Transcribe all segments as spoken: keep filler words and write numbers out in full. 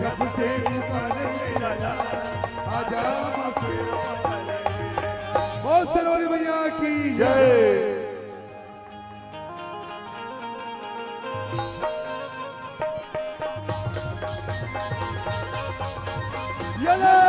जब से ऊपर मेरा यार, आजा माँ शेरों वाले। बोल शेरों वाली मैया की जय। ये ले।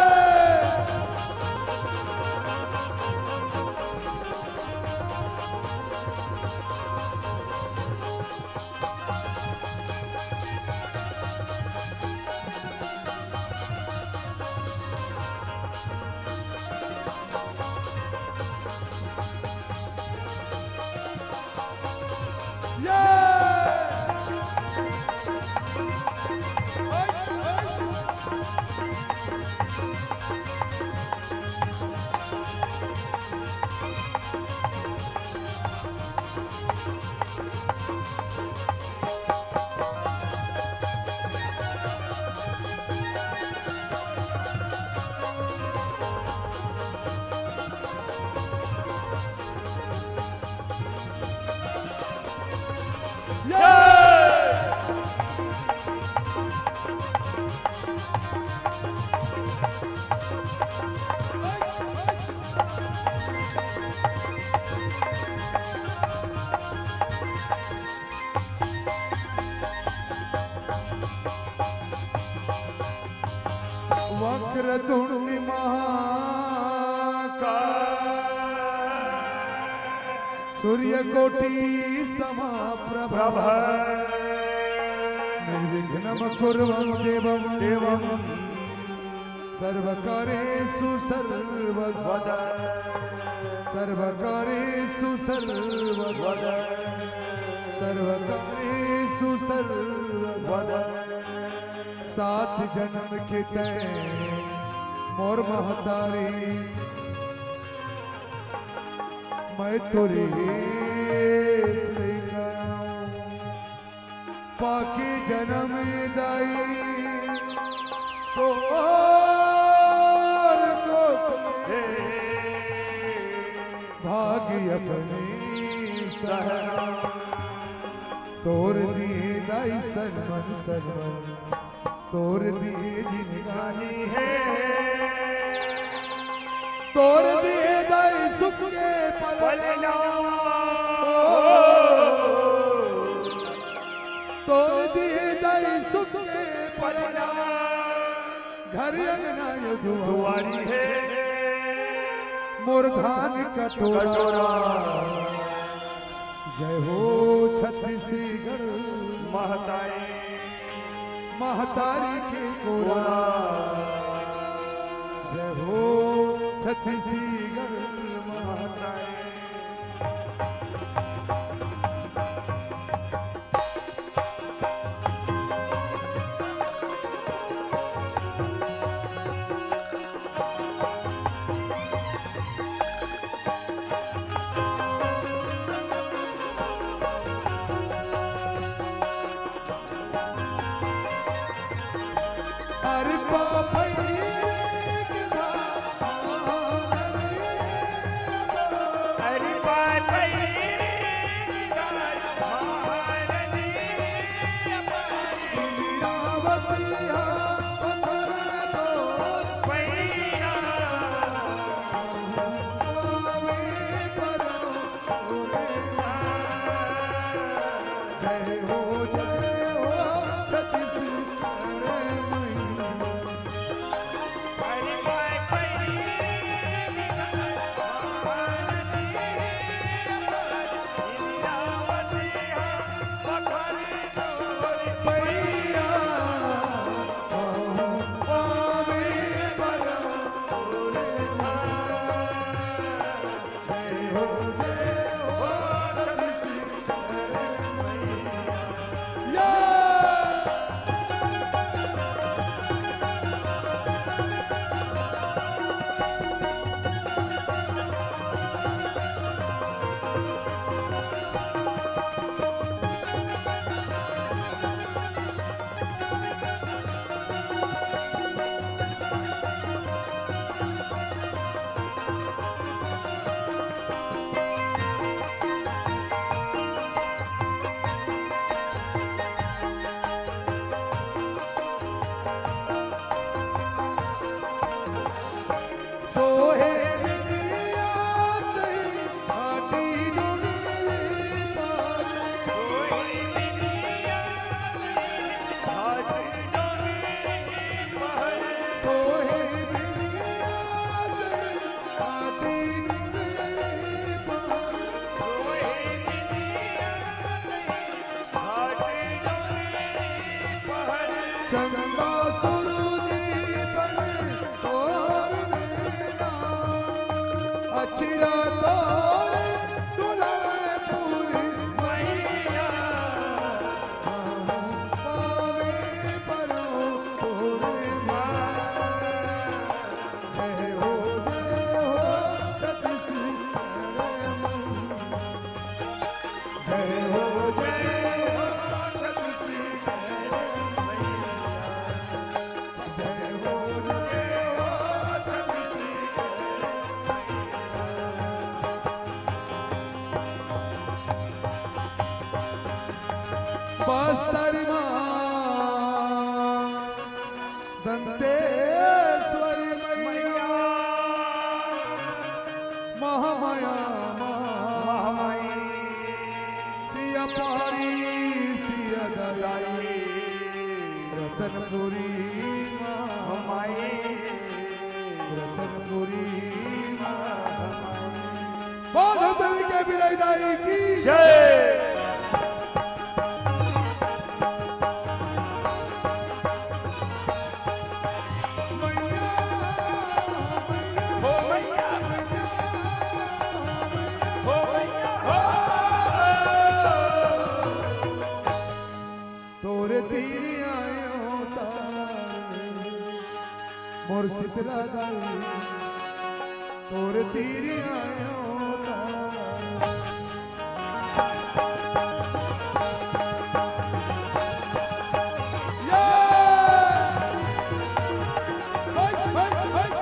वक्रतुंड महाकाय, सूर्यकोटि समप्रभ। प्रभ। निर्विघ्नं कुरु मम देवं देवं। सर्वकार्येषु सर्वदा। वद। सर्वकार्येषु सर्वदा। वद। सर्वकार्येषु सर्वदा। वद। सात जनम के तैं मोर महतारी, मैं तोरे लइका। पाके जनम दाई तोर कोख हे, भाग अपने सहना। तोर दिए दाई सनमन सनमन, तोर दिए जिनगानी हे। तोर दिए दाई सुख के पलना। पलना। तोर दिए दाई सुख के पलना। घर अंगना ये दुआरी हे। मोर धान कटोरा। कटोरा। जय हो छत्तीसगढ़ महतारी। महतारी के कोरा। जय हो छत्तीसगढ़ महतारी। दंतेश्वरी मैया, महामाया, महामाई, सिया पहाड़ी, सिया ददाई, रतनपुरी माँ, माई, रतनपुरी माँ। बांधव देवी के बिलाई दाई की जय। तोरे तीर आयो तारे, मोर शीतला दाई, तोरे तीर आयो तारे। ये! हट, हट, हट।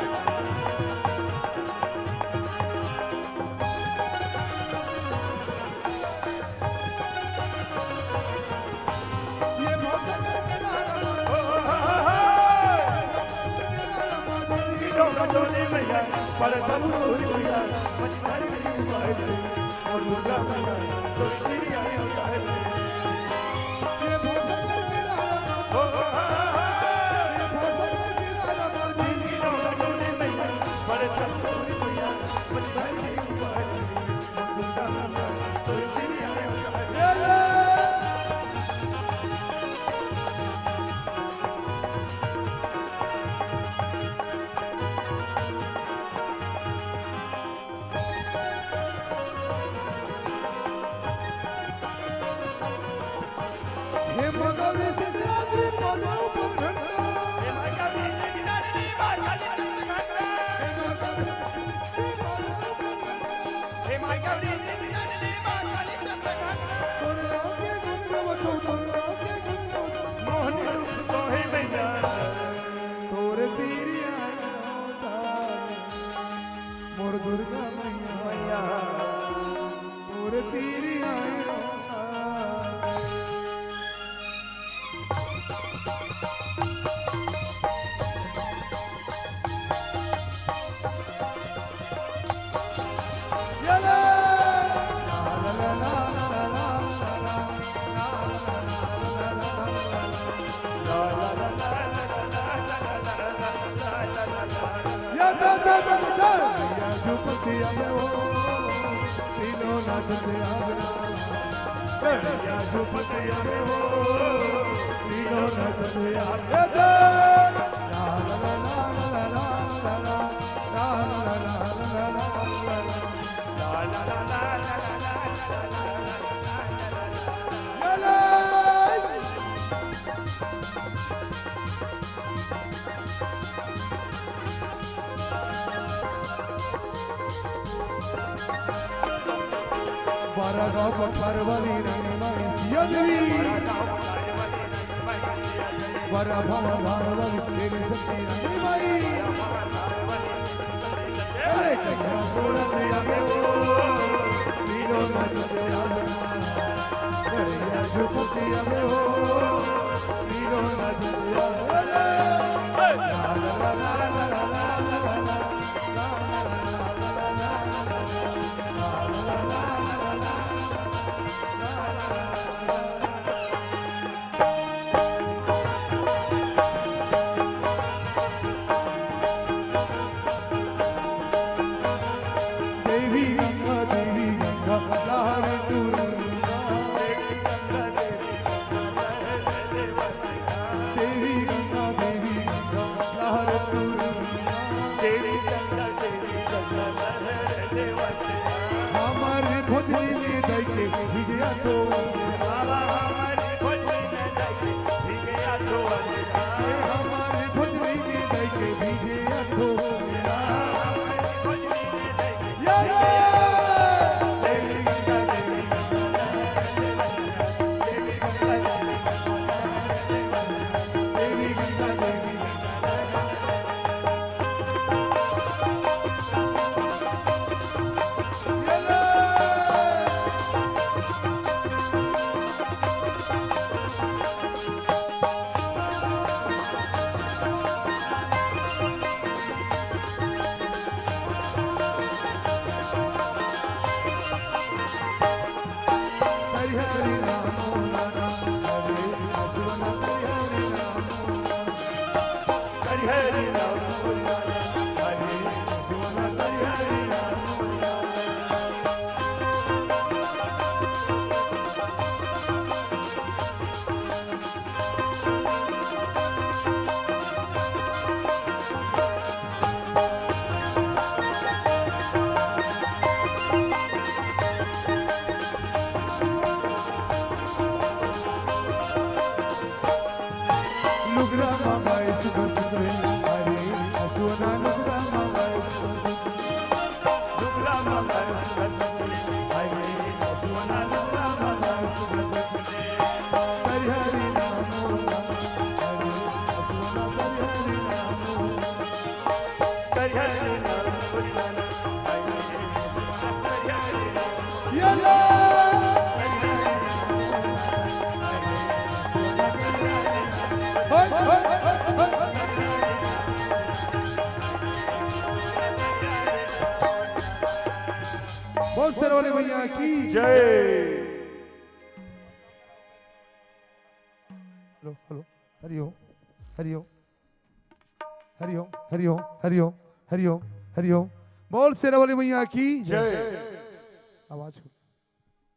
तोरे तीर आयो तारे, मोर दुर्गा मैया, मैया। तोरे तीर आयो तारे। बड़ा गाँव पत्थर वाली रानी माई सिया देवी। बड़ा भवन धार वाली तेरी शक्ति रानी माई। अरे कन्या मूरत आवे हो, तीनों नजर आवे। अरे या झुकती आवे हो, तीनों नजर आवे। लुगरा मंगाए सुघर सुघर, अरे असुअना लुगरा मंगाए सुघर सुघर। लुगरा मंगाए सुघर सुघर, अरे असुअना लुगरा मंगाए सुघर सुघर। करिहरी नाम मोर, अरे असुअना करिहरी नाम मोर। बहुत शेर वाले भैया की जय। Hello, hello. हरिओम, हरिओम। हरिओम, हरिओम, हरिओम, हरिओम, हरिओम। बोल शेरावाली मैया की जय। आवाज हो।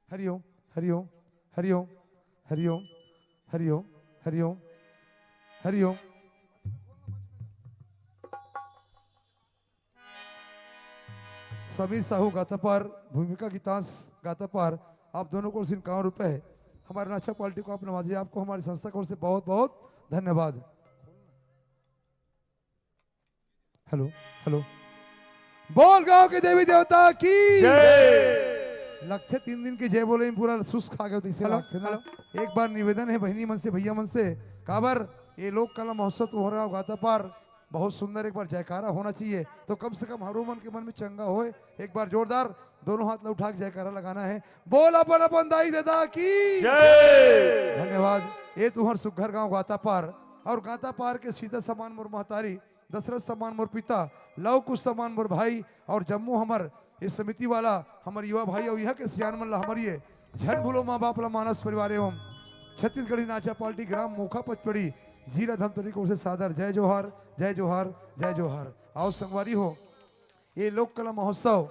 हरिओम, हरिओम, हरिओम, हरिओम, हरिओम, हरिओम, हरिओम। समीर साहू गातापार, भूमिका गीतांश गातापार, आप दोनों को इक्यावन रुपए है। हमारे नाचा पार्टी को आप नवाजिए, आपको हमारी संस्था की ओर से बहुत बहुत धन्यवाद। Hello, hello. बोल गांव के देवी देवता की जय। लगथे तीन दिन के जय बोले में पूरा सुस्त खा गए, तो इसे हेलो, लगथे ना। हेलो। एक बार निवेदन है बहिनी मन से, भैया मन से, काबर ये लोक कला महोत्सव तुम्हारा गातापार बहुत सुंदर, एक बार जयकारा होना चाहिए, तो कम से कम हरो मन के मन में चंगा होए। एक बार जोरदार दोनों हाथ ला उठा के जयकारा लगाना है। बोल अपन अपन दाई ददा की जय। धन्यवाद। ये तुम्हर सुघर गांव गातापार और गातापार के सीता समान मोर महतारी, दशरथ समान मोर पिता, लव कुश समान मोर भाई और जम्मो हमर ये समिति वाला हमर युवा भाई और यहाँ के सियान मन ला हमर ये झन भूलो माँ बाप ला मानस परिवार एवं छत्तीसगढ़ी नाचा पार्टी ग्राम मोखा पचपड़ी जिला धमतरी को से सादर जय जोहार, जय जोहार, जय जोहार। आओ संगवारी हो, ये लोक कला महोत्सव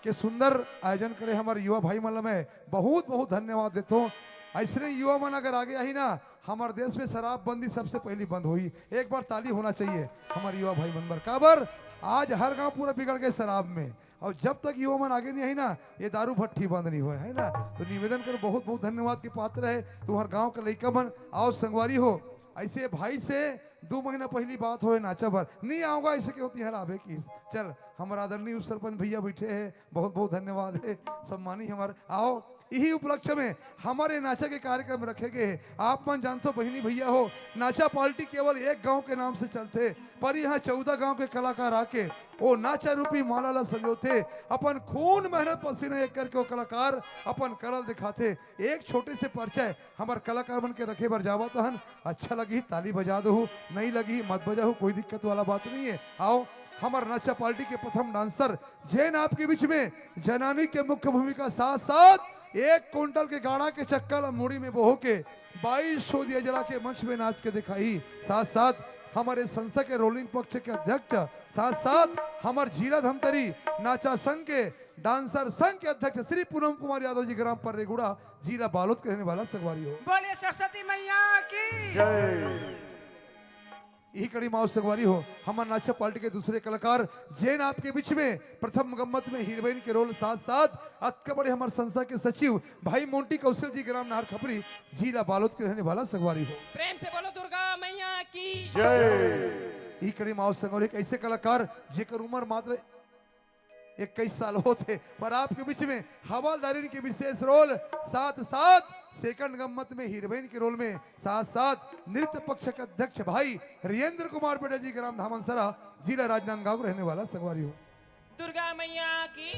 के सुंदर आयोजन करे हमर युवा भाई मन ला मैं बहुत बहुत धन्यवाद देथों। ऐसने युवा मन अगर आगे आही ना, हमर देश में शराबबंदी सबसे पहली बंद होही। एक बार ताली होना चाहिए हमर युवा भाई मन बर, काबर आज हर गांव पूरा बिगड़ गए शराब में, और जब तक युवा मन आगे नहीं आही ना, ये दारू भट्टी बंद नहीं होए, है ना? तो निवेदन करो, बहुत बहुत धन्यवाद के पात्र है तुम्हर गांव के लइका मन। आओ संगवारी हो, ऐसे भाई से दो महीना पहली बात होए नाचा बर, नहीं आऊंगा ऐसे क्यों तिहार आबे की। चल, हमारा आदरणीय उप सरपंच भैया बैठे हैं, बहुत बहुत धन्यवाद है, सम्मानी हमारे। आओ, यही उपलक्ष्य में हमारे नाचा के कार्यक्रम रखे गए हैं। आप मन जानथो बहिनी भैया हो, नाचा पार्टी केवल एक गांव के नाम से चलथे, पर यहाँ चौदह गांव के कलाकार आके ओ नाचा रूपी माला ला संजोथे, अपन खून मेहनत पसीना एक करके ओ कलाकार अपन कला दिखाथे। एक छोटे से परिचय हमर कलाकार मन के रखे बर जावत हन। अच्छा लगही ताली बजा दहू, नहीं लगही मत बजाहू, कोई दिक्कत वाला बात नहीं है। आओ, हमर नाचा पार्टी के प्रथम डांसर जेन आपके बीच में जनानी के मुख्य भूमिका साथ साथ एक कुंटल के गाड़ा के चक्का ला मुड़ी में बोहो के बाईस सौ दिया जला के मंच में नाच के दिखाई। साथ साथ हमारे संस्था के रोलिंग पक्ष के अध्यक्ष, साथ साथ हमारे जिला धमतरी नाचा संघ के डांसर संघ के अध्यक्ष श्री पूनम कुमार यादव जी, ग्राम पर्रेगुड़ा, जिला बालोद के रहने वाला संगवारी हो। बोलिए सरस्वती मैया की। जय। यही कड़ी माओ संगवारी हो, हमर नाचा पार्टी के दूसरे कलाकार जेन आपके बीच में प्रथम गम्मत में हीरोइन के रोल, साथ साथ अतका बड़े हमर संस्था के सचिव भाई मोंटी कौशल जी, ग्राम नाहर खपरी, जिला बालोद के रहने वाला संगवारी हो। प्रेम से बोलो दुर्गा मैया की जय। यही कड़ी माओ संगवारी, एक ऐसे कलाकार जेकर उम्र मात्र इक्कीस साल होथे, पर आपके बीच में हवलदारिन के विशेष रोल, साथ साथ सेकंड गम्मत में हीरोइन के रोल में, साथ साथ नृत्य पक्ष के अध्यक्ष भाई रिजेंद्र कुमार पटेल जी, ग्राम धामनसरा, जिला राजनांदगांव के रहने वाला संगवारी हो। दुर्गा मैया की।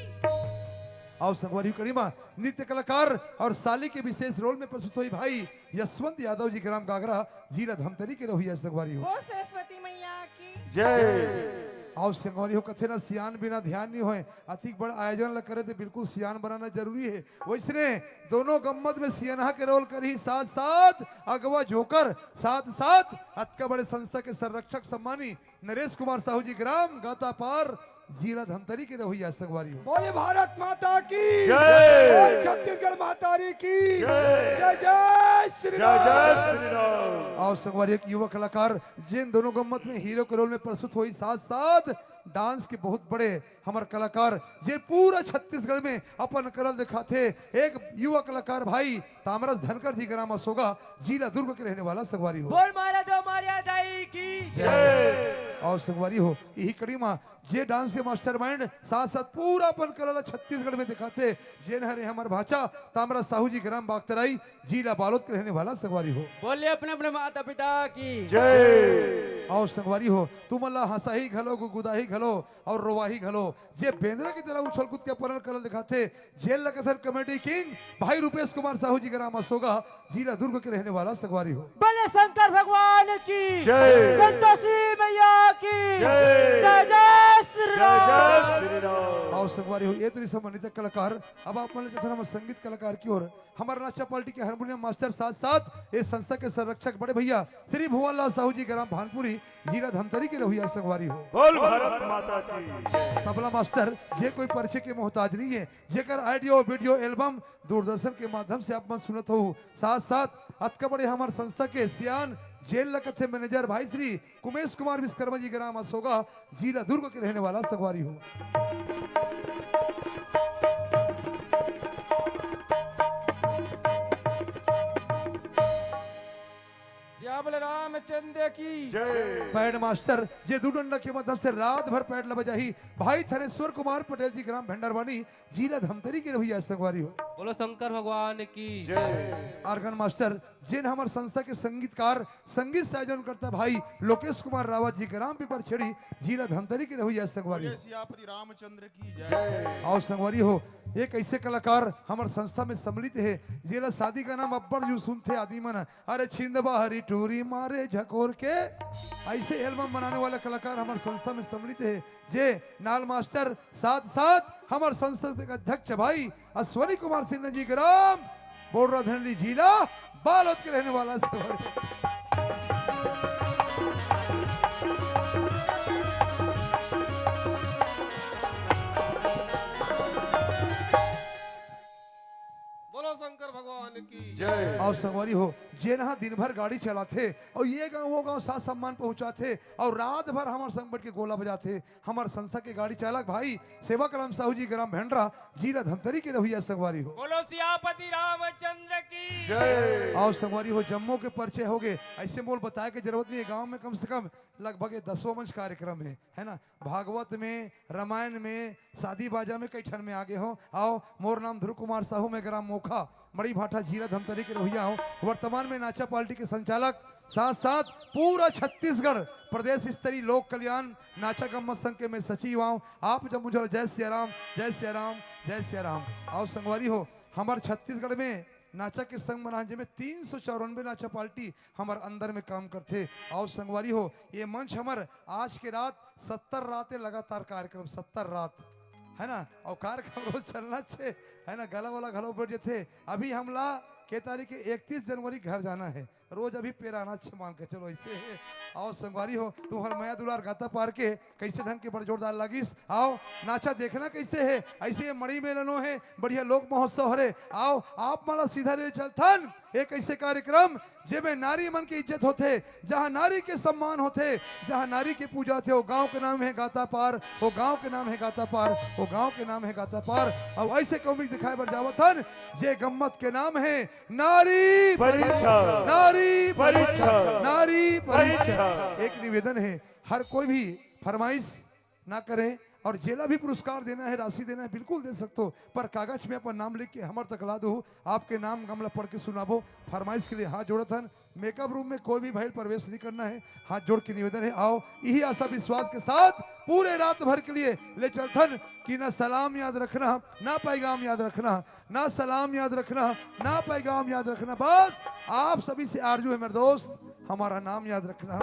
आओ संगवारी हो, कड़ी मा नृत्य कलाकार और साली के विशेष रोल में प्रस्तुत होही भाई यशवंत यादव जी, ग्राम गागरा, जिला धमतरी के रहोइया संगवारी हो। बोल सरस्वती मैया की। जय। अउ संगवारी हो, कथे ना, सियान बिना ध्यान नहीं होय। अतिक बड़ आयोजन ल करे ते बिल्कुल सियान बनाना जरूरी हे। वैसने दोनों गम्मत में सियनहा के रोल करही, साथ साथ अगवा जोकर, साथ साथ अतका बड़े संस्था के संरक्षक सम्मानी नरेश कुमार साहू जी, ग्राम गातापार, जिला धमतरी के रहुइया संगवारी हो। बोले भारत माता की जय। बोल छत्तीसगढ़ महतारी की जय। जय जय श्री जय जय राम। श्री राम। अउ संगवारी, एक युवा कलाकार जेन दोनों गम्मत में हीरो के रोल में प्रस्तुत होही, साथ साथ डांस के बहुत बड़े हमर कलाकार, जे पूरा छत्तीसगढ़ में अपन कला दिखाथे, एक युवा कलाकार भाई तामरस धनकर जी, ग्राम असोगा, जिला दुर्ग के रहने वाला संगवारी हो। बोल मारा दो मारिया दाई की जय। अउ संगवारी हो, यही कड़ी मा जे डांस के मास्टरमाइंड साथ साथ पूरा अपन कला ला छत्तीसगढ़ में दिखाथे, जेन हरे हमर भांचा तामरस साहू जी, ग्राम बागतराई, जिला बालोद के रहने वाला संगवारी हो। बोलिए अपने अपने माता पिता की जय। अउ संगवारी हो, तुमन ला हंसाही घलो, गुदगुदाही घलो अउ रोवाही घलो, जे बेंदरा की तरह उछल कूद के अपन कला दिखाथे, जेन ल कथन कॉमेडी किंग भाई रूपेश कुमार साहू जी, ग्राम असोगा, जिला दुर्ग के रहने वाला संगवारी हो। बोले शंकर भगवान की जय। संतोषी मैया की जय। जय जय श्री जय जय राम। श्री राम। अउ संगवारी हो, ये तरी सम्मानित कलाकार, अब आप मन ले चलथन हमर संगीत कलाकार की ओर, हमर नाचा पार्टी के हारमोनियम मास्टर, साथ साथ ये संस्था के संरक्षक बड़े भैया श्री भुवन लाल साहू जी, ग्राम भानपुरी, जिला धमतरी के रहुइया संगवारी हो। बोल भारत माता की। तबला मास्टर, जे कोई परिचय के मोहताज नहीं है, जेकर ऑडियो वीडियो एल्बम दूरदर्शन के माध्यम से आप मन सुनत हो, साथ साथ अतका बड़े हमर संस्था के सियान, जेन ल कथे मैनेजर भाई श्री कुमेश कुमार विश्वकर्मा जी, ग्राम असोगा, जिला दुर्ग के रहने वाला संगवारी हो। जय बोले रामचंद्र की जय। बैंड मास्टर, जे दू डंडा के माध्यम से रात भर पैड ल बजाही, भाई थनेश्वर कुमार पटेल जी, ग्राम भेंडरवानी, जिला धमतरी के रहुइया संगवारी हो। बोलो शंकर भगवान की जय। ऑर्गन मास्टर, जेन हमर संस्था के संगीतकार, संगीत संयोजन करता भाई लोकेश कुमार रावत जी, ग्राम पिपरछेड़ी, जिला धमतरी के रहुइया संगवारी हो। बोले सियापति रामचंद्र की जय। अउ संगवारी हो, एक ऐसे कलाकार हमर संस्था में सम्मिलित हे, जेला शादी का नाम अब्बड़ जू सुनथे आदमी मन, अरे छिंद बाहरी टूरी मारे झकोर के, ऐसे एल्बम बनाने वाला कलाकार हमर संस्था में सम्मिलित हे, जे नाल मास्टर, साथ साथ हमर संस्था के अध्यक्ष भाई अश्वनी कुमार सिन्हा जी, ग्राम बोर्रा धनली, जिला बालोद के रहने वाला संगवारी। बोलो शंकर भगवान की जय। अउ संगवारी हो, जेन ह दिन भर गाड़ी चलाथे अउ ये गांव वो गांव साथ सम्मान पहुंचाथे अउ रात भर हमर संग बैठ के गोला बजाथे, हमर संस्था के गाड़ी चालक भाई सेवक राम साहू जी, ग्राम भेंडरा, जिला धमतरी के रहुइया संगवारी हो। बोलो सियापति रामचंद्र की जय। अउ संगवारी हो, जम्मो के परिचय हो गे, ऐसे मोल बताए के जरूरत नहीं है। गांव में कम से कम लगभग ये दसवां मंच कार्यक्रम है, है ना? भागवत में, रामायण में, शादी बाजा में कई ठन में आगे हो। अउ मोर नाम ध्रुव कुमार साहू, मैं ग्राम मोखा, मड़ीभाठा, जिला धमतरी के रहुइया हो। वर्तमान में नाचा पार्टी के संचालक, साथ साथ पूरा छत्तीसगढ़ प्रदेश स्तरीय लोक कल्याण नाचा गम्मत संघ के मैं सचिव आंव। आप जब मुझे जय सिया राम, जय सिया राम, जय सिया राम। अउ संगवारी हो, हमर छत्तीसगढ़ में नाचा के संघ मन हे, जेमे तीन सौ चौरानबे नाचा पार्टी हमर अंदर में काम करथे। अउ संगवारी हो, ये मंच हमर आज के रात सत्तर रात हे लगातार कार्यक्रम, सत्तर रात, है ना? अउ कार्यक्रम रोज चलना छे, है ना? गला वाला घलो बैठ जथे। अभी हमला के तारीख के इकतीस जनवरी घर जाना है, रोज अभी पेराना छे, मान के चलो ऐसे है। अउ संगवारी हो, तुम्हर मया दुलार गाता पार के कैसे ढंग के बड़ जोरदार लागिस। अउ नाचा देखना कैसे है, ऐसे ये मड़ई मेलनो है, बढ़िया लोक महोत्सव हरे। अउ आप मन ला सीधा ले चलथन एक ऐसे कार्यक्रम, जेमे नारी मन के इज्जत होथे, जहाँ नारी के सम्मान होथे, जहाँ नारी के पूजा थे। वो गांव के नाम है गाता पार, वो गांव के नाम है गाता पार, वो गांव के नाम है गाता पार। अउ ऐसे कौमिक दिखाए बर जावत हन, जे गम्मत के नाम है नारी परीक्षा। परीक्षा, नारी परीक्षा, परीक्षा। नारी परीक्षा। परीक्षा। एक निवेदन है, हर कोई भी फरमाइश ना करें, और जेला भी पुरस्कार देना है, राशि देना है, बिल्कुल दे सकते हो, पर कागज में अपन नाम लिख के हमर तक ला दो। आपके नाम गमला पढ़ के सुनाबो। फरमाइश के लिए हाथ जोड़त हन। मेकअप रूम में कोई भी भाई प्रवेश नहीं करना है। हाथ जोड़ के निवेदन है, आओ, यही आशा विश्वास के साथ पूरे रात भर के लिए ले चलथन कि ना सलाम याद रखना, ना पैगाम याद रखना, ना सलाम याद रखना, ना पैगाम याद रखना। बस आप सभी से आरजू है मेरे दोस्त, हमारा नाम याद रखना।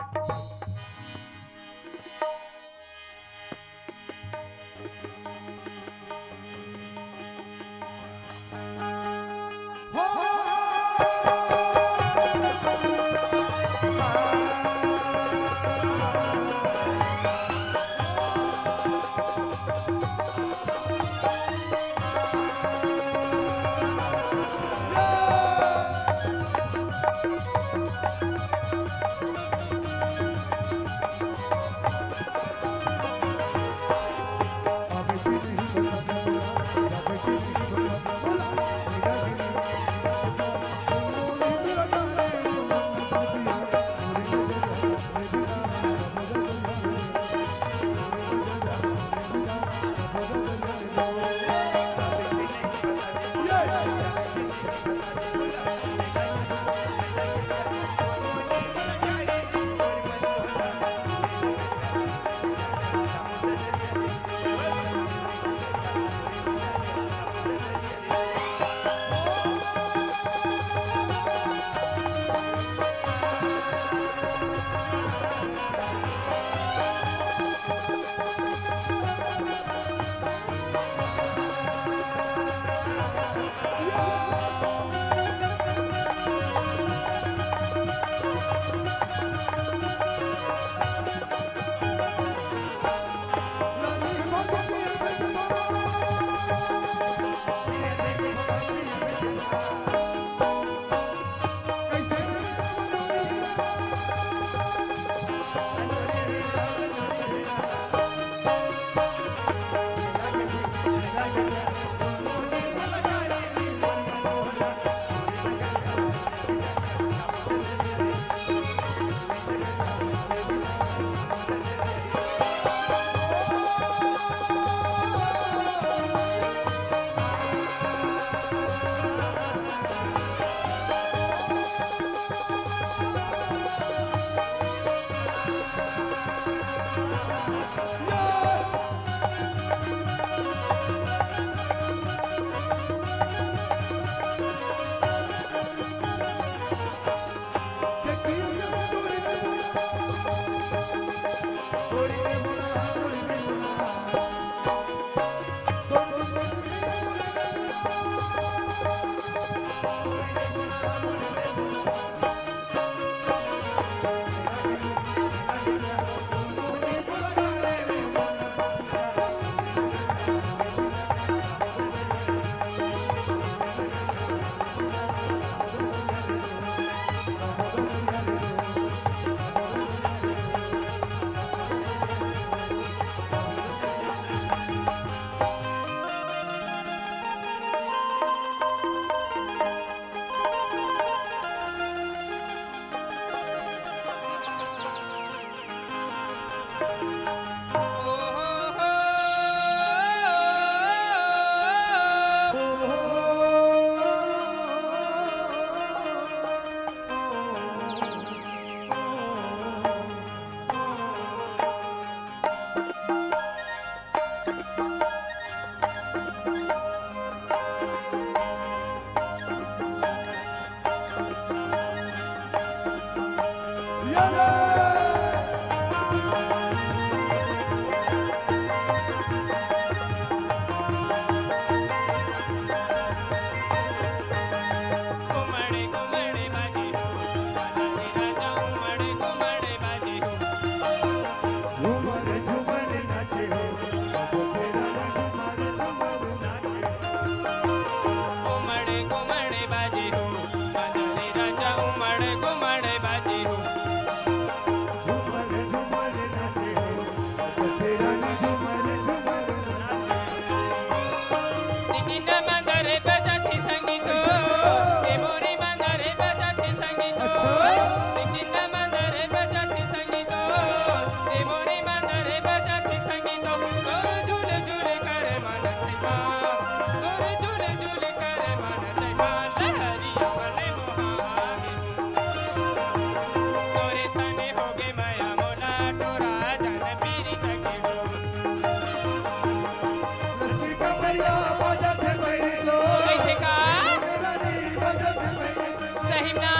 सही ना?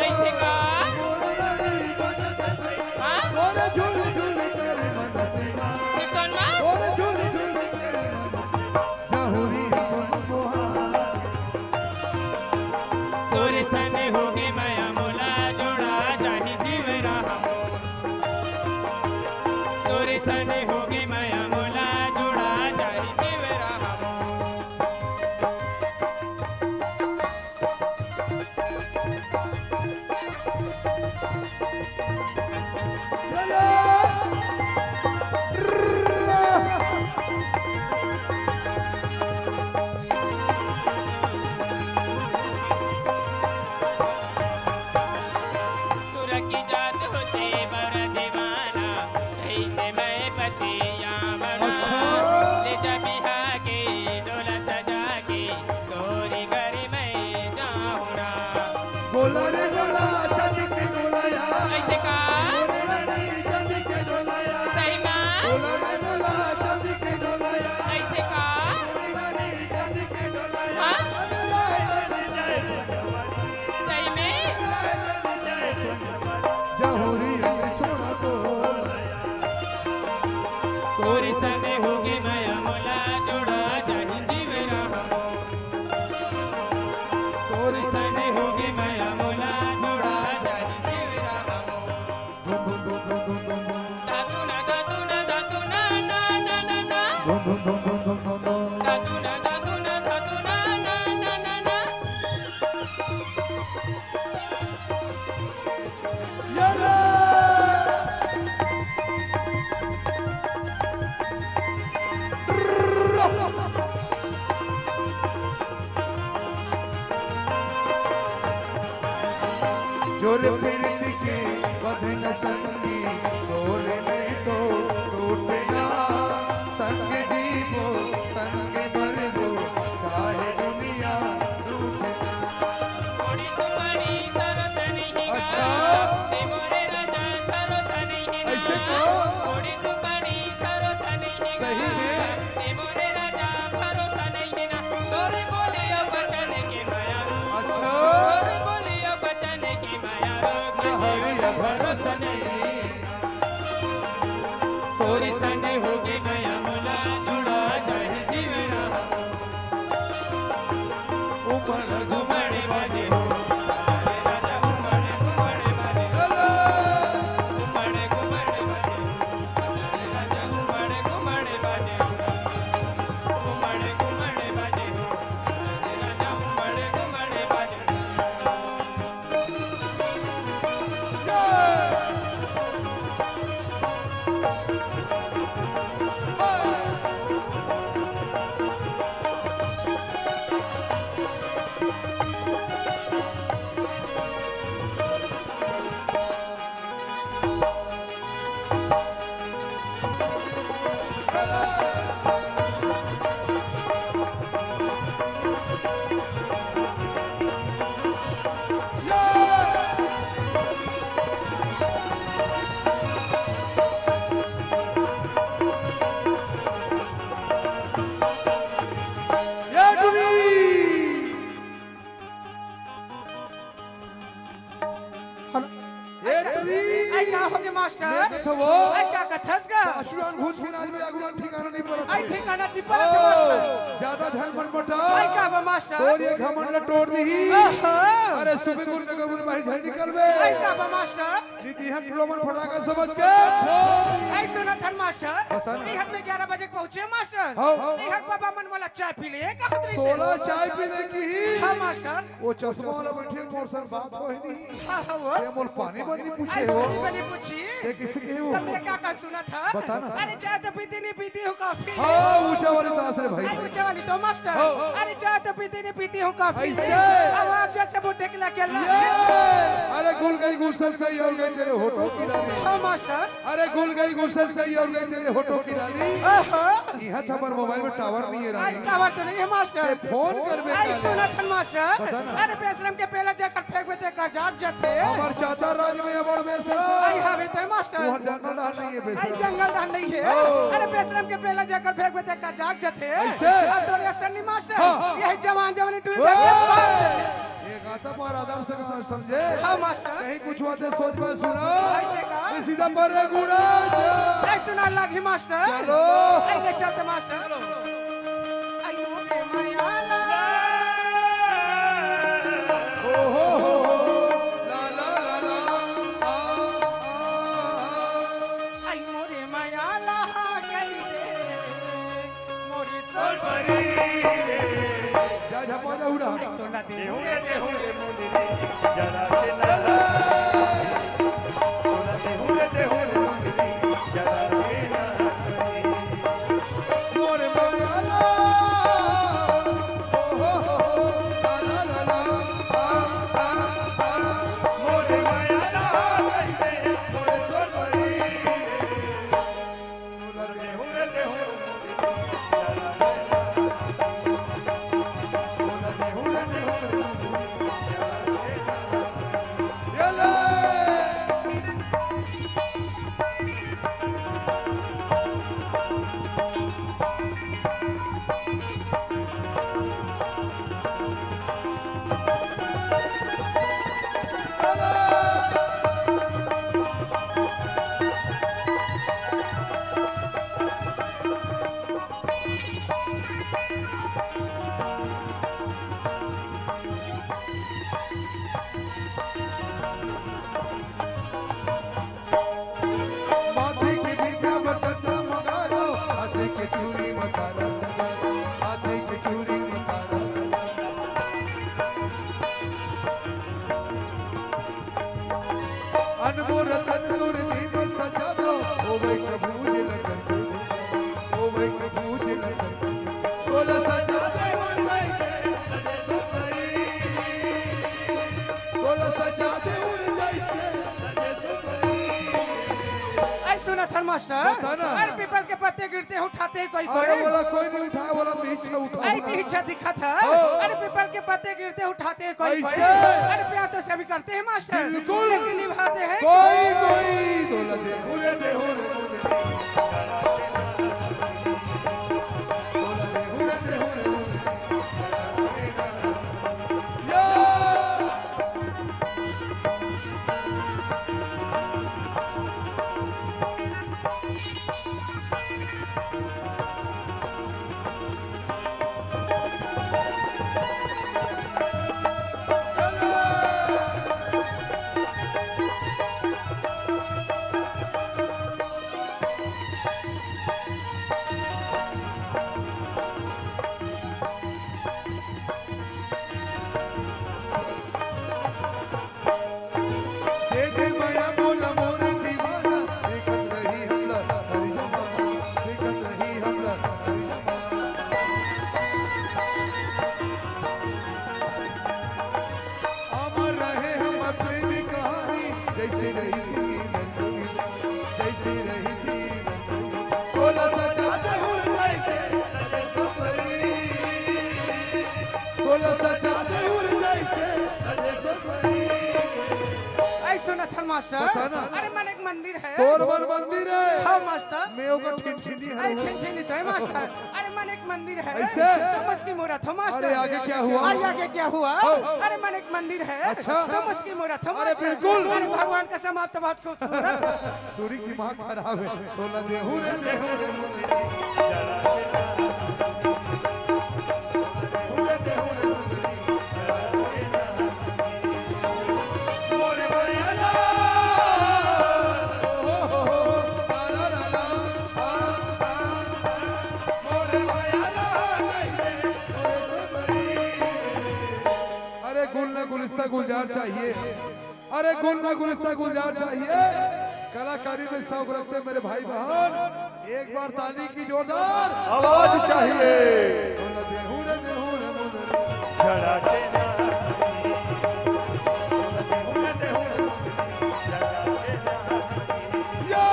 ऐसे का? हाँ? ये कौन मा? तोरे सने होगे मया मोला जोड़ा जाही जीव रहा। तोरे सने होगे मया मोला जोड़ा जाही जीव रहा। आई का होगे मास्टर? मैं कथो वो। आई का कथस गा? पाछू डाहन घुस के नाच में आगू डाहन ठिकाना नहीं पड़त आई हे। ठिकाना नहीं पड़त हे ओ, मास्टर। ज्यादा झन मन मटा। आई का बा मास्टर? तोर ये घमंड ला टोर दिही। ओहो। अरे सुबह कुल में कबूल बाहर झन निकलबे। आई का बा मास्टर? नीति हन टोमन फटाका समझ के। आई सुनत हन मास्टर। बता ना। इहत में ग्यारह बजे के पहुंचे मास्टर। हाँ। इहत बाबा मन मोला चाय पी ले कहत रहिस हे। तोला चाय पी ले किही। हाँ मास्टर। वो चश्मा वाला बैठे मोर संग बात होय नहीं। हाँ, हाँ, वो। ये मोर पानी बनी पूछे आई हो। पानी बनी पूछी। ये किसे कहे हो? तब मैं का का सुना था? बता ना। अरे चाय तो पीती नहीं पीती हूँ कॉफी। हाँ, ऊंचा वाली तो आसरे भाई। अरे ऊंचा वाली तो मास्टर। हाँ। अरे चाय तो पीती नहीं पीती हूँ कॉफी। ऐसे। अब आप जैसे बुड्ढे के लिए अकेला। ये। अरे घुल गई घुसल गई और गई तेरे होठों की लाली। हाँ मास्टर। अरे घुल गई घुसल गई और गई तेरे होठों की लाली। ओहो। इहाँ तो हमर मोबाइल में टावर नहीं है आई रानी। टावर तो नहीं है मास्टर। ते फोन करबे आई काले। सुनत हन मास्टर। बता ना। अरे बेशरम के पेला जेकर फेंकबे तेकर जाग जथे। हमर चाचा राज में अबड़ बेशरम। आई हवे तो मास्टर। तुहर जंगल डहर नहीं है आई बेशरम। जंगल डहर नहीं है। ओ। अरे बेशरम के पेला जेकर फेंकबे तेकर जाग जथे। ऐसे? अब तोरे असन नहीं मास्टर। हाँ। यही जवान जवानी टूट ओए। ये गाता पार आदर से गाना समझे? हाँ, मास्टर। कहीं कुछ बातें सोच में सुना। ऐसे का? ये सीधा पर गुड़ा जा। ऐ सुना लागी, मास्टर। चलो। ऐ ले चलते, मास्टर। चलो। आई मोरे माया ला। ओ हो हो हो। ला ला ला ला। आ, आ, आ। आई मोरे माया ला कही दे। मोरी सोनपरी रे। जा झपा जा उड़ा। तोला देहू रे, देहू रे मुंदरी, जरा के ना। तोला देहू रे, देहू रे मुंदरी, जरा के ना। मोर माया ला, ओ हो हो हो, ला ला ला ला, आ, आ, आ। मोर माया ला, कैसे, मोर सोनपरी रे। माथे के बिंदिया म चंदा मंगारो, हाथे के चूड़ी म तारा सजारो, हाथे के चूड़ी म तारा सजारो। अनमोल तन तोर दीवन सजा दो, ओ भाई कबूल लगन, ओ भाई कबूल लगन। तोला सजा दे उड़ जाए, तोला सजा दे उड़ जाए। ऐ सुना थन मास्टर, बता ना। अरे पीपल के पत्ते गिरते हैं, उठाते हैं कोई अरे कोई। बोला कोई नहीं उठाया, बोला पीछे उठा, ऐ उठा। पीछे दिखा था। हाँ। अरे पीपल के पत्ते गिरते हैं, उठाते हैं कोई कोई। ऐसे। अरे प्यार तो सभी करते हैं मास्टर, बिल्कुल। लेकिन निभाते हैं कोई कोई। कोई। तोला दे उरे दे उरे। मास्टर, बता ना। अरे मन एक मंदिर है। तोर मन मंदिर है। हाँ मास्टर। मैं ओकर ठिनठिनी हूँ। अरे ठिनठिनी तो है मास्टर। अरे मन एक मंदिर है। ऐसे? तो उसकी मूरत हो मास्टर। अरे आगे क्या हुआ? अरे आगे क्या हुआ? हाँ। अरे मन एक मंदिर है। अच्छा। तो उसकी मूरत हो अरे मास्टर। बिल्कुल। अरे भगवान का समाप्त बहुत खूबसूरत। थोड़ी दिमाग खराब है। तोला देहू रे, देहू रे, अरे गुल न गुलस्ता गुलजार चाहिए। अरे गुल न गुलस्ता गुलजार चाहिए। कलाकारी में शौक रखते मेरे भाई बहन, एक बार ताली की जोरदार आवाज चाहिए। बोलो देहू रे, देहू रे, बोलो रे। झड़ा के ना। या।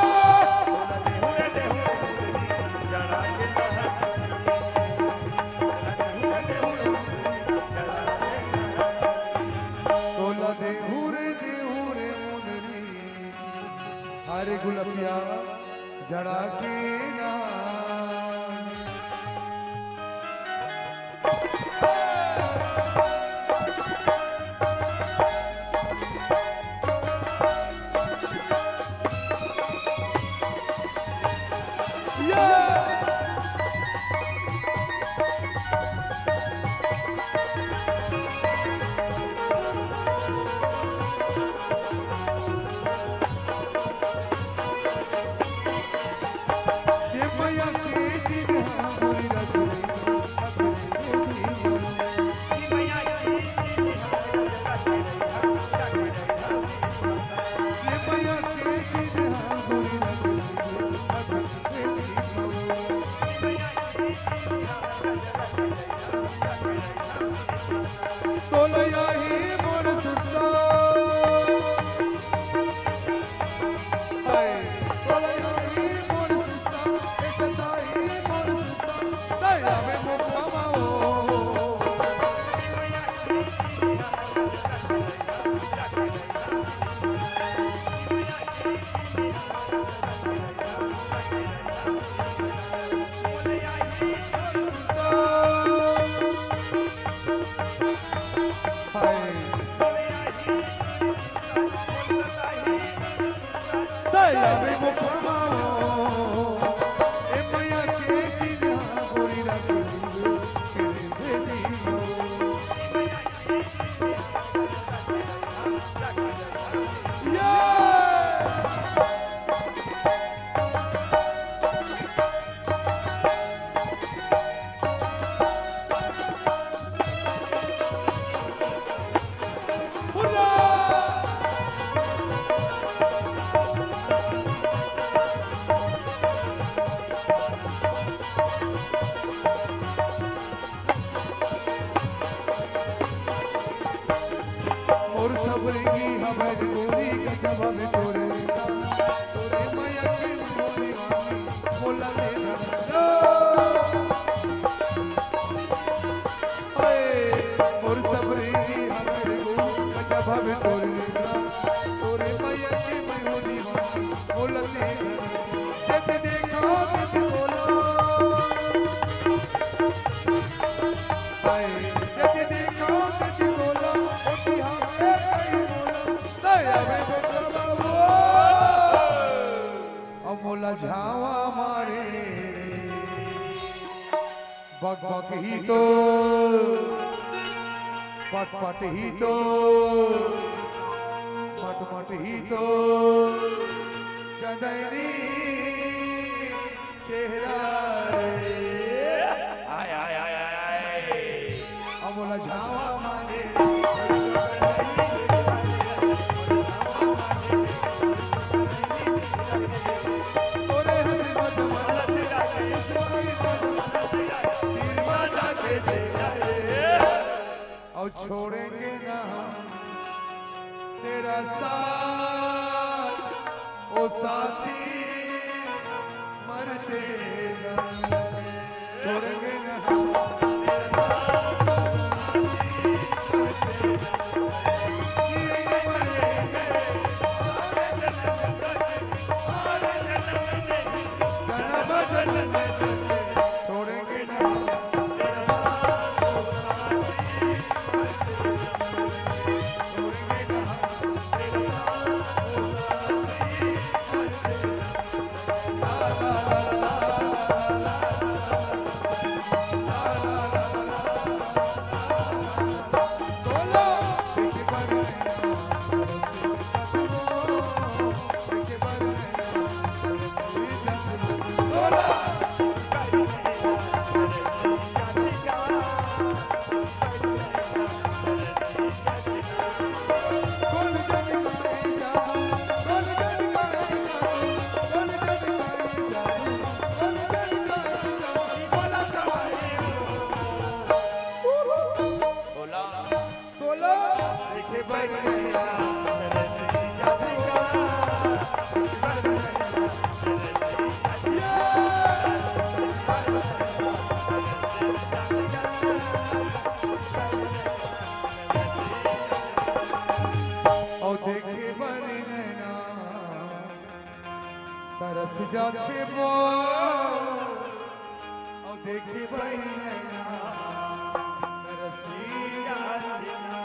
तोला देहू रे, देहू रे मुंदरी। अरे गुलपिया जड़ा के ना। मोर सबरी की हमारी गोरी का जवाब तोरे, तोरे मैया की मोरी वाली, बोला तेरा। ओए, मोर सबरी की हमारी गोरी का जवाब तोरे, तोरे मैया की मैं होली वाली, बोला तेरा। जब देखो, जब बोलो। हाय, जब देखो, जब बोलो, ओ बिहार में कहीं बोलो, दया में बोलो बाबू। अमोला झावा मारे, बक बक ही तो, पट पट ही तो, मट मट ही तो, चंदैनी चेहरा रे। हाय, हाय, हाय, हाय, हाय। अमोला झावा मारे। तोरे हंसी मत मार। तीर माता के दे। और छोड़ेंगे ना हम तेरा साथ, ओ साथी, मरते दम। छोड़ेंगे ना हम तेरा साथ, ओ साथी, मरते दम। जिएंगे मरेंगे, जन्म जन्म छोड़ेंगे ना। अउ देखे बर नैना तरस जाथे वो, अउ देखे बर नैना तरस जाथे ना।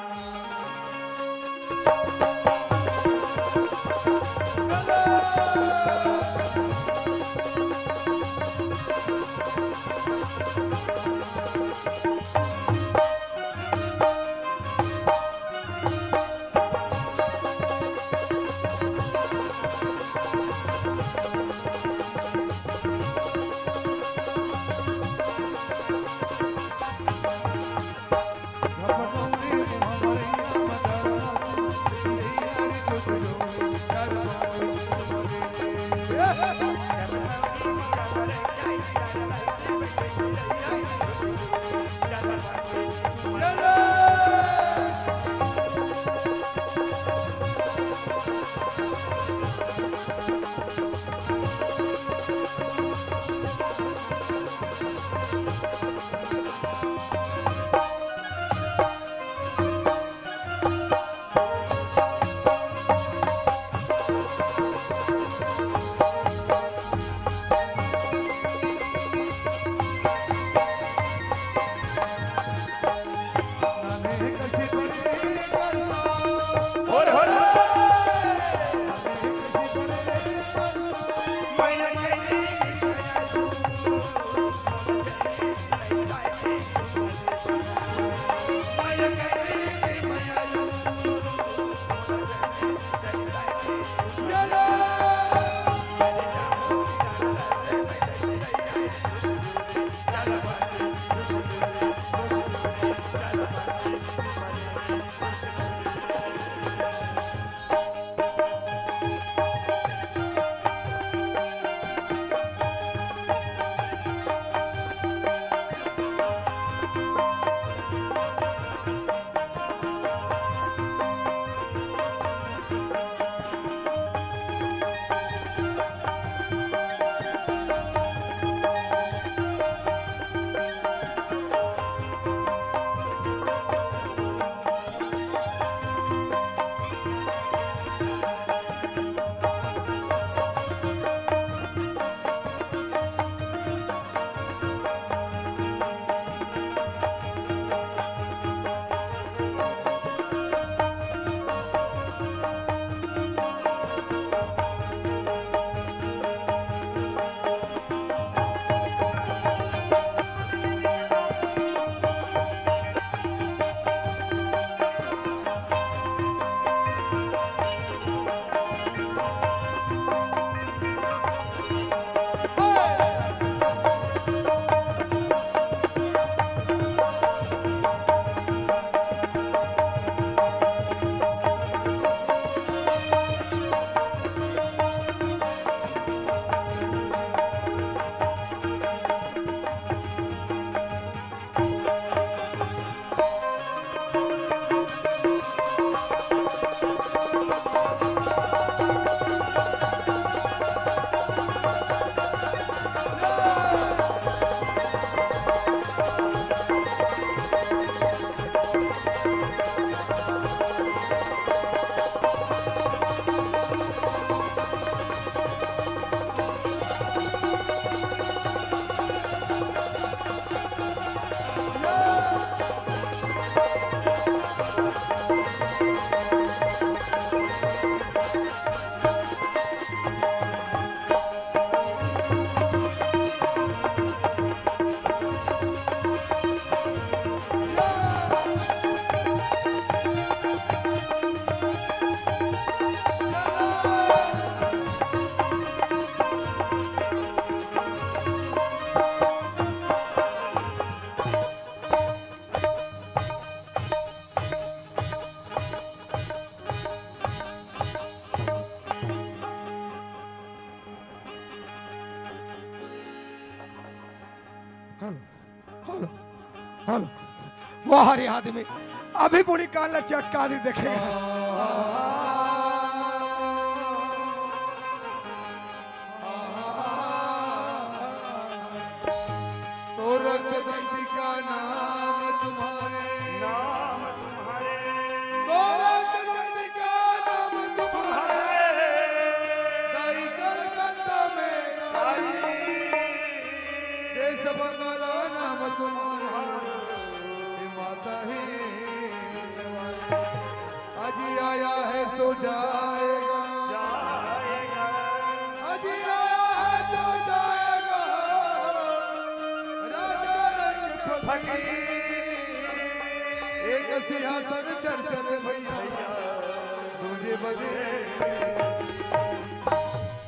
Hello, hello, hello. वाह रे आदमी, अभी बूढ़ी कान ला चटका दी देखे। तो रक्त दंडी का नाम तुम्हारे, नाम तुम्हारे। तो रक्त दंडी का नाम तुम्हारे। दाई कलकत्ता में काली, देश बंगाला नाम तुम्हारा, हे माता हे। आज आया है सो जाएगा, आज आया है सो जाएगा। राजा रंग फकीर, एक सिंहासन चढ़ चले भैया, दूजे बजे।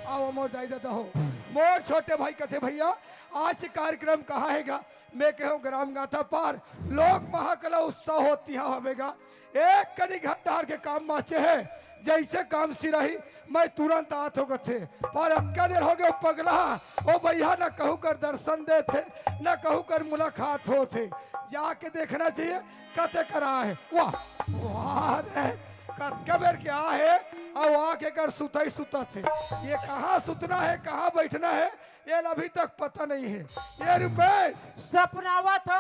आओ मोर दाई ददा हो, मोर छोटे भाई कथे भैया, आज कार्यक्रम कहाँ हेगा? मैं कहूँ ग्राम गाथा पार लोक महाकला उत्सव होत हे हवेगा। एक कनी घंटा के काम बाचे हे, जैसे काम सिराही मैं तुरंत आत हों कथे। पर अतका देर होगे पगला, ओ भैया न कहूँ कर दर्शन देथे, न कहूँ कर मुलाकात होथे। जाके देखना चाहिए कते करा हे। वाह, वाह रे, कतका बेर के आए हे, अउ आके कर सुतई सुतत हे। ये कहाँ सुतना हे, कहाँ बैठना हे, ये ला अभी तक पता नहीं हे। ये रुपेश। सपनावत हो,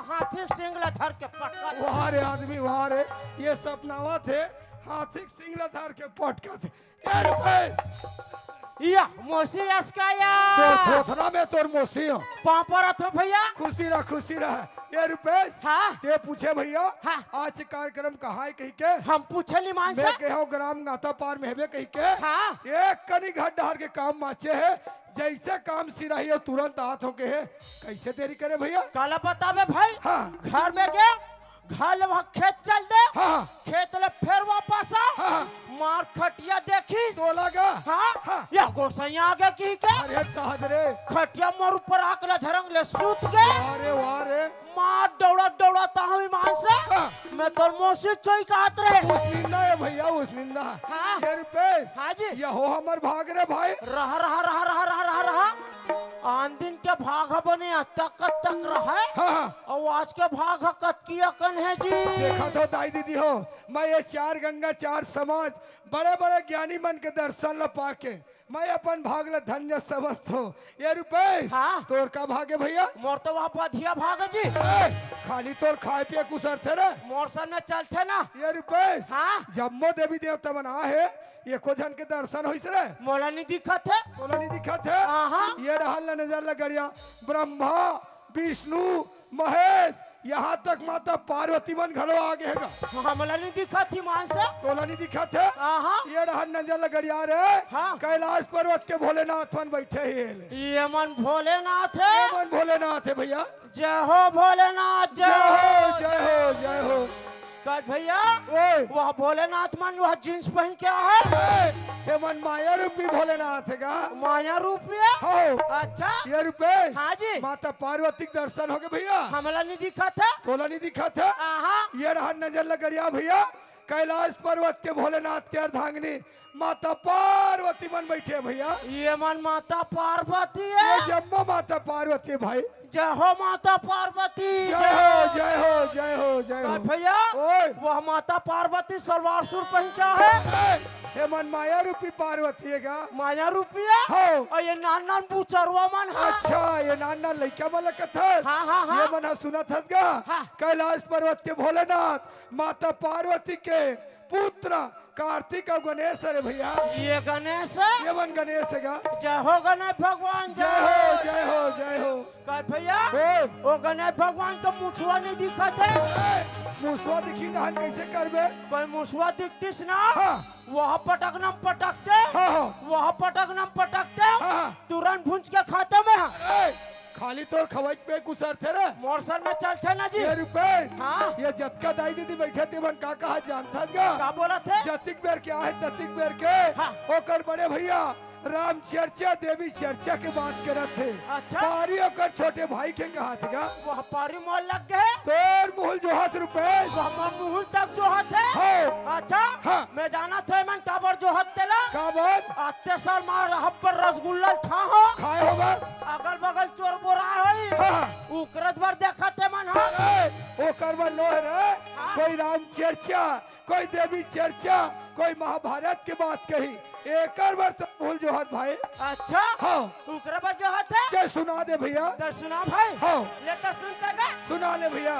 हाथी के सींग ला धर के पटकत। वाह रे आदमी, वाह रे, ये सपनावत हे, हाथी के सींग ला धर के पटकत हे। ये रुपेश। या, मौसी अस का या। तोर थोथना में तोर मौसी हो। पाँव परत हों भैया। खुशी रह, खुशी रह। ये रुपेश। हाँ। ते पूछे भैया, हाँ। आज कार्यक्रम कहाँ हे कहि के? हम पूछे नी मान मैं से। कहे हों ग्राम गाथा पार में हेबे कहि के। हाँ। एक कनी घर डहर के काम बाचे हे, जैसे काम सिराही हो तुरंत आत हों कहे। कैसे देरी करे भैया? काला बताबे भाई। हाँ। घर में गे, घर ले वहाँ खेत चल दे। हाँ, हाँ। खेत ले फेर वापस आ। हाँ, हाँ। मार खटिया देखिस। तोला गा? हाँ? हाँ। या गोसैया आगे कहि के। अरे दाद रे। खटिया मोर ऊपर आके ला झरंग ले सूत गे। अरे वाह रे। मार दौड़ा दौड़ा ताहूँ ईमान से। हाँ। मैं तोर मौसी चोई कहत रहे। उसनिंदा हे भैया, उसनिंदा। हाँ। ये रुपेश। हाँ जी। यहो हमर भाग रे भाई। रहा, रहा, रहा। आन दिन के भाग ह बने अतक अतक रहय, हाँ, हाँ। अउ आज के भाग ह कतकी अकन हे जी। देखत हो दाई दीदी हो, मैं ये चार गंगा चार समाज बड़े बड़े ज्ञानी मन के दर्शन ल पाके मैं अपन भाग ल धन्य समझत हों। ये रुपेश, हाँ। तोर का भाग हे भैया? मोर तो वहाँ बढ़िया भाग हे जी। ए, खाली तोर खाए पिए कुसरथे रे। मोर संग में चलथे ना। ये रुपेश, हाँ। जम्मो देवी देवता मन आहे, एको झन के दर्शन होइस रे? मोला नी दिखत हे। तोला नी दिखत हे? हाँ, हाँ। ये डहर ला नजर ल गड़िया, ब्रह्मा, विष्णु, महेश, यहाँ तक माता पार्वती मन घलो आगे हे गा। हमला नी दिखत हे ईमान से। तोला नी दिखत हे? हाँ, हाँ। ये डहर नजर ल गड़िया रे। हाँ। कैलाश पर्वत के भोलेनाथ मन बैठे हे। ये मन भोलेनाथ हे। ये मन भोलेनाथ हे भैया। जय हो भोलेनाथ, जय जय हो, हो। जय हो, जय हो। कट भैया, ओए। वह भोलेनाथ मन वह जींस पहिन के आहे। ए, ये मन माया रूपी भोलेनाथ हे गा। माया रूपी हे? हो। अच्छा। ये रुपेश। हाँ जी। माता पार्वती के दर्शन होगे भैया। हमला नी दिखत हे। तोला नी दिखत हे? आहा। ये डहर नजर ल गड़िया भैया, कैलाश पर्वत के भोलेनाथ के अर्धांगिनी माता पार्वती मन बैठे हे भैया। ये मन माता पार्वती हे। ये जम्मो माता पार्वती हे भाई। जय हो माता पार्वती, जय हो, जय हो, जय हो, जय हो। भैया, ओए। वह माता पार्वती सलवार सूट पहिन के आहे। ए, ये मन माया रूपी पार्वती हे गा। माया रूपी हे? हो। अउ ये नान नान बुचरुआ मन हे। अच्छा, ये नान नान लइका मन ल कथस। हाँ, हाँ, हाँ। ये मन ह सुनत हस गा। हाँ। कैलाश पर्वत के भोलेनाथ, माता पार्वती के पुत्र कार्तिक अउ गणेश हे रे भैया। ये गणेश हे? ये मन गणेश हे गा। जय हो गणेश भगवान, जय हो, जय हो, जय हो। कट भैया, ओए। ओ गणेश भगवान के मुछवा नी दिखत हे। ए, मुछवा दिखही तहन कैसे करबे? कोई मुछवा दिखतिस ना, हाँ। वह पटकना म पटकते, हाँ, हाँ। वह पटकना म पटकते, हाँ, हाँ। तुरंत भूंज के खाते में। ए, खाली तोर खवई के पेट कुसरथे रे। मोर संग में चलथे ना जी। ये रुपेश, हाँ। ये जतका दाई दीदी बैठे हे, ते मन का कहा जानथस गा? का बोलत हे? जतिक बेर के आहे, ततिक बेर के, हाँ। ओकर बड़े भैया राम चर्चा, देवी चर्चा के बात करत हे। अच्छा। पारी ओकर छोटे भाई के कहत हे गा। वह पारी मोर लग गे। तोर मुहुल जोहत रुपेश। वह मोर मुहुल तक जोहत हे। हो। अच्छा। हाँ। मैं जानत हों ये मन काबर जोहत हे तेला। काबर? अत्ते साल मार रहब पर रसगुल्ला खा हो। खाए हो बस। अगल बगल चोर बोरा होई। हाँ। उकरत बर देखत हे मन ह। अरे, ओकर बर नोहे रे। हाँ। कोई राम चर्चा, कोई देवी चर्चा, कोई महाभारत के बात कही, एकर बर तो भूल जोहत भाई। अच्छा। हाँ। उकरे बर जोहत हे? जे सुना दे भैया। त सुना भाई। हाँ। ले त सुन त गा। सुना ले भैया।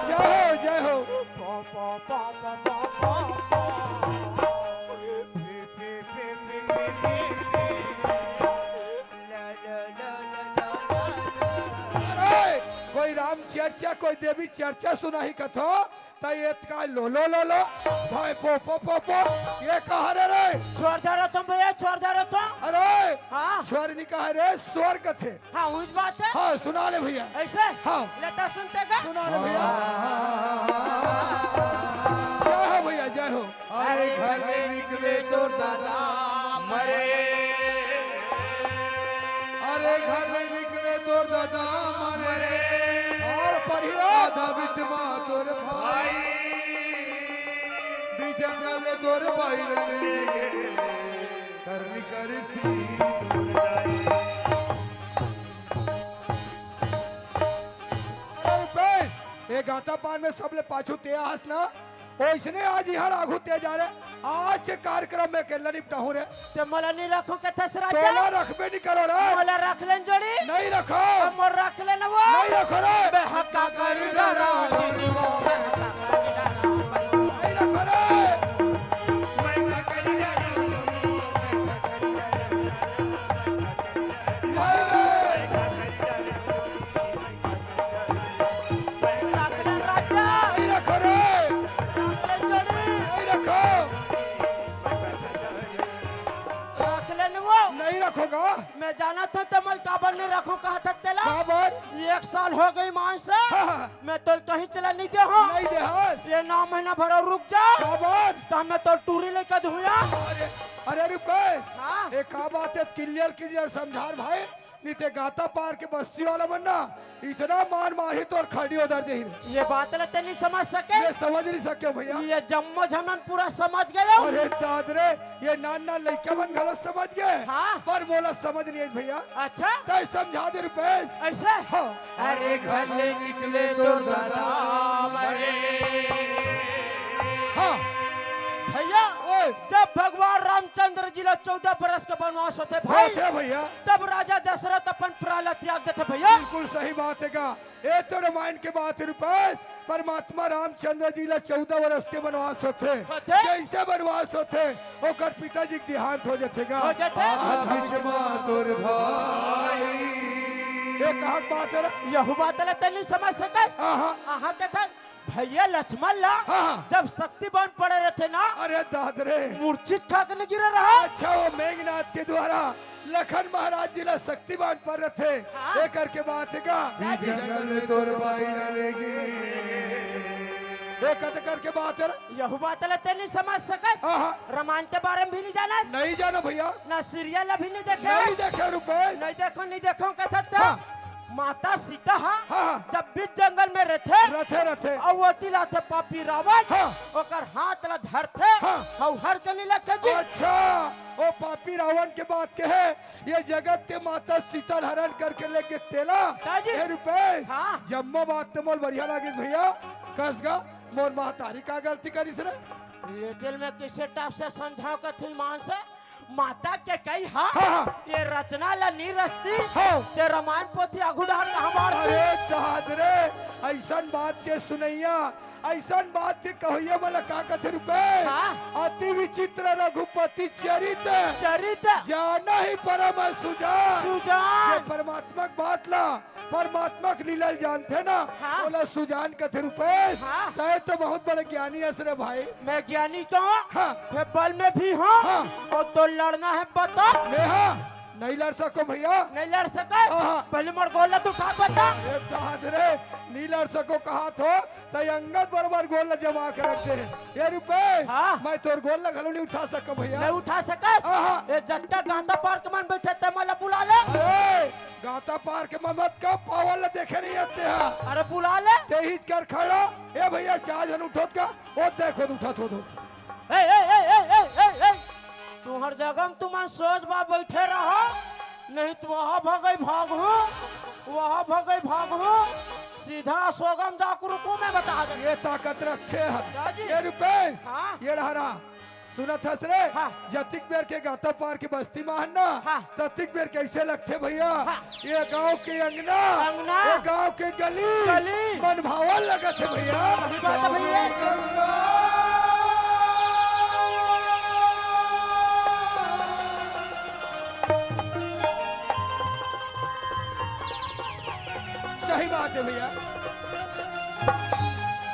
जय हो, जय हो। अरे, कोई राम चर्चा, कोई देवी चर्चा सुनाही कथो, त ये का लो, लो, लो, लो, भाई पो, पो, पो, पो, ये कहा रे रे? छोड़ दे रहा तुम भैया, छोड़ दे रहा तुम। अरे, हाँ। स्वर नहीं कहा रे, स्वर कथे। हाँ, उस बात है। हाँ, सुना ले भैया। ऐसे? हाँ। ले त सुन त गा। सुना ले भैया। जय हो भैया, जय हो। अरे घर ले निकले तोर दादा मरे। अरे घर ले निकले तोर दादा मरे। और पढ़ियो। आधा बीच मा तोर भाई। बीच जंगल ले तोर भाई रे। करनी करसी। अरे रुपेश, ये गाता पान में सबले पाछू ते आहस ना, ओइसने आज इहाँ आघू ते जा रे। आज के कार्यक्रम में अकेला निपटाहूँ रे। ते मोला नहीं रखो कथस राजा? तोला रखबे नहीं करो रे। मोला रख लेन जोड़ी। नहीं रखो। अब मोर रख लेन वो। नहीं रखो रे। बे हक्का करी डरा। नहीं रखो रे। नहीं रखो रे। नहीं रखो। रख लेन वो। नहीं रखोगा। मैं जानत हूँ, ते मोला काबर नहीं रखो, कहा था तेला। काबर? एक साल हो गई मान से। हाँ, हाँ। मैं तो कहीं चला नहीं दे हूँ। नहीं दे हस। ये नौ महीना भर और रुक जाओ। काबर? तो मैं तो टूरी लेकर धुया। अरे, अरे रुपेश। हाँ। ये का बात है, clear, clear समझार भाई। नहीं ते गाता पार के बस्ती वाला मन ना इतना मार मारही तोर खड़ी उधर दे ही रे। ये बात ला ते नहीं समझ सके? मैं समझ नहीं सके भैया। ये जम्मो झनन पूरा समझ गए हो। अरे दाद रे, ये नान नान लइका मन घलो समझ गए। हाँ। पर मोला समझ नहीं आई भैया। अच्छा। तय समझा दे रुपेश। ऐसे? हाँ। अरे घर ले निकले तोर दादा मरे। हाँ। भैया, ओए। जब भगवान रामचंद्र जी ला चौदह बरस के वनवास होथे भाई, होथे भैया। तब राजा दशरथ अपन प्राण ला त्याग देथे भैया। बिल्कुल सही बात है का। ए तो रामायण के बात है रुपेश, परमात्मा रामचंद्र जी ला चौदह बरस के वनवास होथे। होथे। जैसे वनवास होथे, ओकर पिताजी के देहांत हो जाथे गा। हो जाथे। आधा बीच मा तोर भाई। ये कहाँ की बात है रे? यहू बात ला ते नहीं समझ सकस। हाँ, हाँ। आहा कथा भैया लक्ष्मण ला हाँ, हाँ। जब शक्ति बाण पड़े रथे ना, अरे दाद रे। मूर्छित खा के नहीं गिरे रहा। अच्छा, वो मेघनाथ के द्वारा लखन महाराज जी ला शक्ति बाण पड़े रथे। हाँ। एकर के बात है का? बीच जंगल में तोर भाई ला लेगे। ये कत करके बात है रे? यहू बात ला ते नहीं समझ सकस। हाँ, हाँ। रामायण के बारे में भी नहीं जानस। नहीं जानो भैया। ना serial अभी नहीं देखे। नहीं देखे रुपेश। नहीं देखो, नहीं देखो कथा ते। हाँ। माता सीता हा, हाँ, हाँ। जब बीच जंगल में रथे, रथे, रथे। अउ ओती ला आथे पापी रावण, हाँ। ओकर हाथ ला धरथे, हाँ। अउ हर के नहीं लगथे जी। अच्छा, ओ पापी रावण के बात कहे, ये जगत के माता सीता ला हरण करके लेगे तेला। दाजी। ए रुपेश, हाँ। जम्मो बात तो मोला बढ़िया लागिस भैया, कस गा, मोर महतारी का गलती करिस रे? लेकिन मैं किसे टाप से समझाओ कथी मान से? माता के कही हा, हाँ, हाँ। ये रचना ला नी रचती, हाँ। ते रामायण पोथी आगू डाहर कहाँ बाढ़ती? अरे दाद रे, ऐसन बात के सुनैया, ऐसन बात के कहैया मन ला का कथे रुपेश? हाँ। अति विचित्र रघुपति चरित, चरित। जानहि परम सुजान। सुजान। ये परमात्मा के बात ला परमात्मा के लीला ल जानथे ना, हाँ। ओला सुजान कथे रुपेश। हाँ। तैं तो बहुत बड़े ज्ञानी हस रे भाई। मैं ज्ञानी तो हूँ, हाँ। मैं बल में भी हूँ। हाँ। अउ तो लड़ना है बता। मैं हाँ, नहीं लड़ सको भैया। नहीं लड़ सको? हाँ, हाँ। पहले मोर गोड़ ला तो उठा बता। अरे दाद रे, नहीं लड़ सको कहा थो, तैं अंगद बरोबर गोड़ ला जमा के रख दे। ए रुपेश, हाँ। मैं तोर गोड़ ला घलो नहीं उठा सको भैया। नहीं उठा सकस? हाँ, हाँ। ए जत्ता गांता पार के मन बैठे ते मन ला बुला ले। अरे, गांता पार के मन मत का, पावल ला देखे नहीं आते हैं। अरे बुला ले। तेहिज कर खड़ा। ए भैया, चार झन उठोत का? ओ देखो, उठा थो दो। ए, ए, ए, ए, ए, ए, ए। तुहर जगह में तुमन सोच बा बैठे रहो। नहीं तो वहाँ भगई भागहूँ, वहाँ भगई भागहूँ, सीधा सोगम जाकर रुको, मैं बता दे। ये ताकत रखे हन। का जी? ये रुपेश, हाँ? ये डहरा, सुनत हस रे? हाँ। जतिक बेर के गाता पार के बस्ती में हन ना, हाँ। ततिक बेर कैसे लगथे भैया? हाँ। ये गांव के अंगना, अंगना। ये गांव के गली, गली। मन भावन लगत हे भैया। सही बात है भैया। सही बात है भैया।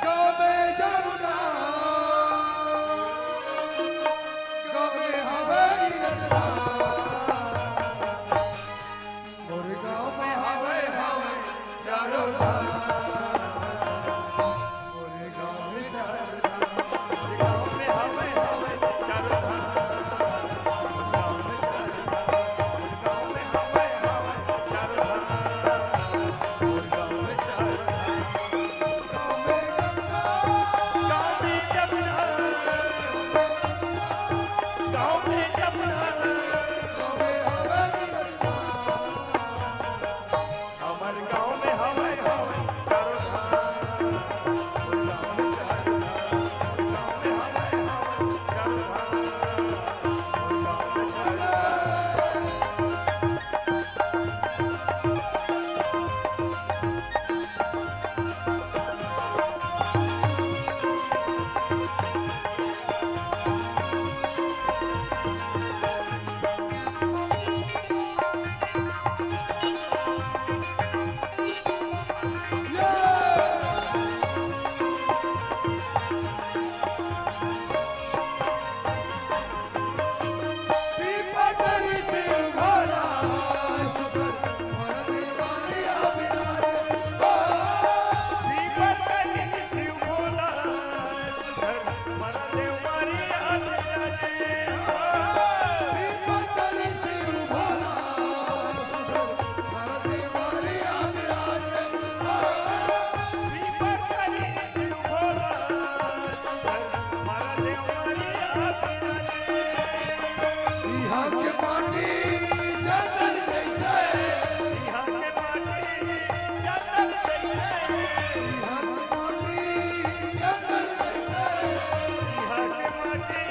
गाँव में जमुना, गाँव में हमारी रचना। मोरे गाँव में हवे, हवे चारों धाम। मोरे गाँव में चारों धाम। मोरे गाँव में हवे, हवे चारों धाम। मोरे गाँव में चारों धाम। मोरे गाँव में हवे, हवे चारों धाम। मोरे गाँव में चारों धाम। गाँव में गंगा, गाँव में जमुना, गाँव में जमुना। गाँव में हवे, हमर गाँव में हवय, हवय चारों धाम। गाँव में हवय, हवय चारों धाम। इहाँ के माटी चंदन जैसे। इहाँ के माटी चंदन जैसे। इहाँ के माटी चंदन जैसे। इहाँ के माटी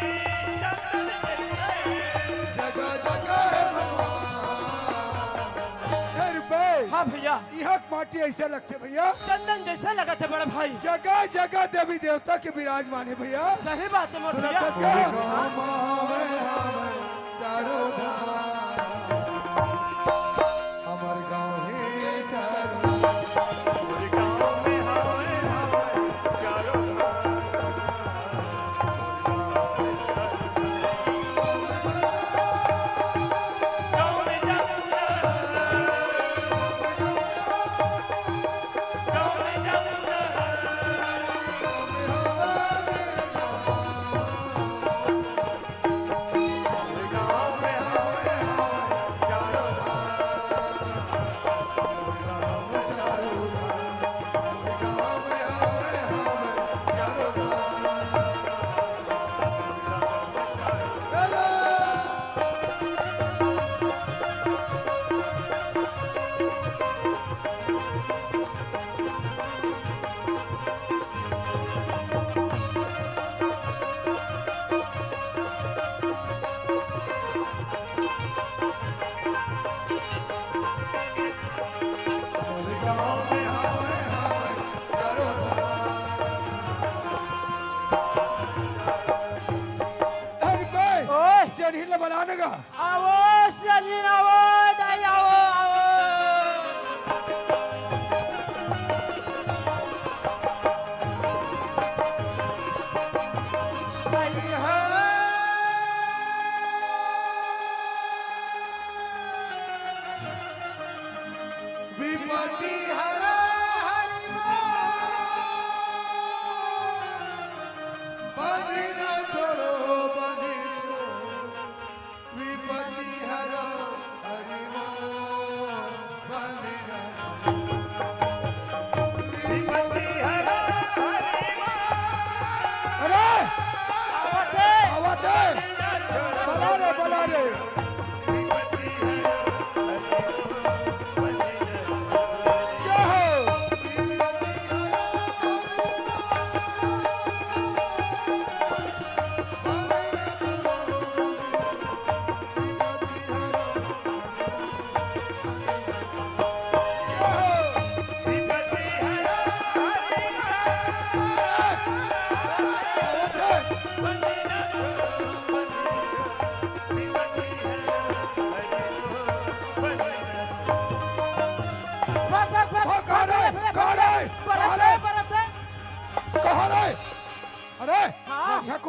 चंदन जैसे। जगह जगह है भगवान। ए रुपेश। हाँ भैया। इहाँ के माटी ऐसे लगथे भैया। चंदन जैसे लगत हे बड़ा भाई। जगह जगह देवी देवता के विराजमान हे भैया। सही बात हे मोर सुनत भैया। हस का? गाँव में हवे, हवे चारों धाम। हमर गाँव हे चारों धाम। मोर गाँव में हवे, हवे चारों धाम। अरे बे, ओए! सियान हिल बलाने का। आवो, सियान हिल, आवो, दाई, आवो, आवो। दाई, हो। विपत्ति हरा हरि बोल। बांधी ना छोड़ो, बांधी छोड़ो। विपत्ति हरा हरि बोल। बांधी ना। विपत्ति हरा हरि बोल। अरे! आवत हे! आवत हे! बला रे, बला रे। विपत्ति हरा हरि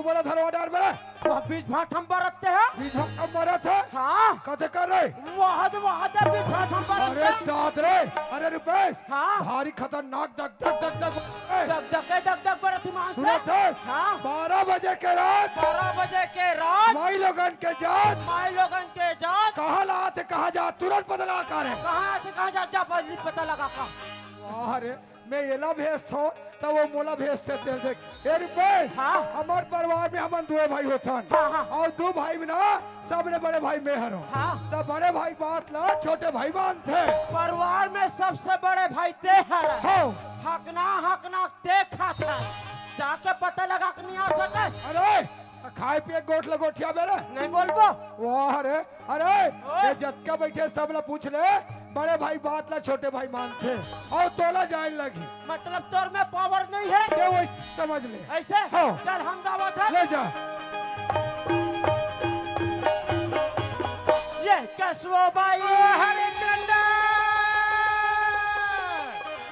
बोला धरवा डार बरे। वह बीच भाट हम बरतते हैं। बीच भाट हम बरत है। हाँ। कथे कर रे? वहद, वहद बीच भाट हम अरे बरतते हैं। दाद रे, अरे रुपेश। हाँ। भारी खतरनाक दग दग दग दग। दग दग के दग दग बरत ईमान से। सुनत है? हाँ। बारह बजे के रात। बारह बजे के रात। माई लोगन के जात। माई लोगन के जात। कहाँ ला आथे, कहाँ जात, तुरंत पता लगा का रे। कहाँ आथे, कहाँ जात, जा पहली पता लगा का। वाह रे, मैं एला भेजथों, त वो मोला भेजथे, तेल देख। ए रुपेश, हाँ। हमर परिवार में हमन दुए भाई होथन। हाँ, हाँ। अउ दू भाई में ना, सबले बड़े भाई मैं हरों। हाँ। त बड़े भाई बात ला छोटे भाई मानथे। परिवार में सबसे बड़े भाई ते हर। हाँ। हकना, हकना ते खाथस। जाके पता लगा के नहीं आ सकस। अरे, खाए पिए गोठ ल गोठिया बेरे। नहीं बोलबो। वाह रे, अरे, ओए। ये जतका बैठे सब ला पूछ ले, बड़े भाई बात ला छोटे भाई मानथे, अउ तोला जाए लगही। मतलब तोर में पावर नहीं है? के वो समझ ले। ऐसे? हाँ। चल हम गावत है। ले जा। ये कसवो बाई। ओ हरे चंडा।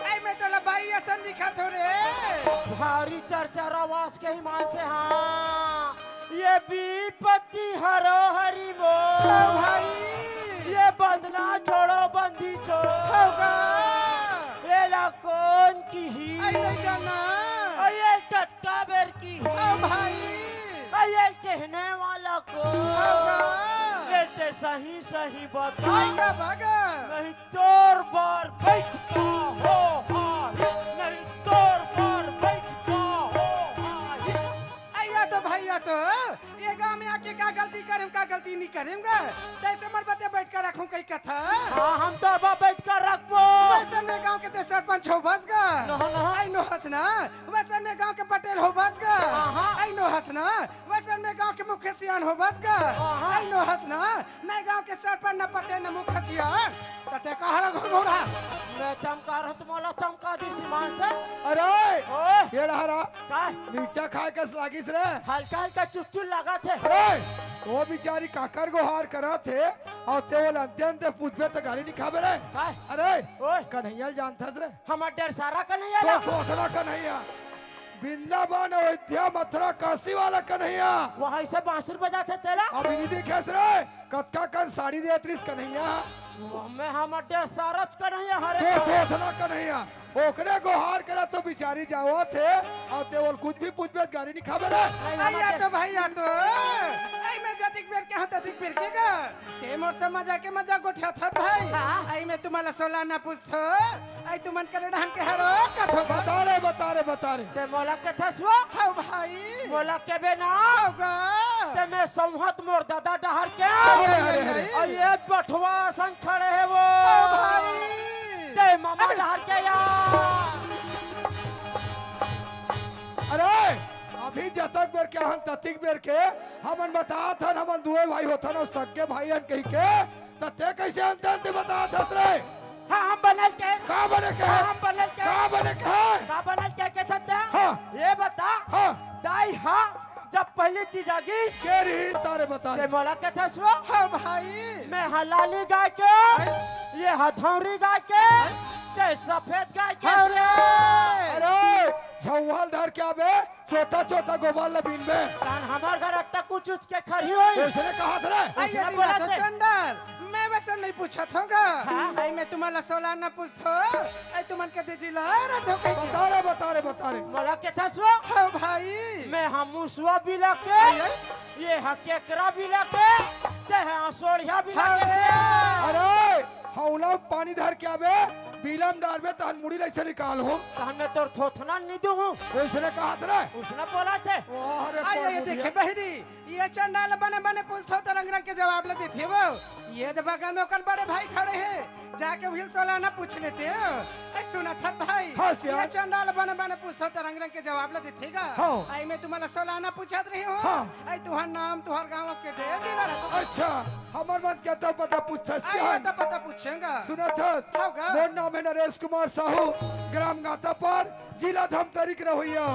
ऐ मैं तोला बाई असन दिखत हो रे। भारी चरचर आवाज के ईमान से, हाँ। ये विपत्ति हरो हरि मोर। ओ भाई। ये बंधना छोड़ो बंदी छोड़। होगा। ये ला कौन किही? ऐ नहीं जाना। अउ ये कतका बेर किही? ओ भाई। अउ ये कहने वाला कौन? होगा। ये ते सही सही बता। भागा, भागा। नहीं तोर बर बैठ का हो हाही, नहीं तोर बर बैठ का हो हाही। अइया तो भइया तो, ये गांव में आके का गलती करेम, का गलती नहीं करेम गा? तैसे मर बते बैठ कर रखूं कई कथा। हाँ, हम तो अब बैठ कर रखबो। वैसन में गांव के ते सरपंच हो बस गा। नहो, नहो। आई नो हंसना, वैसन में गांव के पटेल हो बस गा। हाँ, हाँ। आई नो हंसना, वैसन में गांव के मुख्य सियान हो बस गा। हाँ, हाँ। आई नो हंसना, मैं गांव के सरपंच न पटेल न मुखिया। त ते कहाँ रह घुरघुरा? मैं चमका रहूं त मोला चमका दिस ईमान से। अरे! ओए! ये डहरा। का? मिर्चा खाए कस लागिस रे? हल्का हल्का चुलचुल लागत हे। अरे! वो बिचारी काकर गोहार करत हे, अउ ते ओला अंते अंते पूछबे त गारी नहीं खाबे रे। का? अरे! ओए! कन्हैया ल जानथस रे? हमर डेढ़ सारा कन्हैया तो ला। थोथना कन्हैया। वृंदावन, अयोध्या, मथुरा, काशी वाला कन्हैया। वहां से बांसुरी बजाथे तेला। अभी नहीं देखेस रे, कतका कन साड़ी देत रिस कन्हैया। मैं हमर डेढ़ सारच कन्हैया हरे तो का। थोथना कन्हैया। ओकरे गोहार करा तो बिचारी जावत हे, अउ ते ओल कुछ भी पूछबे त गारी नहीं खाबे रे। नहीं, हमर अइया डेढ़ तो भइया तो, ऐ मैं जतिक बेर के हूं ततिक बेर के गा। ते मोर से मजाक के मजाक गोठियाथस भाई। हाँ। ऐ मैं तुम्हां ला सोलाना पूछथों। ऐ तुमन करे डहन के हरो कथो गा। बता रे, बता रे, बता रे। ते मोला कथस वो? हव भाई। मोला केबे ना? हव गा। ते मैं संहत मोर दादा डहर के। अरे, अरे, अरे। अउ ये बठवा असन खड़े हे वो। हव भाई। ते मामा अरे। डहर के यार। अरे, अभी जतक बेर के हन ततिक बेर के हमन बतात हन, हमन दुए भाई होथन अउ सगे भाई हन कहिके, त ते कइसे अंते अंते बतात हस रे? हाँ, हम बनल के। का बने के? हाँ, हम बनल के। का बने के? का बनल के, के छत्ते? हाँ। ये बता, हाँ। दाई हा, जब पहली तीजा गिस। के रही तारे बता। ते मोला कथस वो? हाँ भाई। मैं हा लाली गाय के, हैं? ये हा धौरी गाय के, हैं? ते सफेद गाय के। अरे! अरे, झौवाल धर के आबे, छोटा छोटा गोबर ल बीनबे। तान हमर घर अत्ता कुछ उच के खरही होई। ओइसने कहत रे। अइया ओइसने दिना बोलत तो हे। चंडाल, मैं वैसन नहीं पूछत हूं गा। हाँ। ऐ मैं तुम्हां ला सोलाना पूछथों, ऐ तुमन के दे जिला रे धोखे के। बता रे, बता रे, बता रे। मोला कथस वो? हव भाई। मैं हा मुसवा बिला के, अइया। ये हा केकरा बिला के, ते हा असोड़िया बिला के अरे। से। अरे, हौला म पानी धर के आबे, बिला म डारबे, तहन मुड़ी ल अइसे निकालहूं। तहन मैं तोर थोथना नहीं दूं। ओइसने कहत रे। ओइसने बोलत हे। वाह रे अइया, ये प्रभु देखे दिया। बहिनी, ये चंडाल बने बने पूछथों त रंग रंग के जवाब ल देथे वो। ये तो बगल में ओकर बड़े भाई खड़े हे, जाके उही ल सोलाना पूछ लेते हो। ऐ सुनत हस भाई, हाँ, सियान। ये चंडाल बने बने पूछथों त रंग रंग के जवाब ल देथे गा। हाँ। ऐ मैं तुम्हां ला सोलाना पूछत रहे हूं। हाँ। ऐ तुहार नाम, तुहार गांव के दे जिला रहत। अच्छा, हमर मन के अता पता पूछथस ऐ सियान। अता पता पूछेंगा। सुनत हस? हव गा। मोर नाम हे नरेश कुमार साहू, ग्राम गातापार, जिला धमतरी के रहोइया।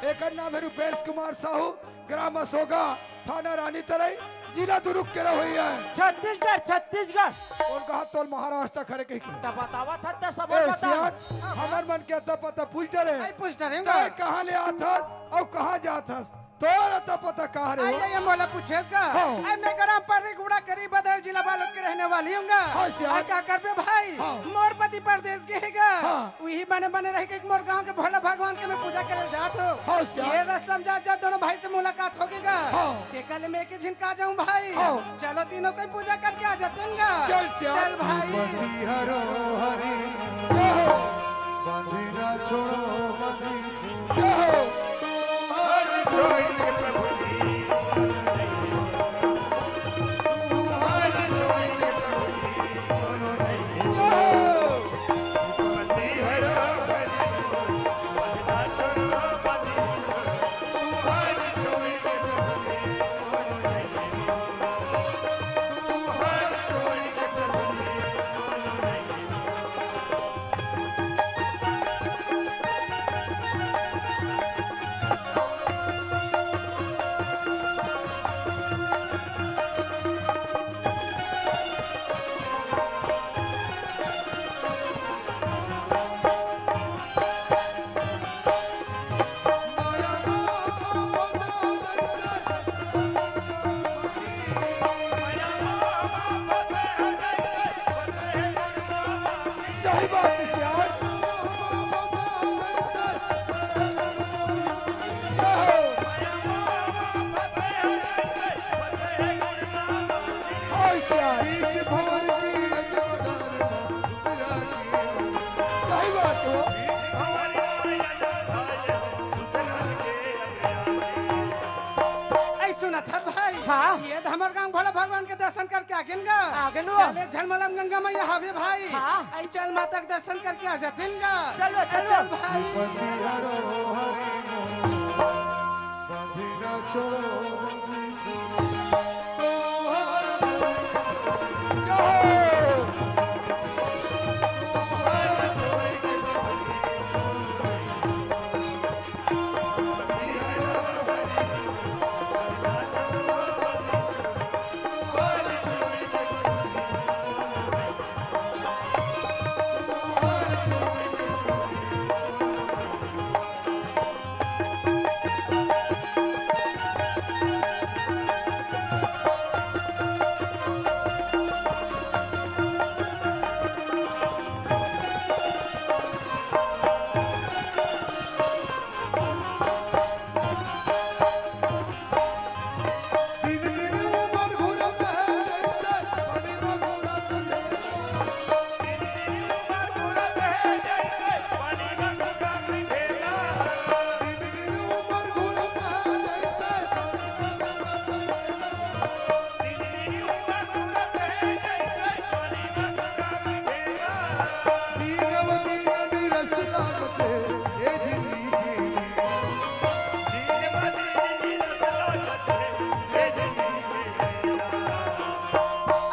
एकर नाम हे रुपेश कुमार साहू, ग्राम असोगा, थाना रानीतरई, जिला दुरुग के रहोइया। छत्तीसगढ़, छत्तीसगढ़। कौन कहा तोल महाराष्ट्र खड़े कहिके? त बतावत हस त सब ए, बता। सियान, हमर मन के अता पता पूछ डरे। ऐ पूछ डरे तैं गा। कहाँ ले आथस अउ कहाँ जाथस? तोर तो पता कहाँ रे आई, हो? आई, मोला पूछेस गा? हाँ। आई, मैं ग्राम पर्री गुड़ा करी बदर जिला बालोद के रहने वाली हूँ गा। हाँ, सियार। आई, का करबे भाई? हाँ। मोर पति परदेस गे हे गा। हाँ। उही बने बने रह के मोर गाँव के भोला भगवान के मैं पूजा करे जात हूँ। हाँ, सियार। ये रसलम जात जात दोनों भाई से मुलाकात हो गे गा। हाँ। तेकर ले मैं एक ही झिन का जाऊँ भाई। हाँ। चलो तीनों कोई पूजा करके आ जाते हैं गा। चल, सियार। चल भाई। पति हरो हरि। जय हो। बांधी ना छोड़ो, बांधी जय हो। सही बात है यार। हाय यार। सही बात हो। ऐ सुनत हस भाई? हाँ। ये तो हमर गांव भोला भगवान के दर्शन करके आ गेन गा। आ गेन हो। चले झलमलम गंगा मैया हवे भाई। हाँ। ऐ चल माता के दर्शन करके आ जातेन गा। चलो, चलो। चल भाई।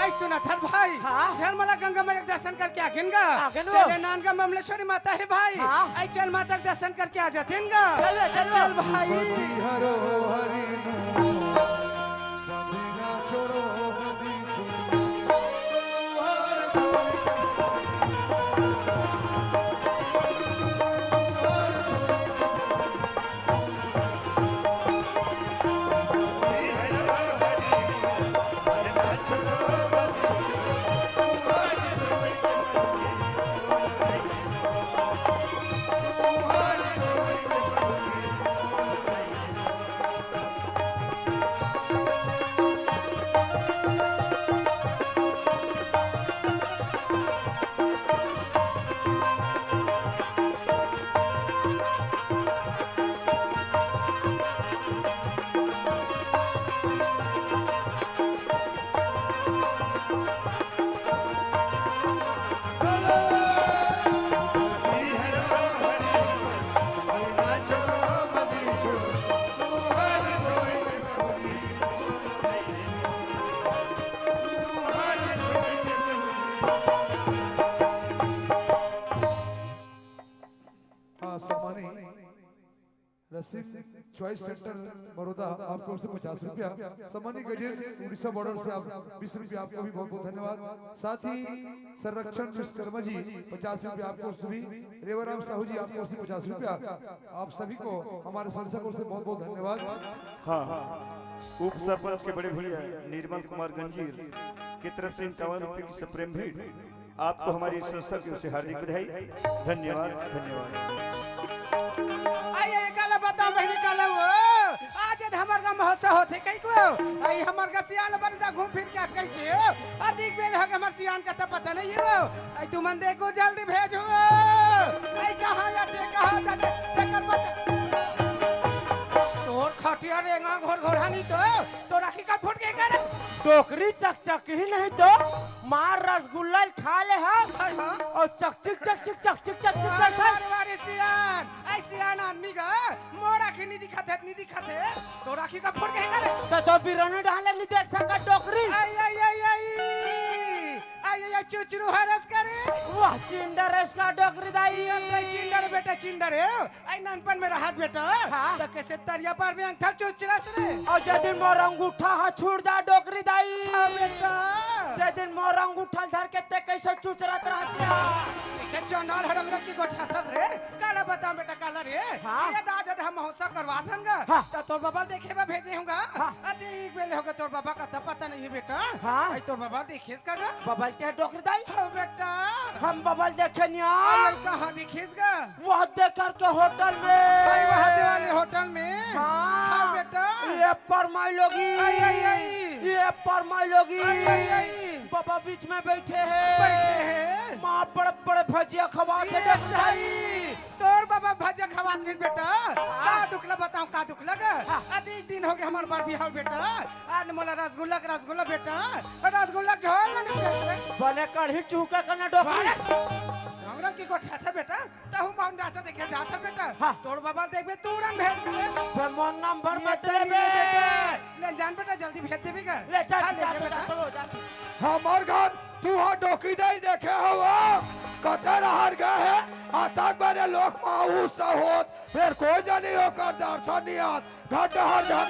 ऐ सुनत हस भाई? हाँ। झलमला गंगा मैया के दर्शन करके आ गेन गा। आ गेन हो। चले नांदगांव बमलेश्वरी माता हे भाई। हाँ। ऐ चल माता के दर्शन करके आ जातेन गा। चलो, चलो। चल भाई। चॉइस सेंटर बड़ौदा, आपको ओर से पचास रुपया। सम्मानित गजेंद्र, उड़ीसा बॉर्डर से आप बीस रुपया, आपको भी बहुत बहुत धन्यवाद। साथ ही संरक्षण विश्वकर्मा जी, पचास रुपया आपको ओर से भी। रेवाराम साहू जी, आपको ओर से पचास रुपया। आप सभी को हमारे संरक्षकों से बहुत बहुत धन्यवाद। हाँ, उप सरपंच के बड़े भैया निर्मल कुमार गंजीर की तरफ से इक्यावन रुपये की सप्रेम भेंट। आपको हमारी संस्था की ओर से हार्दिक बधाई। धन्यवाद, धन्यवाद। आई, आई, काला बताओ बहिनी, काला वो। आज यदि हमर गाँव महोत्सव होथे कहि को। आई, हमर गा सियान बन जा घूम फिर के कहि के। अधिक बेल हो गए, हमर सियान का तो पता नहीं हो। आई, तुमन देखो, जल्दी भेजो। आई, कहाँ जाथे, कहाँ जाथे, तेकर पता। तोर खटिया रेंगा घोर घोर हानी तो। तो राखी का फूट के कर। डोकरी चकचक ही नहीं तो मार रसगुल्ला खा ले हा। हाँ, हाँ। और चकचिक, चकचिक, चकचिक, चकचिक अरे, करता। अरे, अरे, सियान, ऐ सियान आदमी का मोर आँखी नहीं दिखाथे, नहीं दिखाथे। तो राखी का फूट के कर। तो, तो बिरने डाले नहीं देख सका डोकरी। आई, आई, आई, आई। आई, आई, आई, चुचरू हरस करे। वाह, चिंडर इसका डोकरी दाई। ये तो चिंडर बेटा, चिंडर है। आई नानपन में रहत बेटा, हाँ। त कैसे तरिया पार में अंगठा चुचरस रे? और जे दिन मोर अंगूठा हा छूट जा डोकरी दाई। हाँ बेटा। जे दिन मोर अंगूठा धर के ते कैसे चुचरत रहसिया? के चंडाल हड़ंगरा की गोठा थस रे। काला बताओ बेटा, काला रे। हाँ। ये दादा हम महोत्सव करवा संग। हाँ। त तोर बाबा देखे बा भेजे होगा। हाँ। अति एक बेले होगा तोर बाबा का त पता नहीं बेटा। हाँ। आई तोर बाबा देखे का गा? बबल के डोकरी दाई? हाँ बेटा। हम बबल देखे निया। आई, आई, कहाँ दिखिस गा? वह देकर के होटल में। आई, वहाँ देवाली होटल में? हाँ। हाँ बेटा। ये परमाई लोगी। आई, आई, आई। ये परमाई लोगी। आई, आई, आई। बाबा बीच में बैठे हैं। बैठे हैं। माँ बड़े बड़े भजिया खवा के ये डोकरी दाई। आई। तोर बाबा भजिया खवात नहीं बेटा। हाँ। का दुखला बताऊं, का दुखला गा? हाँ। अधिक दिन हो गए हमार बार बिहाव बेटा। आज मोला रसगुल्ला के रसगुल्ला बेटा, रसगुल्ला के झोल ना निकले रे। बने कढ़ी चूका का ना डोकरी। बने हमरा की गोठा था बेटा, तहु माउंट डाचा देखे जाता बेटा। हाँ। तोर बाबा देखबे, तुरंत भेज दे। बे, मोर नंबर ये मत तो ले नहीं बे। ले बेटा। ले जान बेटा, जल्दी भेज देबे का। ले चल, हाँ, ले जा जा बेटा, बेटा। चलो, जा। हमर घर तुहा डोकी दाई देखे हवा, कते रहर गए है, आतक बने लोक माहू सहोत, फिर कोई जनी ओकर दर्शन नहीं आत। घाटा हर घाट।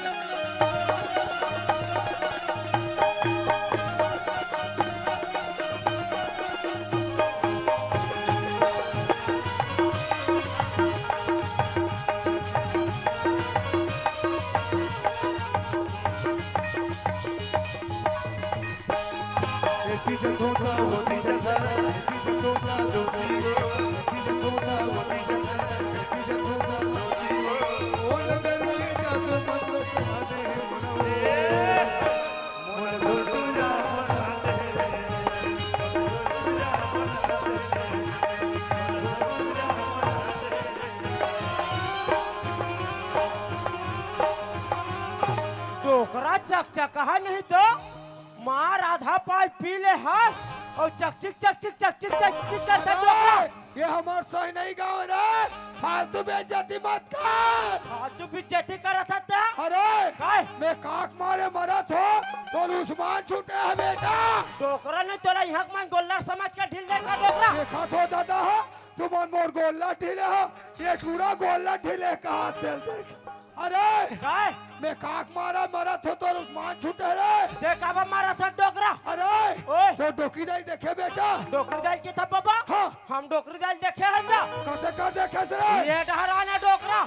डोकरा चकचकहा नहीं तो मार आधा पाल पी ले हस और चकचिक, चकचिक, चकचिक, चकचिक करता डोकरा। ये हमार सोहनई गाँव रे, फालतू बेइज्जती मत कर। फालतू बेइज्जती करत हस त? अरे, काय? मैं काक मारे मरत हो, तो उस्मान छूटे है बेटा। डोकरा नहीं तोला यहाँ के मन गोल्लर समझ के ढील दे का डोकरा। देखा तो दादा हो, तुमन मोर गोल्लर ढीले हो, ये टूरा गोल्लर ढीले कहा तेल देख। अरे, काय? मैं काक मारा मरत हो तो उस्मान छूटे रे। देख अब मारा था डोकरा। अरे, ओए। तो डोकी दाई देखे बेटा। डोकरी दाई के था बाबा? हाँ। हम डोकरी दाई देखे हैं जा। कते कर देखे से रे? ये डहराना डोकरा।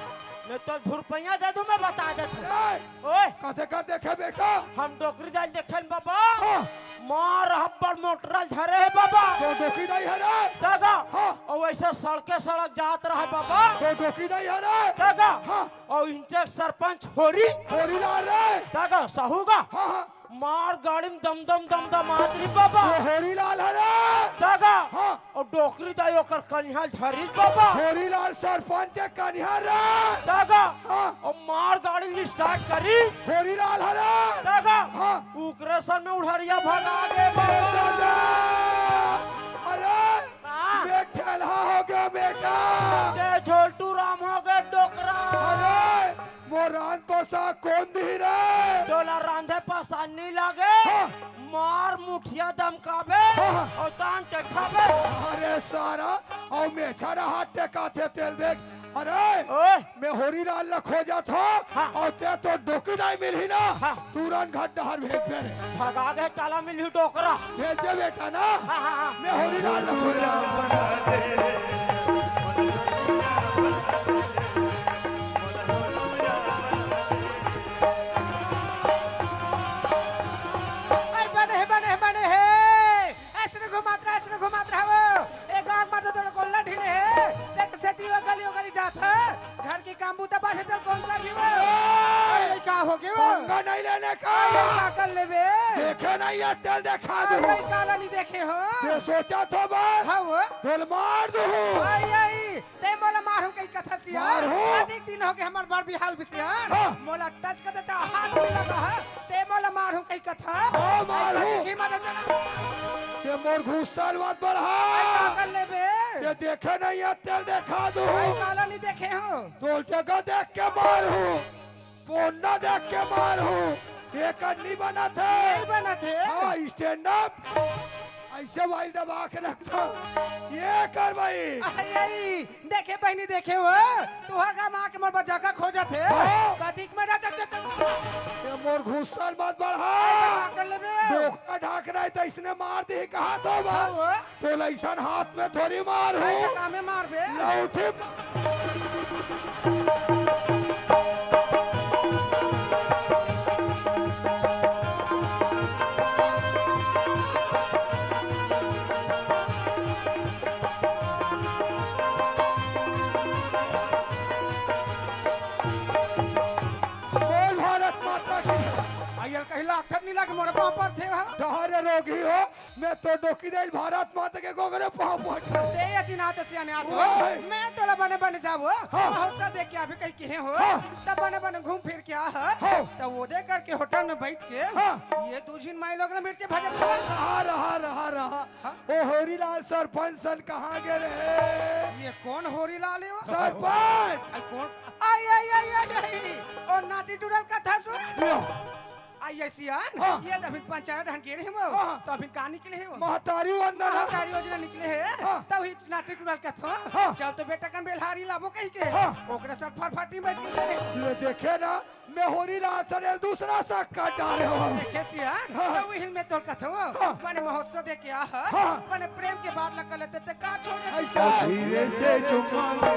नहीं तो धुरपैया दे दूं मैं बता दे तू। ए, ओए। कते कर देखे बेटा? हम डोकरी दाई देखे न बाबा। हाँ। मार हब्बड़ मोटरल धरे है बाबा। तो डोकी दाई है रे? दादा। हाँ। और वैसे सड़के सड़क जात रहा बाबा। तो डोकी दाई है रे? दादा। हाँ। और इंचे सरपंच होरी। होरी लाल रे। दादा, सहूगा। हाँ, हाँ। मार गाड़ी में दम दम दम दम आत रही बाबा। तो होरी लाल है रे। दादा। हाँ। और डोकरी दाई ओकर कनिहा धरिस बाबा। होरी लाल सरपंच के कनिहा रे। दादा। हाँ। और मार गाड़ी में स्टार्ट करिस। होरी लाल है रे। दादा। हाँ। उकरे सन में उड़हरिया भगा दे बाबा। दादा। अरे। हाँ। मैं ठेलहा हो गया बेटा। ते झोलटू राम हो गए डोकरा। अरे, मोर रांध पोसा कोन दी रे? तोला रांधे पसा नहीं लागे। हाँ। मार मुठिया दमकाबे हाँ। और दान टेकाबे। अरे सारा, और मेछा रहा टेकाथे तेल देख। अरे, ओए। मैं होरीलाल ला खोजत हंव, हाँ। अउ तें तो डोकी दाई मिलही ना, हाँ। तुरंत घर डहर भेजबे रे। भगा दे, ताला मिलही डोकरा। भेज दे बेटा ना। हाँ, हाँ, हाँ। मैं होरीलाल ला खोजत हंव। अरे बने हे, बने हे, बने हे। अइसने घुमात रहा, अइसने घुमात रहा वो। ए गांव में तो तोला गोल्ला ढीले हे। देख सेती वो गली, वो गली जात हे। घर के काम बूता बांचे तेला कोन करही वो? ए! अरे का होगे वो? पंगा नहीं लेने का। अरे का कर लेबे? देखे नहीं हे तेला देखा दूं। अरे काला नहीं देखे हो? तें सोचत हस बस। हाँ वो। तोला मार दूं। आई, आई। तें मोला मारहूं कहि कथस सियान। मारहूं। अतेक दिन होगे हमर बर बिहाव ल बे सियान। हाँ। मोला टच कर देते हाथ में लगा हे। तें मोला मारहूं कहि कथस। हाँ, मारहूं। अइसे देखी मत चला। तें मोर गुस्सा ल मत बढ़ा। अरे का कर लेबे? तें देखे नहीं हे तेला देखा दूं। अरे काला नहीं देखे हो? तोर जगह देख के मारहूं। पोन्ना देख के मारहूं, एकर नहीं बनत हे। नहीं बनत हे। हाँ, stand up। अइसे वाइल दबा के रखथंव। ये कर भाई। आई, आई, देखे बहिनी, देखे हो, तुंहर गांव में आके मोर बर जगह खोजत हे। हाँ। कतिक में रहत हे, ये मोर गुस्सा ल मत बढ़ा। आई, का कर लेबे? डोकरा ढाकरा हे त अइसने मार दिही कहाथंव बस। हाँ, वो। तोला अइसन हाथ में थोड़ी मारहूं। अरे, कामे मारबे। लौठी। बोल भारत माता की। आयल कहीं लाखत नहीं लगे, मोर पाँव परथे हा। डहर रोगही हो, मैं तो डोकी दाई ल भारत माता के गोगरे पाँव पड़थंव। तें अतिन आत सियान आत हो। ओए। मैं तोला बने बने जाबो। हाँ। महोत्सव देख के आबे कहि कहे हो। हाँ। तब बने बने घूम फिर के आए हस। हाँ। तब ओदे करके होटल में बइठ के। हाँ। ये दू झिन माईलोगिन मिर्ची भजा खा। रहा, रहा, रहा, रहा। हाँ। ओ होरीलाल सरपंच सन कहाँ गे रहे? ये कोन होरीलाल हे वो? सरपंच। आई कोन? आई, आई, आई, आई, आई। ओ नाटी टूरा ल कथस वो। यो। आई, आई सियान, हाँ। ये त अभी पंचायत डहन गे रहे वो, हाँ। त अभी का निकले हे वो? महतारी वंदना। महतारी योजना निकले हे, हाँ। त वही नाटी टूरा ल कथंव, हाँ। चल तो बेटा कन बेलहारी लाबो कहि के, हाँ। ओकरे साथ फरफटी में बइठ के गे रहे। ले देखे ना, मैं होरीलाल सन ल दूसरा शक कर डारे हो। देखे सियान, हाँ। त वही ल मैं तोला कथंव, हाँ। बने महोत्सव देख के आए हस, हाँ। बने प्रेम के बात ल कर लेते, ते का छोड़ देते? ऐसा। धीरे से चुम्मा ले।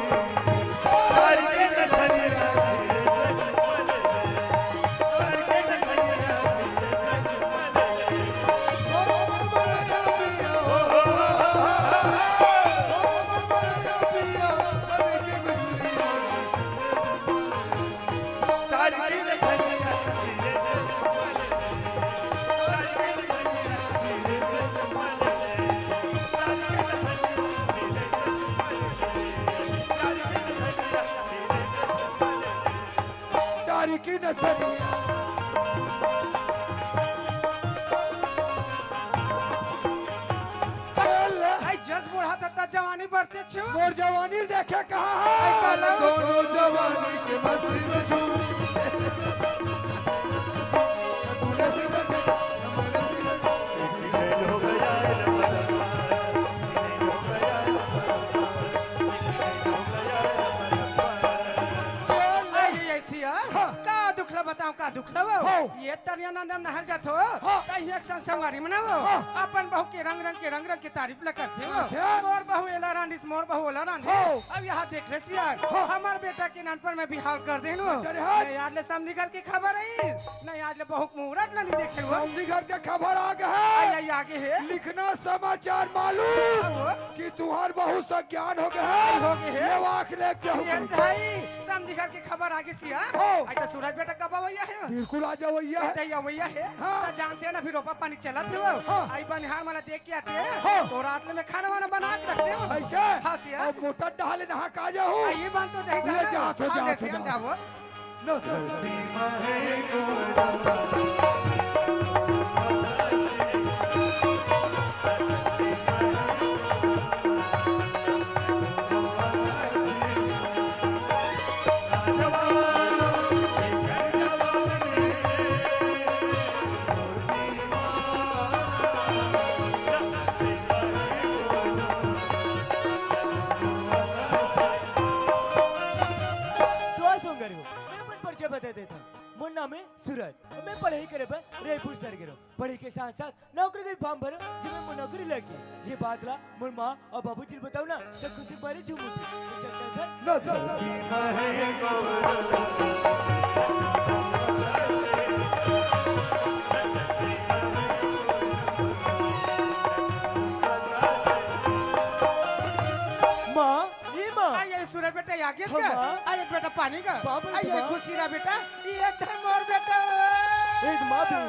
तारीखी नथनिया। आई जस बूढ़ा त जवानी बढ़ते छु। मोर जवानी देखे कहाँ हे? आई काला दोनों जवानी के मस्ती में झूम। आई, आई, आई, सिया, हाँ। का दुख ला बताओ, का दुख ला वो? हाँ। ये तरिया नंदम नहल जात हो, हाँ। त एक संग संगवारी मना वो। हाँ। अपन बहू के रंग रंग के, रंग रंग के तारीफ ला करथे वो। अच्छा। मोर बहू एला रांधिस, मोर बहू ओला रांधिस। हाँ। अब यहाँ देख ले सिया, हाँ। हमर बेटा के नानपन में बिहाव कर देन वो। अरे हाँ। नहीं आज ले समधी घर के खबर आई, नहीं आज ले बहू के मुहूर्त ला नहीं देखे वो। समधी घर के खबर आ गे हे। आई, आई, आ गे हे। लिखना समाचार मालूम। हाँ वो। कि तुंहर बहुत सा ज्ञान हो गे हे। हो गे हे। ये वाक ले के हो ये गई। भाई, समधी घर के खबर आ गे सिया। हो। आई त सूरज बेटा कब अवइया हे? बिल्कुल आ जावइया हे। ए, त अवइया हे। हाँ। त जान से ना, अभी रोपा पानी चलत हे वो। हाँ। आई बनिहार मन ला देख के आते। हाँ। त रात ले मैं खाना वाना बना के रख देंव। ऐसे? हाँ सिया। अब मोटर डहाले नहा का जाहूँ। आई बात तो जाही ले जाना। जात हो, हाँ, जात ले हो, सिया जात। जावो। सूरज, मैं पढ़ाई करे बर रायपुर शहर गे रहों। पढ़ाई के साथ-साथ नौकरी के भी form भरों, जेमे मोर नौकरी लग गे। ये बात ला मोर माँ अउ बाबूजी ल बताहूँ ना, त खुशी के मारे झूम उठही। त चल, चल, चल। नजर की महक। माँ, ए माँ। आ ये सूरज बेटा, आ गे हस का? हाँ, माँ। आ ये बेटा पानी का। बाप रे, आ ये माँ। खुशी रह बेटा, ये तो मोर बेटा। ए माँ भी।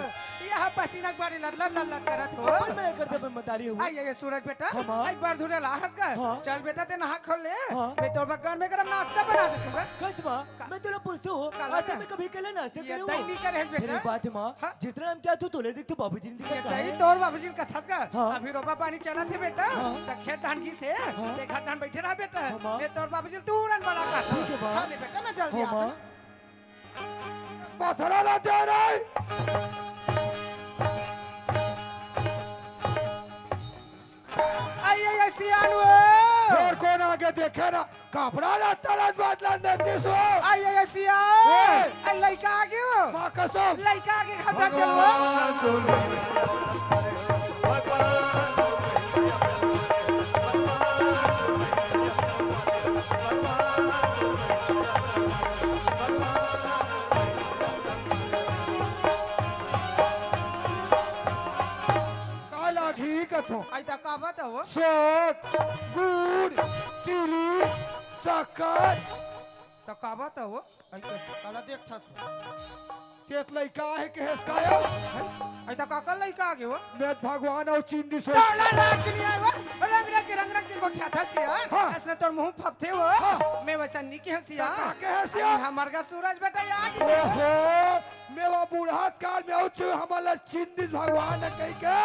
ये हा पसीना के बारे लट लट लट लट करत हो। अपन मैं करते अपन मतारी हूँ। आ ये सूरज बेटा, हाँ, माँ। आ बार धुरे ला हस का? हाँ। चल बेटा, ते नहा खोल ले। हाँ। मैं तोर बर गरम गरम नाश्ता बना देथों। कस माँ, मैं तोला पूछथों, काला आज तक का? मैं कभी अकेला नाश्ता ये करे हूँ? तैं नहीं करे हस बेटा। तेरी बात है माँ, हाँ। जितना हम क्या तू तोले देख तो बाबूजी ने दिखा ये कहाँ तैं है? तोर बाबूजी ने कथस का? हाँ। अभी रोपा पानी चलत हे बेटा, हाँ। त खेत धान गिस हे, हाँ। ते घर धान बैठे रह बेटा। हाँ, माँ। मैं तोर बाबूजी ल तुरंत बला का ठीक है, माँ। हाँ, ले बेटा, मैं जल्दी हाँ, आथों। माँ। पथरा ला दे रे। आई, आई, आई, सियान वो। फेर कोन आगे देखे ना, कपड़ा ला तलत बदलन देतिस वो। आई, आई, आई, सियान। ओए। आई, लइका आगे वो। माँ कसम। लइका आगे, घटा चल वो। भगवान तो नहीं। भगवान तो नहीं। का लागही कथों? आई त का बताओ? सोंठ, गुड़, तिली, शक्कर। त का बताओ? आई त काला देखथस? तें लइका हे कहेस का यो? आई त काकर लइका आगे वो? मैं भगवान अउ चिंदी सो। तोला लाज नहीं आय वो? रंग रंग के, रंग रंग के गोठियाथस यार। हाँ। अइसने तोर मुंह फपथे वो। हाँ। मैं वइसन नहीं कहेंव यार। त का कहेस यार? आई हमर गा सूरज बेटा, आ गे। ओहो। मैं वो बुढ़त काल में अउ चु हमर ला चिंदिस भगवान कहिके,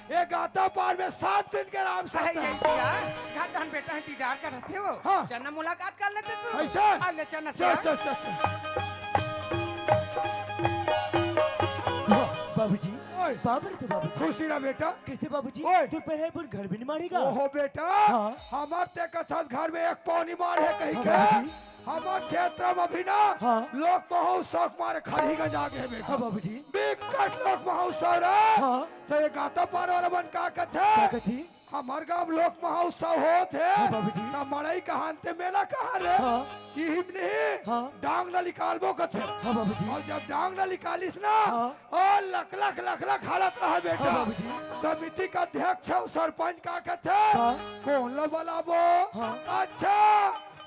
ए गाता पार में सात दिन के राम आई, साथ। आई, आई, यार, घर धान बेटा हे, इंतजार करत हे वो। हाँ। चल ना मुलाकात कर लेते तू। ऐसा? आ ले, चल ना चल, सियान। चल, चल, चल। हाँ, बाबूजी। ओए। बाबर तो बाबूजी। खुशी रह बेटा। कैसे बाबूजी? ओए। तू पहले पूरे घर भी नहीं मारेगा? ओहो बेटा। हाँ। हमर ते कथस घर में एक पौनी मार हे कहिके। हाँ, बाबूजी। हमर क्षेत्र में भी ना हाँ। लोक महोत्सव के मारे खरहीगंज आगे हे बेटा। हाँ बाबूजी। बिकट लोक महोत्सव रे। हाँ। त ये गाता पार वाला मन का कथे? का कथे? हमर गांव लोक महोत्सव होत हे। हाँ बाबूजी। त मड़ई कहान ते मेला कहान रे? हाँ। इहिम नहीं। हाँ। डांग न निकालबो कथे। हाँ बाबूजी। अउ जब डांग न निकालिस ना, हाँ। ओ लख लख लख लख हालत रहा बेटा। हाँ बाबूजी। समिति का अध्यक्ष अउ सरपंच का कथे? हाँ। कोन ला बलाबो? हाँ। अच्छा।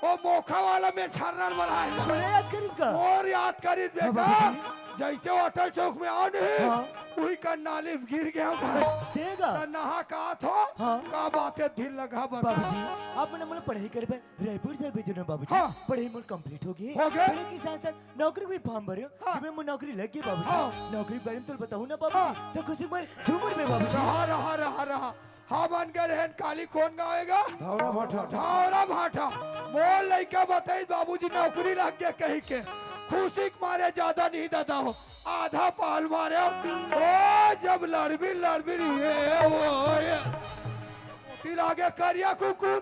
ओ मोखा वाला में छर्रन वाला हे। तोला याद करिस का? मोर याद करिस हाँ, बेटा। बाबूजी। जइसे होटल चौक में आव नहीं, हाँ। उही का नाली में गिर गेंव। देगा। त नहा का आथों, हाँ। का बात हे, ढील लगा बता। बाबूजी, आप मन मोला पढ़ाई करे बर रायपुर से भेजो ना बाबूजी। हाँ। पढ़ाई मोर complete हो गे। हो गे। पढ़ाई के साथ-साथ नौकरी भी form भरेंव, हाँ। जेमे मोर नौकरी लग गे बाबूजी। हाँ। नौकरी के बारे में तोला बताहूँ ना बाबूजी, हाँ। त खुशी के मारे झूम उठबे बाबूजी। रहा, रहा, रहा, रहा। हमन गे रहेन काली कोन गाँव हे गा? धौरा भाठा। धौरा भाठा। मोर लइका बताइस बाबूजी नौकरी लग गे कहिके। खुशी के मारे जादा नहीं ददा हो। आधा पाल मारे। ओ जब लड़बिन लड़बिन ये वो ये। मोती लागे करिया कुकुर।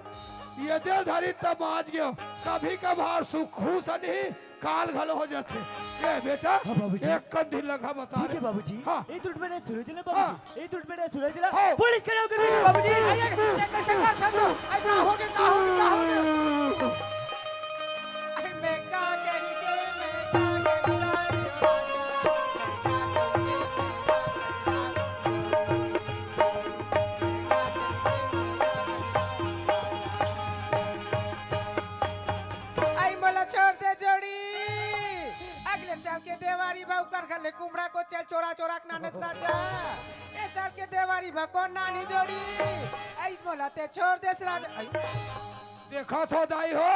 ये दे ल धरिस त बाँच गेंव। कभी कभार सुख खुश नहीं। काल घलो हो जाथे। ए बेटा, हाँ बाबूजी। एक कन ढील लगा बता ठीक रे। हे बाबूजी। हाँ। ए टूट बेटा सूरज ला हाँ। बाबूजी। ए टूट बेटा सूरज ला। हाँ। पुलिस खड़ा होकर बेटा बाबूजी। अरे, अरे, कैसे करथस तू? अरे, का हो गे, का हो गे, का हो गे? अरे, मैं का करी के, मैं का करी राज राजा। आई मोला छोड़ दे जोड़ी। अगले साल के देवारी बा ओकर घर ले कुमड़ा कोचल चोरा चोरा के नानस राजा। ए साल के देवारी बा कोन नानी जोड़ी। आई मोला ते छोड़ देस राजा। आई। देखत हो दाई हो,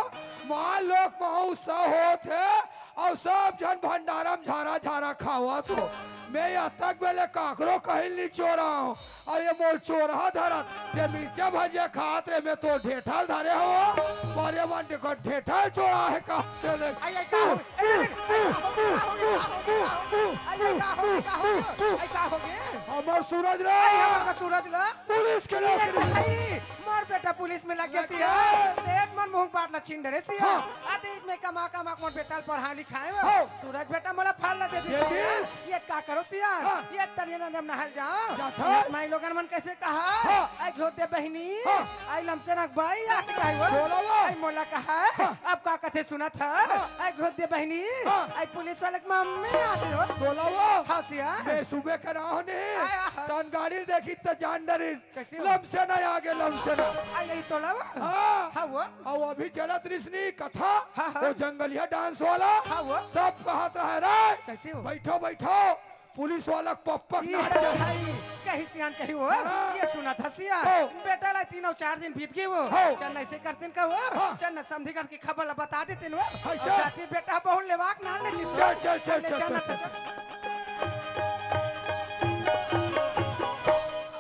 माँ लोक महोत्सव होत हे अउ सब झन भंडारा म झारा झारा खावत हो। मैं अतक बेले काकरो कहिल नी चोरा हूँ। अउ ये मोर चोरहा धरत, ते मिर्चा भजिया खात रहे, मैं तो ढेठल धरे हूँ। अरे मन देखो, ढेठल चोरा हे का? चले। आई, आई, का हो गे? आई, आई, का हो गे? का हो गे? आई, आई, का हो गे? का हो गे? आई, का हो गे? हमर सूरज रे। आई, हमर का सूरज रे। पुलिस के ये नौकरी। भाई, मोर बेटा पुलिस में लग गे लग सिया। गया। पेट मन मुंह पाट ला छीन डरे सिया। हाँ। अतीत में कमा कमा के मोर बेटा ल पढ़ा लिखाए हो। हाँ। सूरज बेटा मोला फल ला दे दे ये सिया। भी? ये का करो सिया? हाँ। ये तरिया नदी में नहाय ल जाओ। जात ये हन। माई लोगन मन कैसे कहा? हाँ। आई घोते बहिनी। हाँ। आई लमसे नक बाई, आ के कही हो। बोलो वो। आई मोला कहा। हाँ। अब का कथे सुनत ह? हाँ। आई घोते बहिनी। हाँ। आई पुलिस वाले के मम्मी आते हो। बोलो वो। हाँ सिया। मैं सुबह करा हो नहीं। आया। तन गाड़ी देखी त जान डरी। कैसे हो? लमसेना आगे लमसेना। आ, यही टोला वा? हाँ। हाँ, वो? अउ अभी चलत रिसनी कथा, हाँ, हाँ। वो जंगलिया डांस वाला, हाँ, वो? तब कहत रहे रे, कैसे हो? बैठो, बैठो, पुलिस वाला पप्पक ये नाचे। भाई, कहीं सियान कहीं वो? हाँ। ये सुनत ह सियान। हाँ। बेटा ला तीन अउ चार दिन बीत गे वो। हाँ। चल ऐसे करते न का वो? हाँ। चल न समधी घर की खबर ला बता देते न वो। हाँ, अउ चल। जाती बेटा बहुत लेवाक नान लेती। चल, चल, चल, ले चल, चल, चल, चल। चल।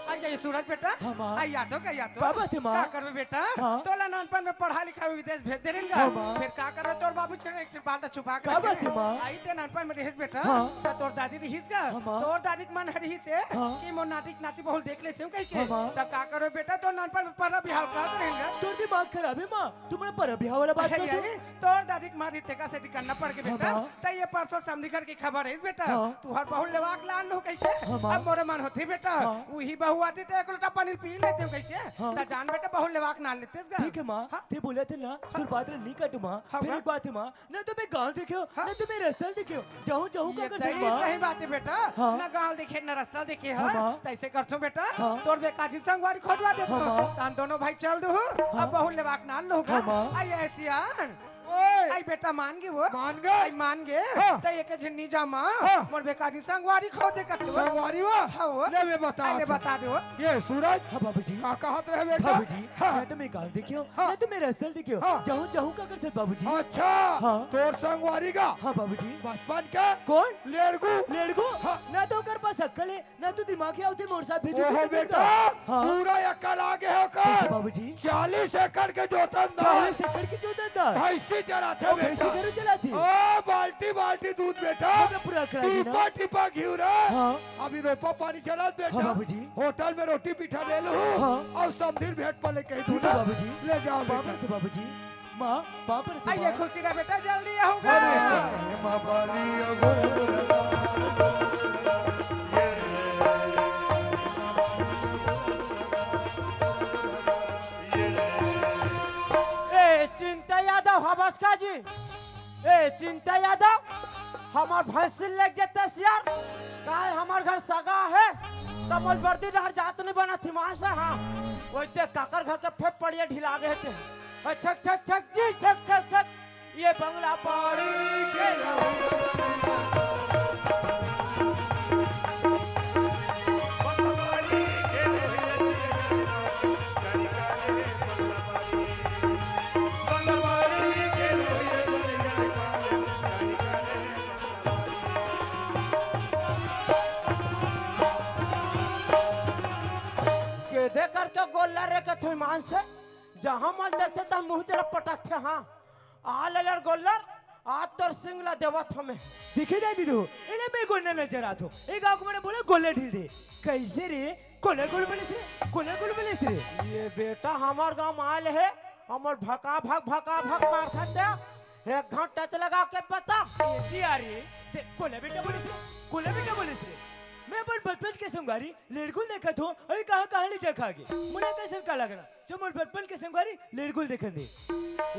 आ गई सूरज बेटा। हाँ, माँ। आ, या तो का, या तो। का बात हे, माँ? का करबे बेटा? हाँ। तोला नानपन में पढ़ा लिखा में विदेश भेज दे रहेन गा। हाँ, माँ। फिर का करबे, तोर बाबू छे एक बात छुपा के का रखे। बात हे, माँ? आई ते नानपन में रहिस बेटा। हाँ। त तोर दादी रहिस गा। हाँ, माँ। तोर दादी के मन ह रहिस हे हाँ। कि मोर नाती के नाती बहुल देख लेते हूँ कहिके। हाँ, माँ। त का करबे बेटा, तोर नानपन में परब बिहाव करत रहेन गा। तोर दिमाग खराब हे, माँ। तू मोला परब बिहाव वाला बात अरे, करत हो? अरे, तोर दादी के मरे तेकर सेती करना पड़ गे हाँ, बेटा। माँ। त ये परसों समधी घर की खबर हे बेटा। हाँ। तुहर बहुल लेवाक लान लू कहिके। हाँ, माँ। अब मोरे मन होथे बेटा। हाँ। उही बहू आती त एक लोटा पानी पी लेते हूँ कहिके। हाँ। त जान बेटा बहुल लेवाक नान लेते गा। ठीक हे माँ, हाँ। ते बोलत हे ना, हाँ। तोर बात ला नी काटूँ माँ। हाँ, फिर माँ। एक बात हे माँ, ना तो मैं गाँव देखे हूँ, हाँ। ना तो मैं रसल देखे हूँ। जाहूँ, जाहूँ ये काकर तो संग ही माँ। सही बात हे बेटा। हाँ। ना गाँव देखे, ना रसल देखे, हाँ, हाँ। माँ। त ऐसे करथों बेटा, हाँ। तोर बेकाजी संगवारी खोजवा देथों। हाँ, माँ। तहान दोनों भाई चल दू, हाँ। अब बहुल लेवाक नान लू गा। हाँ, माँ। आई ऐसी आन। ओए। आई बेटा मान गे वो। मान गे? आई मान गे। हाँ। त एक झिन नी जा माँ। हाँ। मोर बेकाजी संगवारी खोजे कथे वो। संगवारी वा? हाँ वो। ले मैं बता आई ले दो। बता दो। ये सूरज। हाँ बाबूजी। का कहत रहे बेटा? बाबूजी, हाँ। ना तो मैं गाँव देखे हूँ, हाँ। ना तो मैं रसल देखे हूँ। हाँ। जाहूँ, जाहूँ काकर संग बाबूजी। अच्छा। हाँ। तोर संगवारी का? हाँ बाबूजी। बचपन के? कोन? लेड़गू। लेड़गू? हाँ। ना तो ओकर पास अक्कल हे, ना तो दिमाग हे, अउ ते मोर साथ भेजो ओहो के बेटा, हाँ। पूरा अक्कल आ गे हे ओकर। कैसे बाबूजी? चालीस एकड़ के जोतन दार। चालीस एकड़ के जोतन दार? भैंसी चराथे ओ, भैंसी बेटा। घरे चलाथे? ओ, बाल्टी बाल्टी दूध बेटा। मतलब पूरा अकड़ा गे ना? टीपा टीपा घीव रे। हाँ। अभी रोपा पानी चलत बेटा। हाँ बाबूजी। होटल में रोटी पीठा ले लू। हाँ। अउ समधी भेंट पले कही ठीक हे दूध बाबूजी। ले जाओ पाँव बेटा। परत हों बाबूजी। माँ, पाँव परत हों आइए माँ। खुशी ना बेटा, जल्दी आऊंगा। अरे, माँ बाली अगुर ए, चिंता यादव हवस का जी? ए, चिंता यादव, हमर भैंसी लेग जेते सियार, काहे हमर घर सगा हे, त मोल बरदी डहर जात नहीं बना थी माँ से, हाँ। वही देख काकर घर के फेंक पड़िया ढिला गए थे। छक, छक, छक जी, छक, छक, छक। ये बंगला पारी के के दे करके गोल्लर रे कथुई मान से, जहाँ मन देखते तहाँ मुँह जरा पटकते, हाँ। आ ले लड़ गोल्लर, आज तोर सिंग ला देवत हमें। देखे दाई दीदू, एला मैं गोल्लर नजर आत हो। ए गाँव के मने बोला गोल्लर ढील दे। कैसे रे? कोला गोल बोलिस रे? कोला गोल बोलिस रे? ये बेटा हमर गाँव में आल हे, हमर भका भक, भका भक मार खाते। एक घंटा टच लगा के बता। ए जी अरे, ते कोला बेटा बोलिस रे? कोला बेटा बोलिस रे? मैं अपन बचपन के संगवारी लेड़गुल देखत हो, अभी कहाँ कहाँ ले जा खा गे। मुला कैसन का लगना? जो मोर बचपन के संगवारी लेड़गुल देखन दे।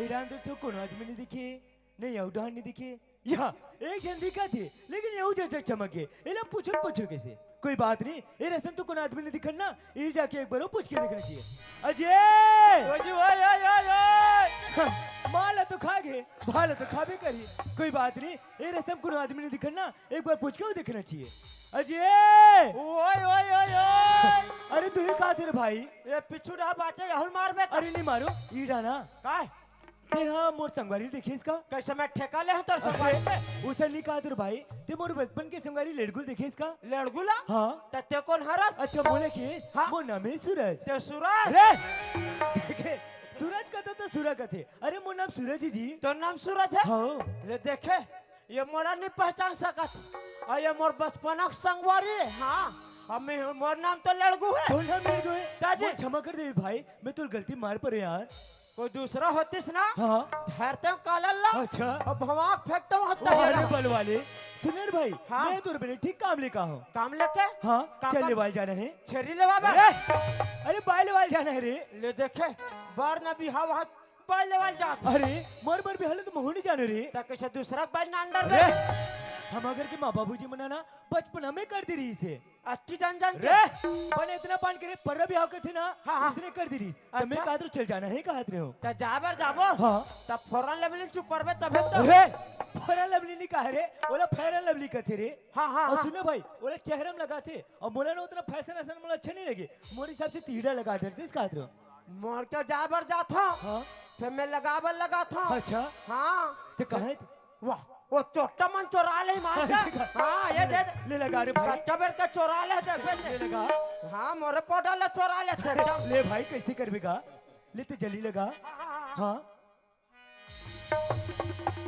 ए डान देख तो कोनो आदमी नहीं दिखे, नहीं अउ डान नहीं दिखे। या, एक झन दिखत हे, लेकिन यहू जचक चमक गे। एला पूछो, पूछो कैसे? कोई बात नहीं, ए रसन तो कोनो आदमी नहीं दिखन ना, ए जाके एक बार वो पूछ के देखना चाहिए। अजय! ओ जी, ओए, ओए, ओए, ओए! हाँ, माँ ला तो खा गे, भा ला तो खाबे करी। कोई बात नहीं, ए रसन कोनो आदमी नहीं दिखन ना, एक बार पूछ के वो देखना चाहिए। अजय! ओए, ओए, ओए, ओए! अरे तू ही कहाँ थे रे भाई? ये पिछू डा बाचे, यहुल मार बे। अरे नहीं मारो, ईड़ा ना। काय? ते हाँ मोर संगवारी देखे इसका? कैसे मैं ठेका ले हूँ तोर संगवारी पे? उसे नहीं कहा तेरे भाई, मोर बचपन के संगवारी लड़गुल देखेस का? लड़गुला? हाँ। त ते कोन हरस? अच्छा, मोला के? हाँ। मोर नाम हे सूरज। ते सूरज? रे! देखे, सूरज कथे त सूरज कथे। अरे, मोर नाम सूरज हे जी। तोर नाम सूरज हे? हाँ। ले देखे, ये मोला नहीं पहचान सकत। अउ ये मोर बचपना के संगवारी हे, हाँ। अब मैं, मोर नाम तो लड़गू हे। तोर नाम लड़गू हे? दाजी। मोर क्षमा कर दे भाई, मैं तोर गलती मार परे यार। कोई दूसरा होतिस ना? हाँ। धरते हूँ कालर ला। अच्छा। अब भवाक फेंकते हूँ ओ, अरे हेरा। बल वाले, सुन रे भाई, हाँ। मैं तोर बने ठीक काम लेके आहूँ। काम लेके? हाँ, का चल काम? लेवाल जाना हे। छेरी लेवा बे? अरे, अरे बाय लेवाल जाना हे रे। ले देखे, बार ना बिहाव हाथ बाय लेवाल जात। अरे, मोर बर बिहाव ला तो महूँ नहीं जानों रे। त कइसे दूसरा बाय ना अंडर अरे, में? हमर घर के माँ बाबूजी मन ना बचपना में कर दे रहिस हे। अति जान जान के। रे, बने इतना पान करे, पर्रा बिहाव कथे ना, हाँ, हाँ। इसने कर दे रहिस। त मैं अच्छा। कादरो चल जाना हे, कहत रहे हो। त जाबर जाबो। हाँ। त Fair and Lovely चुपरबे तभे तो। अरे, Fair and Lovely नहीं कहे रे, ओला Fair and Lovely कथे रे। हाँ, हाँ, अउ हाँ। सुन ना भाई, ओला चेहरा में लगाथे, अउ मोला ना उतना fashion वैशन मोला अच्छा नहीं लगे। मोर हिसाब से तीड़ा लगा डरतिस, कहत रहे हो। मोर के जाबर जात हो, हाँ। फेर मैं लगाबर लगात हो। अच्छा। हाँ। त कहे? वाह, वो चोट्टा मन चोरा ले मार से। हाँ, ये दे दे। ले लगा रे भाई। कच्चा बेर का चोरा ले, देख बे। ले लगा। हाँ, मोरे powder ला चोरा ले से एकदम। ले भाई, कइसे करबे गा? ले त जल्दी लगा। हाँ, हाँ, हाँ, हाँ। हाँ।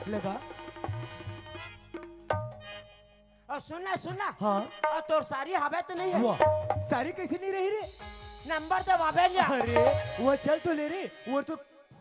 लगा। अउ सुन ना, सुन ना। हाँ। अउ तोर सारी हवे त नहीं हे? वाह, सारी कइसे नहीं रही रे? नंबर दे बाबे लिया। अरे, वो चल तो ले रे, वो तो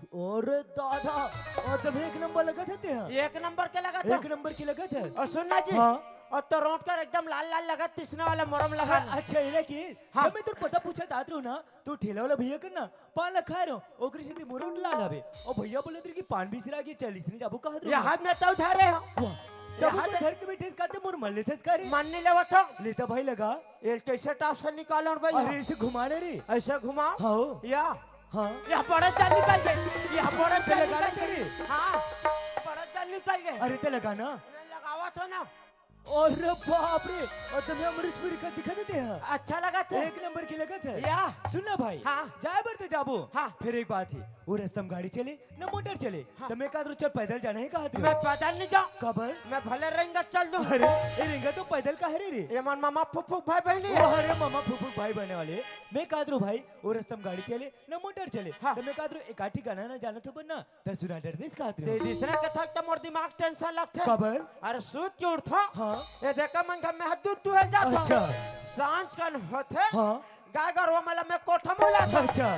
अरे दादा, अउ तब एक नंबर लगथे ते हा। एक नंबर के लगथे? एक नंबर के लगथे। अउ सुन ना जी, हाँ। अउ तोर रोंट कर एकदम लाल लाल लगत, तिसने वाला मोरम लगा। हाँ, अच्छा, ये ना कि हाँ। जब मैं तोर पता पूछत आत रहो ना, तो ठेला वाला भैया कर ना पान ला खाए रहो, ओकरे सेती मोर रोंट लाल हवे। अउ भैया बोलत रहे कि पान बिसरा गे, चल इसने जाबो कहत रहो। ये हाथ में तो धरे हो। वाह, ये सब हाथ तो धर के बैठे, इसका ते मोर मन लेथे इसका रे। मन नहीं लेवत हो। लेता भाई लगा। ये कैसे टाप से निकालो भाई? अरे, इसे घुमाने रे। ऐसे घुमाओ। हाँ। या। हाँ। या बड़ा जान निकल गए, या बड़ा ते जान लगा निकल ना गए। तेरे। हाँ, बड़ा जान निकल गए। अरे, ते लगा ना। मैं लगावा था ना। अरे बाप रे, अउ तमे अमरीश पुरी का दिखा देते हैं। अच्छा लगथे। एक नंबर के लगथे। या। सुन ना भाई, हाँ। जाए बर ते जाबो। हाँ। फेर एक बात हे, वो रस्ता म गाड़ी चले, ना मोटर चले। हाँ। त मैं कहत रहो, चल पैदल जाना हे, कहत रहो। मैं पैदल नहीं जाऊँ। काबर? मैं भले रेंगत चल दूँ। अरे, ए रेंगत तो पैदल काहे रे? ये मन मामा फुफुक भाई बहनी हे। अरे मामा फुफुक भाई बहने वाले। मैं कहत रहो भाई, वो रस्ता म गाड़ी चले, ना मोटर चले। हाँ। त मैं कहत रहो, एकाठी गाना ना जाना तो बनना, त सुना डरतिस कहत रहो। ते दूसरा कथा त मोर दिमाग tension लगथे। काबर? अरे सूत के उठथों। हाँ। ये देखा मन घर में हाथ दूध दुहे जात हो। अच्छा। सांझ कन होथे। हाँ। गाय गरुवा मन ला मैं कोठा म बुलाथों। अच्छा।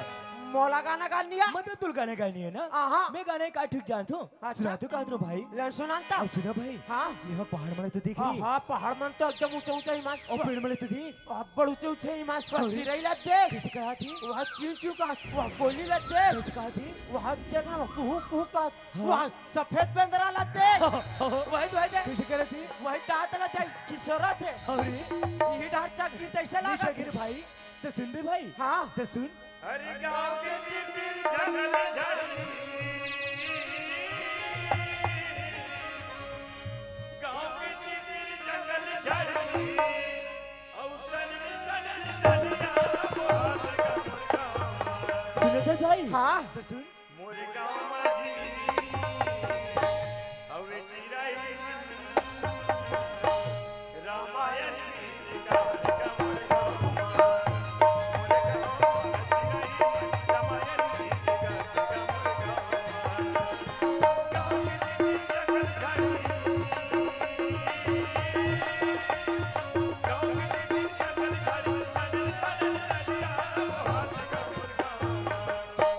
मोला गाना गानी हे। मतलब तोला गाना गानी हे ना? आहा। मैं गाना एकाठी जानथों। अच्छा। सुना तो कहत रहो भाई। ले सुना न त। अरे सुना भाई। हाँ। यहाँ पहाड़ मन ला तो देख हाँ, रे। हाँ, पहाड़ मन तो एकदम ऊंचा ऊंचा हिमाल। अउ पेड़ मन ला तो देख। अब्बड़ ऊंचे ऊंचे हिमाल। अरे। चिरई ला देख। कइसे कहत हे? वहाँ चिंचू का, वहाँ कोयली ला देख। कइसे कहत हे? वहाँ देख ना, कुहू कुहू का। हाँ। वहाँ सफेद बेंदरा ला देख। वही तो है देख। कइसे करत हे? वही दांत ला देख, किसोरत हे। अरे। यही डार चक जी तैसे नहीं लागत। सकेरे भाई, त सुन बे भाई। हाँ। त सुन। हर गांव के तीर तीर जंगल झाड़ी, गांव के तीर तीर जंगल झाड़ी, अउ सन सन चलिया मोर गांव। सुनत हे भाई? हाँ। त सुन। मोर गांव माझी हवे चिरई मन, रामायण गीत गात मोर गांव। मोर गांव माझी चिरई मन, रामायण गीत गात मोर गांव। गांव के तीर जंगल झाड़ी, गांव के तीर जंगल झाड़ी, सन सन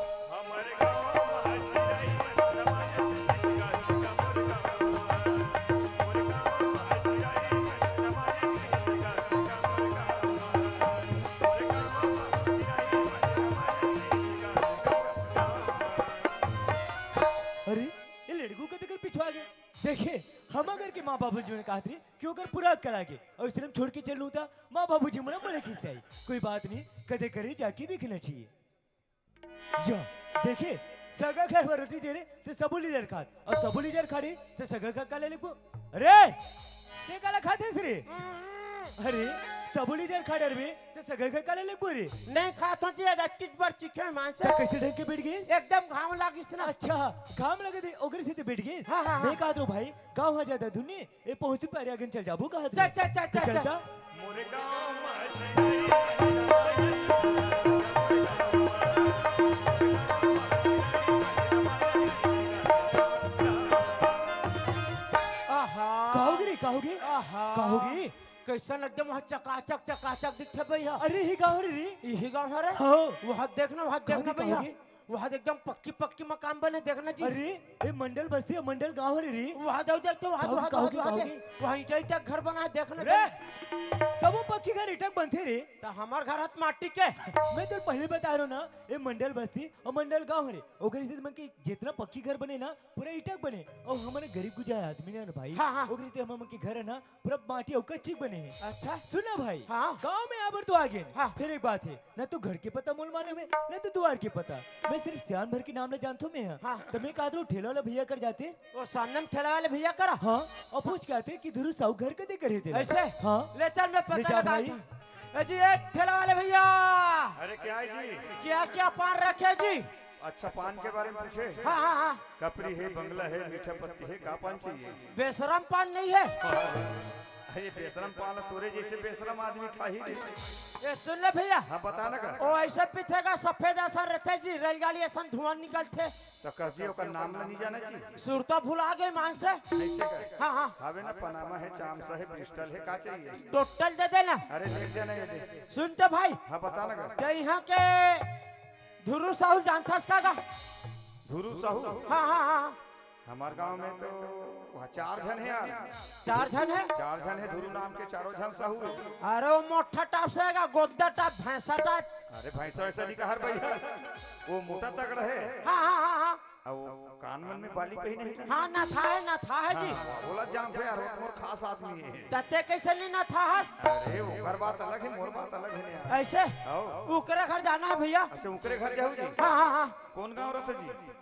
चलिया मोर गांव। अरे, ये लड़कू कतेक पिछवा गे। देखे, हमर घर के माँ बाबू जी मन कहत रहे कि ओकर पूरा अक्कल आगे, अउ इसने हम छोड़ के चल लूँ त माँ बाबू जी मन मोला खिसियाही। कोई बात नहीं, कदे करे जाके देखना चाहिए। जा, देखे, सगा घर बर रोटी दे रे, त सबो लीजर खात, अउ सबो लीजर खा रे, त सगा घर काला लिखबो? अरे, ते काला खात हस रे? अरे, सबो ली जर खा डरबे, त सगा घर काला लगबो रे? नहीं खात हो जी, अदतिच बर चिखे मानसे। त कैसे ढंग के बैठ गे? एकदम घाम लागिस ना। अच्छा, घाम लगे दे, ओकरे सेती बैठ गे? हाँ, हाँ, हाँ। मैं कहत रहो भाई, गाँव हा जादा दूर नहीं, ए पहुँच तू पैरे आगे चल जाबो कहत चल, रहे। चल, चल, तो चल, चल। चलता? मोरे गाँव में आहा। कहोगे रे, कहोगे? आहा। कहोगे? कैसन एकदम वहाँ चकाचक, चकाचक दिखथे भैया। अरे, ही गाँव रे रे। यही गाँव है रे। हाँ। वहाँ देखना, वहाँ कहोगे, देखना भैया। कहोगे? वहाँ एकदम पक्की, पक्की मकान बने, देखना जी। अरे, ए मंडल बस्ती, मंडल गाँव हरे रे। वहाँ जाओ, देख तो, वहाँ, कहोगे, वहाँ, कहोगे, वहाँ, वहाँ कहोगे? देख। वहाँ ईटा, ईटा घर बना, देखना रे, जी। सबो पक्की घर ईटा के बनथे रे। त हमार घर हाथ माटी के। मैं तो पहले बता रहा हूँ ना, ए मंडल बस्ती और मंडल गाँव हरे। ओकरे से मन के जितना पक्की घर बने ना, पूरा ईटा के बने। और हमन गरीब गुजार आदमी ना भाई। हाँ, हाँ। ओकरे से हमन के घर है ना, पूरा माटी अउ कच्ची बने हे। अच्छा। सुन ना भाई, हाँ। गाँव में आबर तो आ गेन। हाँ। फिर एक बात है, ना तो घर के पता मोल मालूम है, ना तो दुआर के पता। मैं सिर्फ सियान भर के नाम ला जानथो मैं ह। हाँ। त मैं कहत रहो ठेला वाला भैया कर जाते। वो सामने में ठेला वाले भैया करा? हाँ, और पूछ के आते कि धुरू साहू घर कदे करे तेला। ऐसे? हाँ। ले चल, मैं ले पता जा लगा भाई। दूँ। ए जी, ए ठेला वाले भैया। अरे क्या है जी? क्या क्या पान रखे जी? अच्छा, पान के बारे में पूछे? हाँ, हाँ, हाँ। कपरी है, बंगला है, मीठा पत्ती है, का पान चाहिए? बेशरम पान नहीं है? अरे, बेशरम पान तोरे जैसे बेशरम आदमी खाही जी। ए, सुन ले भैया। हाँ, बता ना का। ओ ऐसे पीथेगा, सफेद असन रहथे जी, रेलगाड़ी असन धुआं निकलथे। तो कस जी, ओकर नाम ला नहीं जाना जी। सुरता भुला गए मानसे। ऐसे का? हाँ, हाँ। हवे ना, पनामा है, चामसा है, ब्रिस्टल है, का चाहिए? टोटल दे देना। अरे, ले जाना ये दे। सुन तो भाई। हाँ, बता ना का। ते यहाँ के धुरू साहू जानथस का गा? धुरू साहू? हाँ, हाँ, हाँ, हाँ। हमार गांव में तो वह चार झन है यार। चार झन है? चार झन है धुरू नाम के, चारों झन साहू है। अरे वो मोटा टाप से आएगा, गोद्दा टाप, भैंसा टाप। अरे भैंसा वैसा नहीं कहा भैया, वो मोटा तगड़ा है। हाँ, हाँ, हाँ, हाँ। अब वो कान मन में बाली पहने है। हाँ, नथा है, नथा है जी। हाँ, बोला जान थे यार, वो मोर खास आदमी है। तते कैसे नहीं नथा हस? अरे, ओकर बात अलग है, मोर बात अलग है यार। ऐसे? आओ। ओकरे घर जाना है भैया। अच्छा, ओकरे घर जाओ जी। हाँ, हाँ, हाँ। कौन गांव रहते जी?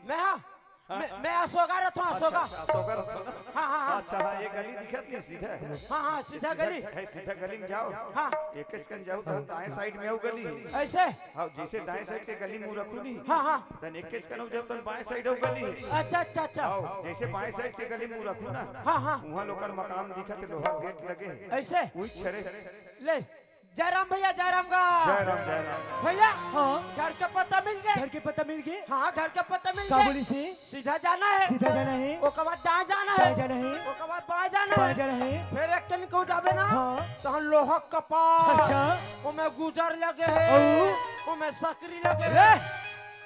मैं, हाँ। हाँ, मैं, हाँ। मैं असोगा रहता हूँ, अच्छा, असोगा। अच्छा, असोगा रहता हूँ ना। हाँ, हाँ, हाँ। अच्छा, हाँ, ये गली दिखत नहीं सीधा है। हाँ, हाँ, सीधा गली। है, सीधा गली में जाओ। हाँ। एक कन जाओ तो दाएं साइड में आओ गली है। ऐसे? हाँ, जैसे दाएं साइड के गली मुंह रखू नहीं। हाँ, हाँ। तन एक कन हो जाओ, तन बाएं साइड हो गली है। अच्छा, अच्छा, अच्छा। आओ, जैसे बाएं साइड के गली मुंह रखू ना। हाँ, हाँ। वहाँ लोकर मकान दिखत है, लोहा गेट लगे है। ऐसे? वही छरे। ले, जयराम भैया, जयराम गा। जयराम, जयराम। भैया, हाँ। घर के पता मिल गए? घर के पता मिल गए? हाँ, घर के पता मिल का गए। बोली से? सीधा जाना है। सीधा जाना है। ओकर बाद दाएं जाना है। दाएं जाना है। ओकर बाद बाएं जाना बाएं है। जाना है। फिर एक कन को जाबे ना, हाँ। तहाँ लोहा कपाट। अच्छा। ओमे गुजर लगे है। अऊ? ओमे सकरी लगे रे, है।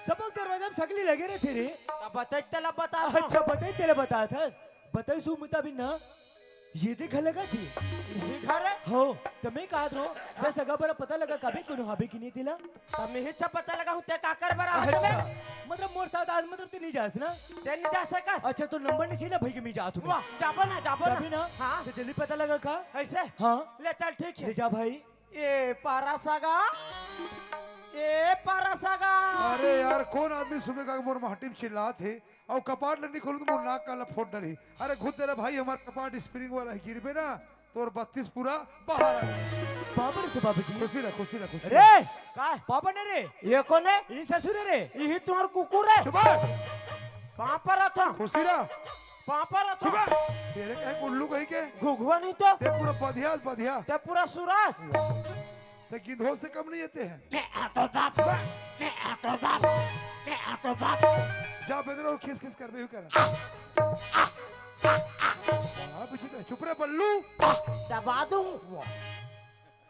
सबक दरवाजा में सकली लगे रहे थे रे। अब बताई तेला बता दो। अच्छा, बताई तेला बता था। बताई सु मुताबिक ना, ये देख लगा थी। ये घर है? हो, त मैं कहत रहो, जब सगा बर पता लगा कभी कोनो हबे कि नहीं तेला? त मैं ही अच्छा पता लगा हूँ, ते का कर बर आवत अच्छा, बे? मतलब मोर साथ आज मतलब ते नहीं जास ना? ते नहीं जा सकस? अच्छा, तो नंबर नहीं चाहिए ना भाई कि मैं जात हूँ। वाह, जाबो ना, जाबो ना। जाबे ना? हाँ। तो जल्दी पता लगा का? ऐसे? हाँ। ले चल, ठीक है। ले जा भाई। ए पारा सगा, ए पारा सगा। अरे यार, कौन आदमी सुबह का मोर माटी में चिल्लात है? अउ कपाट ल नहीं खोलू तो मोर नाक काला फोड़ डरही। अरे घुस दे रे भाई, हमार कपाट स्प्रिंग वाला है, गिरबे ना तोर बत्तीस पूरा बाहर आ जाए। बाबर तो बाबूजी। खुशी रह, खुशी रह, खुशी रह। रे, का? बाबर ने रे। ये कौन है? ये ससुर है रे। यही तुम्हार कुकुर है। चुप रह। पाँव पर रहा था। खुशी रह। पाँव पर रहा था। चुप रह। तेरे कहे उल्लू कहीं के? घुघुआ नहीं तो। ते पूरा बधिया, बधिया। ते पूरा सुरास। ते गिद्धो से कम नहीं आते हैं। मैं आ तो बाप, मैं आ तो बाप, मैं आ तो बाप। जा बेदरो खिस खिस कर बेहू कर। हाँ, पीछे से, चुप रे बल्लू। दबा दूं। वाह।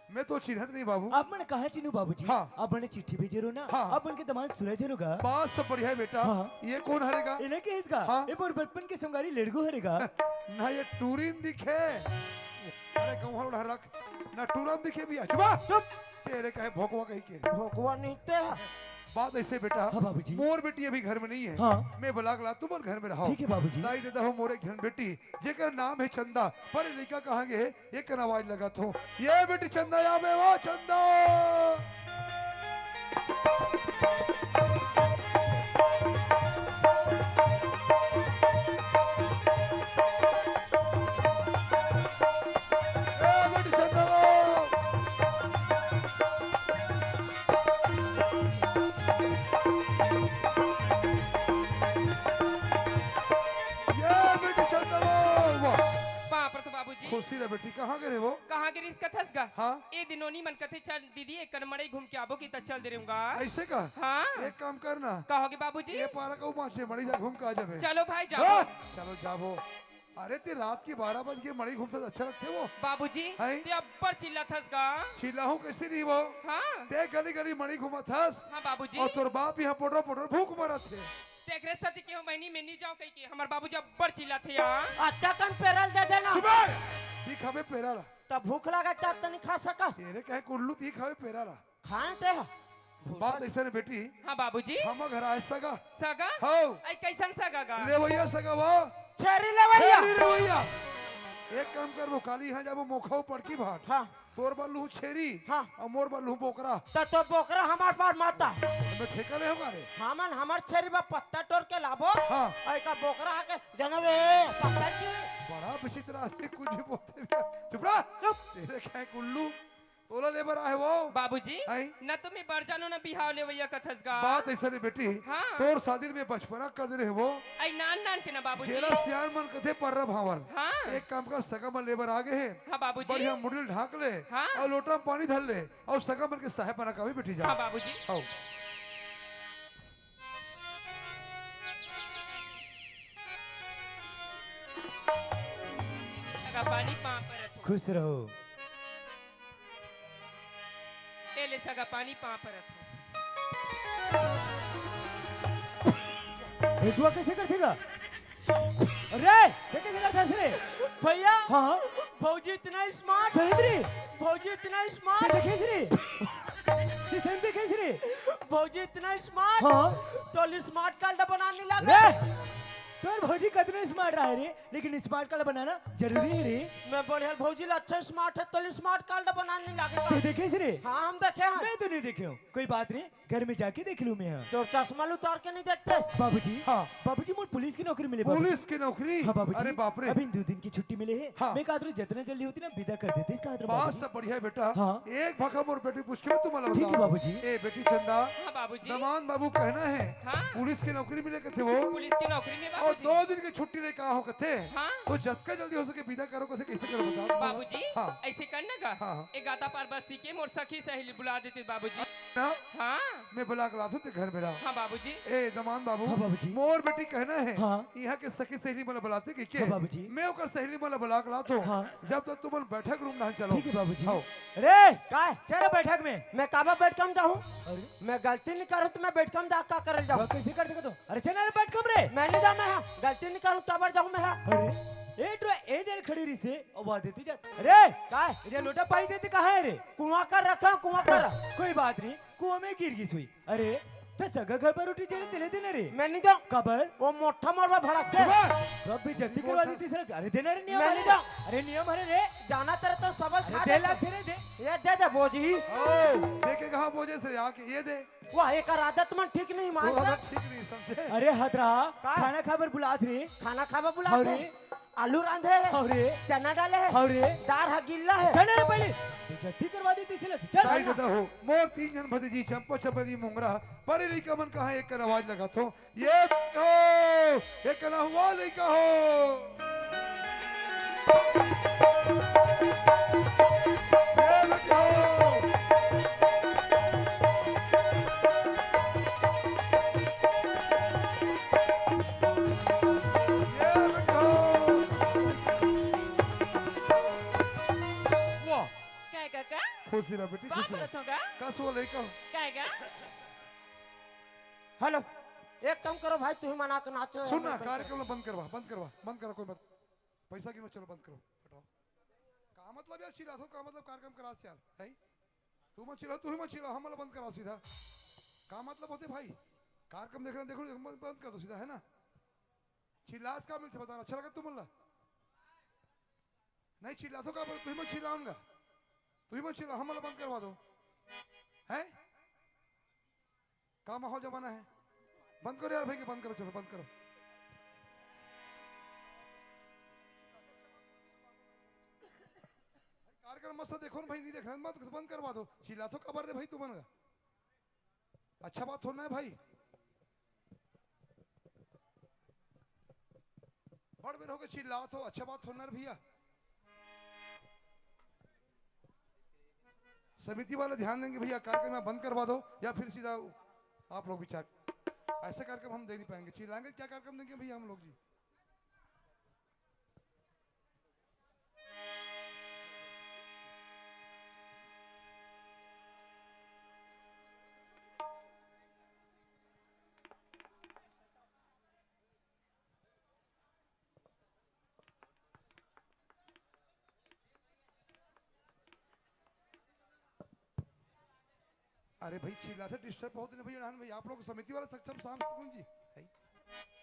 मैं तो चिन्हत नहीं बाबू। आप मन कहाँ चिन्हू बाबूजी? हाँ। आप मन चिट्ठी भेजे रहो ना। हाँ। आप मन के दमाद सुरज हरो गा। बात सब बढ़िया है बेटा। हाँ। ये कौन हरेगा? इन्हें के इसका? हाँ। ये मोर बचपन के संगारी लड़गू हरेगा। ना ये टूरिन दिखे। अरे गौहर उड़ा रख। ना टूरम दिखे भी है। चुप। चुप। तेरे कहे भोकवा कहीं के। भोकवा नहीं ते। बात ऐसे बेटा। हाँ बाबूजी। मोर बेटी अभी घर में नहीं है। हाँ। मैं बुला के ला, तुम घर में रहो। ठीक है बाबूजी। दाई देता हूँ मोरे घर बेटी, जेकर नाम है चंदा। पर लड़का कहाँ गए है? ये कन आवाज लगात हूँ। ये बेटी चंदा, या बे वो चंदा। ए बेटी चंदा। तैं कहाँ गे रहे वो? कहाँ गे रिहिस कथस गा? हाँ। ए दिन ओनी मन कथे, "चल दीदी, एक कन मड़ई घूम के आबो," कि त चल दे रेहेंव गा। अइसे का? हाँ। एक काम कर ना। का होगे बाबूजी? ए पारा के ओ पाछे मड़ई जा घूम के आ जाबे। चलो भाई, जाबो। हाँ, चलो जाबो। अरे, तैं रात के बारह बज गे मड़ई घूमथस, अच्छा लगथे वो? बाबूजी, हैं? तैं अब्बड़ चिल्लाथस गा। चिल्लाहूँ कइसे नहीं वो? हाँ। तैं गली गली मड़ई घूमथस। हाँ बाबूजी। अउ तोर बाप इहाँ पोटरो पोटरो भूख मरत हे। तेकरे सेती केहेंव बहिनी, मैं नइ जांव कहिके, हमर बाबूजी अब्बड़ चिल्लाथे यार। अतका कन पेरा ल दे देना। चुप रह। तैं खाबे पेरा ला। त भूख लागत त तनी खा सकस। तेरे कहे कुल्लू तैं खाबे पेरा ला। खाए ते ह। बात अइसन हे बेटी। हाँ बाबूजी। हमर घर आए सगा। सगा? हव। अई कइसन सगा गा? लेवइया सगा वो। छेरी लेवइया। छेरी लेवइया। एक काम करबो, काली इहाँ जाबो मोखा अउ पड़की भाट। हाँ। तोर बर लूहूँ छेरी, हाँ। अउ मोर बर लूहूँ बोकरा। त तोर बोकरा हमर बर मत आ। मैं ठेका ले होगा रे। हमन हमर छेरी बर पत्ता टोर के लाबो। हाँ। अउ एकर बोकरा आके जनवे पत्ता की। बड़ा विचित्र आदमी, कुछ भी बोलथे भी। चुप रह। चुप। तेरे कहे कुल्लू, तोला ले बर आए हे वो। बाबूजी, हैं? न तो मैं बर जानों, न बिहाव लेवइया कथस गा। बात अइसन हे बेटी। हाँ। तोर शादी में बचपना कर दे रहे वो। अई नान नान के ना बाबूजी। जेला सियान मन कथे पर्रा भांवर। हाँ। एक काम कर, सगा मन ले बर आ गे हे। हाँ बाबूजी। बढ़िया मुड़ी ल ढांक ले। हाँ। अउ लोटा म पानी धर ले। अउ सगा मन के सहाय बना काबे बेटी जा। हाँ बाबूजी। हव। सगा पानी पाँव परत हँव। खुश रहो। ए ले सगा पानी पाँव परत हँव। बेटुआ कइसे करथे गा? अरे, तैं कइसे करथस रे? भइया, हाँ। भौजी अतना smart। सही में रे? भौजी अतना smart। तैं देखेस रे? तैं सही में देखेस रे? भौजी अतना smart। हाँ। तोला smart card बनाना नइ लागे। रे, तोर भौजी कतनो smart रहे रे, लेकिन smart card बनाना जरूरी हे रे। मैं बढ़िया भौजी ला अच्छा smart हे, तोला smart card बनाना नइ लागे। तैं देखेस रे? हाँ, हम देखे हन। मैं तो नइ देखे हँव। कोई बात नहीं, घर में जाके देख लूँ मैं। हाँ। तोर चश्मा ल उतार के नइ देखतेस? बाबूजी। हाँ। बाबूजी, मोर पुलिस के नौकरी मिले, बाबूजी। पुलिस के नौकरी? हाँ, बाबूजी। अरे बाप रे। अभी दो दिन की छुट्टी मिले हे। हाँ। मैं कहत रहेंव, जतना जल्दी होतिस ना, विदा कर देतेस, कहत रहेंव, बात बाबूजी। सब बढ़िया हे बेटा। हाँ। एक भखा मोर बेटी पूछ के मैं तुम्हारा ठीक हे, बताऊँ। बाबूजी। ए बेटी चंदा, हाँ, बाबूजी। दमांद बाबू कहना हे, हाँ। पुलिस के नौकरी मिले कथे वो। पुलिस के नौकरी में, अउ बाबूजी। दो दिन की छुट्टी लेके आए हँव कथे। हाँ। त जतका जल्दी हो सके विदा करो, कइसे, कइसे करो बताओ। बाबूजी, हाँ। अइसे कर ना गा। हाँ, हाँ। ए गातापार बस्ती के मोर सखी सहेली बुला देते बाबूजी। ना? हाँ। मैं बुला के लाथों, तैं घर में रह। हाँ बाबूजी। ए दमांद बाबू, हाँ बाबूजी। मोर बेटी कहना हे, हाँ। इहाँ के सखी सहेली मन ला बुलाते कहिके। हाँ बाबूजी। मैं ओकर सहेली मन ला बुला के लाथों। हाँ। जब तक तुमन बैठक रूम ना चलो। ठीक हे बाबूजी। हाँ। रे, काय? चल बैठक में। मैं काबर बैठकम जाहूँ? अरे। मैं गलती नइ करँव त मैं बैठकम जा का करे ल जाहूँ? कइसे कर देगा तू? अरे चल ना रे, बैठकम रे। मैं नइ जाहूँ मैं हा। गलती नइ करँव, काबर जाहूँ मैं हा? अरे, ए टो ए जन खड़ी रहिसे, अउ वो देती जात। अरे, काय? ये लोटा पानी देते कहाँ हे रे? कुआँ कर रखा, कुआँ कर। कोई बात नहीं, कुआँ में गिर गिस होही। अरे, तैं सगा घर बर रोटी जेला तेला देना रे। मैं नइ देंव। काबर? वो मोठा मोर बर भड़कथे। सुबह। अब बेइज्जती करवा देतिस रे। अरे देना रे, नियम हरे। मैं नइ देंव। अरे नियम हरे रे। जानत हस तो सबल अरे खा दे ला। तेरे दे। ये दे दे भौजी। ओ, देखे कहाँ भौजी से आके ये दे। वाह, एकर आदत मन ठीक नहीं, वो मास्टर। आदत ठीक नहीं, समझे? अरे हतरा, का? खाना खाए बर बुलात रे। खाना खाए बर बुलात रे? अरे। आलू रांधे हे। अरे। चना डाले हे। अरे। दार ह गिल्ला हे। चल रे पहले। बेइज्जती करवा देतिस रे, चल। दाई ददा हो, मोर तीन झन भतीजी, चंपा, चमेली, मोंगरा, परे लइका मन कहाँ एक कर आवाज लगाथो। ये हो, ये कना हुआ लइका हो। ये बेटा हो। ये बेटा हो। वाह। काय काका? खुशी रह बेटी, का खुशी रह। करत हो गा? का सो लइका हो? काय गा? हेलो, एक काम करो भाई, तुही मन आके नाचो। सुन ना, कार्यक्रम ला बंद करवा, बंद करवा, बंद करो, कोई मत। पैसा गिनो, चलो बंद करो, हटाओ। का मतलब यार चिल्लाथो, का मतलब कार्यक्रम करा यार, हैं? तुमन चिल्लाओ, तुही मन चिल्लाओ, हमन ला बंद कराओ सीधा। का मतलब होथे भाई? कार्यक्रम देखना, देखो, बंद, बंद कर दो सीधा, है ना? चिल्लास का मिलथे बता, अच्छा लगा तुमन ला? नहीं चिल्लाथो का बोले, तुही मन चिल्लाओ ना। तुही मन चिल्लाओ, हमन ला बंद करवा दो। हैं? का माहौल जमाना है? बंद करो यार भाई, के बंद करो, चलो बंद करो। कार्यक्रम मस्त देखो ना भाई, नहीं देखना मत, बंद करवा दो। चिल्लाथो काबर रे भाई तुमन गा? अच्छा बात थोड़ा ना है भाई। बड़ बेर होके चिल्लाथो, अच्छा बात थोड़ा ना रे भैया। समिति वाले ध्यान देंगे भैया, कार्यक्रम यहाँ बंद करवा दो या फिर सीधा आप लोग विचार। ऐसा कार्यक्रम हम दे नहीं पाएंगे। चिल्लाएंगे, क्या कार्यक्रम देंगे भैया हम लोग जी? अरे भाई, चिल्लाथे, disturb होथे ना भैया, रहन भाई, आप लोग समिति वाला सक्षम शाम सुकून जी, है?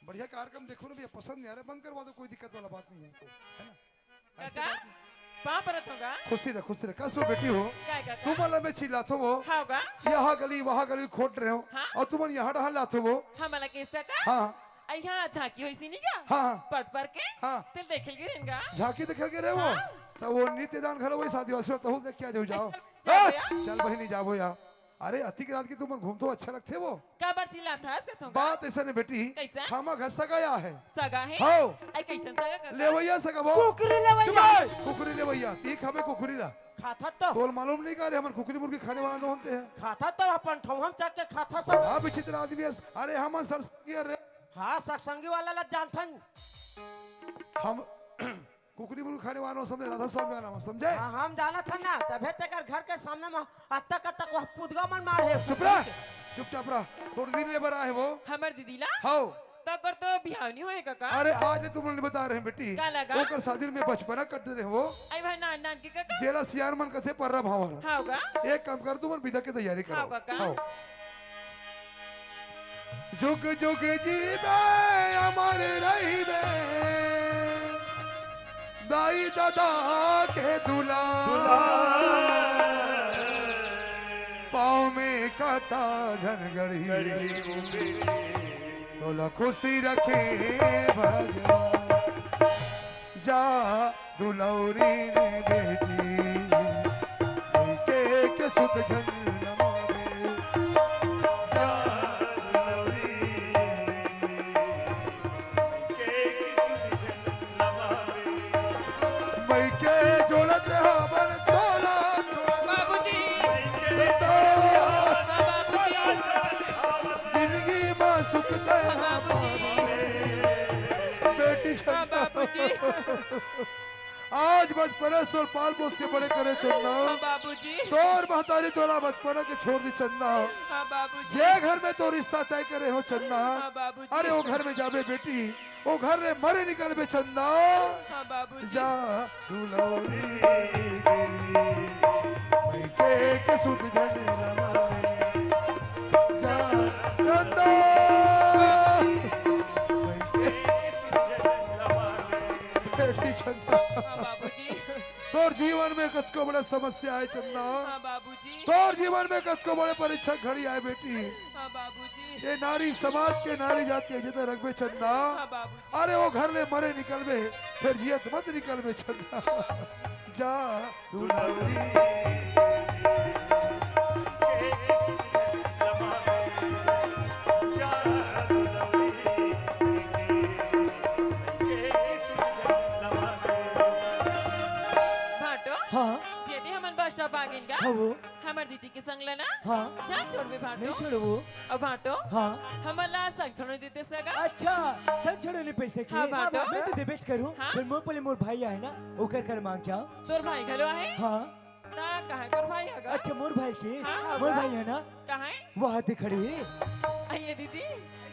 बढ़िया कार्यक्रम देखो ना भैया, पसंद नहीं आ रहा, बंद करवा दो, कोई दिक्कत वाला बात नहीं है हमको, है ना? ऐसे काका, बात नहीं। पाँव परत हों गा। खुशी रह, खुशी रह, कस वो बेटी हो? काय काका? तुमन ला मैं चिल्लाथों वो। हाँ गा। यहाँ गली, वहाँ गली खोट रहे हो। हाँ। अउ तुमन यहाँ डहर लाथो वो। हमन ला किस काका? हाँ। अ, यहाँ झांकी होइस नी गा? हाँ, हाँ। पट पर के? हाँ। तेला देखे ल गे रहेन गा। झांकी देखे ल गे रहे वो? हाँ। त वो नृत्य दान घलो वही शादी वासना तहु देख के आ जाओ, जाओ। जाबो ए, या? चल बहिनी, जाबो या। अरे, अतिक रात के तुमन घूमथो, अच्छा लगथे वो? काबर चिल्लाथस कथों गा? बात अइसन हे बेटी, कइसन? हमर घर सगा आय हे। सगा हे? हव। अई कइसन सगा काका? लेवइया सगा वो। कुकरी लेवइया। चुप बे, कुकरी लेवइया। तीख हवे कुकरी ला। खाथस तो। तोला मालूम नहीं का रे, हमन कुकरी मुर्गी खाने वाला नोहन ते। खाथस तो अपन ठौंहम चक के खाथस सब। बड़ा विचित्र आदमी हे। अरे, हमन सत्संगी रे। हाँ, सत्संगी वाला ला जानथन। हम कुकरी मुर्गी खाने वाला नोहन, समझे? राधा स्वामी वाला नोहन, समझे? हाँ, हम जानथन ना, तभे तेकर घर के सामने म अतक अतक वो पुदगा मन माढ़े। चुप रह, चुपचाप रह। तोर दीदी ले बर आय हे वो। हमर दीदी ला? हव। त ओकर तो बिहाव नहीं होय काका। अरे, आज ले तुमन ला बता रहे हैं बेटी। का लगा? ओकर शादी में बचपना कट दे रहे हैं वो। अई भाई, नान नान के काका। जेला सियान मन कथे पर्रा भांवर। हव गा। एक काम कर, तुमन बिदा के तैयारी करो। हव काका। हव। जुग जुग जीबे अमर रहिबे, दाई ददा के दुलार। पाँव में कांटा झन गड़ही, तोला खुशी रखे भगवान। जा दुलौरी ने बेटी, के, के सुध झन नमावे। जा दुलौरी ने बेटी, के, के सुध झन नमावे। मइके जोड़त हमन तोला छोड़। बाबूजी। तो हाँ, बाबूजी। जिंदगी मा सुख दे हाँ, बाबूजी। बेटी हाँ, चंदा। बाबूजी। आज बचपना से तोर पाल पोस के बड़े करे चंदा। हाँ, बाबूजी। तोर महतारी तोला बचपना के छोड़ दी चंदा। हाँ, बाबूजी। जे घर में तोर रिश्ता तय करे हो चंदा। हाँ, बाबूजी। अरे, वो घर में जाबे बेटी, वो घर ले मरे निकलबे चंदा। हाँ, बाबूजी। जा दुलौरी, मइके के सुध झन नमावे। जा चंदा। बेटी चंदा। हाँ, बाबूजी। तोर जीवन में कतको बड़ा समस्या आय चंदा। हाँ, बाबूजी। तोर जीवन में कतको बड़े परीक्षा घड़ी आय बेटी। हाँ, बाबूजी। ये नारी समाज के, नारी जात के इज्जत रखबे चंदा। हाँ, बाबूजी। अरे, वो घर ले मरे निकलबे, फिर जियत मत निकलबे चंदा। जा दुलौरी। भाटो, हाँ। जेदे हमन बस स्टॉप आ गेन गा। हाँ वो। हमर दीदी के संग ल ना। हाँ। जा छोड़बे भाटो। नहीं छोड़ो वो। अब भाटो। हाँ। हमन ला संग छोड़ देते सगा। अच्छा, संग छोड़े ले पैसे के। हाँ, भाटो। मैं तो देबेच करूँ। हाँ। पर मोर पहले मोर भाई आय ना, ओकर कर मांग क्या? तोर भाई घलो आय? हाँ। ता कहाँ तोर भाई आय गा? अच्छा, मोर भाई के। हाँ। मोर भाई हे ना। कहाँ हे? वहाँ ते खड़ी हे। आइए दीदी।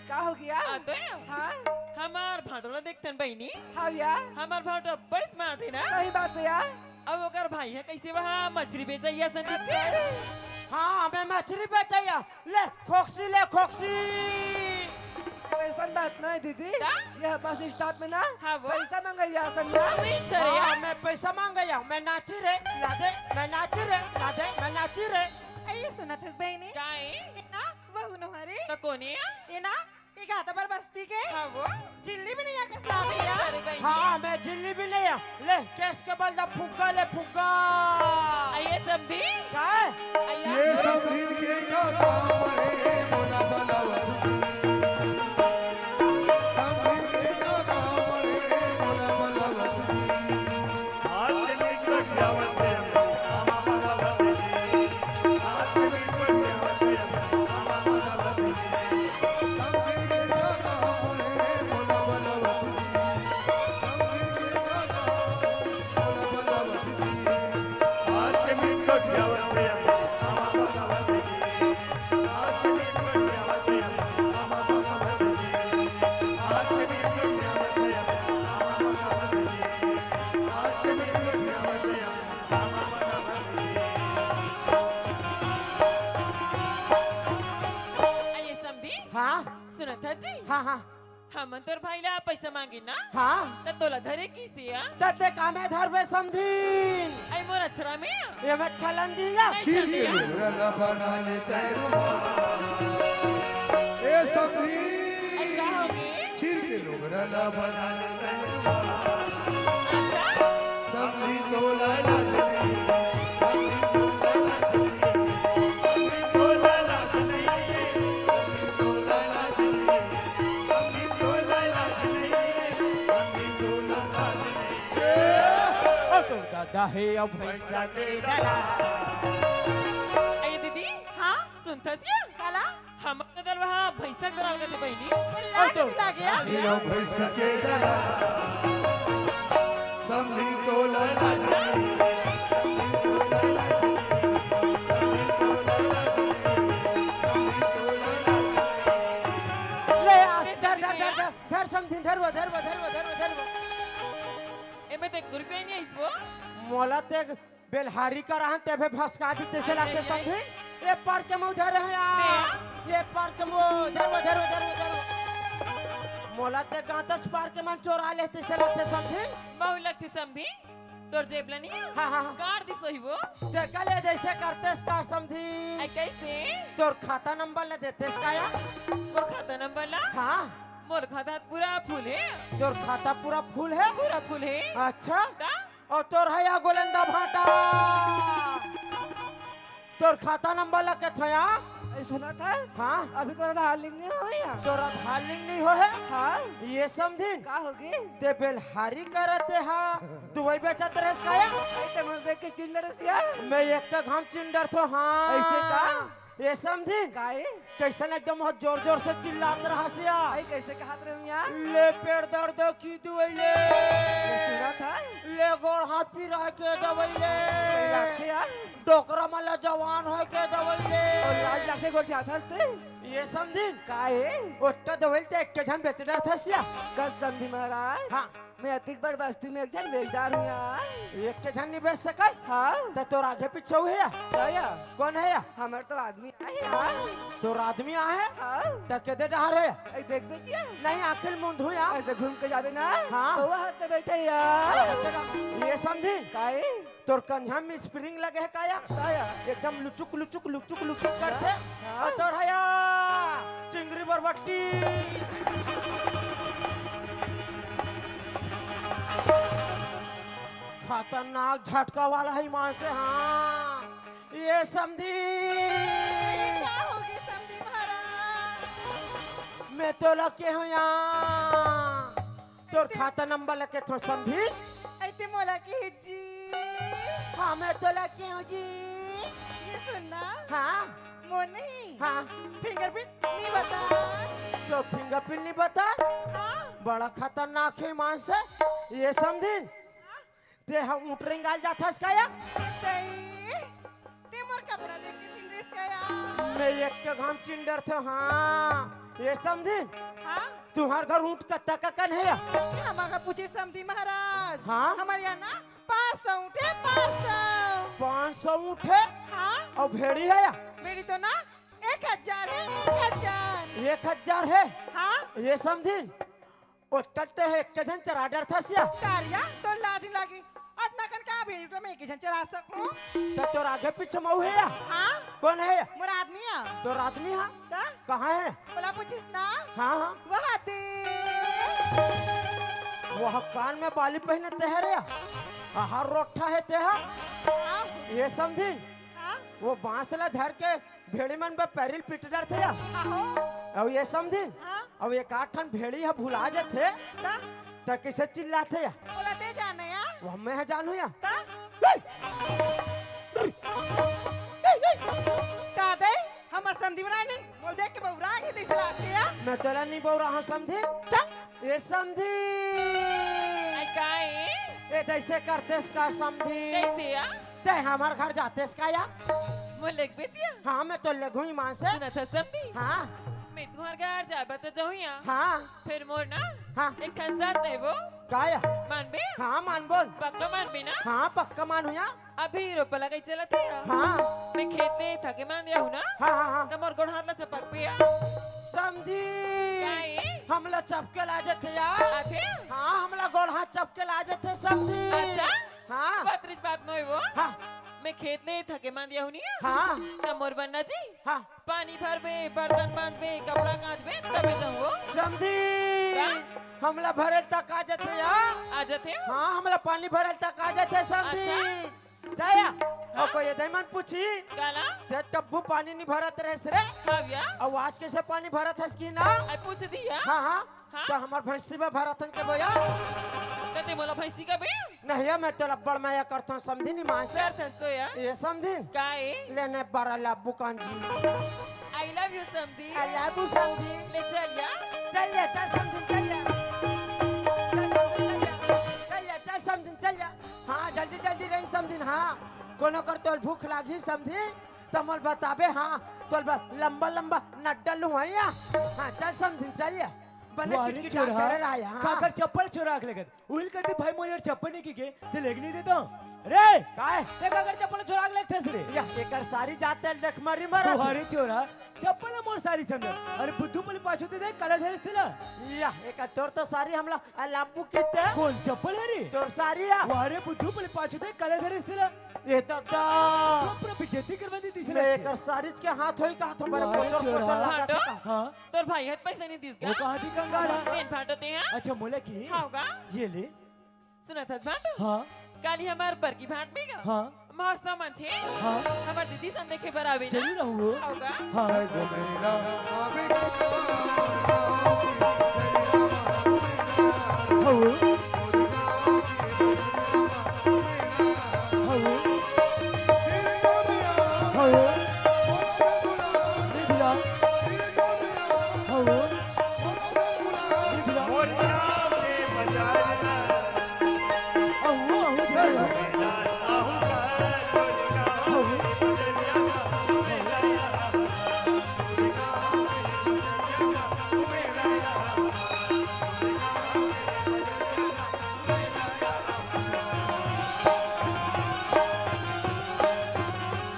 का हो गया? आ तो। हाँ। हमार भाटो ला देखथन बहिनी। हाँ भैया। हमार भाटो बड़ी smart हे ना। सही बात भैया। अब ओकर भाई हे कइसे वहाँ मछरी बेचइया सन दिखथे? हाँ, मैं मछरी बेचइया। ले, खोकसी ले, खोकसी। अइसन बात नहीं दीदी। का? ये बस स्टॉप में ना हाँ, वो? पैसा मंगइया सन ना। वही चले हाँ, यार। मैं पैसा मंगइया, मैं नाची रे, ला दे, मैं नाची रे, ला दे, मैं नाची रे। अई सुनत हस बहिनी? का हे? ये ना, वहू नोहरे। त कोन हे? ये ना, ये घाटाबर बस्ती के। हाँ, वो? जिल्ली भी नहीं आके साथ भैया। अरे बहिनी। हाँ, मैं जिल्ली भी नहीं हूँ। ले, केस के बल दा फुग्गा ले फुग्गा। आइए समधी। का हे? आइए। ये समधी के का काम हे, मोला बलावत। समधी के का काम हे, मोला बलावत। आज के मीट में खिलावत हे, मोला बलावत। हाँ। सुनत हस जी? हाँ, हाँ। हमन तोर भाई ला पैसा मांगिन ना? हाँ। त तोला धरे किसे, हाँ? त ते कामे धरबे समधिन? अई मोर अछरा में? एमे छलन दिया। नहीं खीर के चल दिया। लोगरा ला बना ले तैं रुमाल। ए समधिन। अई का होगे? खीर के लोगरा ला बना ले तैं रुमाल। अच्छा। समधिन तोला लाज नहीं, समधिन तोला लाज नहीं, समधिन तोला लाज नहीं, समधिन तोला लाज नहीं, समधिन तोला लाज नहीं, समधिन तोला लाज नहीं। ए, ओ तोर दादा हे अउ भैंसा के दला। अई दीदी, हाँ? सुनथस या? काला? हमर दलवा ह भैंसा के दलाल कथे बहिनी। लाज अउ तो नहीं लागे, हाँ? ये भैंसा के दलाल, समधिन तोला लाज नहीं, समधिन तोला लाज नहीं, समधिन तोला लाज नहीं, समधिन तोला लाज नहीं। ले आ, धर, धर, धर, धर, धर, समधिन, धर वो, धर वो, धर वो, धर वो, धर वो। एमे ते एक रुपया नहीं आइस वो। मोला ते बेलहारी करा हन, तेभे भसका दी, तइसे अरे, लागथे अरे। समधिन। ए पार के मुंह धरे हे यार। बे। ए पार के मुंह, धर वो, धर वो, धर वो, धर वो। मोला ते गांतच पार के मन चोरा ले, तइसे लागथे समधिन। महू लगथे समधिन। तोर जेब ला नहीं? हाँ, हाँ, हाँ। काट दिस होही वो। ते का ले जइसे करतेस का समधिन? अई कइसे? तोर खाता नंबर ला देतेस का या? मोर खाता नंबर ला? हाँ। मोर खाता पूरा फुल हे। तोर खाता पूरा फुल हे? पूरा फुल हे। अच्छा। का? अउ तोर हे या गोलंदा भांटा। तोर खाता नंबर ला कथों या? अई सुनत हस? हाँ। अभी तोर आधार लिंक नहीं होय या? तोर आधार लिंक नहीं होय हे? हाँ। ए समधिन। का होगे? ते बेलहारी करत हे हा। दुबई बेचत रहेस का या? अई ते मन से के चिन डरेस या? मैं एक घाम चिन डरथों, हाँ। अइसे का? ए समधिन। काहे? कइसन एकदम हो जोर जोर से चिल्लात रहस या। अई कइसे कहत रहेस या? ले पेट दर्द की दवई ले। सुनत हस? ले गोड़ हाथ पिराय के दवई ले। लागे या? डोकरा मन ला जवान होय के दवई ले। अउ लाज लागे गोड़ जात हस ते? ए समधिन। काहे? ओतका दवई ल ते एक झन बेच डरथस या। कस समधिन महाराज। हाँ। मैं अतिक बड़ बस्ती में एक झन बेचदार हूँ यार। एक झन नहीं बेच सकस? हाँ। त तोर आगे पीछे हे या? का या? कोन हे या? हमर तो आदमी आहे यार। तोर आदमी आहे? हाँ। त केदे डहर हे या? अई देख बेचिया। नहीं, आखिर मुंधू या। अइसे घूम के जाबे ना। हाँ। तो वहाँ तो बैठे यार। ए समधिन। काहे? तोर कनिहा में spring लगे हे का या? का या? एकदम लुचुक, लुचुक, लुचुक, लुचुक करथे। हाँ। अउ तोर हे या, चिंगरी बरबट्टी। खतरनाक झटका वाला हे मानसे, हाँ। ए समधिन। का होगे समधिन महाराज? मैं तोला केहेंव या। तोर खाता नंबर ला कथों समधिन। अई ते मोला केहे जी। हाँ, मैं तोला केहेंव जी। ए सुन ना। हाँ। मोर नहीं। हाँ। Fingerprint नहीं बता। तोर fingerprint नहीं बता? हाँ। बड़ा खतरनाक हे मानसे। ए समधिन। हाँ। ते ह ऊंट रेंगाय ल जाथस का या? तई, ते मोर कपड़ा देख के चिन डरेस का या? मैं एक घाम चिन डरथों, हाँ। ए समधिन। हाँ? तुम्हर घर ऊंट कतका कन हे या? हमर घर पूछे समधिन महाराज। हाँ? हमर यहाँ ना पाँच सौ ऊंट हे, पाँच सौ। पाँच सौ ऊंट हे? हाँ। अउ भेड़ी हे या? भेड़ी तो ना एक हजार हे, एक हजार। एक हजार हे? हाँ। ए समधिन। ओतका ल ते ह एक झन चरा डरथस या। का या, तोर लाज नहीं लागे। अतना कन का भेड़ी ल मैं एक झन चरा सकहूँ? त तोर आगे पीछे महू हे या? हाँ। कोन हे या? मोर आदमी हे। तोर आदमी हे? त? कहाँ हे? ओला पूछिस ना। हाँ, हाँ। वहाँ दे। वहाँ कान में बाली पहिने ते हरे या? आहार रोठा हे ते हा? हाँ। ए समधिन। हाँ। वो बांस ला धर के भेड़ी मन बर पैरी ल पीट डरथे या? आहो। अउ ए समधिन, हाँ? अउ एक आध ठन भेड़ी ह भुला जथे, त? त कइसे चिल्लाथे या? ओला ते जाने या? वो मैं ह जानहूँ या? त? दादा, हमर समधिन रानी, मोला देख के बउरा गे तइसे लागथे या? मैं तोला नहीं बउराहूँ समधिन। चुप। ए समधिन। अई का ए? ए तइसे करतेस का समधिन? कइसे या? ते हमर घर जातेस का या? मोर लेगबे तिया? हाँ, मैं तोर लेगहूँ ईमान से। सुनत हस समधी? हाँ। मैं तुम्हर घर जाबे त जाहूँ या। हाँ। फेर मोर ना हाँ। एक ठन शर्त हे वो। का या? मानबे? हाँ, मानबोन। पक्का मानबे ना? हाँ, पक्का मानहूँ या। अभी रोपा लगाई चलत हे या। हाँ। मैं खेत में थके मान जाहूँ ना? हाँ, हाँ, हाँ। त मोर गोड़ हाथ ला चपकबे या। समधी हमला चपके ला जथे यार। आथे? हाँ, हमला गोड़ हाथ चपके ला जथे समधी। अच्छा? हाँ। पत्रिस बात नोय वो। हाँ। मैं खेत ले थके मान दिया हुनिया। हाँ। त मोर बन्ना जी। हाँ। पानी भरबे, बर्तन मांजबे, कपड़ा कांचबे, तबे जाऊँ वो। समधी। का? हमला भरल तक आ जथे यार। आ जथे? हाँ, हमला पानी भरल तक आ जथे समधी। अच्छा। दया, हाँ? अउ कोई दई मन पूछी? काला? ते तब्बू पानी नी भरत रहेस रे। हाँ भैया। अउ आज कइसे पानी भरत हस कि ना? आई पूछ दिया। हाँ, हाँ। हाँ? त हमर भैंसी में भरत हन के बोया? त ते मोला भैंसी कबे? नहीं, मैं तोला बड़ मया करथों समधी नी मान से। करथस तो या? ये समधी। का ए? लेने बड़ा लब्बू कांजी। I love you समधी। I love you समधी। ले चल या। चल या, चल समधी, चल या। चल समधी, चल या। चल या, चल समधी, चल या। हाँ, जल्दी जल्दी रेंग समधिन, हाँ। कोनो कर तोल भूख लागी समधिन, त मोल बताबे, हाँ। तोल ब-, लंबा लंबा नड्डा लुहाइया। हाँ, चल समधिन, चल या। बने वाह रे किटकिटा चोरहा, करे रहा, हाँ। काकर चप्पल चोरा के लेगत। उहिल कर दी भाई मोर चप्पल नहीं की के, ते लेग नहीं देता। रे! काय? ते काकर चप्पल चोरा के लेगथस रे? या, एकर सारी जाते देख मारी मारा। वाह रे चोरहा, चप्पल ह मोर सारी समझ। अरे बुद्धू पले पाछू दे दे, काला धरे सिला। या, एक तोर तो सारी हमला अलाबू कीते। कौन चप्पल है रे? तोर सारी या। वाह रे बुद्धू पले पाछू दे, काला धरे सिला। ये तो दा। तो पूरा बेइज्जती करवा दी तीसरे मैं के। एक सारी के हाथ होई का तो बड़े वाह रे पोचर चोरहा। पोचर लगा भांटो? था। हाँ। तोर भाई हाथ पैसा नहीं दीस वो का? कहाँ थी कंगाल है? तेन भांटो ते हैं? अच्छा मोला की? हाँ का? ये ले। सुनत हस भांटो? हाँ। काली हमार बड़की भांट में गा। हाँ। मौसा मन छे। हाँ। हमार दीदी सन देखे बर आवे ना। चली रहू हो। आओ गा। हाँ। हाँ। हाँ। हाँ। हाँ।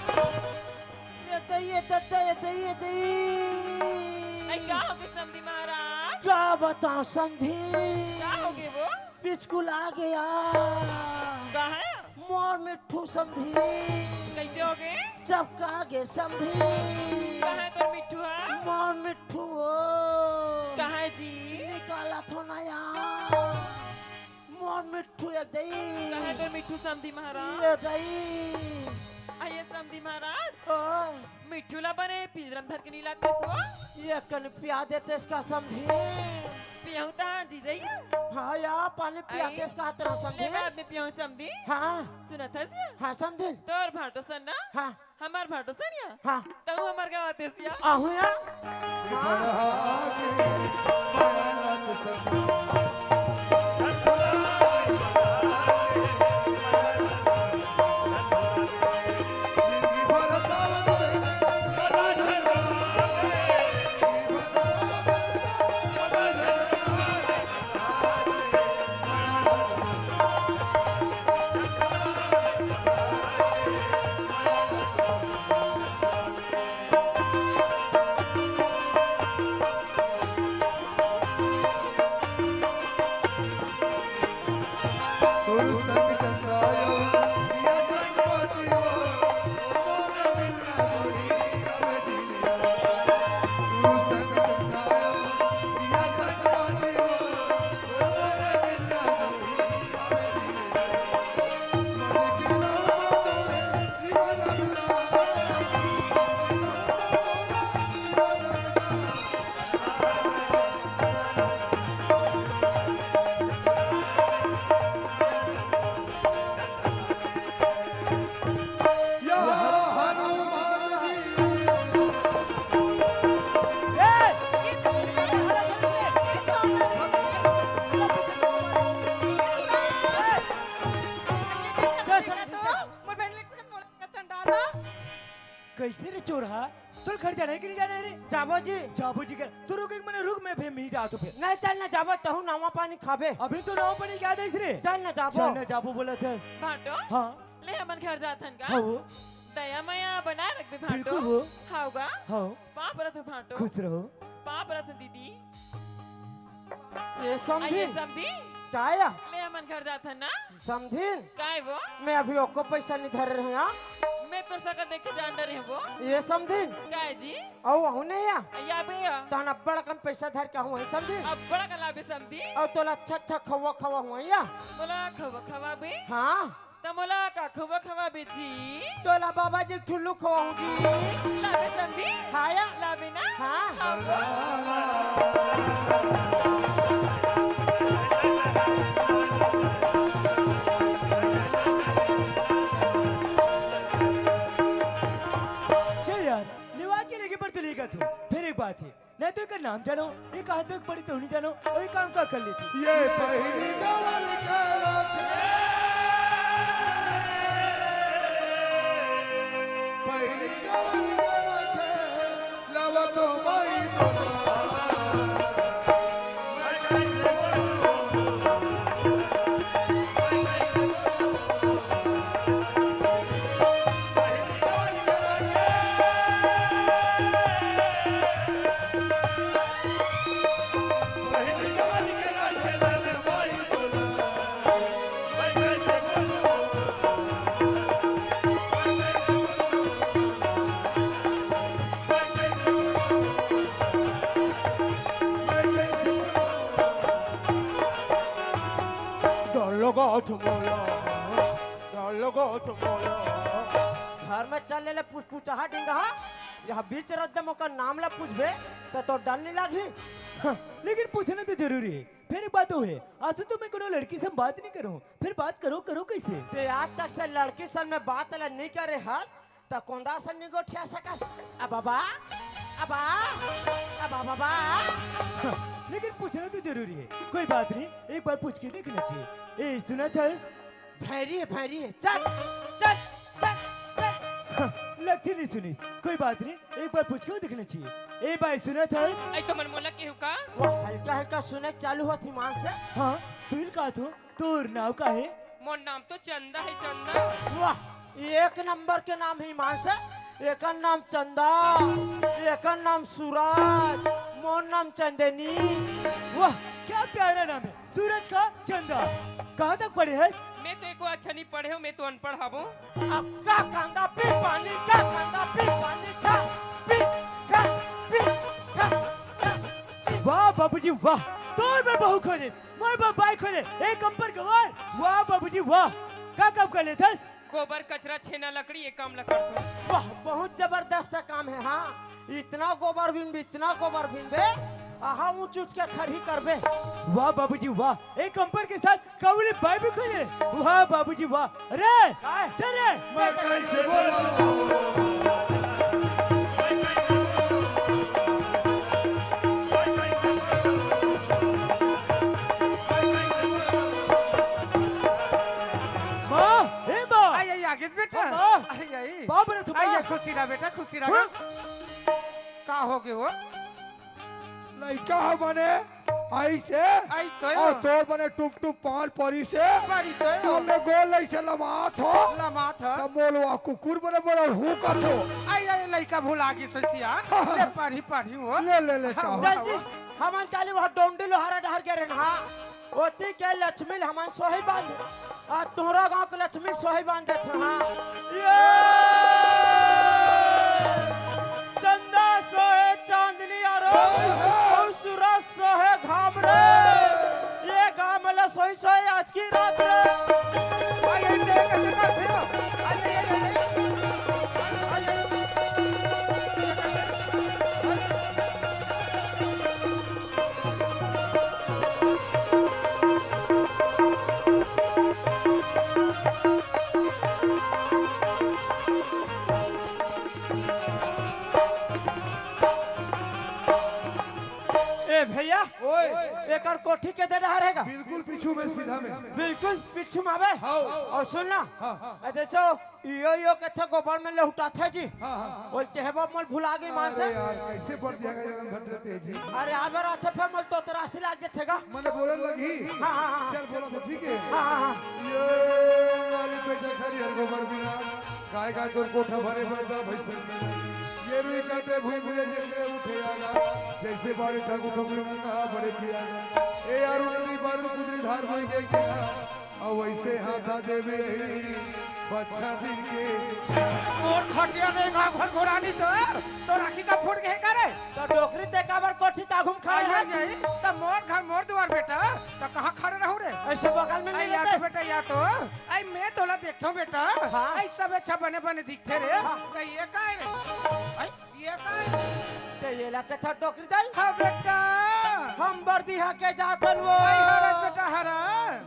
ये दई, ये दद्दा, ये दई, ये दई। अई, का होगे समधी महाराज? का बताओं समधी? का होगे वो? पिचकुला गया। का है? मोर मिट्ठू समधी। कैसे होगे? चपका गे समधी। का है तोर मिट्ठू है? मोर मिट्ठू हो। का है जी? निकाला थो ना यार। मोर मिट्ठू ए दई। कहे तो मिट्ठू समधी महाराज। ए दई। आइए समधी महाराज। ओ। मिट्ठू ला बने पिंजरा में धर के नहीं लातेस वो। ये कन पिया देतेस का समधी। पियाऊं ता जी जाइए। हाँ या, पानी पिया आई। देतेस का तेरा समधी। ले मैं आदमी पियाऊं समधी। हाँ। सुनत हस या? हाँ समधी। तोर भांटो सन ना। हाँ। हमार भांटो सन या? हाँ। तहु हमार गाँव आतेस या? आहू या? कैसे रे चोरहा? तोर घर जाना है कि नहीं जाना है रे? जाबो जी। जाबो जी कर। तू रुक एक मिनट रुक, मैं फिर मी जातो फिर। नहीं, चल ना जाबो, तहु नावा पानी खाबे। अभी तो नावा पानी क्या देस रे? चल ना जाबो। चल ना जाबो बोला चल। भांटो? हाँ। ले हमन घर जाथन का? हाँ वो। दया मया बना रखबे भांटो। बिल्कुल वो। हाँ गा? हाँ। पाँव परत हूँ भांटो। खुश रहो। पाँव परत हूँ दीदी। ये अइसे समधिन। समधी? काय या? मैं हमन घर जाथन ना। समधिन? काय वो? मैं अभी ओको पैसा नहीं धरे रहे, हाँ? मैं तोर सकल देख के जान डरे हूँ वो। ये समधिन? काय जी? अउ आहूँ नहीं या? या बे या। तहन अब्बड़ कन पैसा धर के आहूँ, हे समधिन? अब्बड़ कन लाबे समधी? अउ तोला अच्छा अच्छा खवा खवा हुआ या? बोला खवा खवा बे? हाँ। त मोला का खवा खवा बे जी? तोला बाबा जी ठुल्लू खवाहूँ जी। लाबे समधी? हाँ या। लाबे ना? हाँ। हाँ। चल यार, लेवा के लेके पर तो लेगा तू। फिर एक बात है, नहीं तो एकर नाम जानो, ये कहाँ तक पढ़ी तो नहीं जानो, और ये काम का कर लेती। ये पहली गवन के रखे, पहली गवन के रखे, लव तो माई तो। डर लगत मोला, डर लगत मोला। घर में चल ले, ले पुचपुचाहा डिंगहा। यह बीच रद्दा म ओकर नाम ला पूछबे, त तोर डर नहीं लागही? हाँ, लेकिन पूछना तो जरूरी है। फिर एक बात वो है, आज तो मैं कोनो लड़की से बात नहीं करूँ, फिर बात करो, करो कैसे? ते आज तक से लड़की सन में बात ला नहीं करे हस, त कोंदा सन नहीं गोठिया सकस। अब बाबा, अब, अब बाबा। हाँ, लेकिन पूछना तो जरूरी है। कोई बात नहीं, एक बार पूछ के देखना चाहिए। ए, सुना था? भैरी है, भैरी है। चल, चल, चल, चल। हाँ, लगती नहीं सुनी। कोई बात नहीं, एक बार पूछ के वो देखना चाहिए। ए भाई, सुना था? आई तो मन मोला केहू का? वो हल्का हल्का सुने चालू होत ईमान से। हाँ, तू ही कहा तो, तोर नाव का है? मोर नाम तो चंदा है, चंदा। वाह, एक नंबर के नाम है ईमान से। एकर नाम चंदा, एकर नाम सूरज, मोर नाम चंदनी। वाह, क्या प्यारा नाम है। सूरज का चंदा। कहाँ तक पढ़े हस? मैं तो एको अच्छा नहीं पढ़े हूँ, मैं तो अनपढ़ हबो। अब का कांदा पी पानी, का कांदा पी पानी, का पी, का पी, का, का पी। वाह बाबूजी वाह, तोर बर बहू खोजे, मोर बर बाई खोजे, एक अंपर गवार। वाह बाबूजी वाह, का काम कर लेथस? गोबर, कचरा, छेना, लकड़ी, ये काम ला करथों। वाह, बहुत जबरदस्त काम है। हाँ, इतना गोबर बीनबे, इतना गोबर बीनबे, आहा ऊंच ऊंच के खरही करबे। वाह बाबूजी वाह, एक अंपर के साथ काबुली बाई भी खोजे। वाह बाबूजी वाह। अरे, काय? चल रे। मैं कैसे बोलूं? माँ, हे माँ। आई, आई, आगे से बेटा। ओ माँ। आई, आई। बाप रे, तू आई, आई, माँ। खुशी रहा बेटा, खुशी रहा। हाँ? का हो गए वो? लइका ह बने आई से, आई तो हो। और तोर बने टुप टुप पान परी से। परी तो हो। तू में गोल लई से लमात हो। लमात हो। तब मोलवा कुकुर बने बड़ा हुकत हो। आई, आई, लइका भुला गई ससिया। ले पढ़ी, पढ़ी वो। ले, ले, ले, हाँ, चाहो। चल जी, हमन काली वहाँ डोंडी लोहारा डहर के रहन, हाँ। ओती के लक्ष्मी ल हमन सोही बांध, आ तोहरा गांव के लक्ष्मी सोही बांध देथे, हाँ। ये चंदा सोहे चांदनी आरो, अउ सूरज सोहे घाम रे। ये गांव में ल सोही सोही आज की रात रे। आई, आई, देख कैसे करथे हो। आई, आई, आई, आई। आई, आई। ए भैया, ओए। एकर कोठी के दे डहर हे गा? बिल्कुल पीछू में, सीधा में। बिल्कुल पीछू में आवे। हाँ। अउ सुन ना, हाँ। ए, जैसे इयो, इयो कथे गोबर में लहुटाथे जी। हाँ, हाँ, हाँ। ओल कहबो मोल भुला गई मान से। अरे यार, कैसे पढ़ दिया गया जन्म भटरे तेजी? अरे, आबे रहथे फेर मोल तो तरासी लाग जथे गा। मने बोले लगी। हाँ, हाँ, हाँ। चल, बोला तो ठीक है। हाँ, हाँ, हाँ। ये वाली पे जखरी हर गोबर बिना, गाय गाय तोर कोठा भरे भरदा भैंस। ये रुई काटे भूई भूले जंगले उठे आगा। जैसे बारे ठाकुर ठोकरी नंगा बड़े किया। ए यार, उन्हें भी बारे कुदरी धार भाई के किया। और वैसे हाथा देवे ही बच्चा दिन के। मोर खटिया ले घा घर घोरानी तो, तो राखी का फूट गए का रे? तो डोकरी ते काबर कोठी का घूम खड़े आई, है? आई, आई। तो मोर घर मोर दुआर बेटा, तो कहाँ खड़े रहूं रे? ऐसे बगल में आई नहीं या तो लेते? बेटा, या तो। आई मैं तोला देखता हूँ बेटा। हाँ। आई सब अच्छा बने बने दिखते रे। हाँ। तो ये का है रे? आई ये का है? ते ये ला कथा डोकरी दाई। हाँ बेटा। हम बरदीहा के जातन वो। आई हरा बेटा हरा।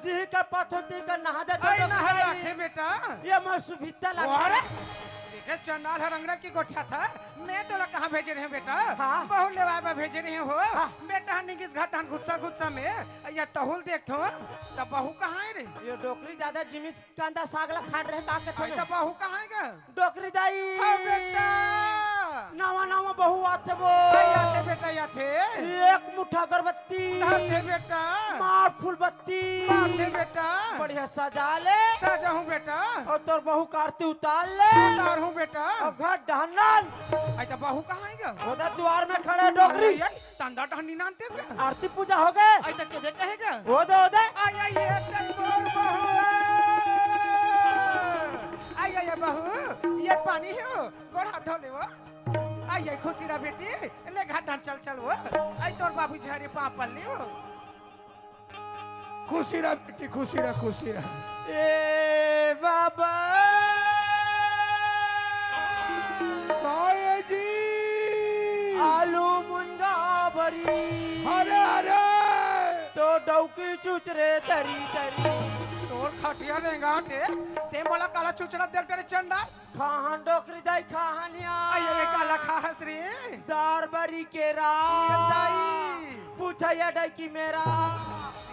जी का पाथो ती का नहा देता आई डोकरी नहा दाई। लाथे बेटा। ये मैं सुभिता अरे, लागता। देखे चंडाल हर अंगड़ा की गोठा था। मैं तोला कहाँ भेजे रहे हूँ बेटा? हाँ। बहू लेवाए बा भेजे रहे हो। हाँ। बेटा निगिस घाट हन गुस्सा गुस्सा में। या तहुल देख थो। तब बहू कहाँ है रे? ये डोकरी ज्यादा जिमिस कांदा साग ला खाट रहे का कथे आई में? तब बहू कहाँ है गा? डोकरी दाई। हाँ बेटा। नवा नवा बहू आथे वो। आई आथे बेटा, आथे। एक मुठा अगरबत्ती। आथे बेटा। मार फूल बत्ती। आथे बेटा। बढ़िया सजा ले। सजाहूँ बेटा। और तोर बहू का आरती उतार ले। उतारहूँ बेटा। और घर डहनन। आई तब बहू कहाँ है गा? वो तो द्वार में खड़े डोकरी। आई, आई, तंदा टहनी नानते का? आरती पूजा हो गए। आई तक के देखे है का? हो दे, हो दे। आई, आई, ये तई मोर बहू। आई, आई, ये बहू, ये पानी हो, गोड़ हाथ धो ले वो। आई, आई, खुशी रह बेटी, ले घाट धान चल, चल वो। आई तोर बाबू झारे पाँव पल ले वो। खुशी रह बेटी, खुशी रह, खुशी रह। ए बाबा। काय जी? आलू मुनगा बरी। अरे, अरे। तो डौकी चुचरे तरी तरी। तोर खटिया रेंगा ते, ते मोला काला चुचरा देख डरे चंडा। खाहन डोकरी दाई खाहन या। आई, आई, काला खाहस रे? दार बरी केरा। ये दाई। पूछा या डाई की मेरा।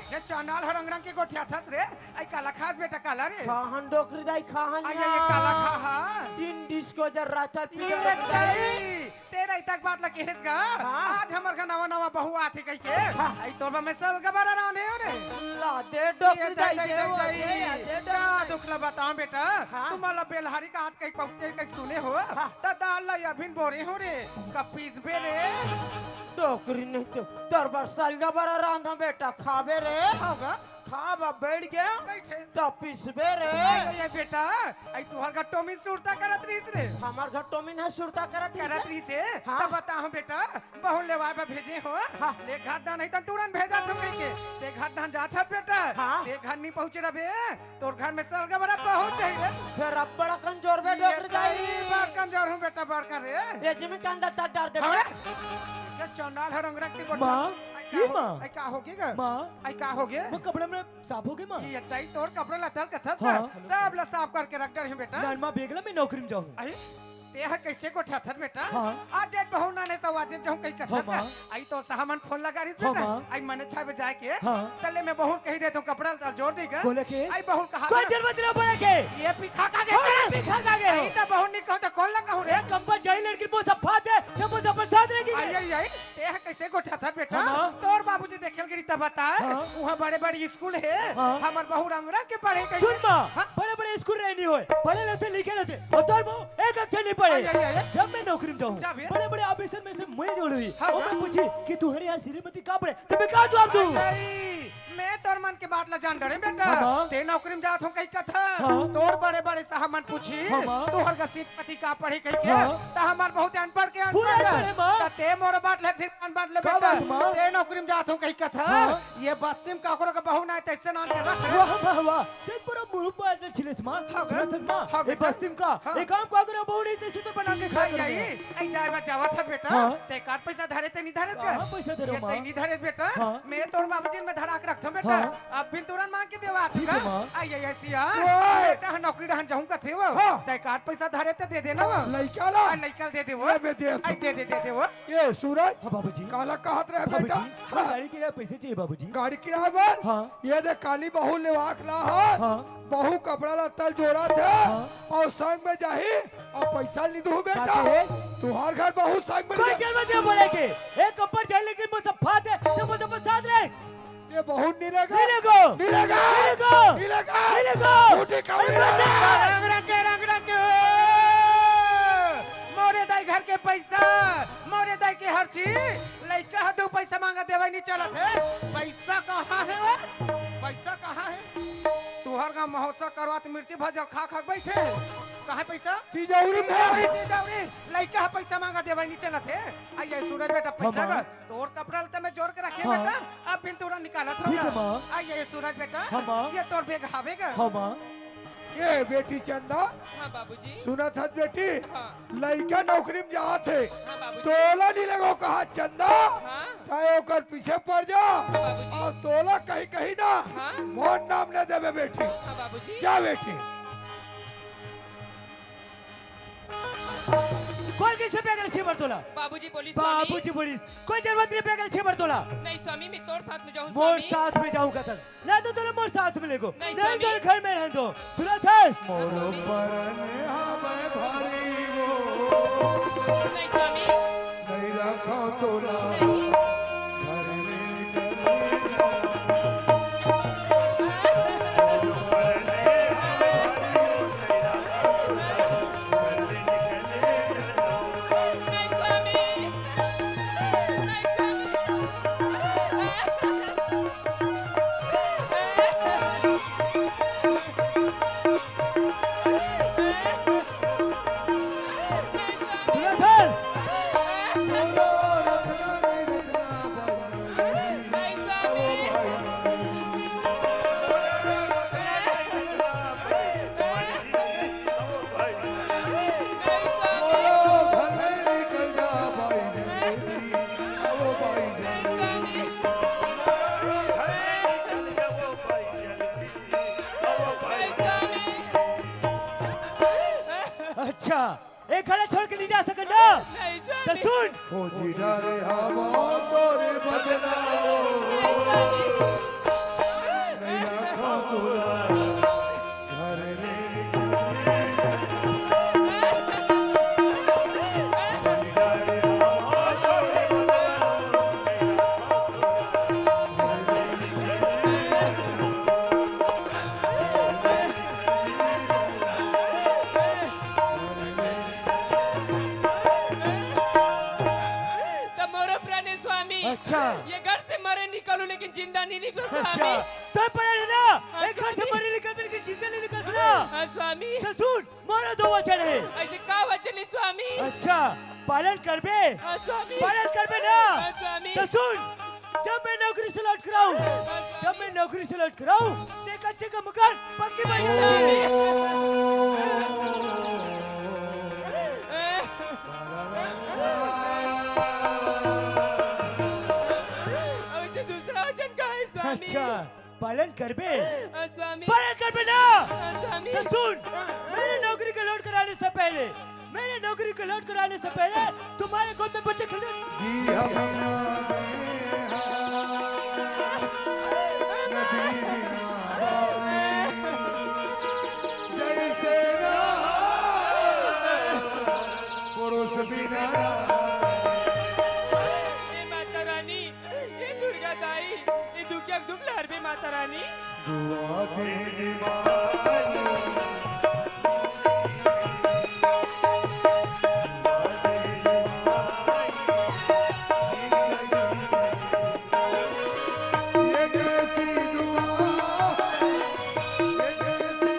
ये चंडाल हर अंगड़ा के गोठिया थस रे। आई काला खास बेटा काला रे। खाहन डोकरी दाई खाहन आई, या। आई, काला खाहा। तीन डिस्को जर रात पी ये डोकरी दाई। दाई। तेरा इतक बात लगे हेस गा। हाँ। आज हमर घर नवा नवा बहू आथे कहि के। हाँ। आई तोर बा मैं सलगा बरा रांधे हो रे। ला दे डोकरी ये दाई दाई, दे दाई, वो दाई। दे, दे, दे। का दुख ला बताओ बेटा। हाँ। तुम्हारा बेलहारी का हाथ कहीं पहुंचे कहीं सुने हो। हाँ। त दाल ला अभिन बोरे हो रे। कब पीसबे रे? डोकरी नहीं तो तोर बर सलगा बरा रांधा बेटा खाबे रे। होगा। खा बा बैठ गया। बैठे। त पीसबे रे। आई, आई, बेटा, आई तुहर का टोमिन सुरता करत रहीस रे। हमार घर टोमिन है सुरता करत रहीस करत है। रहीस है। हाँ। तब बता हम बेटा, बहू लेवाए बा भेजे हो। हाँ। ले घाट धान नहीं तन तुरंत भेजा तुम कहि के। ते घाट धान जात हत बेटा। हाँ। ते घर नहीं पहुंचे रबे। तोर घर में सलगा बरा पहुंच जाई रे। फिर अब बड़ा कमजोर बे ये डोकरी दाई। बड़ कमजोर हूँ बेटा, बड़ कर रे। ये जिमी के अंदर तक डाल दे हाँ। बे। ये चंडाल हर अंगड़ा के गोठा। माँ, आई का ये हो-, माँ। आई का हो गया? माँ। आई का हो गया? वो कपड़ा में साफ हो गया माँ? ये दाई तोर कपड़ा लत्ता कथा हाँ। सब ला साफ करके रख डरे हूँ बेटा। नान माँ बेगला मैं नौकरी में जाऊँ। आई, ते ह कैसे गोठा थर बेटा? हाँ। आज जेठ बहू नाने तो आज जेठ जाऊँ कहीं कथा हाँ, माँ। आई तो साहमन फोन लगा रही हाँ, बेटा। माँ। आई मने छाबे जाए के। हाँ। तले मैं बहू कही दे तो कपड़ा लत्ता जोर दी का। बोले के? आई बहू कहा कोई जरूरत नहीं पड़े के। ये पिखा का के कौन करे? पिखा का के हो? आई तो बहू नहीं कहो तो कौन लगा हूँ रे? एक कंपन जाई लड़की वो सब फात है, जब वो सब साथ रहेगी। आई, आई, आई। ते ह कैसे गोठा थर बेटा? हाँ, माँ। तोर बाबूजी देखेल गिरी तब बता। हाँ। वहाँ बड़े बड़े स्कूल है। हाँ। हमार बहू रंगरा के पढ़े कहीं सुन माँ, हाँ। बड़े बड़े स्कूल रहे नहीं होए, पढ़े लेते लिखे लेते। और तोर बहू एक अक्षर नहीं पढ़े। आई, आई, आई। जब मैं नौकरी में जाऊँ, जा बे। बड़े बड़े ऑफिसर में से मुझे जोड़ हुई। हाँ, और हाँ। मैं पूछी कि तुम्हारे यहाँ श्रीमती कहाँ पढ़े? तो मैं कहाँ जवाब दूँ? आई, आई, मैं तोर मन के बात ला जान डरे बेटा। हाँ, माँ। ते नौकरी में जात हो कहीं कथा। हाँ। तोर बड़े बड़े साहब मन पूछी, हाँ, माँ। तोहर का श्रीमती का पढ़ी कहीं के? हाँ। त हमार बहुत अनपढ़ के पूरा अनपढ़। अनपढ़ है, माँ। त ते मोर बात ले, ठीक मन बात ले का बेटा। बात, माँ? ते नौकरी में जात हो कहीं कथा। हाँ। ये बस्ती में काकरो का बहू ना तैसे नाम के रख। वाह, वाह, वाह। ते पूरा मुरुख बात ले छिलेस, माँ। हाँ, सुनत हस, माँ? हाँ, ए बेटा। बस्ती में का? हाँ। ए काम काकरो बहू नहीं तैसे तो बना के खा आई, कर आई। दिया। आई जाए बा जावत हस बेटा। हाँ। ते काट पैसा धरे ते नहीं धरे का? कहाँ पैसा धरे ये माँ? ते नहीं धरे बेटा। हाँ। मैं तोर बाबूजी में धरा के रखता हूँ बेटा। हाँ। अब भी तुरंत मांग के देवा ठीक है आपका। माँ। आई, आई, आई, सिया। ओए। बेटा, हाँ, नौकरी डहन जाऊँ कथे वो। हाँ। ते काट पैसा धरे ते दे देना वो। लइका ला। आ, लइका दे दे वो। ले, मैं दे आई, दे दे, दे दे वो। ये सूरज। हाँ बाबूजी। काला कहत रहे बाबूजी, बेटा? हाँ। गाड़ी किराया पैसे चाहिए बाबूजी। गाड़ी किराया बर? हाँ। ये दे काली बहू लेवाक ला हा। हाँ। बहू कपड़ा लत्ता जोरा थे। हाँ। और संग में जाही और पैसा नहीं दू बेटा। काके है? तुहार घर बहू संग में कोई नहीं। जरूरत नहीं बोले के। एक ऊपर जाए लेकिन वो सब फात है, तो वो सब साथ रहे। ये बहू नहीं लेगा। नहीं लेगो। नहीं लेगा। नहीं लेगो। नहीं लेगा। नहीं लेगो। बूटी खाओ अरे नहीं लेगा। रंग रंग के, रंग रंग के। मोरे दाई घर के पैसा, मोरे दाई के हर चीज। लइका ह दू पैसा मांगा देवई नहीं चलत हे। पैसा कहाँ हे वो? पैसा कहाँ हे? तुहर गाँव महोत्सव करवात मिर्ची भजल खा खा के बैठे हे। कहाँ हे पैसा? तिजौरी में। तिजौरी, तिजौरी। लइका ह पैसा मांगा देवई नहीं चलत हे। आ ये सूरज बेटा पैसा हाँ, माँ। कर। तोर कपड़ा लत्ता में जोर के रखे हाँ। बेटा। अब बिन तोरा निकालत ठीक हे, होगा। माँ। आ ये सूरज बेटा। हाँ, माँ। ये तोर बैग हावे गा। हाँ, माँ। ए बेटी चंदा, हाँ बाबूजी। सुनत हस बेटी? हाँ। लइका नौकरी में जात हे। हाँ बाबूजी। तोला नहीं लगो कहा चंदा? हाँ। तैं ओकर पीछे पड़ जा। हाँ बाबूजी। अउ तोला कहीं कहीं ना हाँ। मोर नाम ले देबे बेटी। हाँ बाबूजी। जा बेटी। कोन कइसे बैग ल छेबर तोला? बाबूजी बोलिस स्वामी। बाबूजी बोलिस, कोई जरूरत नहीं बैग ल छेबर तोला। नहीं स्वामी, मैं तोर साथ में जाहूँ मोर स्वामी। साथ में जाहूँ कथस। ना तो तोला मोर साथ में लेगो। नहीं, नहीं स्वामी। तोला घर में रहन दो। सुनत हस? मोरो स्वामी। परन हवय भारी वो। नहीं स्वामी। नहीं रखो तोला। नहीं। घर में निकल। अच्छा, ए घर ला छोड़ के नहीं जा सकन ना। नहीं, स्वामी। तो सुन। खोजी डारे हवा तोरे बदनाम। नहीं, स्वामी। नहीं रखा तोरा घर ले निकल। खोजी डारे हवा तोरे बदनाम। त मोरो प्राण स्वामी। अच्छा। ये घर से मरे निकलूं, लेकिन जिंदा नहीं निकलूं, अच्छा। स्वामी। तो पड़ा है ना, हाँ, एक घर से स्वामी। मरे निकल, लेकिन जिंदा नहीं निकल सकता। हाँ, स्वामी। तो सुन, मोरो दो वचन है। ऐसे का वचन है, स्वामी? अच्छा, पालन करबे? हाँ, स्वामी। पालन करबे ना? हाँ, स्वामी। तो सुन, जब मैं नौकरी से लौट कर आऊं, जब मैं नौकरी से लौट कर आऊं, ते कच्चे का मकान पक्की बन जाएगी। अब इसे दूसरा वचन का है, स्वामी? अच्छा, पालन करबे? हाँ, स्वामी। पालन करबे ना? हाँ, स्वामी। तो सुन, मेरे नौकरी के लौट कर आने से पहले मेरे नौकरी को लौट कर आने से पहले तुम्हारे गोद में बच्चे खिलते जी हम ना गए हैं नदी बिना पानी, जैसे ना पुरुष बिना। हे माता रानी, हे दुर्गा दाई, ये दुखिया दुख लहर भी माता रानी। दुआ दे दे माई। ये कैसी दुआ है, ये कैसी दुआ है, जिंदगी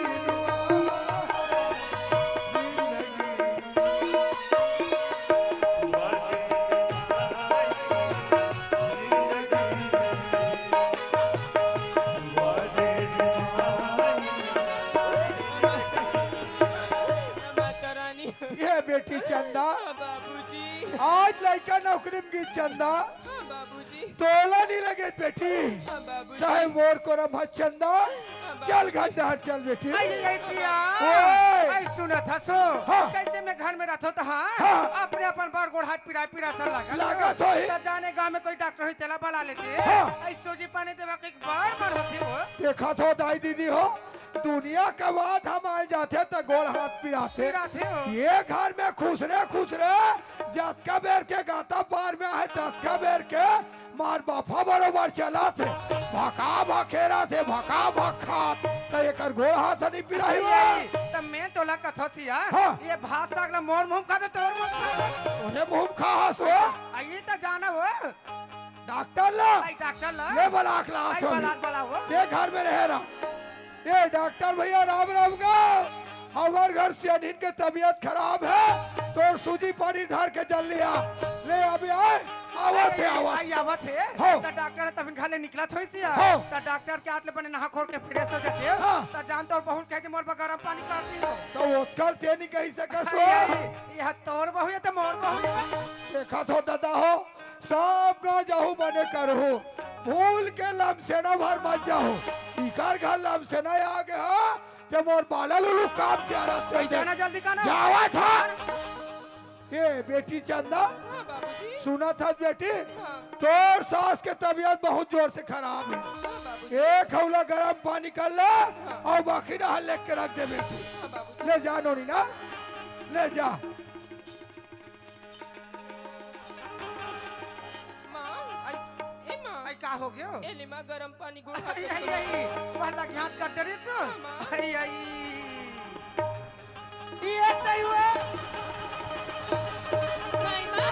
माता रानी। ये बेटी चंदा, हाँ, बाबूजी। आज लइका नौकरी में गिस चंदा, हाँ, बाबूजी। तोला नहीं लगे बेटी, हाँ, बाबूजी। चाहे मोर कोरा म चंदा, हाँ, बाबूजी। चल घर डहर चल बेटी। आई, आई, सिया। ओए। आई, सुनत हसो। हाँ। कैसे मैं घर में रहत हो त हाँ, हाँ। अपने अपन बड़ गोड़ हाथ पीरा पीरा सा लगा लागत होही। त जाने गांव में कोई डॉक्टर होई तेला बला लेते। हाँ। आई, सोजी पानी देवा के एक बार बार होते हो। देखत हो दाई दीदी हो, दुनिया के बात हम आए जाथे त गोड़ हाथ पिराथे। पिराथे हो। ये घर में खुसरे खुसरे जतका बेर के गाता पार में आहे, ततका बेर के मार बाफा बरोबर चलत हे, भका भकेरत हे, भका भक खात, त एकर गोड़ हाथ नहीं पिराही ए, बा। त मैं तोला कथों सियार, हाँ। ये भात साग ला मोर मुंह खा दे, तोर मुंह खा दे। ओरे मुंह खा हस हो। आ, ये त जाना हो। डॉक्टर ला। आई डॉक्टर ला। ये बलाक ला आई छोरी। बलाक बला हो। ते घर में रहे रहा। ए डॉक्टर भैया, राम राम गा। हमर घर से अनिल के तबीयत खराब हे, तोर सूजी पानी धर के जल्दी आ। ले अभी आए, आवत हे, आई, आवत। आई, आवत हे। हाँ। त डॉक्टर तब घर ले निकलत होइस या। हाँ। त डॉक्टर के हाथ ले बने नहा खोर के फ्रेश हो जाते हो। हाँ। त जान तोर बहू कह दे मोर बर गरम पानी कर दी हो। त ओतकल ते नहीं कही सकस हो। आई, आई, यह तोर बहू हे त मोर बहू हे। देखत हो दादा हो, सब गाँव जाहू बने करहू, भूल के लमसेना भर मत जाहू। इकर घर लमसेना आ गे हा, ते मोर बाला लुलु काम के आरत कर दे। जाना जल्दी का ना। जावत हा। ए बेटी चंदा, हाँ बाबूजी। सुनत हस बेटी, हाँ। तोर सास के तबीयत बहुत जोर से खराब हे। हाँ बाबूजी। एक हौला गरम पानी कर ले हाँ। अउ बाकी रहा लेके रख दे बेटी। हाँ बाबूजी। ले जा नोनी ना, ले जा। माँ, आई, ए माँ। आई, का हो गयो? ए ले माँ, गरम पानी गोड़ हाथ आई, आई, आई, वाला घात का डरे सो। हाँ, माँ। आई, आई। ये तई हुआ। नहीं, माँ।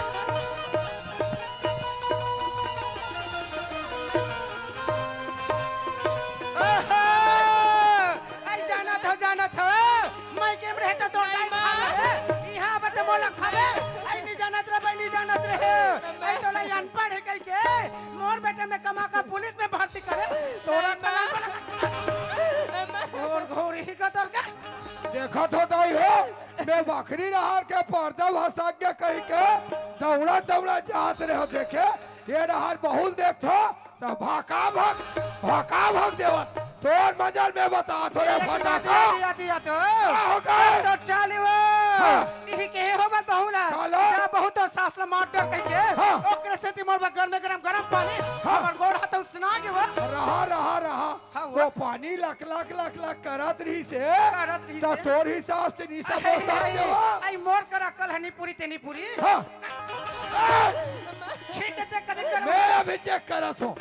ओहो! आई, जानत हो, जानत हो। मैं के में रहे त तोर दाई माँ। खा ले। इहाँ आबे त मोला खाबे। आई नहीं जानत रहे, भाई नहीं जानत रहे। आई तोला अनपढ़ हे कहि के मोर बेटा में कमा का पुलिस में भर्ती करे। तोरा नहीं, माँ। सलाम बना। घोर घोर ही का तोर का। देखत हो दाई हो, मैं बकरी रहर के पर्दा भसक के कहि के दौड़ा दौड़ा जात रहे हो देखे। ये रहर बहुत देखथो, त भका भक, भका भक देवत। तोर मजल में बतात हो रे फटाका। आती, आती, आती, आती। का हो गए? तो चाली वो। हाँ। इही के हो मत बहुला। काला। जा बहुत तो सास ला मार डर कहि के। हाँ। ओकरे सेती मोर बर गरम गरम गरम पानी। हाँ। हमर गोड़ हाथ उसना जो। रहा, रहा, रहा। हाँ, वो वो पानी लक, लक, लक, लक करत रहिस हे। करत रहिस त हे। तोर हिसाब से निशा आई, पोसा आई, देवा। आई, मोर कर अकल हनी पूरी तेनी पूरी। हाँ। ए! छींक दे कदे कर। मैं अभी चेक करत हूँ।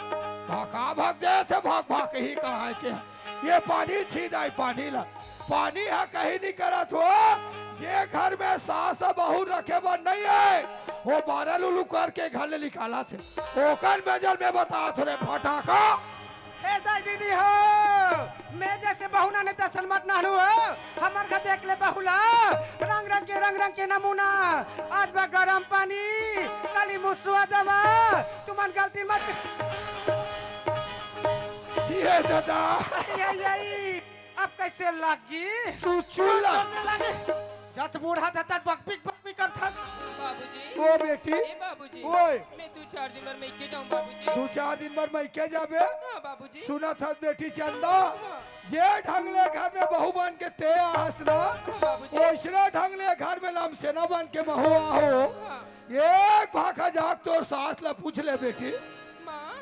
भका भक दे थे, भक भक ही कहा है के। ये पानी छीद आई, पानी ला। पानी हा कहीं नहीं करत हो। जे घर में सास बहू रखे बर नहीं है, वो बारह लुलु करके घर ले निकाला थे। ओकर मजल में बतात हो रे फटाका। हे दाई दीदी हो, मैं जैसे बहू ना नेता सलमत नानू हो, हमर घर देख ले बहुला, रंग रंग के, रंग रंग के नमूना, आज बा गरम पानी, काली मुसुआ दवा, तुमन गलती मत। ये दादा। आई, आई, आई, अब कैसे लगी? तू चूल्हा। चलने लगे। जस बूढ़ा था, तब बकपिक बकपिक करथस। बाबूजी। ओ बेटी। ए बाबूजी। ओए। मैं दू चार दिन बर मइके जाऊं बाबूजी। दू चार दिन बर मइके जाबे? हाँ बाबूजी। सुनत हस बेटी चंदा, हाँ। जे ढंग ले घर में बहू बन के ते आहस ना, हाँ बाबूजी। ओइसने ढंग ले घर में लमसेना बन के महू आहो। हाँ। एक भाखा जाके तोर सास ला पूछ ले बेटी। माँ,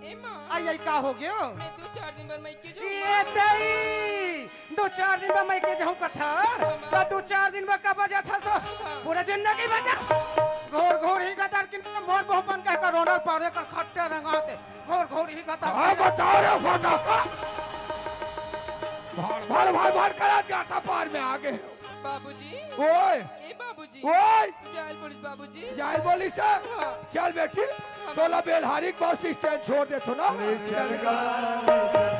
ए माँ। आई, आई, का हो गयो? मैं दू चार दिन बर मइके जाऊँ, ये माँ। दई, दू चार दिन बर मइके जाऊँ कथा? हाँ, माँ। त दू चार दिन बर कब जाथस? हाँ। पूरा जिंदगी भर जा। घोर घोर ही गतर किन मोर बहू बन के करोना पारे कर खट्टे रंगाते। घोर घोर ही गतर। हाँ, बताओ रे फटाका। भड़, भड़, भड़, भड़ करत गाता पार में आगे। बाबूजी। ओए। ए बाबूजी। ओए। जाइल बोलिस बाबूजी। जाइल बोलिस हे? हाँ। चल बेटी, हाँ। तोला बेलहारी के बस स्टैंड छोड़ देथों ना। ले चल गा, ले चल।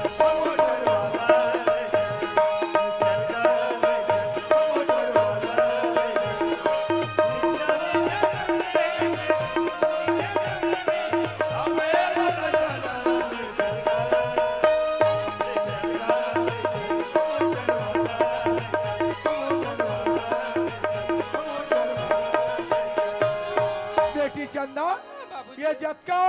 बेटी चंदा, हाँ, बाबूजी। ये जतका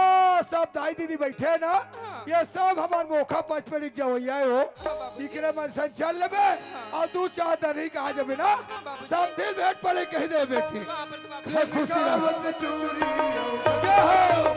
सब दाई दीदी बैठे हे ना, हाँ। ये सब हमर मोखा पचपड़ी के जवैया हे हो। हाँ, बाबूजी। इकरे मन सन चल लेबे, हाँ। अउ दू चार दरी का आ जाबे ना, हाँ, बाबूजी। समधिन भेंट पड़े कहि दे बेटी। हाँ, बाबूजी। हे खुशी रहो। जय हो।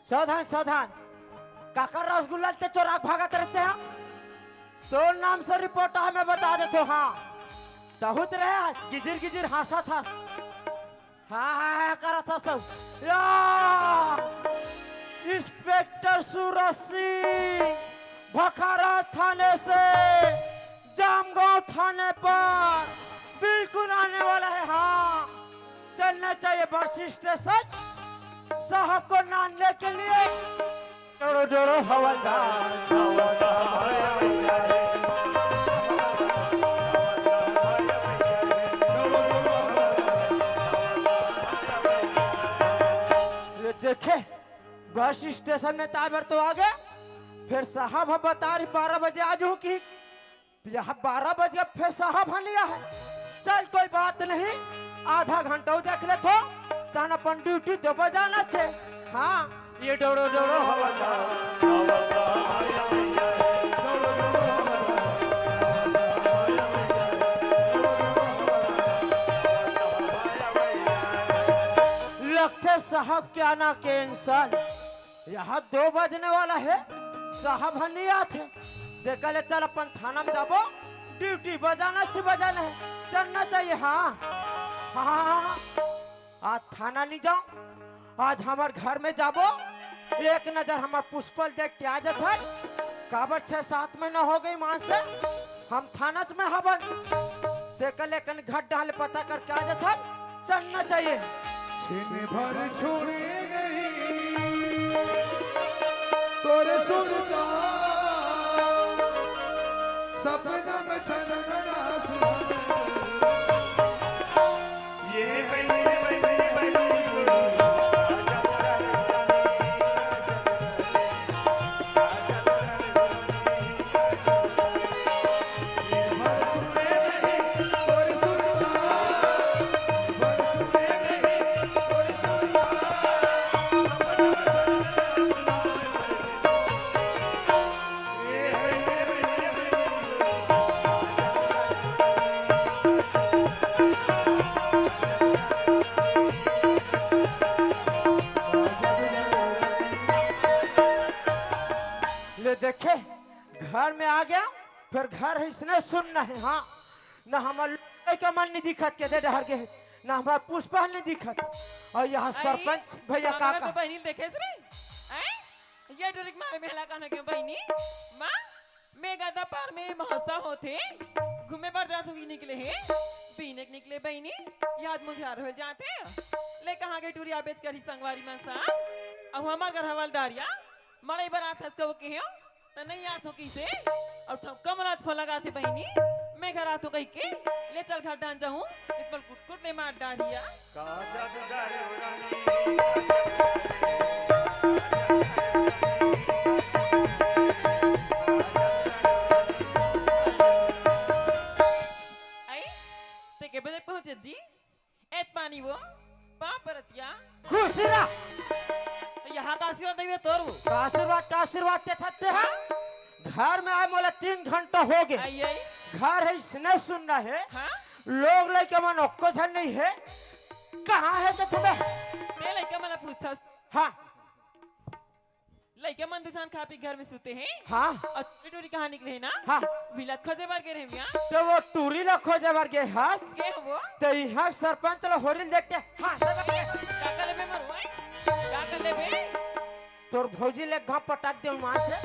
सावधान, सावधान। काकर रसगुल्ला ते चोरा के भागत रहिथे? तोर नाम से रिपोर्ट हमें बता देथो। हाँ, बहुत रहे गिजिर गिजिर हाँसत हस। हाँ, हाँ, हाँ, करत हस सब। या, इंस्पेक्टर सूरज सिंह, भखारा थाने से जामगांव थाने पर बिल्कुल आने वाला है। हाँ, चलना चाहिए बस स्टेशन साहब को नानने के लिए। जोरो जोरो हवलदार। ये देखे, बस स्टेशन में ताबर तो आ गया। फिर साहब ह बता रही बारह बजे आ जाऊँ कि यहाँ बारह बजे, फिर साहब ह नहीं आए। चल, कोई बात नहीं, आधा घंटा देख लेथो, तहन अपन ड्यूटी दो बजाना छे। हाँ, ये डोड़ो डोड़ो हवलदार। लगथे साहब के आना के इंसान। यहाँ दो बजने वाला है, साहब ह नहीं आथे। देखा ले, चल अपन थाना में जाबो, ड्यूटी बजाना छे, बजाना है, चलना चाहिए। हाँ, हाँ, हाँ, हाँ, हाँ। आज थाना नहीं जाओ, आज हमार घर में जाबो, एक नजर हमार पुष्पल देख के आ जात है। काबर छह सात महीना हो गई माँ से हम थाना में हवन। देखा ले, कन घर डाल पता करके आ जात है, चलना चाहिए। छिन भर छोड़े नहीं तोर सुरता, सपना में छनना सुना। ये बहिनी, ये बहिनी, ये बहिनी। ले देखे, घर में आ गया, फिर घर है इसने सुनना है। हाँ, ना हमार लइका मन नहीं दिखत के दे डहर के, ना हमार पुष्पा नहीं दिखत। और यहाँ अरे, सरपंच भैया का का का? बहिनी देखे रे? हैं? ये डरिक मारे में हला काना के बहिनी? माँ, मैं गदा पार में महोत्सव होथे, घूमे बर जात होगी निकले हे, बीने के निकले बहिनी, याद मुझे हर हो जाते। ले कहाँ गई टूरी आबेज करी संगवारी मन साथ? अब हमार घर हवलदारिया, मड़ई बर आत हस कहो के हो, त नहीं आत हो किसे? अब ठमका मन आत फो लगाते बहिनी, मैं घर आत हो कही के, ले चल घर डान जाऊँ, एक पल कुटकुट ले मार डारिया। का जादू डारे हो रानी? आई, ते के बजे पहुंचे जी? एत पानी वो, पाँव परतिया। खुशी रह। यहाँ का आशीर्वाद देवे तोर वो। का आशीर्वाद, का आशीर्वाद देथस ते हा? हाँ? घर में आए मोला तीन घंटा हो गए। आई, आई। घर है इसने सुनना है। हाँ? लोग लइका मन ओक्को झन नहीं है। कहाँ है तो तुम्हें? ते लइका मन पूछथस। हाँ। लइका मन दू झन खा पी घर में सुते हैं। हाँ। और टूरी टूरी कहाँ निकले हैं ना? हाँ। विला खोजे बर गे रहे हैं। तो वो टूरी ला खोजे बर गे हस। के हो वो? तो यहाँ सरपंच ला होरी ल देख के हाँ, सब का कर लेबे मरवाई? का कर लेबे? तोर भौजी ले घा पटक दे माँ से।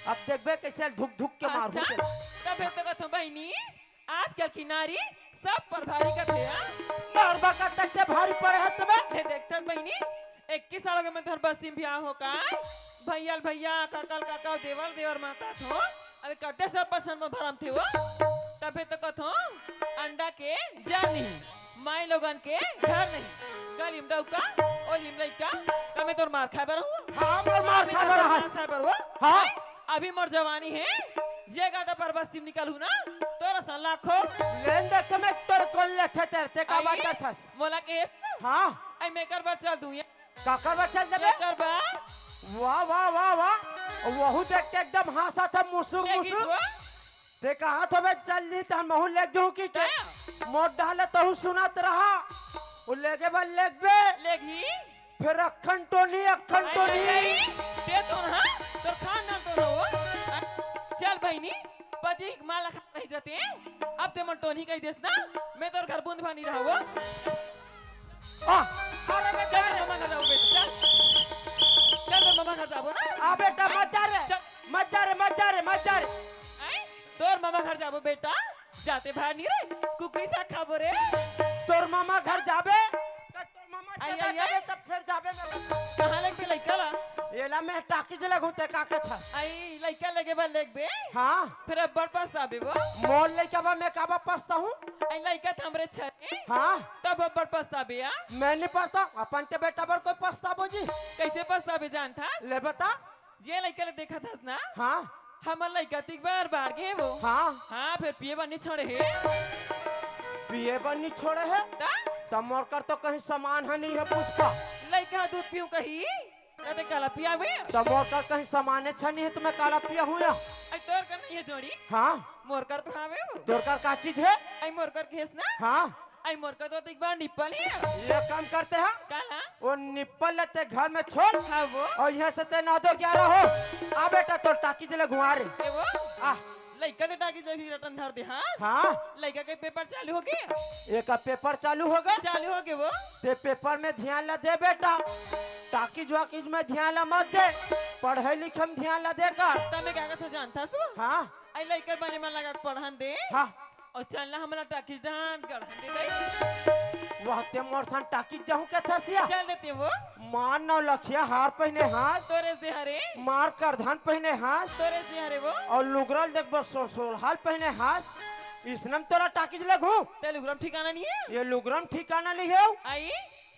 अब देखबे कैसे धुक धुक के मारू अच्छा, तेला। तब तो कथो बहिनी, आजकल की नारी सब पर भारी कथे, हाँ? मारबा का तक ते भारी पड़े है तुम्हें? दे देखथस बहिनी, इक्कीस साल के मन तोर बस्ती में बियाह हो काय? भैया ल भैया, काका ल काका, देवर देवर माता थो। अबे कते सर पसंद में भरम थे वो? तबे तो कथो, अंडा के जर नहीं, माई लोगन के घर नहीं। गली में डौका, ओली में लइका, कमे तोर मार खाए बर हुआ। हाँ, मोर मार खाए बर मार हस। खाए बर हुआ। हाँ। हैं? अभी मोर जवानी है, ये गादा पर बस्ती में निकलहू ना, तोर असन लाखो। लेन दे के मैं तोर कौन लेथे तेरे, ते का बात आई, करथस? मोला केस? हाँ। आई मैं कर बर चल दूँ ये। काकर बर चल देबे? एकर बर। वाह, वाह, वाह, वाह। वहू देख के एकदम हाँसत हे, मुसुक, ये गीत मुसुक। हुआ? ते कहा तो बे जल्दी, तहन महू लेग जहूँ कि के? का? मोर डाले तहू सुनत रहा। वो लेगे बर लेगबे। लेगही? फेर अखन टोनी, अखन टोनी। अरे, दे तो ना, तोर खानदान तो ना हो। चल बहिनी, पति के माला खा रही जाते। अब ते मन टोनी कहि देस ना, मैं तोर घर बूंद भर नहीं रहूं। आ, अरे बेटा, चल, ममा घर जाबो बेटा, चल। चल, ममा घर जाबो ना। आ बेटा, मत जा रे। चल। मत जा रे, मत जा रे, मत जा रे। आय, तोर ममा घर जाबो बेटा, जाते भार नहीं रे, कुकरी साग खाबो रे। तोर ममा घर जाबे, त तोर ममा आई, चला आई, जाबे, आई। तब फेर जाबे मैं। कहाँ लेगबे लइका ला? एला मैं टाकीज लेगहूं, ते का कथा? आई, लइका लेगे बर लेगबे? हाँ। फेर अब्बड़ पछताबे वो। मोर लइका बा, मैं काबर पछताहूं? आई, लइका त हमरे छरे। हाँ। तब अब्बड़ पछताबे, आ? मैं नहीं पछताहूं, अपन के बेटा बर कोई पछताबो जी? कइसे पछताबे जानथस? ले बता। जे लइका ल देखत हस ना, हाँ। हमर लइका त एक बार बाढ़ गे हे वो। हाँ। हाँ, फेर पिए बर नहीं छोड़े हे। पिए बर नहीं छोड़े हे? त? त मोर कर तो कहीं सामान ह नहीं हे पुष्पा। लइका ह दूध पीहूं कही, त ते काला पियाबे? त मोर कर कहीं सामाने छ नहीं हे, त मैं काला पियाहूं या? आई तोर कर नहीं हे जोड़ी? हाँ। मोर कर तो हावे वो। तोर कर का चीज हे? आई मोर कर कहेस ना? हाँ। आई मोर कर तो एक बार निप्पल हे। ये काम करते हैं। काला? वो निप्पल ल ते घर में छोड़। हाँ वो। अउ इहाँ से ते नौ दो ग्यारह हो। आ बेटा, तोर टाकीज लेगहूं रे। ए वो? आ। लइका के टाकीज ल भी रटन धर दे, हाँ? हाँ। लइका के पेपर चालू होगे? एकर पेपर चालू होगे? चालू होगे वो। ते पेपर में ध्यान ला दे बेटा। टाकीज वाकीज में ध्यान ला मत दे। पढ़ई लिखई में ध्यान ला दे कर। त मैं का कथंव जानथस वो? हाँ। आई लइका बने मन लगा के पढ़न दे। हाँ। अउ चल ना हमला टाकीज डहन गढ़न दे दे। वाह, ते मोर संग टाकीज जाहूं कथस या? चल देते वो। मार नौ लखिया हार पहिने हस। तोरे से हरे। मार करधन पहिने हस। तोरे से हरे वो। अउ लुगरा ल देख बर सोर सोर हाल पहिने हस। इसने म तोला टाकीज लेगहूं। ते लुगरा म ठिकाना नहीं हे। ये लुगरा म ठिकाना नहीं हे। आई,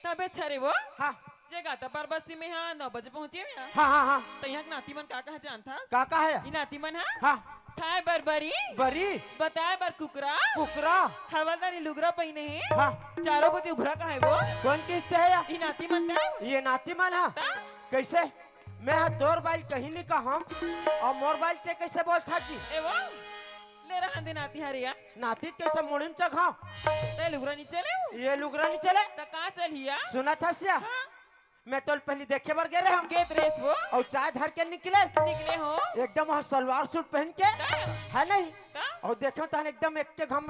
तबे छरे वो। हाँ। जे गाता पर बस्ती में हा, नौ बजे पहुंचे में हा। हाँ, हाँ, हाँ। त इहाँ के नाती मन का कहा जानथस? का कहा हे? ई नाती मन हा? हाँ। खाए बर बरी। बरी। बताए बर कुकरा। कुकरा। हवलदारी लुगरा पहिने हे। हाँ। चारों कोती उघरा कहा हे वो? कोन किहिस ते हे या? ई नाती मन का हे वो? ये नाती मन हा? त? कइसे? मैं हा तोर बाइल कहीं नहीं कहंव, अउ मोर बाइल ते कइसे बोलथस जी? ए वो? ले रहन दे नाती हरे या। नाती कइसे मुड़ी म चघांव? ते लुगरा नहीं चले वो? ये लुगरा नहीं चले। त का चलही या? सुनत हस या? हाँ। मैं तोला पहिली देखे बर गे रहेंव। गे त रहेस वो। अउ चाय धर के निकलेस। निकले हो। एकदम वहाँ सलवार सूट पहिन के। का? हे नहीं? का? अउ देखेंव तहन एकदम एक के घाम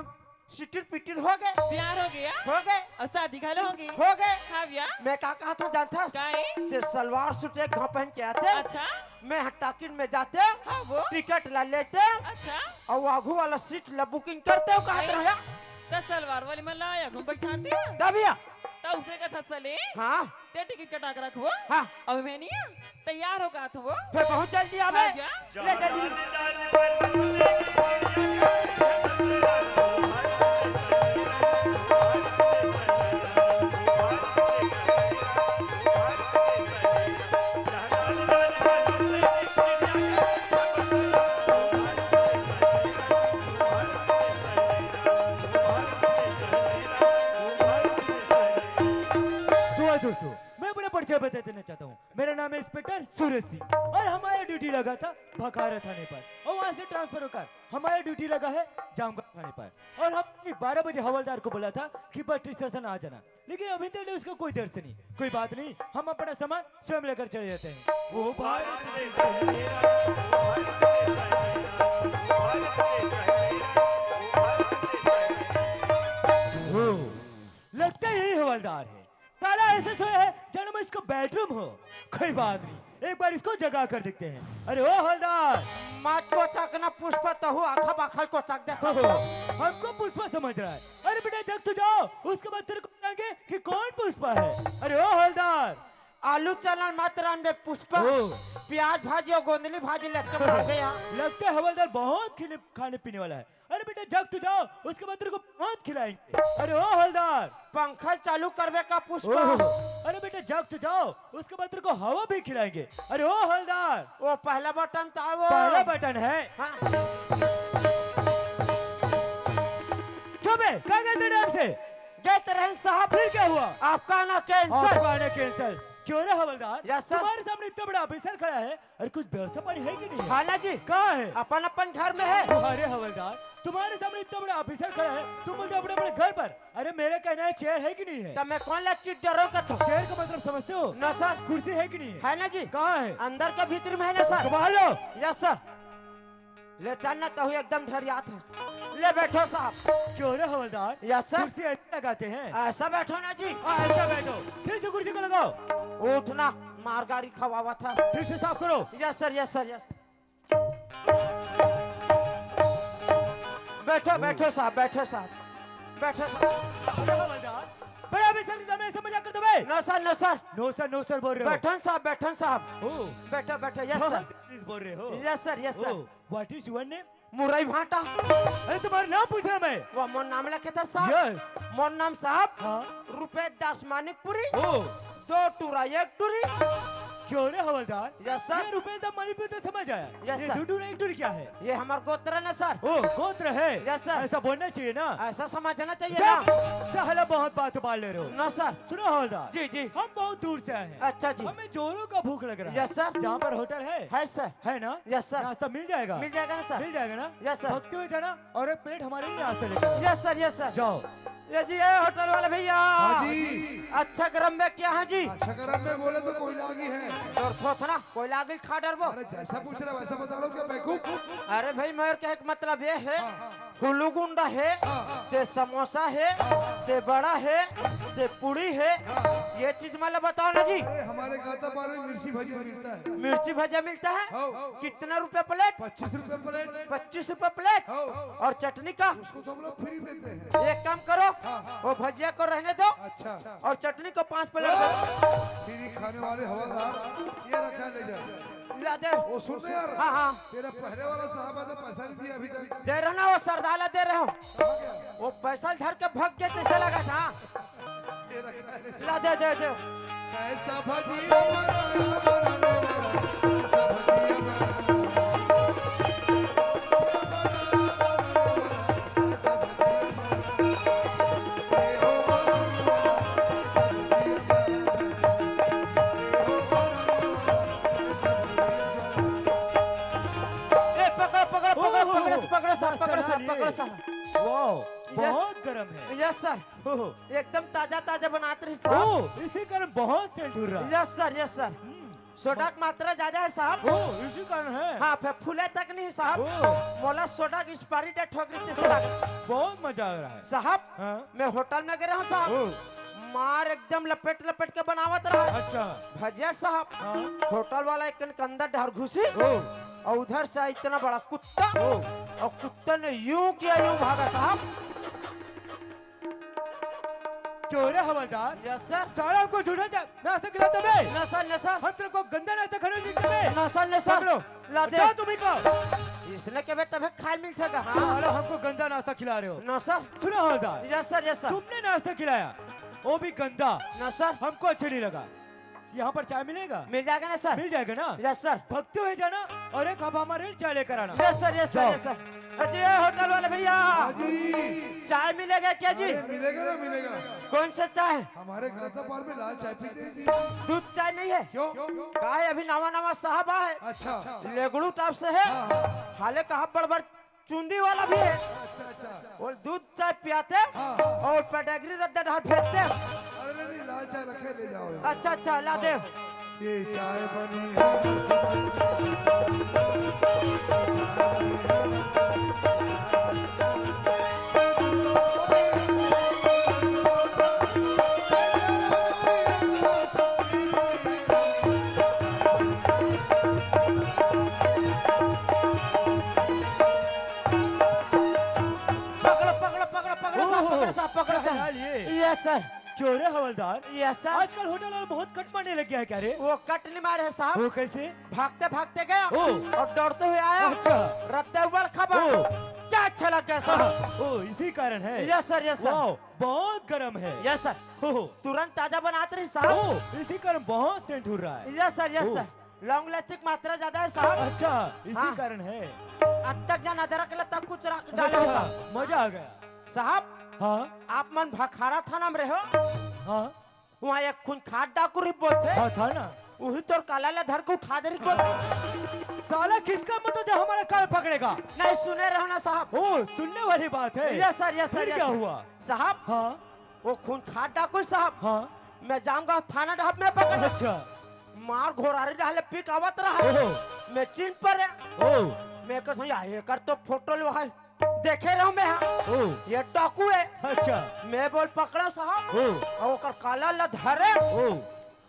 सिटिर पिटिर होगे। प्यार होगे या? होगे। अउ शादी घलो होगे। होगे। हाँ भैया। मैं का कहत हंव जानथस? का हे? ते सलवार सूट एक घाम पहिन के आते। अच्छा। मैं हा टाकीज में जाते। हाँ वो। टिकट ला लेते। अच्छा। अउ आघू वाला सीट ला booking करते हो, कहत अरे। रहे। त सलवार वाली मन ला आघू म बइठारते हो। तब या। त उसे कथस ले। हाँ। ते टिकट कटा के रखबो। हाँ। अउ मैं नहीं आ, तैयार हो का थो वो। फेर बहुत जल्दी आबे। हाँ, जा। ले जल्दी। तो दोस्तों, मैं अपना परिचय बता देना चाहता हूँ। मेरा नाम है इंस्पेक्टर सूरज सिंह और हमारा ड्यूटी लगा था भखारा थाने पर और वहाँ से ट्रांसफर होकर हमारा ड्यूटी लगा है जामगांव थाने पर। और हम बारह बजे हवलदार को बोला था कि बस स्टेशन आ जाना, लेकिन अभी तक उसका कोई दर्शन नहीं। कोई बात नहीं, हम अपना सामान स्वयं लेकर चले जाते हैं। वो भारत देश है मेरा, वो भारत देश है मेरा, वो भारत देश है मेरा, वो भारत देश है मेरा। हो, लगता है यही हवलदार है। साला ऐसे सोया है, जाने में इसका बेडरूम हो। कोई बात नहीं, एक बार इसको जगा कर देखते हैं। अरे ओ हवलदार! मत कोचक ना पुष्पा, तहू आखा बाखल कोचक देता हो। हमको पुष्पा समझ रहा है। अरे बेटा, जग तो जाओ, उसके बाद तेरे को बताएंगे कि कौन पुष्पा है। अरे ओ हवलदार! आलू चना मत रांधे पुष्पा, ओ। प्याज भाजी अउ गोंदली भाजी लेके बनाबे यार। लगता है हवलदार बहुत खाने, खाने पीने वाला है। अरे बेटा, जग तो जाओ, उसके बाद तेरे को बहुत खिलाएंगे। अरे ओ हवलदार! पंखा चालू करबे का पुष्पा? ओ, अरे बेटा, जग तो जाओ, उसके बाद तेरे को हवा भी खिलाएंगे। अरे ओ हवलदार! वो पहला बटन तो वो। पहला बटन है। हाँ। चुप है, कहाँ गए थे टाइम से? गए तो रहे साहब। फिर क्या हुआ? आपका आना कैंसिल। आपका आना कैंसिल। क्यों रे हवलदार? Yes sir. तुम्हारे सामने इतना बड़ा ऑफिसर खड़ा है, अरे कुछ व्यवस्था पानी है कि नहीं है? हाँ ना जी। कहाँ है? अपन अपन घर में है। अरे हवलदार, तुम्हारे सामने इतना बड़ा ऑफिसर खड़ा है, तुम बोलते हो अपने अपने घर पर। अरे, मेरा कहना है, चेयर है कि नहीं है? तब मैं कौन ला चीट डरो का थो? चेयर का मतलब समझते हो? ना सर। कुर्सी है कि नहीं है? है ना जी। कहाँ है? अंदर के भीतर में है ना सर। तो बाहर लो। Yes sir. ले चल ना, तहु एकदम ढरियात है। ले बैठो साहब। क्यों रे हवलदार? Yes sir. कुर्सी ऐसे लगाते हैं? ऐसा बैठो ना जी। हाँ, ऐसा बैठो। फिर से कुर्सी को लगाओ। उठना, मारगारी खवावा था। फिर से साफ करो। Yes sir, yes sir, yes. बैठो, बैठो साहब, बैठो साहब, बैठो साहब। अरे हवलदार, बड़े ऑफिसर के सामने ऐसे मजाक करते हुए? नो सर, नो सर। नो सर, नो सर बोल रहे हो? बैठन साहब, बैठन साहब। ओ। बैठो, बैठो, यस सर। बहुत इंग्लिश बोल रहे हो। Yes sir, yes sir. ओ, what is your name? मुरई भाटा। अरे, तुम्हारा नाम पूछ रहा मैं। वो मोर नाम लिखे था साहब। यस। मोर नाम साहब। हाँ। रुपेश दास मानिकपुरी। ओ। दो टूरा एक टूरी। क्यों रे हवलदार? Yes sir. ये रुपेश दास मानिकपुरी तो समझ आया। यस ये सर। दो टूरा एक टूरी क्या है? ये हमार गोत्र है ना सर। ओ, गोत्र है। Yes sir. ऐसा बोलना चाहिए ना। ऐसा समझना चाहिए चुप! ना। साला बहुत बात उबाल ले रहे हो। नो सर। सुनो हवलदार। जी, जी। हम बहुत दूर से आए हैं। अच्छा जी। हमें जोरों का भूख लग रहा है। Yes sir. यहाँ पर होटल है? है सर। है ना? Yes sir. नाश्ता मिल जाएगा? मिल जाएगा ना सर? मिल जाएगा ना? Yes sir. भगते हुए जाना और एक प्लेट हमारे लिए नाश्ता लेकर आना। Yes sir, yes sir. जाओ। ये जी, ये होटल वाले भैया। हाँ जी। अच्छा गरम में क्या है जी? अच्छा गरम में बोले तो कोयला आगी है। और थोथना, कोयला आगी खा डरबो। अरे जैसा पूछ रहा वैसा बता रहा हूँ क्या बेवकूफ? अरे भाई, मेरे कहे का मतलब ये है, हाँ, हाँ। हुलूगुंडा है, हाँ, हाँ। ते समोसा है, हाँ, हाँ। ते बड़ा है, ते पूड़ी है, हाँ, हाँ। ये चीज मतलब बताओ ना जी। अरे हमारे गातापार में मिर्ची भजिया मिलता है। मिर्ची भजिया मिलता है? हाँ। कितना रुपया प्लेट? पच्चीस रुपया प्लेट। पच्चीस रुपया प्लेट? हाँ। और चटनी का? उसको तो हम लोग फ्री देते हैं। एक काम करो, हाँ, हाँ। वो भजिया को रहने दो। अच्छा। और चटनी को पाँच प्लेट दो। फ्री खाने वाले हवलदार, ये रखा, ले जा। ला दे। वो सुन ना यार। हाँ, हाँ। तेरा पहले वाला साहब है तो पैसा नहीं दिया अभी तक। दे रहा ना, वो सरदाला दे रहा हूँ। कहाँ गया? वो पैसा धर के भग गए, तैसे लगा था। तेरा क्या है? ला दे, दे, दे। कैसा भजिया बनाया, बनाया, कैसा भजिया बनाया। ए, पकड़, पकड़, पकड़, ओहो, पकड़, पकड़ साहब, मस्त पकड़ साहब, चलिए। पकड़ साहब। Wow, yes. बहुत गरम है। Yes sir. ओहो। एकदम ताजा ताजा बनात रही साहब। ओह, इसी कारण बहुत सेंट उड़ रहा है। Yes sir, yes sir. हम्म। सोडा की मात्रा ज्यादा है साहब। ओह, इसी कारण है। हाँ, फिर फूले तक नहीं साहब। ओह। मोला सोडा की एक्सपायरी डेट हो गई थी साहब। बहुत मजा आ रहा है। साहब, हाँ। मैं होटल में गए रहा हूँ साहब। ओह। मार एकदम लपेट लपेट के बनावत रहा। अच्छा। भजिया साहब, हाँ। होटल वाला एक कन के अंदर डहर घुसी ओह। और उधर से इतना बड़ा कुत्ता ओह। और कुत्ता ने यूं किया, यूं भागा साहब। क्यों रे हवलदार? Yes sir. साला हमको झूठा जा-, नाश्ता खिलाता बे? ना सर, ना सर। हम तेरे को गंदा नाश्ता खाने नहीं देते बे। ना सर, ना सर। पकड़ो। ला दे। जा तुम ही का। इसने के बे तबे खाए मिल सका, हाँ। साला हमको गंदा नाश्ता खिला रहे हो। ना सर। सुनो हवलदार। Yes sir, yes sir. तुमने नाश्ता खिलाया, वो भी गंदा। ना सर। हमको अच्छा नहीं लगा। यहाँ पर चाय मिलेगा? मिल जाएगा ना सर? मिल जाएगा ना? Yes sir. भगते हुए जाना और एक कप हमारे लिए चाय लेकर आना। यस सर, यस सर, जाओ। Yes sir. अजी, ये होटल वाले भैया, हाँ जी। चाय मिलेगा क्या जी? अरे, मिलेगा ना, मिलेगा। कौन सा चाय? हमारे गातापार में लाल चाय पीते हैं जी। दूध चाय नहीं है? क्यों? का है, अभी नवा नवा साहब आए। अच्छा। लेगड़ू टाइप से है। हाँ, हाँ। हाले कहा बड़ बड़ चुंदी वाला भी है। अच्छा, अच्छा। वो दूध चाय पियाते हाँ। और पेडाग्री रद्दा ढाल फेंकते। अरे नहीं, नहीं, लाल चाय रखे, ले जाओ यार। अच्छा, अच्छा, ला दे। ये चाय बनी है। पकड़ो, पकड़ो, पकड़ो, पकड़ो साहब, ओहो, पकड़ो साहब, पकड़ो क्या साहब। हाल ये? Yes sir. क्यों रे हवलदार? Yes sir. आजकल होटल वाले बहुत कट मारने लग गया है क्या रे? वो कट नहीं मारे है साहब। वो कैसे? भागते भागते गया ओ। और दौड़ते हुए आया। अच्छा। रत्ते उबड़ खबर। ओ। चाय अच्छा लग गया साहब। हाँ, ओ, इसी कारण है। Yes sir, yes sir. Wow, बहुत गर्म है। Yes sir. ओहो। तुरंत ताजा बनाते रही साहब। ओ, इसी कारण बहुत सेंट उड़ रहा है। यस सर, यस ओ। सर। लौंग इलायची की मात्रा ज्यादा है साहब। अच्छा, इसी हाँ। कारण है। अतक जान अदरक ला तक कुछ रख डाले अच्छा, साहब। मजा आ गया। साहब, हाँ। आप मन भखारा थाना में रहो। हाँ। वहाँ एक खून खाट डाकू रही बोलते। हाँ, था ना। वही तोर काला ला धर के उठा दे रही बोल। साला किसका मतलब जो हमारा कान पकड़ेगा? नहीं सुने रहो ना साहब। ओ, सुनने वाली बात है। Yes sir, yes sir, फिर yes क्या sir। हुआ? साहब, हाँ। वो खूंखार डाकू साहब, हाँ। मैं जाऊंगा थाना डहर में पकड़। अच्छा। मार घोरारी डहर ले पी के आवत रहा। ओहो। मैं चिन्ह परे। ओ। मैं कहत हूँ, "या, एकर तो फोटो लो है।" देखे रहो मैं, हाँ। ओ। ये डाकू है। अच्छा। मैं बोल, "पकड़ो साहब।" ओ। अउ ओकर काला ला धरे। ओ।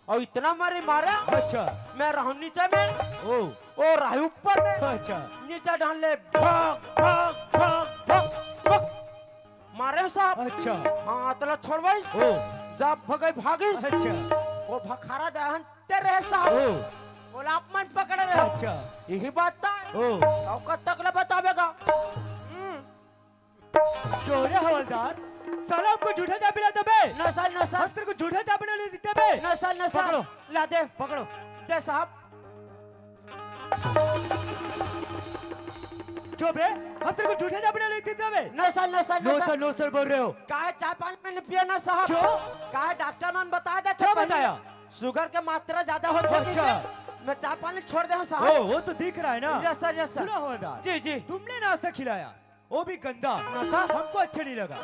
अउ इतना मारे मारे। अच्छा। मैं रहूं नीचे में। ओ। ओ रहे ऊपर में। अच्छा। नीचे डहर ले भग, भग, भग, भग, भग। मारे साहब। अच्छा। हाथ ला छोड़वाइस। ओ। जब भगई भागिस। अच्छा। वो भखारा दहन ते रहे साहब। ओ। बोला, "आप मन पकड़े रहे।" अच्छा। यही बात था। ओ। अउ कब तक ले बतावेगा? हम्म। क्यों रे हवलदार, साला हमको झूठा चाबी ला दे बे। ना साल, ना साल। हम तेरे को झूठा चाबी ना ले देते बे। ना साल, ना साल। पकड़ो। ला दे। पकड़ो। दे साहब। क्यों बे? हम तेरे को झूठा चाबी ना ले देते बे। ना साल, ना साल, ना नो साल। सर, नो सर बोल रहे हो। काहे चाय पानी में नहीं पिए ना साहब? क्यों? काहे डॉक्टर मन बता दे क्या पहले। बताया? शुगर के मात्रा ज्यादा होती है अच्छा। कि मैं चाय पानी छोड़ दे हूँ साहब। ओ, वो तो दिख रहा है ना। Yes sir, yes sir। सुना हवलदार। जी, जी। तुमने नाश्ता खिलाया, वो भी गंदा। नशा? हमको अच्छा नहीं लगा।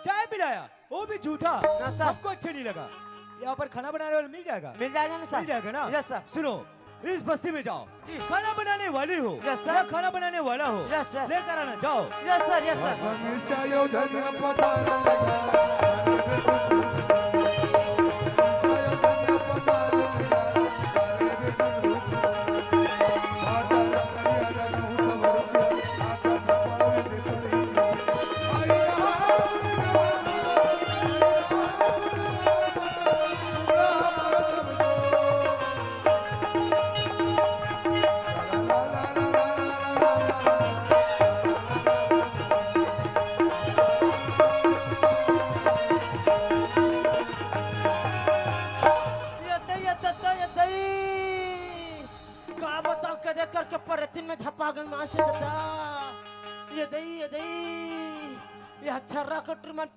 चाय पिलाया, वो भी झूठा। नशा? हमको अच्छा नहीं लगा। यहाँ पर खाना बनाने वाला मिल जाएगा? मिल जाएगा ना सर? मिल जाएगा ना? Yes sir। सुनो, इस बस्ती में जाओ, जी। खाना बनाने वाली हो Yes sir। या खाना बनाने वाला हो, Yes sir। लेकर आना, जाओ। Yes sir, yes sir। मिर्चा यो धनिया पता ये दई, ये दई, ये दई। का बताओ, कदे करके परथिन में झपा गन मासे दादा। ये दई, ये दई। ये छर्रा कटरी मन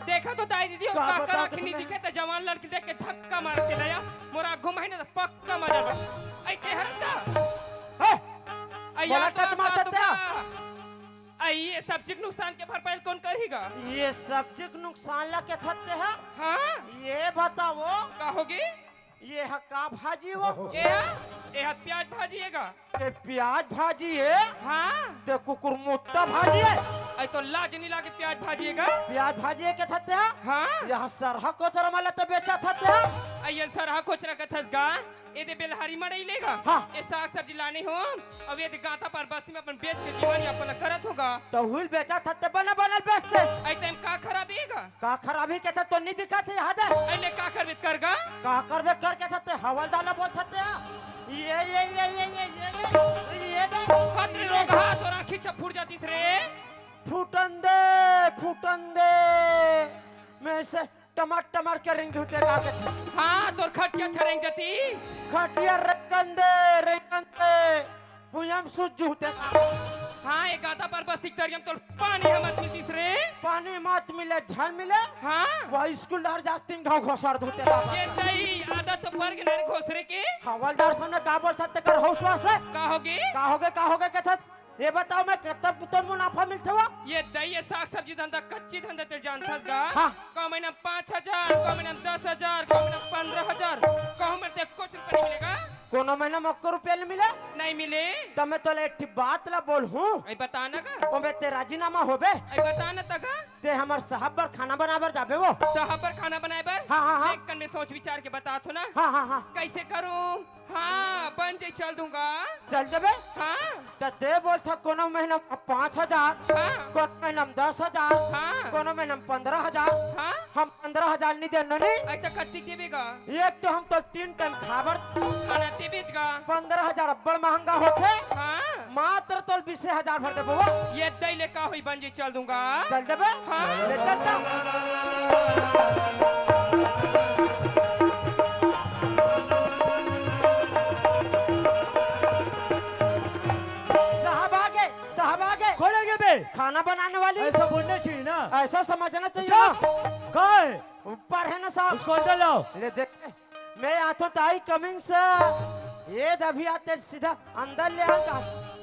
देखा तो दाई दीदी, का का बता करा के खिन्नी तुम्हें? दिखे त जवान लड़की देख के धक्का मार के दया, मोरा घुमाई ना त पक्का मजा बा। ऐ के हरस दा? हे! ऐ बोला यार तो कत मार का देते तुका? हैं? ऐ ये सब्जी के नुकसान के भरपाई कौन करहीगा? ये सब्जी के नुकसान ला के थत्ते है? हाँ? ये बताओ। का होगी? ये ह का भाजी वो? ए ह, ए ह प्याज भाजी हे गा। ये प्याज भाजी हे? हाँ। ते कुकुर मुट्टा भाजी हे? अई तो लाज नहीं लागे प्याज भाजी हे गा। प्याज भाजी हे के थत्ते ह? हाँ। ये ह सरहा कोचरा मला तो बेचा थत्ते ह? अई ये सरहा कोचरा के थस गा। ये दे बेलहारी मड़ई लेगा। हाँ। ये साग सब्जी लाने हो, अब ये दे गाता पर बस्ती में अपन बेच के जीवन यापन करत होगा। तो हुल बेचा थत्ते बना बनल बेच दे। अई तेम का खराबी हे गा? का खराबी के त तो नहीं दिखत हे, यहाँ दे। अरे का करबे कर गा? का करबे कर के सत्ते हवलदार ला बोल सकते हैं। ये, ये, ये, ये, ये, ये, ये, ये दे। बाप रे, ये रोगहा, तोर आँखी चप फूट जातिस रे। फूटन दे, फूटन दे। मैं इसे टमाट, टमाट के रेंग धुते का के। हाँ, तोर खटिया छरेंग जाती। खटिया रेंगन दे, रेंगन दे। भुइयां म सूत जूहू ते का। हाँ, ए गादा पर बस्ती के तरिया म तोर पानी ह मत मिलतिस रे। पानी मत मिले, झन मिले। हाँ। वो स्कूल डहर जा तीन घाव घोसर धुते का। ये सही आदत तो पर के नहीं घोसरे के। हवलदार सामने का बोल सकते कर हौसला से? का होगे? का होगे, का होगे के थस? ये बताओ मैं कितना पुतन मुनाफा मिलथे वो? ये दई, ये साग सब्जी धंधा, कच्ची धंधा ते जानथस गा? हाँ। का महीना म पाँच हजार, का महीना म दस हजार, का महीना म पन्द्रह हजार, कहूँ मेर ते कुछ रुपया नहीं मिलेगा। कोनो महीना म एको रुपया ल मिले? नहीं मिले। त मैं तोला एक ठी बात ला बोलहूँ। अई बता ना गा। ओमे ते राजीनामा होबे? अई बता ना त गा। ते हमर साहब बर खाना बनाए बर जाबे वो। साहब बर खाना बनाए बर? हाँ, हाँ, हाँ। देख कन में सोच विचार के बता थो ना। हाँ, हाँ, हाँ। कैसे करूँ? हाँ, बन जाई चल दूंगा। चल देबे? हाँ। त ते बोलथा कोनो महीना म पाँच हजार, हाँ। कोनो महीना म दस हजार, हाँ। कोनो महीना म पन्द्रह हजार। हाँ। हम पन्द्रह हजार नहीं देन नी। अई त कत्ती देबे गा? एक तो हम तो तीन टाइम खाबर। खाना ते बेच गा। पन्द्रह हजार अब्बड़ महंगा होथे। हाँ। मात्र तोल बीसे हजार भर देबो। ये दई ले का होई बन जी चल दूंगा। चल देबे? हाँ। ले चल त। साहब आ गे, साहब आ गे। कौन आ गे बे? खाना बनाने वाली। ऐसा बोलना चाहिए ना। ऐसा समझना चाहिए अच्छा, ना। कहाँ है? ऊपर है ना साहब। उसको अंदर लाओ। ले देख, मैं आता हूँ ताई कमिंग से। ये दे अभी आते सीधा अंदर ले आओ का।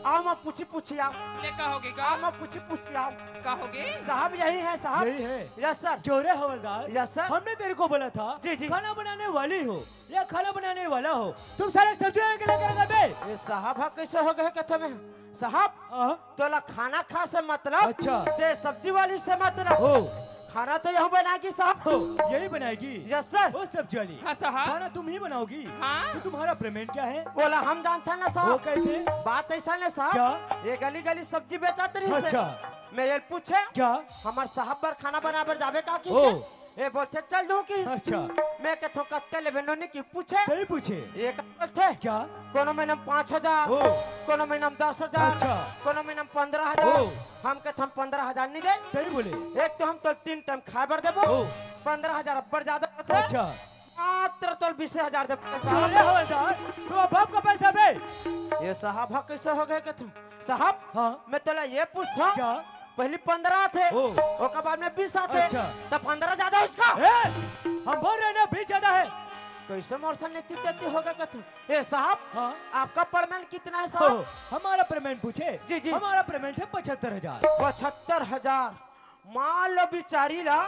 आओ, मैं पूछी पूछी आओ। ले, का होगे का? आओ, मैं पूछी पूछी आओ। का होगे? साहब यही है साहब। यही है। Yes sir. क्यों रे हवलदार? Yes sir. हमने तेरे को बोला था जी, जी। खाना बनाने वाली हो या खाना बनाने वाला हो, तुम सारे सब्जी लेके लेकर आ गए बे। ये साहब हा कैसे हो गए कथे में? साहब, हाँ? तोला खाना खा से मतलब, अच्छा। ते सब्जी वाली से मतलब। हो। खाना तो यहू बनाएगी साहब। हो, यही बनाएगी? Yes sir. ओ सब्जी वाली। हाँ साहब। खाना तुम ही बनाओगी? हाँ। तो तुम्हारा पेमेंट क्या है? ओला हम जानथन ना साहब। वो कैसे? बात ऐसा ना साहब। क्या? ये गली गली सब्जी बेचत रहिस हे। अच्छा। मैं ये पूछे, क्या? हमार साहब बर खाना बनाए बर जाबे का कि ओ। ये बोलथे चल दूं कि? अच्छा। मैं कथों कत्ते लेबे नोनी कि पूछे। सही पूछे। ये का बोलथे? क्या? कोनो महीना में पाँच हजार, ओ। कोनो महीना में दस हजार, अच्छा। कोनो महीना में पन्द्रह हजार। ओ। हम कथन पन्द्रह हजार नहीं दे। सही बोले। एक तो हम तोल तीन टाइम खाए बर देबो, ओ। पन्द्रह हजार अब्बड़ ज्यादा होथे। अच्छा। मात्र तोल बीस हजार देबो। चले हवलदार, तो अब आपका पैसा बे। ये साहब हा कैसे हो गए कथों? साहब, हाँ? मैं तोला ये पूछता हूँ, क्या? पहली पन्द्रह आथे, ओ। ओकर बाद में बीस आथे, अच्छा। तो पन्द्रह ज्यादा उसका? ए, हम बोल रहे हैं ना, बीस ज्यादा है। कैसे मोर से नेती तेती होगा कथों? ए साहब, हाँ? आपका पेमेंट कितना है साहब? ओ, हमारा पेमेंट पूछे? जी, जी। हमारा पेमेंट है पचहत्तर हजार। पचहत्तर हजार। मान लो बिचारी ला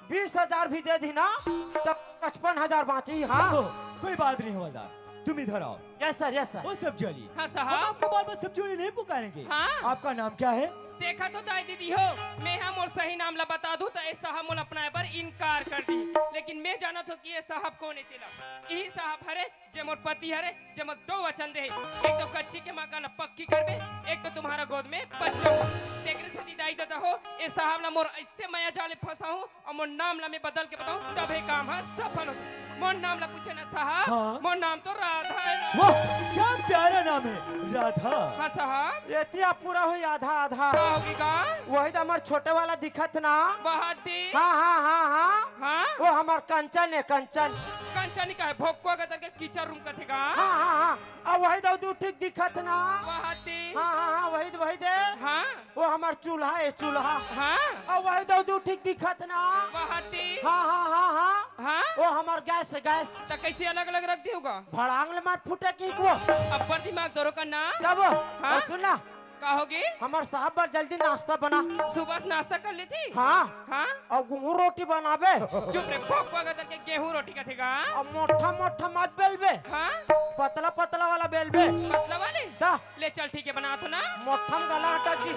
बीस हजार भी दे दी ना, तब पचपन हजार बाँची, हाँ? ओ, कोई बात नहीं हवलदार, तुम इधर आओ। Yes sir, yes sir. ओ सब्जी वाली, हाँ साहब। हम आपको बार बार सब्जी वाली नहीं पुकारेंगे। हाँ। आपका नाम क्या है? देखा तो दाई दीदी हो, मैं हा मोर सही नाम ला बता दूं तो ए साहब मोला अपनाए बर इनकार कर दी, लेकिन मैं जानत हो कि ये साहब कौन है तेला। यही साहब हरे जे मोर पति हरे, जे मोर दो वचन दे हे, एक तो कच्ची के मकान ला पक्की करबे, एक तो तुम्हारा गोद में बच्चा हो। तेकरे सेती दाई ददा हो, ए साहब ला मोर ऐसे मया जाल में फंसाहूं, अउ मोर नाम ला मैं बदल के बताहूं, तभे काम ह सफल हो। मोर नाम ला पूछे ना साहब, हाँ। मोर नाम तो राधा है। वाह, क्या प्यारा नाम है, राधा। हाँ साहब। एती आप पूरा हुई आधा आधा। का होगी का? वही तो हमार छोटे वाला दिखत ना। बहुत दी। हाँ, हाँ, हाँ, हाँ। हाँ। वो हमार कंचन है, कंचन। कंचन ही का है, भोक्को के तरह के कीचड़ रूम कथे का? हाँ, हाँ, हाँ। अब वही दो दू ठीक दिखत ना। बहुत दी। हाँ, हाँ, हाँ, वही दे, वही दे। हाँ। वो हमार चूल्हा है, चूल्हा। हाँ। अउ वही दो दू ठीक दिखत ना। वहाँ ती। हाँ, हाँ, हाँ, हाँ। हाँ। वो हमार गैस है, गैस। त कैसे अलग-अलग रख दियो गा? भड़ांग ले मार फूटे की को। अब्बर दिमाग दरो का ना। तब, हाँ? अउ सुन ना। का होगी? हमार साहब बर जल्दी नाश्ता बना। सुबह से नाश्ता कर लेती? हाँ। हाँ। अउ गेहूं रोटी बनाबे। चुप रे, भोक भोक करके गेहूं रोटी कथेगा। अउ मोटा मोटा मत बेलबे। हाँ। पतला पतला वाला बेलबे। पतला वाली? दा। ले चल, ठीक है, बना तो ना। मोठम गला आटा जी।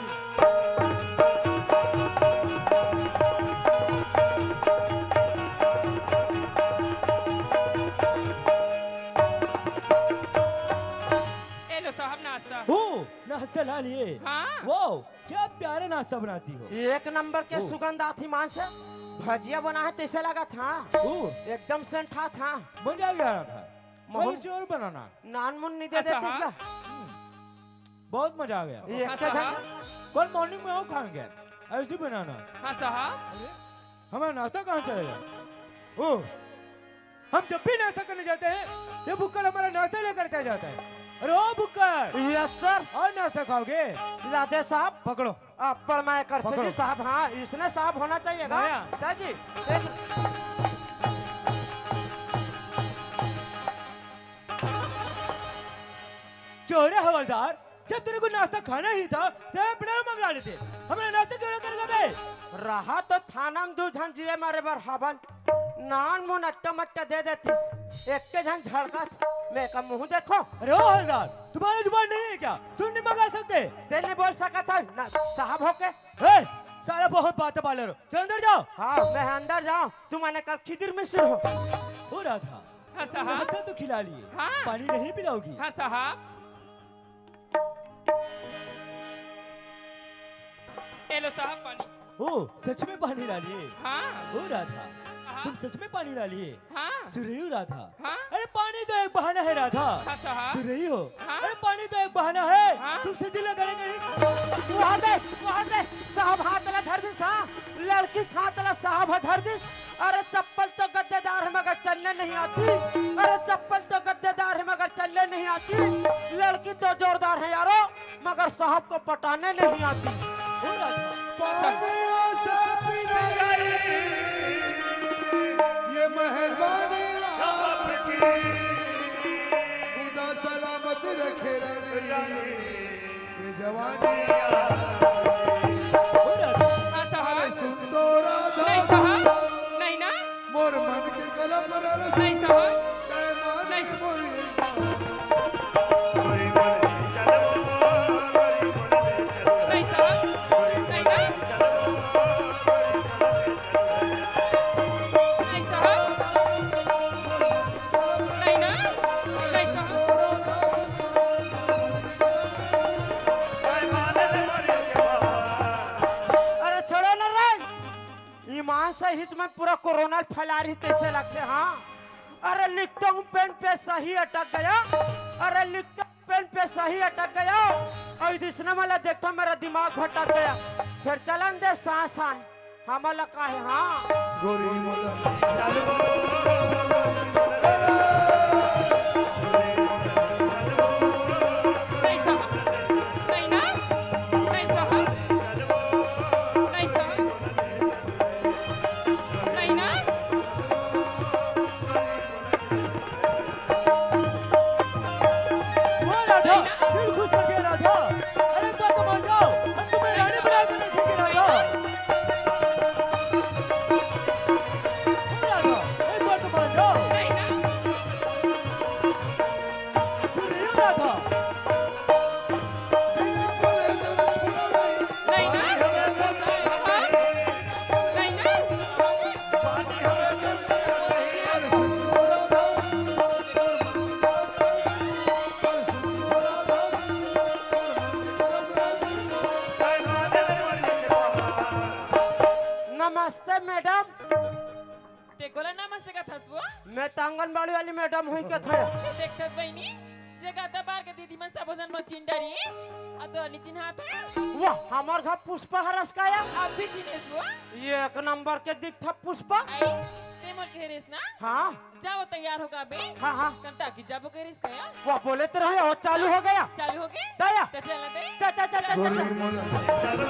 ए लो साहब नाश्ता। ओ, नाश्ता ला लिए। हाँ। वाओ, क्या प्यारा नाश्ता बनाती हो। एक नंबर के ओ। सुगंध आथी मान से। भजिया बना है तैसे लगा था। ओ। एकदम सेंट था। मजा आ गया था। मोहन भाई, और बनाना। नान मुन नहीं दे अच्छा, देती हाँ। इसका। हम्म। बहुत मजा आ गया। ये हाँ, एक हाँ, झन हाँ। कल मॉर्निंग में वो खाएंगे। ऐसे बनाना। हाँ, साहब। अरे, हमारा नाश्ता कहाँ चला गया? ओ, हम जब भी नाश्ता करने जाते हैं, ये भुक्कड़ हमारा नाश्ता लेकर चला जाता है। अरे ओ भुक्कड़! Yes, sir. और नाश्ता खाओगे? ला दे, साहब। पकड़ो। अब्बड़ मया करथे पकड़ो। जी साहब, हाँ, इसने साहब होना चाहिए ना। मया। क्या जी? एक चोरे हवलदार, जब तेरे को नाश्ता खाना ही था, तो अपना मंगा लेते। हमारा नाश्ता क्यों ना करेगा बे? रहा तो थाना में दू झन जिए मारे बर हवन। नान मुन अट्टा मट्टा दे देतिस। एक के झन झड़कत, मैं का मुंह देखो। अरे ओ हवलदार, तुम्हारा जुबान नहीं है क्या? तुम नहीं मंगा सकते? ते नहीं बोल सकत है ना, साहब होके। ए, साला बहुत बात बाले रो। चल अंदर जाओ। हाँ, मैं अंदर जाऊँ। तुमने कल खिदिर मिसिर हो। ओ राधा, हाँ, साहब। नाश्ता तो खिला लिए। हाँ। पानी नहीं पिलाओगी? हाँ, साहब। ए लो, साहब, पानी। ओ, सच में पानी ला लिए? हाँ। ओ राधा, हाँ। तुम सच में पानी ला लिए? हाँ। सुन रही हो राधा? हाँ। अरे पानी तो एक बहाना है राधा। हाँ, साहब। सुन रही हो? हाँ। अरे पानी तो एक बहाना है। हाँ। तुमसे दिल लगाने का ही वहाँ दे, वहाँ दे, साहब हाथ ला धर दिस, हाँ। लड़की के हाथ ला साहब हा धर दिस। अरे चप्पल तो गद्देदार है मगर चलने नहीं आती। अरे चप्पल तो गद्देदार है मगर चलने नहीं आती। लड़की तो जोरदार है यारो, मगर साहब को पटाने नहीं आती। पानी आसा पीने ये मेहरबानी आपकी। खुदा सर जवानी। ओ राधा। हाँ, साहब। अरे सुन तो राधा। नहीं, साहब। नहीं ना। मोर मन के कलम रे। नहीं, साहब। तै मान नहीं। मोर। नहीं, साहब। नहीं ना। नहीं, साहब। नहीं ना। नहीं, साहब। अरे छोड़ो ना रे। ईमान से हिच में पूरा कोरोना फैला रही तैसे लगथे, हाँ। अरे लिखता हूँ पेन पे सही अटक गया। अरे लिखता हूँ पेन पे सही अटक गया। अउ दिसने वाला देखता मेरा दिमाग भटक गया। फिर चलन दे सांस आए। हमला का हे, हाँ। गोरी मोला। नहीं साहब, नहीं ना, नहीं साहब, नहीं साहब, नहीं ना। वो राधा, दिल खुश कर दिया राधा। अरे एक बार तो मान जाओ, हम तुम्हें रानी बना के रखेंगे राधा। वो राधा, एक बार तो मान जाओ। सुन रही हो राधा? नहीं ना। नहीं ना। नमस्ते मैडम। ते कोला नमस्ते कथस वो? मैं तो आंगनबाड़ी वाली मैडम हुई कथे। ये देखथस बहिनी, जे गाता बार के दीदी मन सबो झन मोर चिन डरिस, आ तोला नी चिन्हात हे। वाह, हमार घर पुष्पा हरस का या? अब भी चिन्हेस वो? ये एक नंबर के दिखथा पुष्पा। आई, ते मोर कहे रेस ना? हाँ। जाओ तैयार हो गा बे। हाँ, हाँ। कंटा की जाबो कहे रेस का या? वाह, बोले तो रहे, और चालू हो गया। चालू हो गए? दया। तो चला दे। चा, चा, चा, चा, चा, चा।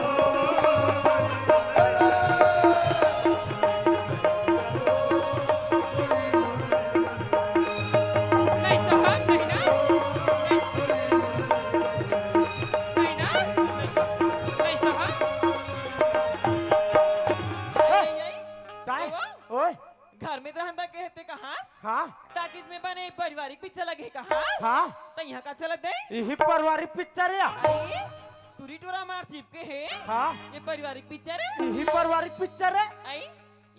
नहीं सहन, नहीं ना। नहीं ना। नहीं सहन। आई, आई, आई। काय? बाबा। ओए। घर में रहंदा कहते कहाँ? हाँ। टाकीज में बने पारिवारिक पिक्चर लगे कहाँ? हाँ। त यहाँ का चलत दे? यही पारिवारिक पिक्चर है। आई, टूरी टूरा मार चिपके है। हाँ। ये पारिवारिक पिक्चर है। यही पारिवारिक पिक्चर है। आई,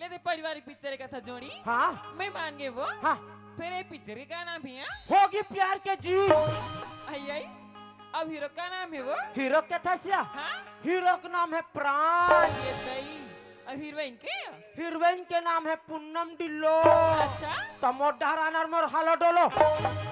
ले दे पारिवारिक पिक्चर का था जोड़ी। हाँ। मैं मान गए वो। हाँ। फिर ये पिक्चर के का नाम है? होगी प्यार के जी। आई, आई। अब हीरो का नाम है वो? हीरो के था सिया? हाँ। हीरो का नाम है प्राण। ये दई। अब हीरोइन के? हीरोइन के नाम है पूनम ढिल्लो। अच्छा। त मोर डहरानर मोर हालो डोलो।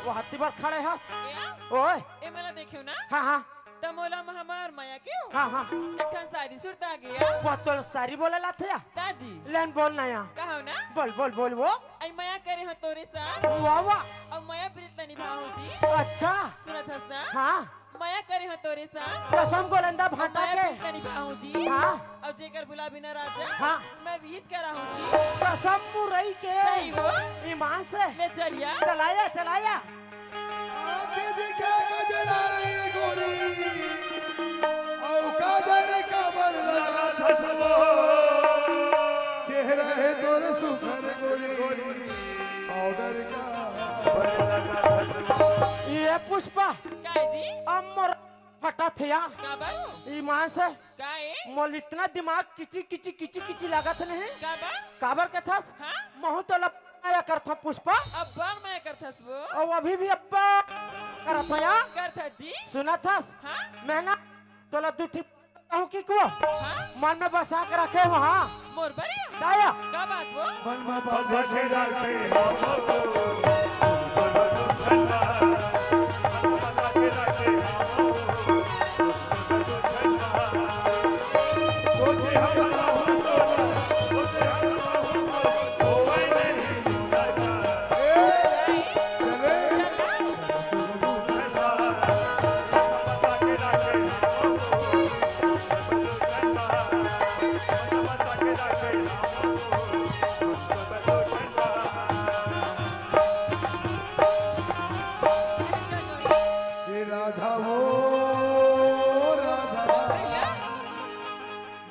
वो हत्ती बर खड़े हस। या? ओए। ए मला देखेव ना? हाँ, हाँ। त मोला म हमार मया के हो? हाँ, हाँ। एक ठन सारी सुरता गया। वो तो सारी बोले लाथे या? ताजी। लेन बोल ना या। कहो ना? बोल, बोल, बोल वो। आई मया करे हो तोरे साथ। वाह, वाह। अब मया प्रीत ला निभाओ जी। अच्छा। सुनत हस ना? हाँ। मया करे हो तोरे साथ। कसम गोलंदा भाटा मया के। प्रीत ला निभाओ जी। हाँ। अब जेकर बुला बिना राजा। हाँ। मैं बीच का रहूं जी। कसम मुरई के। सही वो। ईमान से। ले चलिया। चलाया, चलाया। आंखें दिखा गजरा रही गोरी, औ काजर कमर लगा चश्मो, चेहरा है तोर सुघर गोरी, पाउडर का ये पुष्पा। काय जी? अमर फटा थे या। का बारू? ईमान से। काय? मोल इतना दिमाग किची किची किची किची लागत नहीं। का बा? काबर के थस? हाँ? महू तो लप मया करथो पुष्पा। अब बड़ मया करथस वो। और अभी भी अब्बा करत हो या? करथस जी। सुनत हस? हाँ? मैं ना तोला दू ठी कहूँ कि को? हाँ? मन में बसा के रखे हो, हाँ? मोर बरिया? दाया। का बात वो? मन में बसा के रखे हो।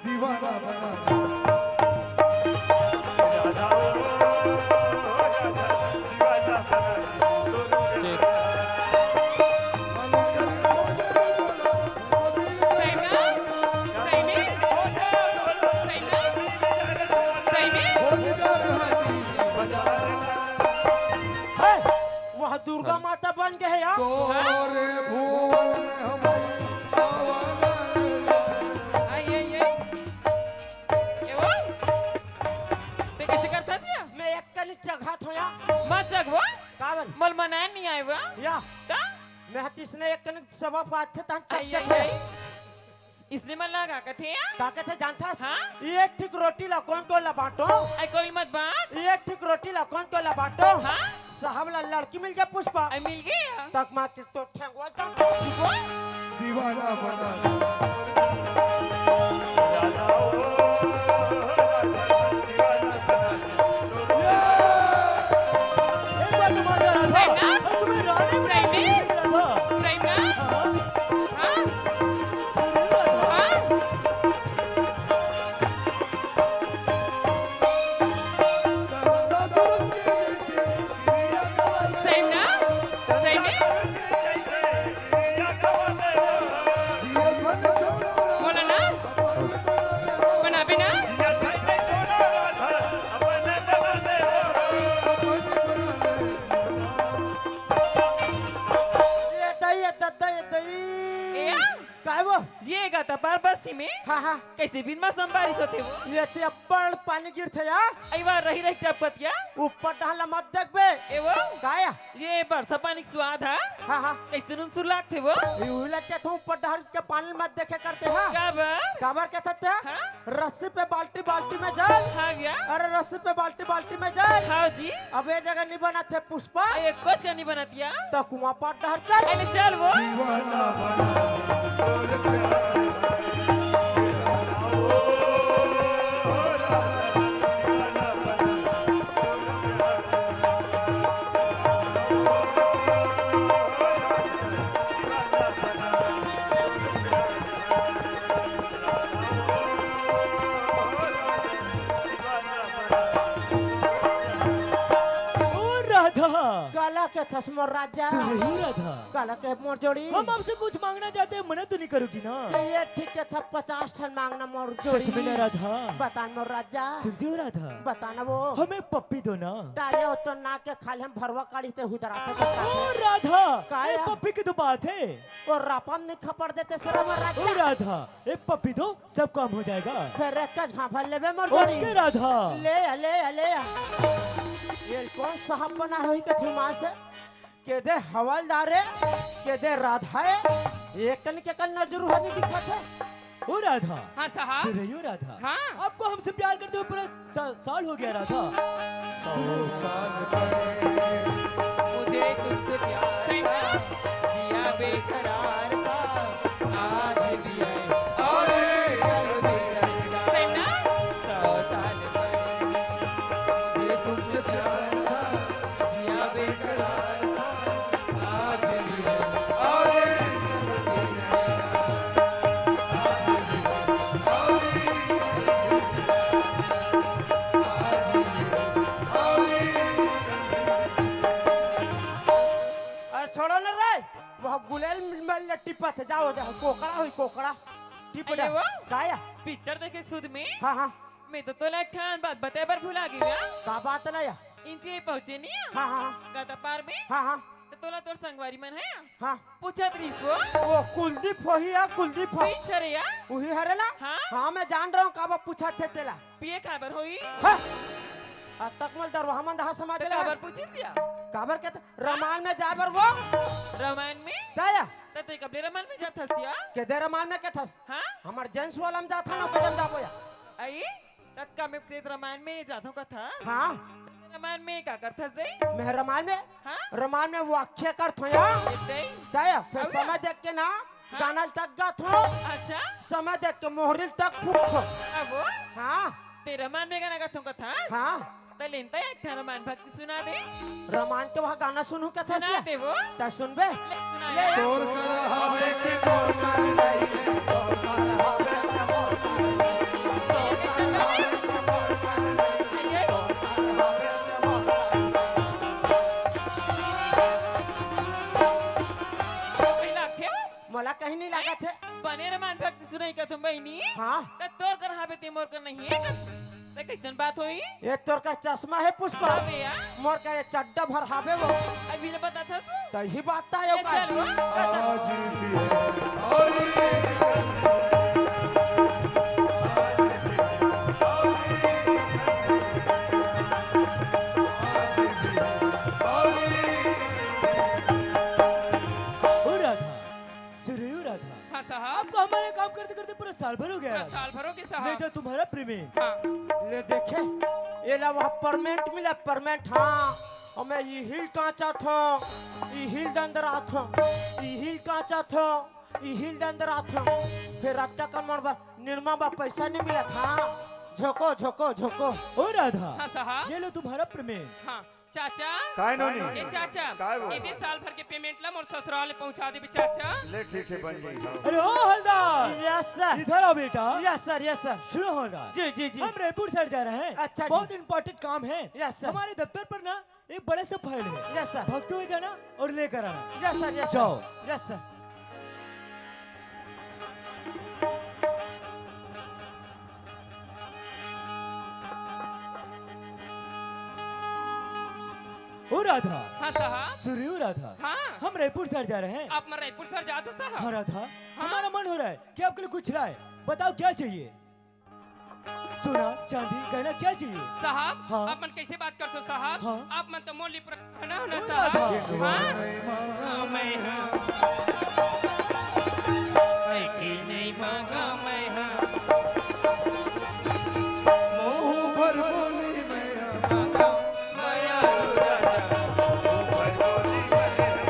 दीवाना बना दे। राजा ओ, राजा, दीवाना बना दे। ठीक। सही में? सही में? सही में? सही में? हे, वह दुर्गा माता बन गए हे यार। तोरे भुवन में हम आवाना। आई, आई, आई। ए वो? ते कैसे करथस या? मैं एक कनिक चघात हों या। मत चघ वो। काबर? मोला मनाए नहीं आए वो। या। का? मैं हतीस ने एक कनिक सवा पाथे तहन आई, चघ आई, के आई। इसने मन लगा कथे या? का कथे जानथस? हाँ? एक ठीक रोटी ला कोन कोन ला बांटो? आई कोई मत बांट। एक ठीक रोटी ला कोन कोन ला बांटो? हाँ? साहब ला लड़की मिल गया पुष्पा। आई मिल गया। तक माँ के तो ठेंगवा जाता। वो? दीवाना बना। राजा ओ, राजा, दीवाना बना। एक बार तुम आ जा राधा। राधा। और तुम्हें राधा बना दीजिए, राधा। राधा। हाँ। हाँ। हाँ। सही ना? सही में? बोला ना? बनाबे ना? ये दई, ये दद्दा, ये दई। ए आ? काय वो? ये गा त बार बस्ती में? हाँ, हाँ। कैसे बिन मौसम बारिश होथे वो? ये ते अब्बड़ पानी गिरथे या? अई बार रही रही टपकत या? ऊपर डहर ला मत देखबे। ए वो? काय? ये बरसा पानी के स्वाद हा? हाँ, हाँ। कैसे नुनसुर लागथे वो? ये उही ला कहत हूँ, ऊपर डहर के पानी मत देखे करते हा। काबर? काबर कहत हस ते? हाँ? रस्सी पे बाल्टी, बाल्टी में जल। हाँ भैया। अरे रस्सी पे बाल्टी, बाल्टी में जल। हाँ जी। अब ये जगह नहीं बनत हे पुष्पा। अरे कुछ का नहीं बनत या। तो कुआं पार डहर चल। अरे चल वो। दीवाना बना तोर प्यार। ओ राधा। काला कथस मोर राजा। सुरही राधा। काला कहे मोर जोड़ी। हम आपसे कुछ मांगना चाहते हैं, मना तो नहीं करोगी ना? तो ये ठीक कथा, पचास ठन मांगना मोर जोड़ी। सच में ना राधा? बता मोर राजा। सुनती हो राधा? बता ना वो। हमें पप्पी दो ना। टारिया हो तो ना के खाली हम भरवा काढ़ी ते हुदरा थे ओ राधा। का ए या? पप्पी की तो बात है। और रापम नहीं खपड़ देते सर हमर राजा। ओ राधा, ए पप्पी दो, सब काम हो जाएगा। फिर एक का झांपा लेबे मोर जोड़ी। ओके राधा। ले आ, ले आ, ले आ। ये कौन साहब बना है कथे माँ से? के दे हवलदार रे, के दे राधा है, एक कन के कन नजर हुआ नहीं दिखत है। ओ राधा। हाँ साहब। सुन रही हो राधा? हाँ। आपको हमसे प्यार करते हुए पूरा सा-, साल हो गया राधा। सौ साल पहले मुझे तुझसे प्यार था, जिया बेकरार था, आज भी है और कल भी रहेगा। सौ साल पहले मुझे तुझसे प्यार था, जिया बेकरार था, आज भी है और कल भी रहेगा। अरे छोड़ो ना रे, वो गुलेल मल टिपत हे, जाओ, जाओ, कोकड़ा होई, कोकड़ा। टिप अरे दे। वो? काया? पिक्चर देखे सुध में? हाँ, हाँ। मैं तो तोला एक ठन बात बताए बर भुला गई ना। का बात ना या? इंचे पहुँचे नहीं है? हाँ, हाँ, हाँ। गदा पार में? हाँ, हाँ। तो तोला तोर संगवारी मन है? हाँ। पूछत रहिस वो? वो कुलदीप होही या, कुलदीप हो। पीछे रे या? उही हरे ना? हाँ। हाँ, मैं जान रहा हूँ काबर पूछत हे तेला। पिए खाए बर होही? हाँ। आ तक मल दरवाहा मन दहा समाज तो ले। काबर पूछिस या? काबर कहते? रामायण में जाए बर वो? रामायण में? दया। त ते कबले रामायण में जात हस या? के दे रामायण में कहत हस? हाँ? हमर जेंट्स वाला में जात हन, ओकर में जाबो या? आई? ततका में प्रेत रामायण में जात हूँ कथा। हाँ। रामायण में का करत हस दे? मैं रामायण में? हाँ? रामायण में वाक्य करत हूँ या? ए दे? दया, फिर अबे? समय देख के ना, हाँ? गाना तक गात हूँ। अच्छा? समय देख के मोहरिल तक फूकत हूँ। अब वो? हाँ। ते रामायण में गाना गात हूँ कथा? हाँ। त लेन त एक ठन रामायण भक्ति सुना दे। रामायण के वहाँ गाना सुनहूँ कथा सुना से? दे वो। त सुनबे? ले सुना ले। यार। तोर कर हवे कि मोर कर नहीं है, तोर कर हवे कि मोर कर नहीं है। हाँ। त तोर कर हावे ते मोर कर नहीं है। त कैसन बात होई? ये तोर कर चश्मा है पुष्पा। हावे या? मोर कर ये चड्डा भर हावे वो। अभी ले बता था तू। त ही बात आयो ये का। चल वो। आज भी है। और ओ राधा, सुरयू राधा, हाँ साहब। आपको हमारे काम करते करते पूरा साल भर हो गया। पूरा साल भर हो गया साहब। ले जा तुम्हारा पेमेंट। हाँ। ले देखे, ये ला वहाँ परमेंट मिला, परमेंट। हाँ, और मैं इहिल कांचा था, इहिल दंदरा था, इहिल कांचा था, इहिल दंदरा था। फिर रात का कमर बा, निरमा बा, पैसा नहीं मिला था। झोंको, झोंको, झोंको। ओ राधा, हाँ साहब। ये लो तुम्हारा पेमेंट। हाँ। चाचा। काय नोनी? ए चाचा, काय बोल? एदे साल भर के पेमेंट ला मोर ससुराल ले पहुंचा देबे चाचा। ले ठीक है बन गई। हाँ। अरे ओ हवलदार। Yes sir. इधर आओ बेटा। Yes sir, yes sir. सुनो हवलदार। जी, जी, जी। हम रायपुर सर जा रहे हैं। अच्छा जी। बहुत इंपॉर्टेंट काम है। Yes sir. हमारे दफ्तर पर ना एक बड़ा सा फाइल है। Yes sir. भागते हुए जाना और लेकर आना। Yes sir, yes sir. जाओ। Yes sir. ओ राधा। हाँ साहब। सुरयू राधा। हाँ। हम रायपुर सर जा रहे हैं। आप मन रायपुर सर जात हो साहब? हाँ राधा। हाँ। हमारा मन हो रहा है कि आपके लिए कुछ लाए। बताओ क्या चाहिए? सोना, चांदी, गहना क्या चाहिए? साहब, हाँ। आप मन कैसे बात करते हो साहब? हाँ। आप मन तो मोली पर है ना, है ना ओ साहब? राधा। हाँ। हाँ, मैं हाँ। ऐके नहीं मांगा मैं हाँ। मुंह भर बोली मैं हाँ। मांगा मैं हाँ, राजा। मुंह भर बोली मैं हाँ।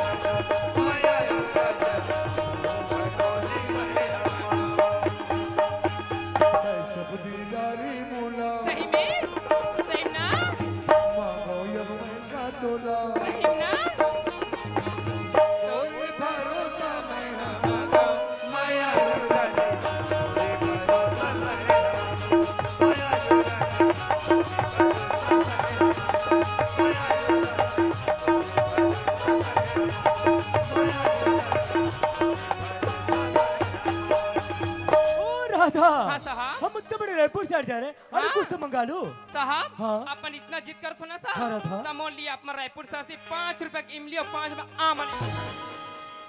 मांगा मैं हाँ, राजा। मुंह भर बोली मैं हाँ। सब दीदारी मोला। सही में? सही ना? मांगो अब मैं का तोला। सही ना? तोरे भरोसा मैं हाँ। माया लुटा दे। तोरे भरोसा मैं हाँ। माया लुटा दे। ओ राधा, हाँ साहब। हम इतने बड़े रायपुर से हट जा रहे हैं। अरे हाँ। कुछ तो मंगा लो। साहब, हाँ। अपन इतना जिद करत हो ना साहब, हाँ, राधा। त मोर लिए आप मन रायपुर शहर से पाँच रुपया के इमली और पाँच रुपया के आम ले।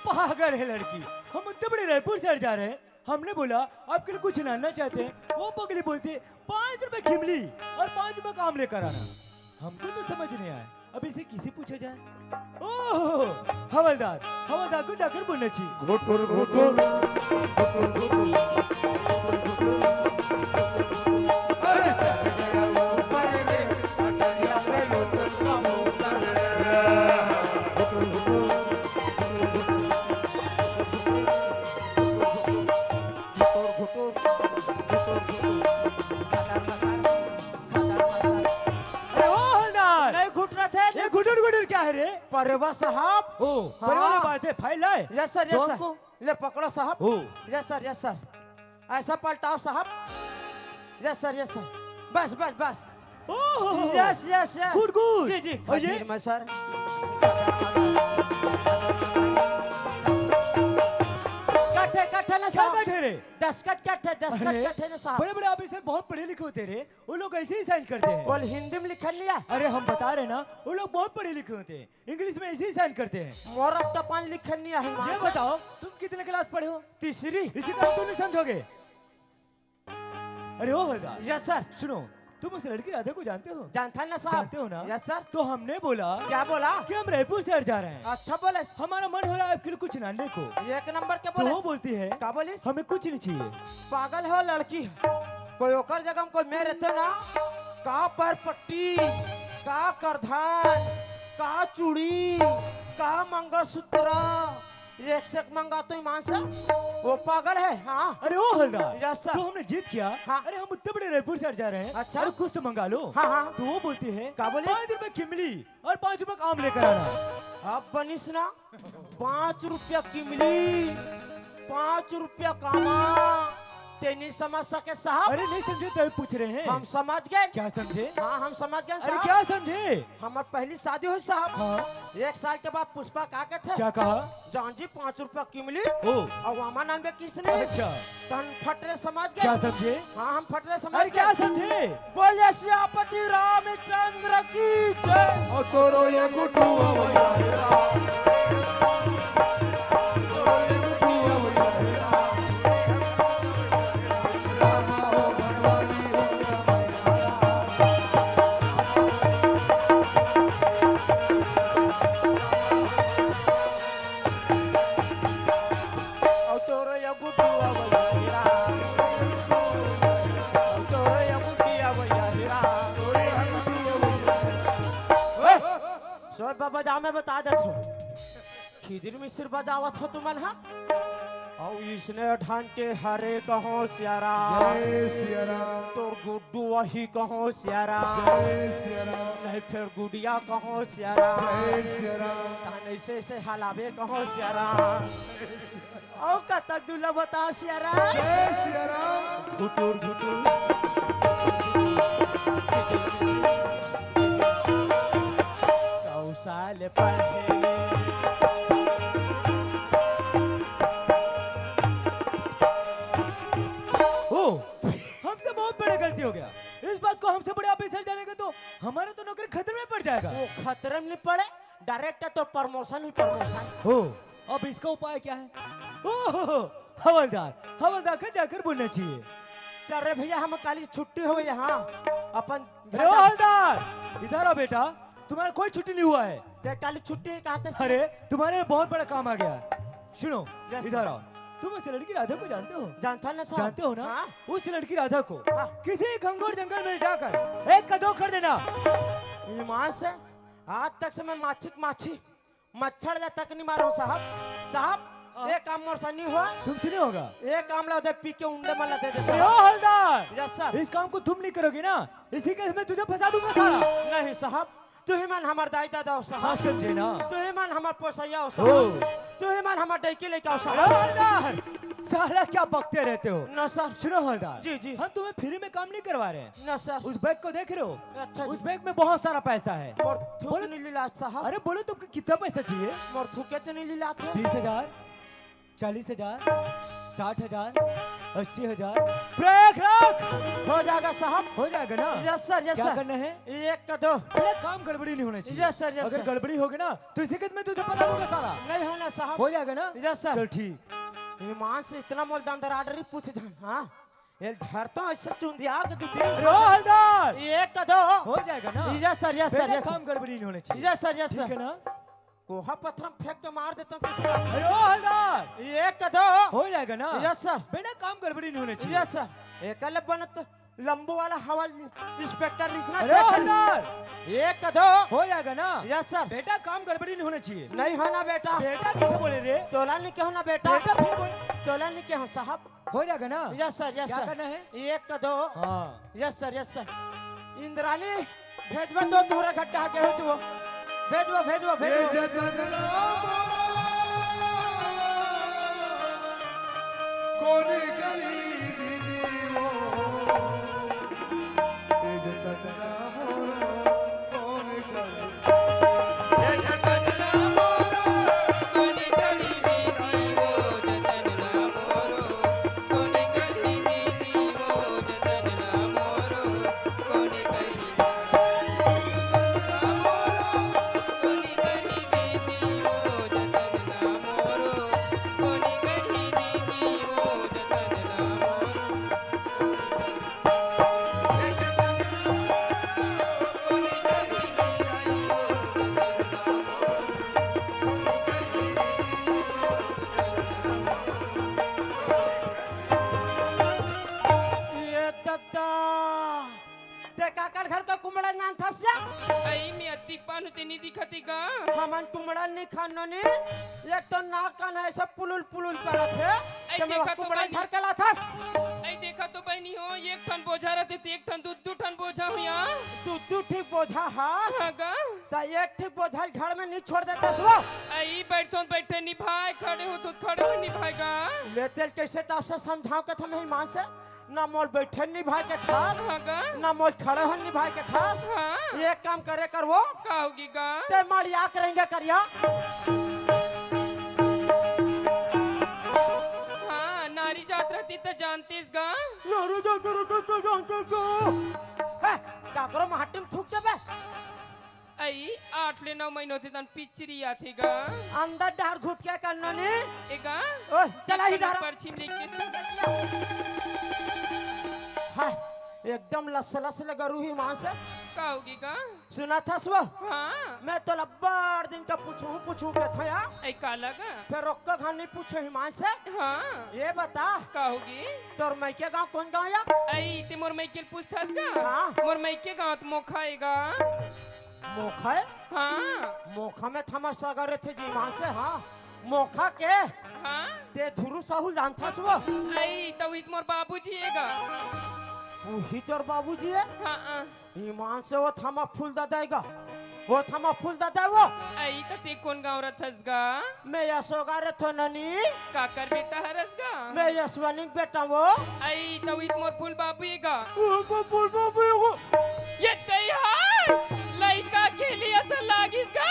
पागल है लड़की, हम इतने बड़े रायपुर शहर जा रहे हैं, हमने बोला आपके लिए कुछ लाना चाहते हैं, वो पगली बोलती है पाँच रुपया की इमली और पाँच रुपया का आम लेकर आना। हमको तो समझ नहीं आया। अब इसे किसे पूछा जाए? ओह, हवलदार, हवलदार को जाकर बोलना चाहिए। घुटुर, घुटुर, घुटुर, घुटुर। अरे, घुटुर, घुटुर, घुटुर, घुटुर। अरे ओ हवलदार! नहीं घुट रहे थे। ये घुटुर घुटुर क्या है रे? परेवा साहब। ओ, हाँ। परेवा वाला बात है, फाइल लाए? यस सर, यस कौन सर। को? ले पकड़ो साहब। ओ। Yes sir, yes sir. ऐसा पलटाओ साहब। Yes sir, yes sir. बस, बस, बस। ओहो। Yes, yes, yes. Good, good. जी, जी। और ये? खजीर में सर। कट्ठे, कट्ठे ना क्या साहब। कट्ठे रे? दस्तखत कट्ठे, दस्तखत अरे, कट्ठे ना साहब। बड़े-बड़े ऑफिसर बहुत पढ़े लिखे होते रे। वो लोग ऐसे ही साइन करते हैं। बोल, हिंदी में लिखन लिया? अरे, हम बता रहे ना, वो लोग बहुत पढ़े लिखे होते हैं, इंग्लिश में ऐसे ही साइन करते हैं। मोर अब तो पान लिखन नहीं है, ये मास्टर। बताओ, तुम कितने क्लास पढ़े हो? तीसरी। इसी तरह तुम नहीं समझोगे। अरे ओ हवलदार, यस सर। सुनो, तुम उस लड़की राधा को जानते हो? जानता है ना साहब। जानते हो ना? Yes sir. तो हमने बोला क्या बोला? कि हम रायपुर शहर जा रहे हैं। अच्छा बोले। हमारा मन हो रहा है आपके लिए कुछ लाने को। एक नंबर के तो बोले। वो बोलती है, क्या बोलिस? हमें कुछ नहीं चाहिए। पागल हो लड़की, कोई ओकर जगह में कोई मैं रहते ना, का पैर पट्टी, का करधन, का चूड़ी, का मंगलसूत्र, एक से एक मंगा तो ईमान से, वो पागल है, हाँ। अरे ओ हवलदार, यस सर। तो हमने जिद किया। हाँ। अरे हम उतने बड़े रायपुर शहर जा रहे हैं। अच्छा। अरे कुछ तो मंगा लो। हाँ, हाँ। तो वो बोलती है, क्या बोली? पाँच रुपए की इमली और पाँच रुपए का आम लेकर आना। अब बनिस ना, पाँच रुपया की इमली, पाँच रुपया का आम, ते नहीं समझ सके साहब। अरे नहीं समझे, तभी पूछ रहे हैं। हम समझ गए। क्या समझे? हाँ, हम समझ गए अरे साहब। क्या समझे? हमर पहली शादी होइस साहब। हाँ। एक साल के बाद पुष्पा का कहथे? क्या कहा? जान जी, पाँच रुपया किमली ओ। अउ आमा नानबे किसने। अच्छा। तहन फटरे समझ गए। क्या समझे? हाँ, हम फटरे समझ अरे गए। क्या समझे? बोलिए सियापति रामचंद्र की जय। ओ तोरो ये गुड्डू भैया हे राम। तोरो ये गुड्डू भैया हे राम। रामा हो बनवारी हो रामा। अउ तोरो ये गुड्डू भैया हे राम। अउ तोरो ये गुड्डिया भैया हे राम। ओए, सोच बाबा जा, मैं बता देत हूँ। खिदिर मिसिर बजावत हो तुमन हा। अउ इसने ढंग के हरे कहो सिया राम। जय सिया राम। तोर गुड्डू वही कहो सिया राम। जय सिया राम। नहीं फेर गुडिया कहो सिया राम। जय सिया राम। तहन ऐसे ऐसे हलावे कहो सिया राम। अउ कतक दूर ल बताओ सिया राम। जय सिया राम। घुटुर घुटुर। सौ साल पहले। ओ, हमसे बहुत बड़ा गलती हो गया। इस बात को हमसे बड़े ऑफिसर जानेंगे तो हमारा तो नौकरी खतरे में पड़ जाएगा। वो खतरे में नहीं पड़े, डायरेक्ट तो प्रमोशन ही प्रमोशन। हो, अब इसका उपाय क्या है? ओहो, हवलदार, हवलदार का जाकर बोलना चाहिए। चल रे भैया, हम काली छुट्टी हो यहाँ अपन अरे ओ हवलदार, इधर आओ बेटा, तुम्हारा कोई छुट्टी नहीं हुआ है। ते काली छुट्टी है, कहाँ ते? अरे, तुम्हारे लिए बहुत बड़ा काम आ गया है। सुनो, Yes, sir। इधर आओ। तुम उस लड़की राधा को जानते हो? जानता ना साहब। जानते हो ना? हाँ। उस लड़की राधा को हाँ। किसी घनघोर जंगल में जाकर एक का दो कर देना। ईमान से आज तक से मैं माछी माछी मच्छर ला तक नहीं मारो साहब। साहब, हाँ। ये काम मोर से नहीं हुआ। तुमसे नहीं होगा। ये काम ला दे, पी के उंडे मन ला दे दे अरे ओ साहब। हवलदार, Yes, sir। इस काम को तुम नहीं करोगे ना, इसी केस में तुझे फंसा दूंगा साला। नहीं साहब, तू ही मन हमर दाई दादा हो साहब। हाँ, समझे ना? तू ही मन हमर पोसैया हो ओ। साहब। तू ही मन हमर डैकी लइका हो अरे साहब। हवलदार, साला क्या बकते रहते हो? No, sir। सुनो हवलदार, जी, जी। हम तुम्हें फ्री में काम नहीं करवा रहे हैं। No, sir। उस बैग को देख रहे हो? अच्छा जी। उस बैग में बहुत सारा पैसा है। मोर थूक बोलो। नहीं लीला साहब। अरे बोलो, तुमको कितना पैसा चाहिए? मोर थूके च नहीं लीला थे। तीस हजार, चालीस हजार, साठ हजार, अस्सी हजार, पूरा एक लाख। हो जाएगा साहब। हो जाएगा ना? Yes, sir, yes, क्या sir। करना है? एक का दो। अरे काम गड़बड़ी नहीं होना चाहिए। Yes, sir, yes, अगर sir। गड़बड़ी होगी ना तो इसी केस में तुझे पता दूंगा साला। नहीं होना साहब। हो जाएगा ना? Yes, sir। चल ठीक। ईमान से इतना मोल दाम दर ऑर्डर ही पूछ जान, हाँ? ये धरता ऐसे चुंदिया के दू तीन अरे ओ हवलदार, एक का दो। हो जाएगा ना? Yes, sir, yes, sir, बेटा, yes, sir। काम गड़बड़ी नहीं होना चाहिए। Yes, sir, yes, ठीक sir। है ना? कोहा पत्थर में फेंक के मार देता हूँ किसी का। अरे ओ हवलदार, एक का दो। हो जाएगा ना? Yes, sir। बेटा, काम गड़बड़ी नहीं होना चाहिए। Yes, sir। एकल बनत लंबू वाला हवल इंस्पेक्टर रिसना अरे ओ देख। हवलदार, एक का दो। हो जाएगा ना? Yes, sir। बेटा, काम गड़बड़ी नहीं होना चाहिए। नहीं होना बेटा। बेटा किसे बोले रे? तोला नहीं कहो ना बेटा। बेटा फिर बोल। तोला नहीं कहो साहब। हो जाएगा ना? Yes, sir, yes, क्या sir। करना है? एक का दो। हाँ। Yes, sir, yes, sir। Indrani, भेजबा तो तोहरा घट्टा के हो तू। भेजबा, भेजबा, ये भेजबा। जतन ना मोरा, कोनी करी दीदी वो। ये जतन ना मोरा, कोनी करी। ये दद्दा, ते काकर घर का कुमड़ा नान थस्या? अई में अति पान ते नी दिखत हे गा। हमन कुमड़ा नी खानो नी, एक तो नाक कान है सब पुलुल पुलुल करत हे। अई ते में देखा तो कुमड़ा भाई। घर के लाथस। अई देख का तो बहिनी हो, एक ठन बोझा रहितिस त एक ठन, दू दू ठन बोझा हो या। दू दू ठीक बोझा हस? हाँ गा। त एक ठीक बोझा ल घर में नहीं छोड़ देतेस वो? अई, बैठथों त बैठे निभाय, खड़े होथों त खड़े होय निभाय गा। ले तेला कइसे टाप से समझाओं कथंव मैं ईमान से? ना मोला बैठे निभाय के ठास, हाँ गा। ना मोला खड़े होय निभाय के ठास। हाँ। एक काम करे कर वो। का होगे गा? ते मड़िया के रेंगे करिया। हाँ, नारी जात रहितिस त जानतिस गा। नारी जात रहितिस त जानतिस गा। हे, काकरो माटी में थूक देबे। अई, आठ ले नौ महीना होथे तहां पिचरी आथे गा। अंदर डार घुट के करना नी। ए गा? ओए, चला ही डार। परछी में लेके हाय, एकदम लस लस ले गरू ही मां से। का होगे गा? सुनत हस वो? हाँ। मैं तोला बड़ दिन के पूछहूं, पूछहूं कथंव या। अई, काला गा? फेर ओकर घर नहीं पूछे ही मां से। हाँ। ये बता। का होगे? तोर मइके गांव कोन गांव या? अई, ते मोर मइके ल पूछथस गा? हाँ। मोर मइके गांव त मोखा ए गा। मोखा ए? हाँ। मोखा में त हमर सगा रहिथे जी मां से, हाँ। मोखा के? हाँ। ते धुरू साहू ल जानथस वो? अई, त उही त मोर बाबूजी ए गा। उही तोर बाबूजी ए? हाँ, हाँ। ईमान से वो त हमर फूल ददा ए गा। वो त हमर फूल ददा ए वो। अई, त ते कोन गांव रहिथस गा? मैं यशोगा रहिथों ननी। काकर बेटा हरस गा? मैं यशवनी के बेटा वो। अई, त उही त मोर फूल बाबू ए गा। वो मोर फूल बाबू ए वो। ये तई हाय, लइका के लिए असन लागिस गा।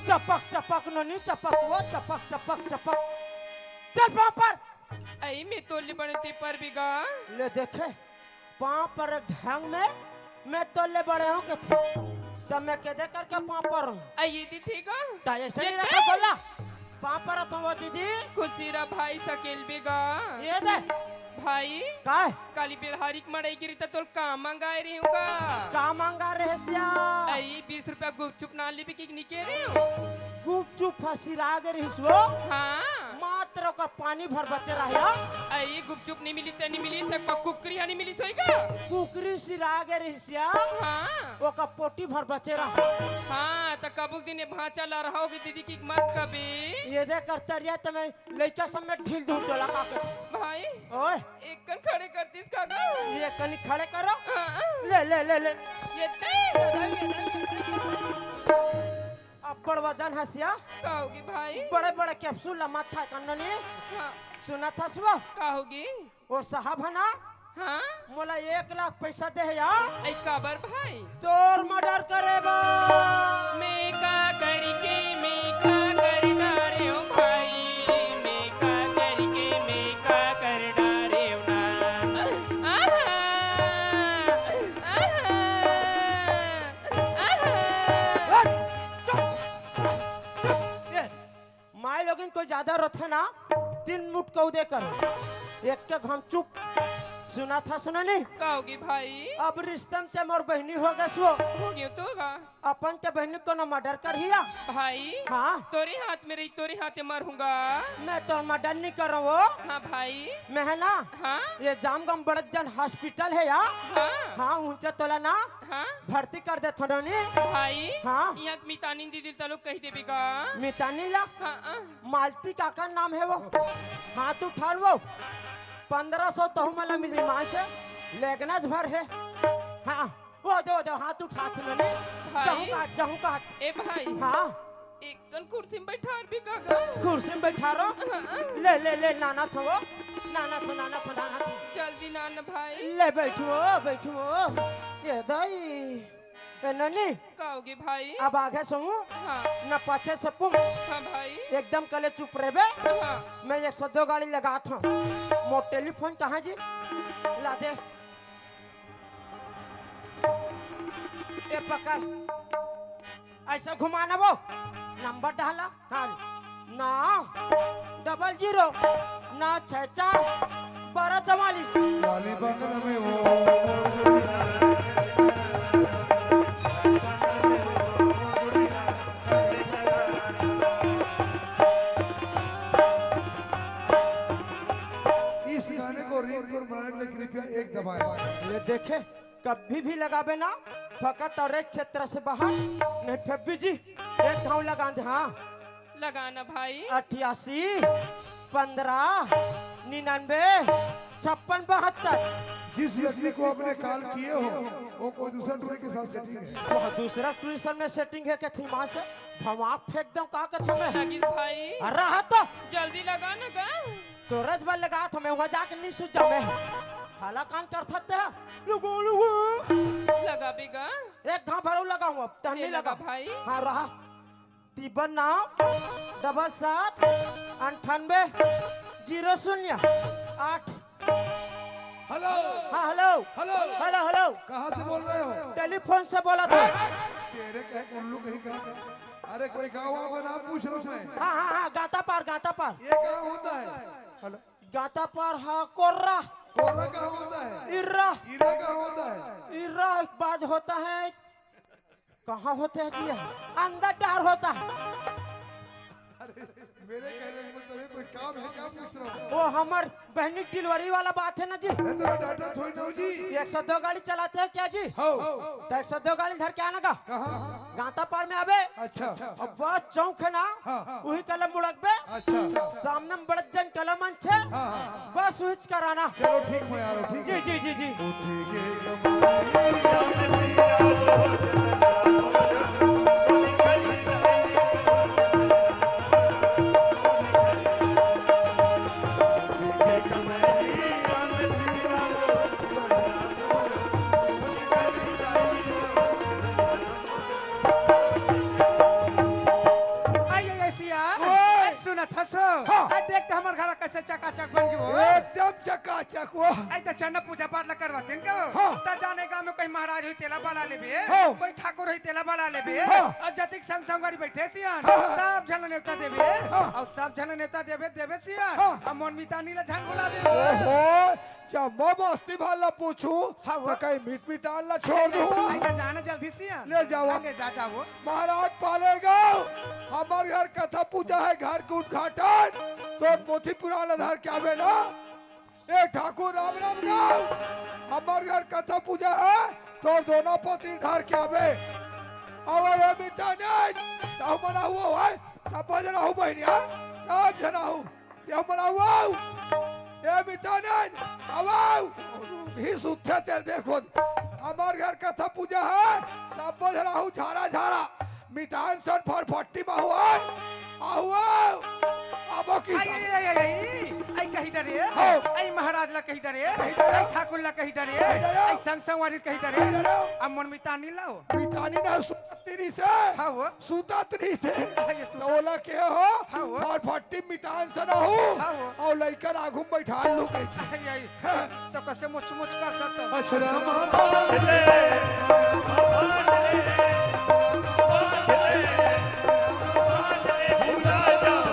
चपक, चपक ननी, चपक वो, चपक, चपक, चपक। चल पांव पर। अई, मैं तोर ले बड़े हों ते परबे गा। ले देखे, पांव पर ढंग में, मैं तोर ले बड़े हों कथे। त मैं केदे करके पांव परों? अई, ये दीदी गा। त अइसे नहीं रखा बोला। पांव परत हों वो दीदी। खुशी रह भाई सकेल बे गा। ये दे। भाई। काय? काली बेलहारी के मड़ई गिरी त तोला का मंगाय रहेंव गा? का मंगाय रहेस या? अई, बीस रुपया गुपचुप ना लेबे कि निके रे? गुपचुप ह सिरा गे रहिस वो। हाँ। मात्र ओकर पानी भर बचे रहे। अई, गुपचुप नहीं मिली त नहीं मिली, सकवा कुकरी ह नहीं मिली सोई गा। कुकरी सिरा गे रहिस या। हाँ। ओकर पोटी भर बचे रहे। हाँ, त कबूक दिन ये भांचा ला रहा होगे दीदी कि मत कबे। ये दे कर तरिया त मैं लइका सब में ढील दूं तोला का के। भाई, ओए। एक कन खड़े कर दिस का गा? ये कनी खड़े करो। हाँ। ले, ले, ले, ले। ये दे। ये दे, ये दे, ये दे। अब्बड़ वजन हस या। का होगे भाई? बड़े-बड़े capsule ला मत खाय कर ननी। हाँ। सुनत हस वो? का होगे? वो साहब ह ना? हाँ? मोला एक लाख पैसा दे हे या। अई काबर भाई? तोर murder करे बर। मैं का करिके, मैं का कर डारेंव भाई, मैं का करिके, मैं का कर डारेंव ना। आहा, आहा, आहा। हट, चुप, चुप, ए, माय लोगिन कोई ज्यादा रथे ना, तीन मुठ कऊ दे कर। एक के घम चुप। सुनत हस ननी? का होगे भाई? अब रिश्ता में ते मोर बहिनी हो गस वो। हो गयो तो गा। अपन ते बहिनी कोनो murder करही या? भाई, हाँ। तोरे हाथ में रही, तोरे हाथे मरहूं गा। मैं तोर murder नहीं करों वो। हाँ भाई। मैं ह ना, हाँ? ये जामगांव बड़े जन hospital हे या? हाँ। हाँ, उंचे तोला ना हाँ? भर्ती कर देथों ननी। भाई, हाँ? इहां के मितानिन दीदी ल तलो कहि देबे गा। मितानिन ला? हाँ, हाँ। मालती काकर नाम हे वो? हाथ उठा ल वो। पंद्रह सौ तहूं मन ला मिलही मां से। लेगना च भर हे। हाँ, वो दे, वो दे, हाथ उठा त ननी। भाई। जहूं काट, जहूं काट। ए भाई। हाँ। एक कन कुर्सी में बैठार भी का गा। कुर्सी में बैठारो। हाँ। ले, ले, ले, लानथों वो। लानथों, लानथों, लानथों। जल्दी लान भाई। ले, बैठो, बैठो। ये दाई। ए, ननी। का होगे भाई? अब आगे से हूं। हाँ। न पाछे से पुम। हाँ भाई। एकदम कले चुप रहिबे। हाँ। मैं एक सौ दो गाड़ी लगाथों। मोर telephone कहाँ जी? ला दे। ए पकड़। अइसे घुमाना वो। नंबर डाला। हाँ। नौ double zero नौ छह चार बारह चवालीस। लाली बंगला में वो इस गाने को ringtone बनाने के लिए कृपया एक दबाएं। ले देखे, कभी भी लगाबे ना, फकत अउ एक क्षेत्र से बाहर, नहीं फेर बिजी, एक घांव लगा दे, हाँ। लगाना भाई। अठासी, पंद्रह, निन्यानवे, छप्पन बहत्तर। जिस व्यक्ति को आपने कॉल किए हो, वो कोई दूसरा टूरी के साथ सेटिंग है। वो दूसरा टूरी सन में सेटिंग है के थी माँ से भमा फेंक दो का के थी मैं। लगिस भाई। अरे रहा तो। जल्दी लगा ना गा। तो रजबल लगा तो मैं वहाँ जाके नहीं सुझा मैं। हाला कान कर सकते हैं। लुगो, लुगो। लगा भी गा। एक घाव भरो लगा हूँ अब, तहन नहीं लगा। भाई। हाँ, रहा। तिब्बन नौ, डबल सात, अंठानबे, जीरो शून्य, आठ। हेलो। हाँ, हेलो। हेलो। Hello, hello. कहाँ से बोल रहे हो? टेलीफोन से बोला था। तेरे कहे उल्लू कहीं का। अरे, कोई गाँव वाँव का नाम पूछ रहा हूँ मैं। हाँ, हाँ, हाँ, गाता पार, गाता पार। ये कहाँ होता है? हेलो। गाता पार हा कोर्रा। कोर्रा कहाँ होता है? इर्रा। इर्रा कहाँ होता है? इर्रा बाद होता है, कहाँ होता है जी? अंदर डार होता है। अरे, मेरे कहने का मतलब है, कोई काम है क्या पूछ रहा हूँ? वो हमर बहनी डिलीवरी वाला बात है ना जी। अरे, तो मैं डॉक्टर थोड़ी ना हूँ जी। एक सौ दो गाड़ी चलाते हो क्या जी? हो। तो एक सौ दो गाड़ी धर के आना का? कहाँ? गांतापार में आबे। अच्छा। अब बस चौक है ना, हाँ। उही कलम मुड़कबे। अच्छा। सामने में बड़े जन कलम अंछे। हाँ, हाँ। बस उहिच कराना। चलो ठीक है यार, ठीक जी, है। जी, जी, जी। उठी के कमरिया में पिया हो, उठी के कमरिया में पिया हो। आई, आई, आई, सिया। ओए! आई, सुनत हसो। हाँ। आई, देख तो हमर घर कैसे चकाचक बन गयो। एकदम चकाचक वो। आई, तो चना पूजा पाठ ला करवाते हैं का? हाँ। तो जाने गाँव में कोई महाराज होई, तेला बला लेबे। हाँ। कोई ठाकुर होई, तेला बला लेबे। हाँ। और जतिक संग संगवारी बैठे सियान, हाँ, हाँ। सब झन नेवता देबे। हाँ। और सब झन नेवता देबे, देबे सियान। हाँ। और मोर मितानी ला झन बुलाबे। ओहो। जम्मो बस्ती भर ला पूछू, हाँ, वो। तो कहीं मीत मितान ला छोड़ दूँ। आई, आई, जाना जल्दी सियान। ले जाओ। हाँ, ले जा, जाओ। महाराज पालेगांव, हमर घर कथा पूजा है, घर के उद्घाटन, तोर पोथी पुराण ला धर के आबे ना। ए ठाकुर राम राम गाँव, हमर घर कथा पूजा है, तोर दोनों पोथी धर के आबे। अब ये मितान, तो हम ना हुआ है, सब जना हो बहिनिया, सब जना हो। ते हमन आऊ, आऊ। ए मितानिन, आऊ, आऊ। ही सुत्थे तेल देखो। हमर घर कथा पूजा है, सब झन आहू झारा, झारा। मितान सन फरफट्टी मा हुआ है। आऊ, आऊ। आबो की आई, आई, आई, आई, आई। आई कही डरे। हो। आई महाराज ला कही डरे। कही डरे। आई ठाकुर ला कही डरे। कही डरे। आई संग संगवारी कही डरे। कही डरे। अब मोर मितानी लाओ। मितानी ना सुतत रहिसे। हाँ वो। सुतत रहिसे। हाँ, ये सुतत। तो ओला के हो? हाँ वो। फटफटी मितान सन आहू। हाँ वो। अउ लइका आघू म बइठा लू कहिके। हाँ, यही। हाँ। तो कइसे मुच मुच करत हे? अछरा मा बांध ले, बांध ले, बांध ले, बांध ले, भुला जाओ।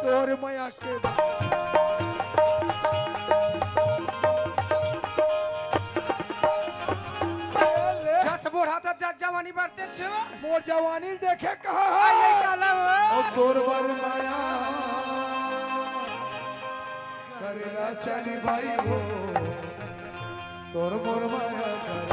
तोर मया के। जस बूढ़ा त जस जवानी बढ़ते छो। मोर जवानी देखे कहाँ है? आई, आई, काला हो। ओ तोर बर माया करेला चली बाई हो। तोर मोर माया करे।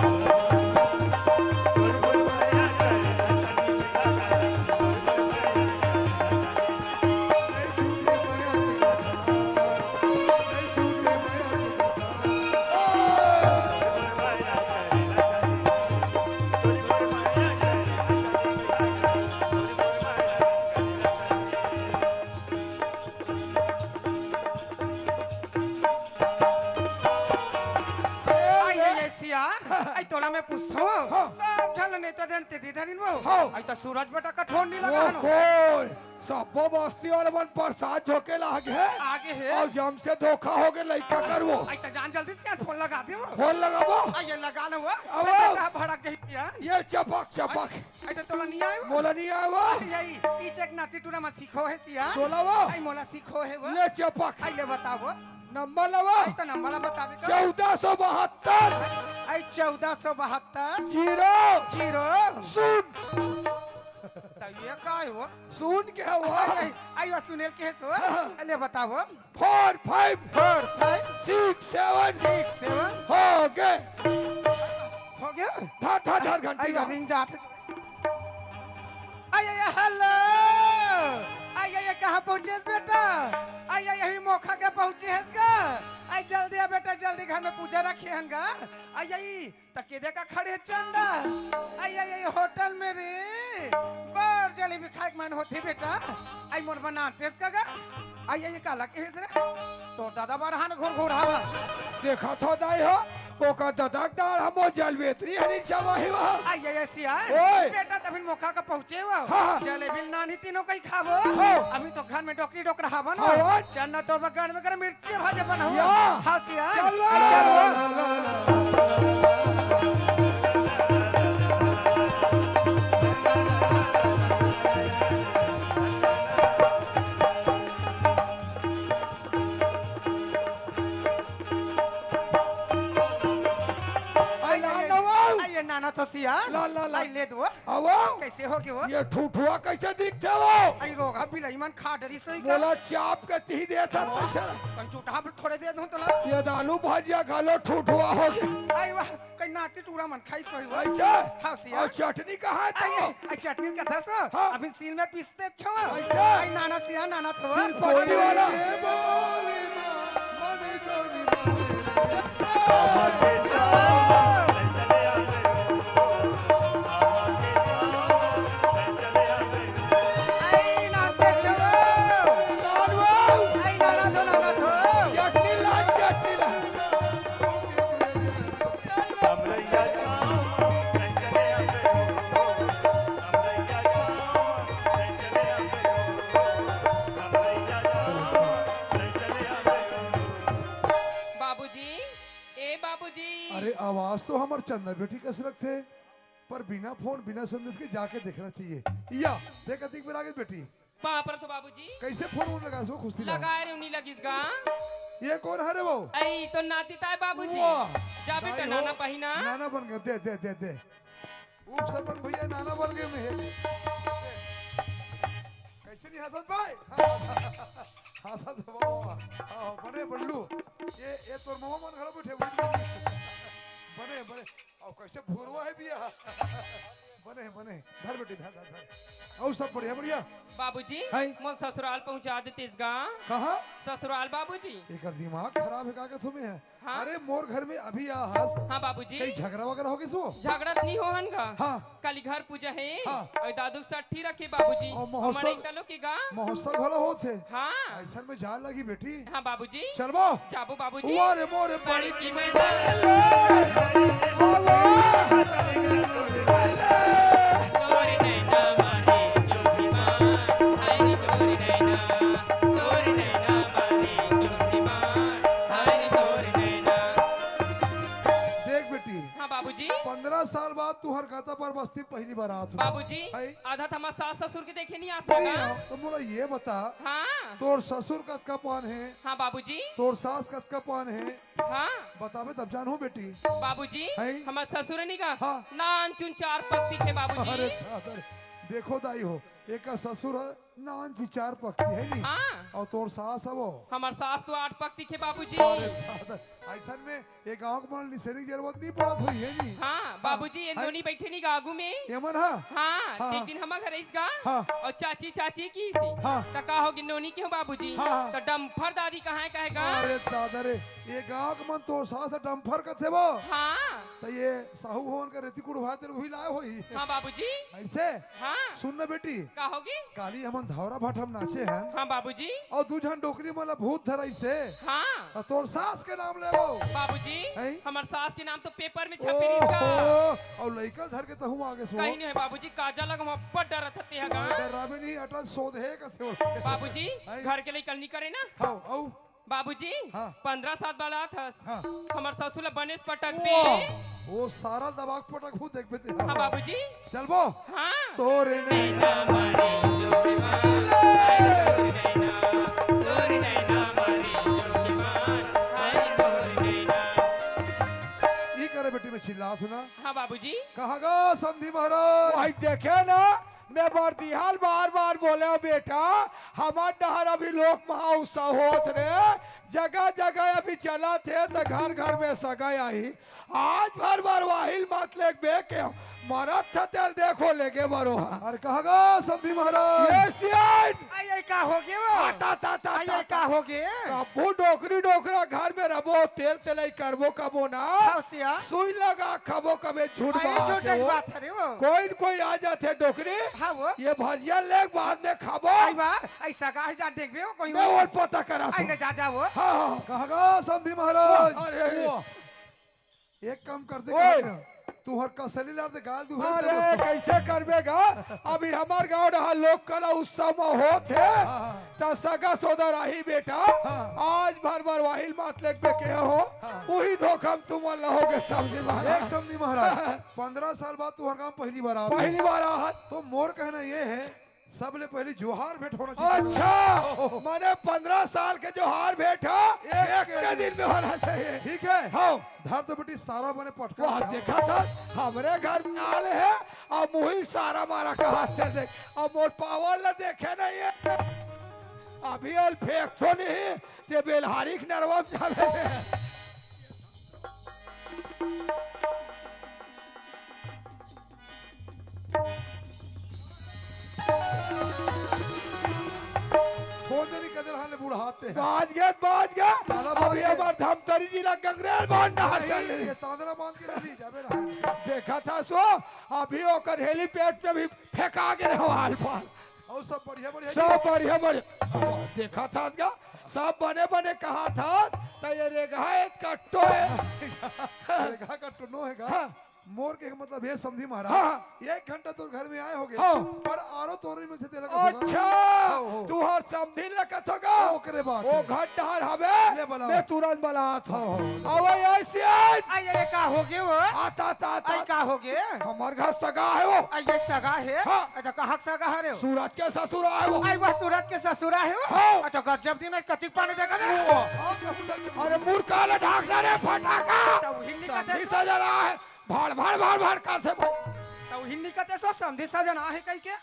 आई, आई, आई, सिया, आई तोला मैं पूछथों, हाँ। सब झन नेता देन तेती धरिन वो। हाँ। आई त सूरज बेटा का ठोर नी लगा वो हनो। कोई, सब्बो बस्ती वाले मन प्रसाद झोंके लागे हे। आगे हे। अउ जम से धोखा होगे लइका कर वो। आई त जान जल्दी से यार फोन लगा दे वो। फोन लगाबो। आई ये लगा ना वो। अब आई वो। बेटा भड़क गई यार। ये चपक, चपक। आई त तोला नी आए वो। मोला नी आए वो। आई, आई, ई चेक नाती टूरा मा सीखो हे सिया। तोला वो। आई मोला सीखो हे वो। ले चपक। आई ले बताओ वो। नंबर लवा। आई तो नंबर ला बताबे का? चौदह सौ बहत्तर। आई चौदह सौ बहत्तर। जीरो। जीरो। शून्य। त ये का है वो? सुन के हुआ। आई, आई, आई वो सुनेल के है सो। हाँ। ले बताओ। Four five। Four five। Six seven। Six seven। हो गए। हो गया? धर, धर, धर घंटी आई का। रिंग जात। आई, आई, हेलो। आई, आई, कहाँ पहुँचे बेटा? आई, आई, अभी मोखा के पहुँचे हस का? आई, जल्दी आ बेटा, जल्दी घर में पूजा रखे हन गा। आई, आई, त के देखा खड़े चंदा। आई, आई, आई, होटल में रे। बड़ जलेबी खाए के मन होथे बेटा। आई, मोर बनातेस का गा। आई, आई, काला कहिस रे? तोर दादा बड़हान घुरघुरावा। देखा थो दाई हो, ओकर ददा के दाढ़ हमो जलवेतरी हनी चबाही वा। आई, आई, आई, सियान। ओए। बेटा, तभिन मोखा का पहुँचे हुआ। हाँ। जलेबी नानी तीनों कहीं खाबो। हाँ। अभी तो घर में डोकरी डोकरा हवा ना। हाँ, हाँ। चन्ना तोर बगल में कर मिर्ची भाजे बनावा। या। हाँ, सियान। चल वा। चल वा। आई, आई, आई। आई, ये नाना तो सिया। ला, ला, ला। आई, ले दो। आओ। कैसे हो गए वो? ये ठुठुआ कैसे दिखथे वो? आई, रोगा बिलाई मन खा डरी सोई का? मोला चाप के तिही देत हस, हाँ। कैसे? कहीं चूटा पर थोड़े दे दूं तोला। ये दालू भजिया खा लो, ठुठुआ हो गया। आई वाह, कहीं नाती टूरा मन खाई सोई वो। अच्छा। हाँ, सिया। और चटनी कहाँ है तो? आई, आई, चटनी का दस। हाँ। अभी सील में पीस ते छवा। अच्छा। आई नाना सिया, नाना थवा। सिर्फ पार्टी वाला। आई नाना छवा। नानू। आई नाना थो, नाना थो। चटनी ला, चटनी ला। बाबूजी, ए बाबूजी। अरे, आवाज तो हमर चंदा बेटी कस लगथे, पर बिना फोन, बिना संदेश के जाके देखना चाहिए। या, देख, अधिक बेर आगे बेटी। पाँव परत हो बाबूजी। कैसे फोन वोन लगास हो खुशी ला? लगाए रे, उनी लगिस गा। ये कोन हरे वो? आई तो नाती ताय बाबूजी। वाह। जा बेटा, ताई हो। नाना पहिना। नाना बन गए, दे, दे, दे, दे। उप सरपंच भैया नाना बन गए में हे। कैसे नहीं हंसत भाई? हंसत बाबा। हाँ, बने बल्लू। ये, ये तोर मामा मन घलो बैठे हुए। बने, बने। अउ कैसे भुरवा हे बिया। बने, बने। धर बेटी, धर, धर, धर। अउ सब बढ़िया, बढ़िया। बाबूजी, हाय। मोर ससुराल पहुंचा देतिस गा। कहाँ? ससुराल बाबूजी। एकर दिमाग खराब हे का, का तुम्हें है? हाँ। अरे मोर घर में अभी आ हस। हाँ बाबूजी। कहीं झगड़ा वगैरह हो गइस वो? झगड़ा त नहीं हो हन गा। हाँ। काली घर पूजा हे। हाँ। अउ दादू के सट्ठी रखे बाबूजी। अउ महोत्सव, मने कलो की गा। महोत्सव घलो होत हे। हाँ। अइसन में जाए लगी बेटी। हाँ बाबूजी। चलबो? जाबो बाबूजी। वाह रे मोरे पड़ी की मैं। तोरी नैना मारे चुम्बी मार, हाय रे तोरी नैना, तोरी नैना मारे चुम्बी मार, हाय रे तोरी नैना। देख बेटी, हाँ बाबूजी। पन्द्रह साल बाद तुहर गता पर बस्ती पहली बार आत हो। बाबूजी, हाय। आधा त हमार सास ससुर के देखे नहीं आस नहीं लगा। आ, तो मोला ये बता, हाँ। तोर ससुर कतका पान हे? हाँ बाबूजी। तोर सास कतका पान हे? हाँ। बताबे तब जानहूँ बेटी। बाबूजी, हैं? हमार ससुर नहीं का? हाँ। नान चुन चार पक्ति के बाबूजी। अरे दादा रे, देखो दाई हो, एक ससुर ह नान ची चार पक्ति हे नी? हाँ। अउ तोर सास हवो? हमार सास तो आठ पक्ति के बाबूजी। अरे दादा, अइसन में ये गाँव के मन निसेनी के जरूरत नहीं पड़त होही हे नी? हाँ, हाँ। बाबूजी, ये हैं? दोनी बैठे नहीं का आगू में? ये मन हा? हाँ, हाँ, एक हाँ। दिन हमार घर आइस गा। हाँ। अउ चाची, चाची किहिस। हाँ। त का होगे नोनी के हो बाबूजी? हाँ, हाँ। त डम्फर दादी कहाँ हे कहे गा? अरे दादा रे, ये गाँव के मन तोर सास डम्फर कथे वो। हाँ। त ये साहू होन के रेती कुड़वा तेरे वही लाए होही। हाँ बाबूजी। अइसे? हाँ। सुन ना बेटी। का होगे? काली हमन धौरा भाठा म नाचे हन। हाँ बाबूजी। अउ दू झन डोकरी मन ला भूत धराइस हे। हाँ। त तोर सास के नाम लेबो। बाबूजी, हैं? हमार सास के नाम तो पेपर में छपे रहिस गा। ओहो, अउ लइका धर के तहूँ आगे सो। कहीं नहीं हे बाबूजी, काजा लग हम अब्बड़ डरत हते हगा। डराबे नहीं, अटल सोध हे कसे हो। बाबूजी, हैं? घर के लइका नहीं करे ना। हाँ, अउ? बाबूजी, हाँ। पन्द्रह साल बाद आत हस। हाँ। हमार ससुर ला बनेस पटक वाह, दे। वो सारा दबा के पटक हूँ, देखबे ते। हाँ बाबूजी। चलबो? हाँ। तोरे नैना मारे जो दीवाना, तोरे नैना, तोरे नैना मारे जो दीवाना। चिल्लात हूँ ना। हाँ बाबूजी। कहाँ गा समधी महाराज? वही देखे ना, मैं बरदिहा ल बार बार बोले हूँ बेटा, हमर डहर अभी लोक महा उत्सव होत रे, जगह जगह अभी चलत हे, त घर घर में सगाई आही। आज भर बरवाही ल मत लेगबे के, मरत हे तेल देखो लेगे बरो हा। अरे कहाँ गा समधी महाराज? ये सियान! आई, आई, का होगे वो? आ, ता, ता, ता, आई, ता, आई, का होगे? कभू डोकरी डोकरा घर में रबो, तेल तेलई करबो कबो ना। हाँ, सिया। सुई लगा खाबो कबे झूठ आई, बात झूठ है वो। बात है रे वो। कोई न कोई आ जाथे डोकरी। हाँ वो। ये भजिया लेग बाद में खाबो। आई बा, ऐसा का है जा देखबे वो कोई मैं वो। और पता करा आई तू। ले जा, जा वो। हाँ, हाँ। कहाँ गा समधी महाराज? अरे, अरे। वाह। एक काम करते ओए। कहाँ ना? तुहर कसली लार से गाल दुहर अरे, देबो। कैसे करबे गा? अभी हमर गाँव डहा लोक कला उत्सव में होत हे। हाँ, हाँ। त सगा सोदर आही बेटा। हाँ। आज भर बरवाही ल मत लेगबे के हो। हाँ। उही धोखा में तुमन ल होगे समधी महाराज। एक समधी महाराज, हाँ। पंद्रह साल बाद तुहर गाँव पहली बार आत हे। पहली बार आत। तो मोर कहना ये है, सबले पहली जोहार भेंट होना चाहिए। अच्छा, ओहो। माने पंद्रह साल के जोहार भेंट ह, एक एक के के दिन में होना चाहिए। ठीक है। हाँ। धर तो बेटी सारा बने पटका वाह, के। देखा था, हमरे घर में आल है, अब मुही सारा मारा कहा थे देख, अब मोर पावर ला देखे नहीं है। अभी अल फेंक तो नहीं, ते बेलहारी के नरवा में जावे दे। खोदरी कदर हाले बुढ़ाते हैं। बाज गे, बाज गे। ताला बाज अभी गे। हमार धमतरी जिला गंगरेल बांध डाल नहीं, चल रही। ये तांदरा बांध के नहीं जाबे रहा। देखा था सो, अभी ओकर हेलीपैड पे भी फेंका गे रहे वाल पाल। और सब बढ़िया, बढ़िया सब जी। बढ़िया, बढ़िया। देखा था क्या? सब बने, बने कहा था, तो ये रेगहा एक कट्टो है। रेगहा कट्टो नो है का? हाँ। मोर के मतलब ये समधी महाराज, हाँ। एक घंटा तोर घर में आए होगे, हाँ। पर आरो तोर नहीं मिलथे तेला कथोगा। अच्छा, हाँ, हो। तुहर समधी ला कथोगा। ओकरे बात वो है। घर डहर हवे, ले बलाओ। मैं तुरंत बलात हूँ। हाँ, हाँ। अवय ऐसे आई। आई, ये का होगे वो? आता, आता, आता। आई, का होगे? हमर घर सगा है वो। आई, ये सगा है? हाँ। अच्छा, कहाँ के सगा हरे वो? सूरज के ससुर आए वो। आई, वो सूरज के ससुर आए वो? हाँ। अच्छा, गजब दिन में कतिक पानी देखा दे। वो, हाँ, कब तक? अरे, मुर्गा ला ढाकना रे, फटाका। तो हिंदी का समधी सजना है। भाड़, भाड़, भाड़, भाड़, कहाँ से भाड़? तो हिंदी कते सो समधी सजना है कही के?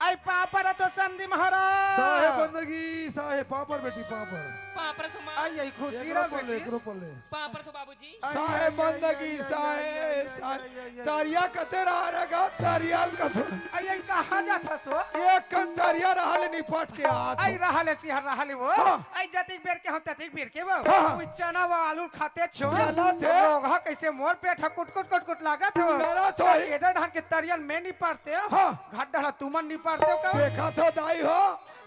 आई पापड़ तो समधी महाराज। साहेब बंदगी, साहेब पापड़ बेटी पापड़। पापड़ तो माँ। आई, आई खुशी एकरो रह पर ले, बेटी। एकरो पर ले। पापड़ तो बाबूजी। आई, साहेब आई, आई, बंदगी, आई, आई, साहेब, आई, आई, साहेब। आई, आई, आई। तरिया कते रहा रहेगा, तरिया कते। आई, आई कहाँ जाथा सो? एक कन तरिया रहा ले निपट के आत आई हो। रहा ले सिहर रहा ले वो। हाँ। आई जतिक बेर के हम ततिक बेर के वो। हाँ। वो चना वो आलू खाते छो। चना थे। रोगहा कैसे मोर पेट ह कुट कुट कुट कुट लागत हो। मेरा तो तो ही। एदर धान के तरियल में नहीं पड़ते हो। हाँ। घाट डाला तुमन नहीं पड़ते हो का? देखा तो दाई हो,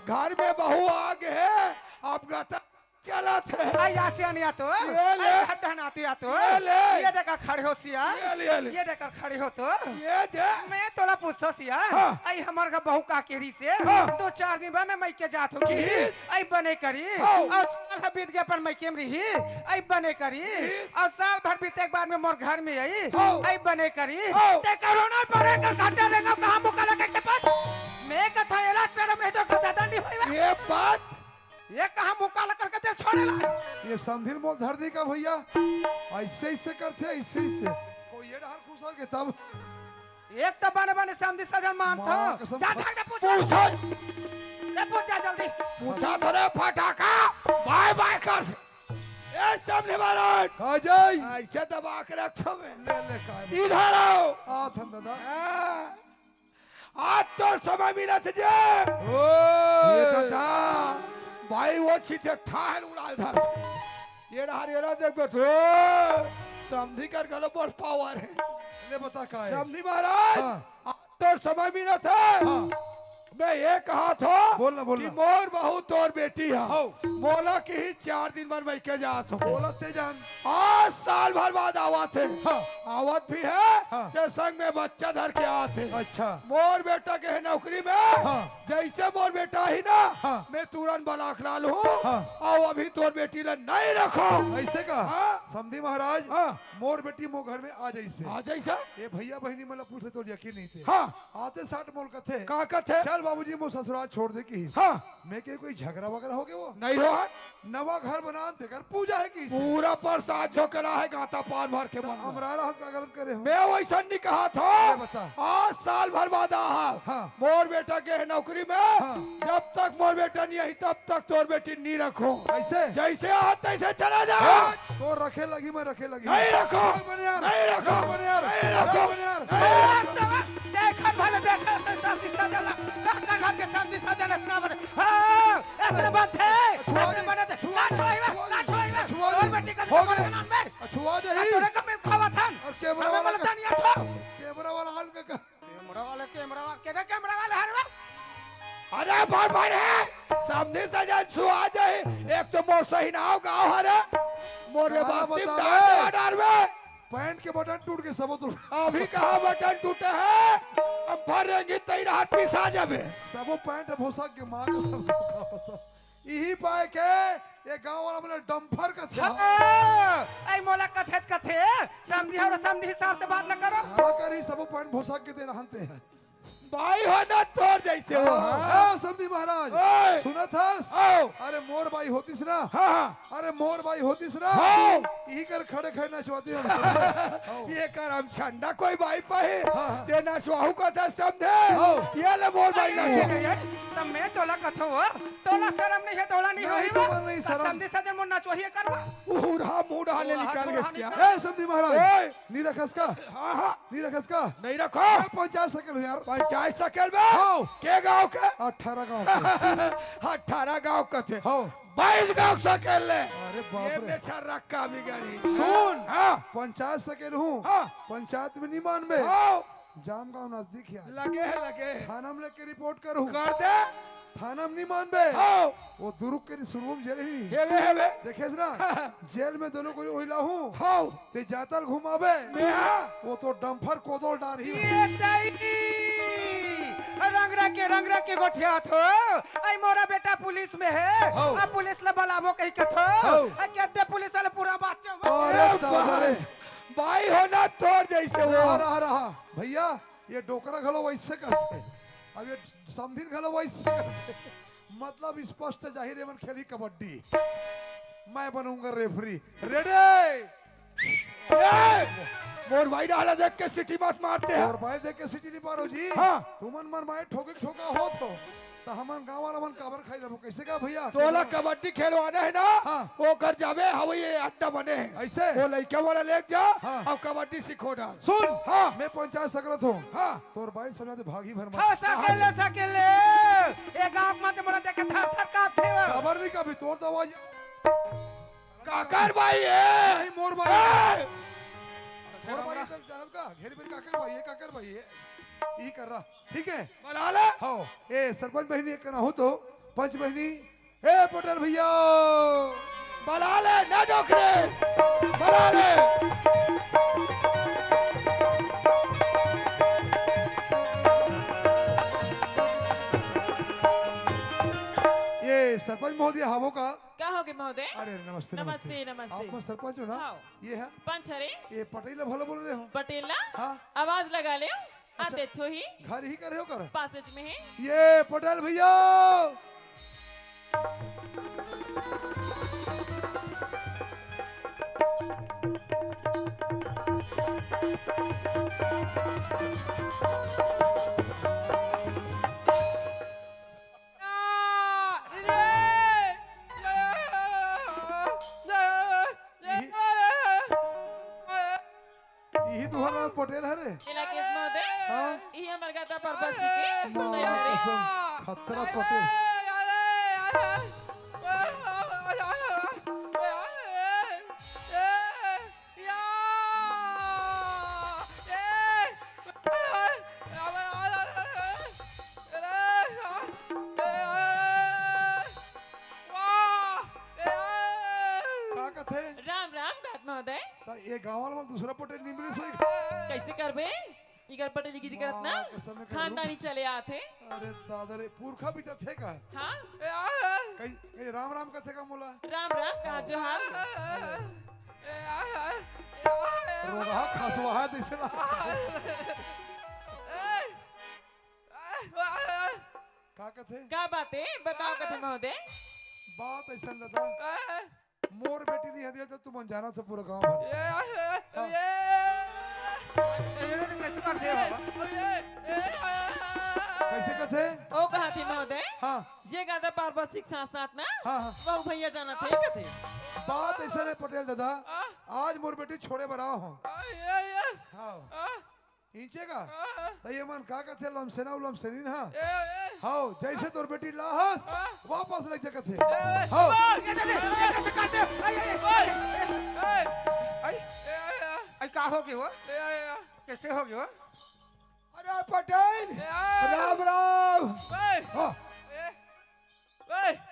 घर में बहू आ गए, अब गता चलत है। आई आसिया नहीं आतो। ये ले। आई घाट डाला आते आतो। ये ले। ये देखा खड़े हो सिया। ये ले, ये ले। ये देखा खड़े हो तो। ये दे। मैं तोला पूछो सिया। हाँ। आई हमार का बहू का केड़ी से। हाँ। दो चार दिन बाद मैं मइके जात हो की। की। आई बने करी। हाँ। और साल ह बीत गया पर मइके में रही। आई बने करी। की। और साल भर बीते के बाद में मोर घर में आई। हाँ। आई बने करी। हाँ। ते कोरोना पड़े कर घाटा रहेगा कहाँ मुका लगे के पास। मैं कथा एला शर्म नहीं तो कथा दंडी होई बा। ये बात। ये कहाँ मुका लग करके ते छोड़े ला। ये समधिल मोल धर दी का भैया। ऐसे, ऐसे करते, ऐसे, ऐसे। कोई ये डहर खुसर के तब। एक तो बने बने समधी सजन मानत माँ हो। कसम। जा ढंग से पूछ। पूछो। ले पूछ जा जल्दी। पूछा तो रे फटाका, बाय बाय कर। ए समधी महाराज। कहाँ जाई? ऐसे दबा के रखो बे। ले, ले, काय बोल। इधर आओ। आ, थन दादा। हाँ। आज तोर समय मिलत हे जे। ओए। ये दादा, भाई वो चीते ठाहन उड़ाल धर। ये डहर, ये डहर देख बेटो, समधी कर घलो बड़ पावर हे। ले बता का हे? समधी महाराज, हाँ। आज तोर समय मिलत हे। हाँ। मैं ये कहत हों बोल ना, बोल कि ना। मोर बहू तोर बेटी हे। हाँ। मोला किहिस चार दिन बर मइके जात हों। बोलत ते जान। आज साल भर बाद आवत हे। हाँ। आवत भी हे, हाँ। ते संग में बच्चा धर के आत हे। अच्छा। मोर बेटा गे हे नौकरी में। हाँ। जइसे मोर बेटा आही ना, हाँ। मैं तुरंत बलाक लाल हूँ। हाँ। अउ अभी तोर बेटी ला नहीं रखों। अइसे का? हाँ। समधी महाराज, हाँ। मोर बेटी मोर घर में आ जइसे। आ जइसे? ये भैया बहिनी मन ला पूछ ले, तोर यकीन नहीं थे। हाँ। आते साठ मोल कथे। का कथे? चल बाबूजी मोर ससुराल छोड़ दे किहिस। हाँ। मैं के कोई झगरा वगैरह हो गया वो? नहीं हो। नवा घर बनान तेकर पूजा हे किहिस। पूरा प्रसाद झोकरा हे, गाता पान भर के त मन। अमरारा हम का गलत करे हो? मैं वैसा नहीं कहा था। ये बता। आज साल भर बाद आहा। हाँ। मोर बेटा के हे नौकरी में। हाँ। जब तक मोर बेटा नहीं आई, तब तक तोर बेटी नहीं रखो। ऐसे? जैसे आ, तैसे चला जा। हाँ, तो रखे लगी, मैं रखे लगी। नहीं रखो। रख बनियार। नहीं रखो। रख बनियार। नहीं रखो। रख बनियार। नहीं रखो। देखन भले, देखन से शादी सजा ला। का, का घर के शादी सजा ला, इतना बने। हाँ, ऐसे बात है। छुआ ऐसे दे, बने थे। छुआ ना दे, छुआई बे, छुआ ना दे, छुआई बे। छुआ और दे। बेटी का हो जमाना गए। नाम में। छुआ दे आ, ही। तोरे का मिल खावा थान। और कैमरा हमें वाला बोला का, था नहीं आ तो। कैमरा वाला हाल का, का। कैमरा वाला, कैमरा वाला, केने कैमरा वाला हरे बा? अरे बड़ बड़ हे, समधी सजन छुआ जाही, एक तो मोर सही नाव गाँव हरे, मोर रे अरे बस्ती में बता डांड बे। डांड डार बे। पैंट के बटन टूट के सबो टूट। अभी कहाँ बटन टूटे हे? अब भर रेंगी तई रात पिसा जाबे। सबो पैंट भोसक के माँ के सब। इही पाए के ये गांव वाला मन डंफर कथे। हाँ, ऐ मोला कथे त कथे, समधी और समधी हिसाब से बात न करो। हाँ, करी सबो पैंट भोसक के ते रहनते हैं। बाई हो ना तोर जैसे हो, हाँ, हाँ। हाँ, समधी महाराज, ओए। सुनत हस? आओ। अरे मोर बाई होतिस ना। हाँ, हाँ। अरे मोर बाई होतिस ना। हाँ। इही कर खड़े खड़े नचवाती हम। हाँ। ये कर हम झंडा कोई बाई पाए। हाँ, हाँ। ते नचवाहू का था समधे। हाँ। ये ले मोर बाई ये, नचवा। ये, ये, तब मैं तोला कथो हो। तोला शरम नहीं हे, तोला नहीं नहीं, होई बा। तोला नहीं त शरम। समधी सजन मोर नचवहिया करवा। उड़ा मुड़ा ले ओहा निकाल के थोड़ा सिया। निकाल। ए, समधी महाराज, ओए। नी रखस का? हाँ, हाँ। नी रखस का? नहीं रखो। मैं पंचायत सकेल हूँ यार। पंचायत सकेल बे? हाँ। के गाँव के? अठारह गाँव के। अठारह गाँव कथे। हाँ। बाईस गाँव सकेल ले। अरे बाप ये रे। बेचारा का बिगड़ी। सुन। हाँ। पंचायत सकेल हूँ। हाँ। पंचायत में नहीं मानबे। हाँ। जामगांव नजदीक हे यार। लगे हे, लगे हे। थाना में लेके रिपोर्ट करूँ। कर दे। थाना में नहीं मानबे। हाँ। वो दुरुग के शुरू में जेल ही। हेवे, हेवे। देखेस ना? जेल में दोनों को ओइला हूँ। हाँ। ते जातल घुमाबे। मेहा। वो तो डंफर कोदल डारही। ये दई। रंगरा के, रंगरा के गोठिया थो। आई मोरा बेटा पुलिस में हे। हाँ। अब पुलिस ले बलाबो कही कथो। हाँ। आ के दे पुलिस वाले पूरा बात। अरे ए दादा रे। भाई। बाई हो ना तोर जैसे हो। रहा, रहा, रहा। भैया, ये डोकरा घलो वैसे करथे। अब ये समधिन घलो वैसे करथे। मतलब स्पष्ट जाहिर हे, एमन खेलही कबड्डी। मैं बनूंगा रेफरी। रेडी? ए! मोर भाई डाला देख के सीटी मत मारते हैं। मोर भाई देख के सीटी नहीं मारो जी। हाँ। तुमन मन मारे ठोके ठोका होत हो। त हमन गाँव वाला मन काबर खाई लेबो? कैसे का भैया? तोला कबड्डी खेलवाना हे ना? हाँ। ओकर जाबे हवई अड्डा बने हे। ऐसे? वो लइका वाला लेके जा, हाँ। अब कबड्डी सिखो डार। सुन, हाँ। मैं पंचायत सकलत हूँ। हाँ। तोर बाई समझा दे भागी भर मत। हाँ, सकेले, सकेले। ये गाँव में तो मोला देखे थर थर कांपथे वो। खबर नहीं कभी तोर तो आवाज। काकर बाई हे? नहीं, मोर बाई। ए! मोर बाई तो जानत का? घेरी बेर काकर बाई हे, काकर बाई हे। ई कर रहा। ठीक है? बला ले। हाँ, ए, सरपंच बहिनी एक ना हो तो, पंच बहिनी, ए, पटेल भैया, बला ले, ना डोकरे, बला ले। ये सरपंच महोदय हावो का? का होगे महोदय? अरे, नमस्ते, नमस्ते, नमस्ते। नमस्ते। आप सरपंच हो ना? हाँ। ये है? पंच हरे। ये पटेल भलो बोल रहे हो? पटेल ना? हाँ। आवाज लगा ले। अच्छा, आते छो ही। घर ही करे हो कर? पासेज में है। ये पटेल भैया। इही तुहर नाम पटेल हरे? इलाके महोदय, हाँ? इही हमर गाता परबस के माँ नहीं हरे। कसम, खतरा पटेल। का कथे? राम राम कहत महोदय। त ये गाँव वाला मन दूसरा पटेल नहीं मिले सोई। कैसे करबे? इकर पटेल गिरी करत ना? माँ कसम, एकर खानदानी रूप चले आत हे। अरे दादा रे, पुरखा भी जथे का? हाँ। कई, कई राम राम कथे का मोला? राम राम कहा जोहार। रोगहा खसवा है जैसे ला। का कथे? का बात हे? बताओ कथे महोदय। बात अइसन दादा, मोर बेटी नइ हरे त तुमन जानत हो पूरा गांव भर। कइसे कथे? ओ कहा थे महोदय? हाँ। जे गादा पारबसिक साथ साथ ना, हाँ, हाँ। वो भैया जानत हे कथे। बात अइसन हे पटेल दादा, आज मोर बेटी छोड़े बर आए हों। हाँ। इंचे का? त ये मन का कथे लमसेना उ लमसेनी ना? हाँ, जइसे तोर बेटी लाहस, वापस लइ जा कथे। हाँ। आई, आई, आई, का हो गे हो? कइसे हो गे हो? अरे पटेल, राम राम। हाँ।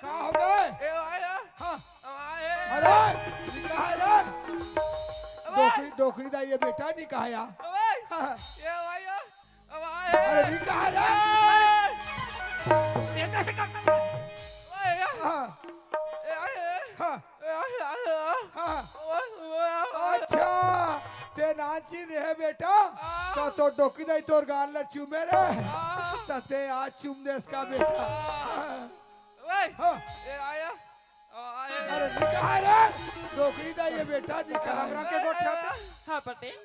का हो गे? हाँ। अरे, निकाल रे। डोकरी, डोकरी दाई ये बेटा निकाया। हाँ। अरे, निकाल रे। हाँ। हाँ। हाँ। अच्छा, ते नाची रे बेटा, त तो डोकरी दाई तोर गाल ला चूमे रे, त ते आज चूम देस का बेटा। हाँ। अरे निकाल रे, डोकरी दाई ये बेटा निकाल। हाँ पटेल,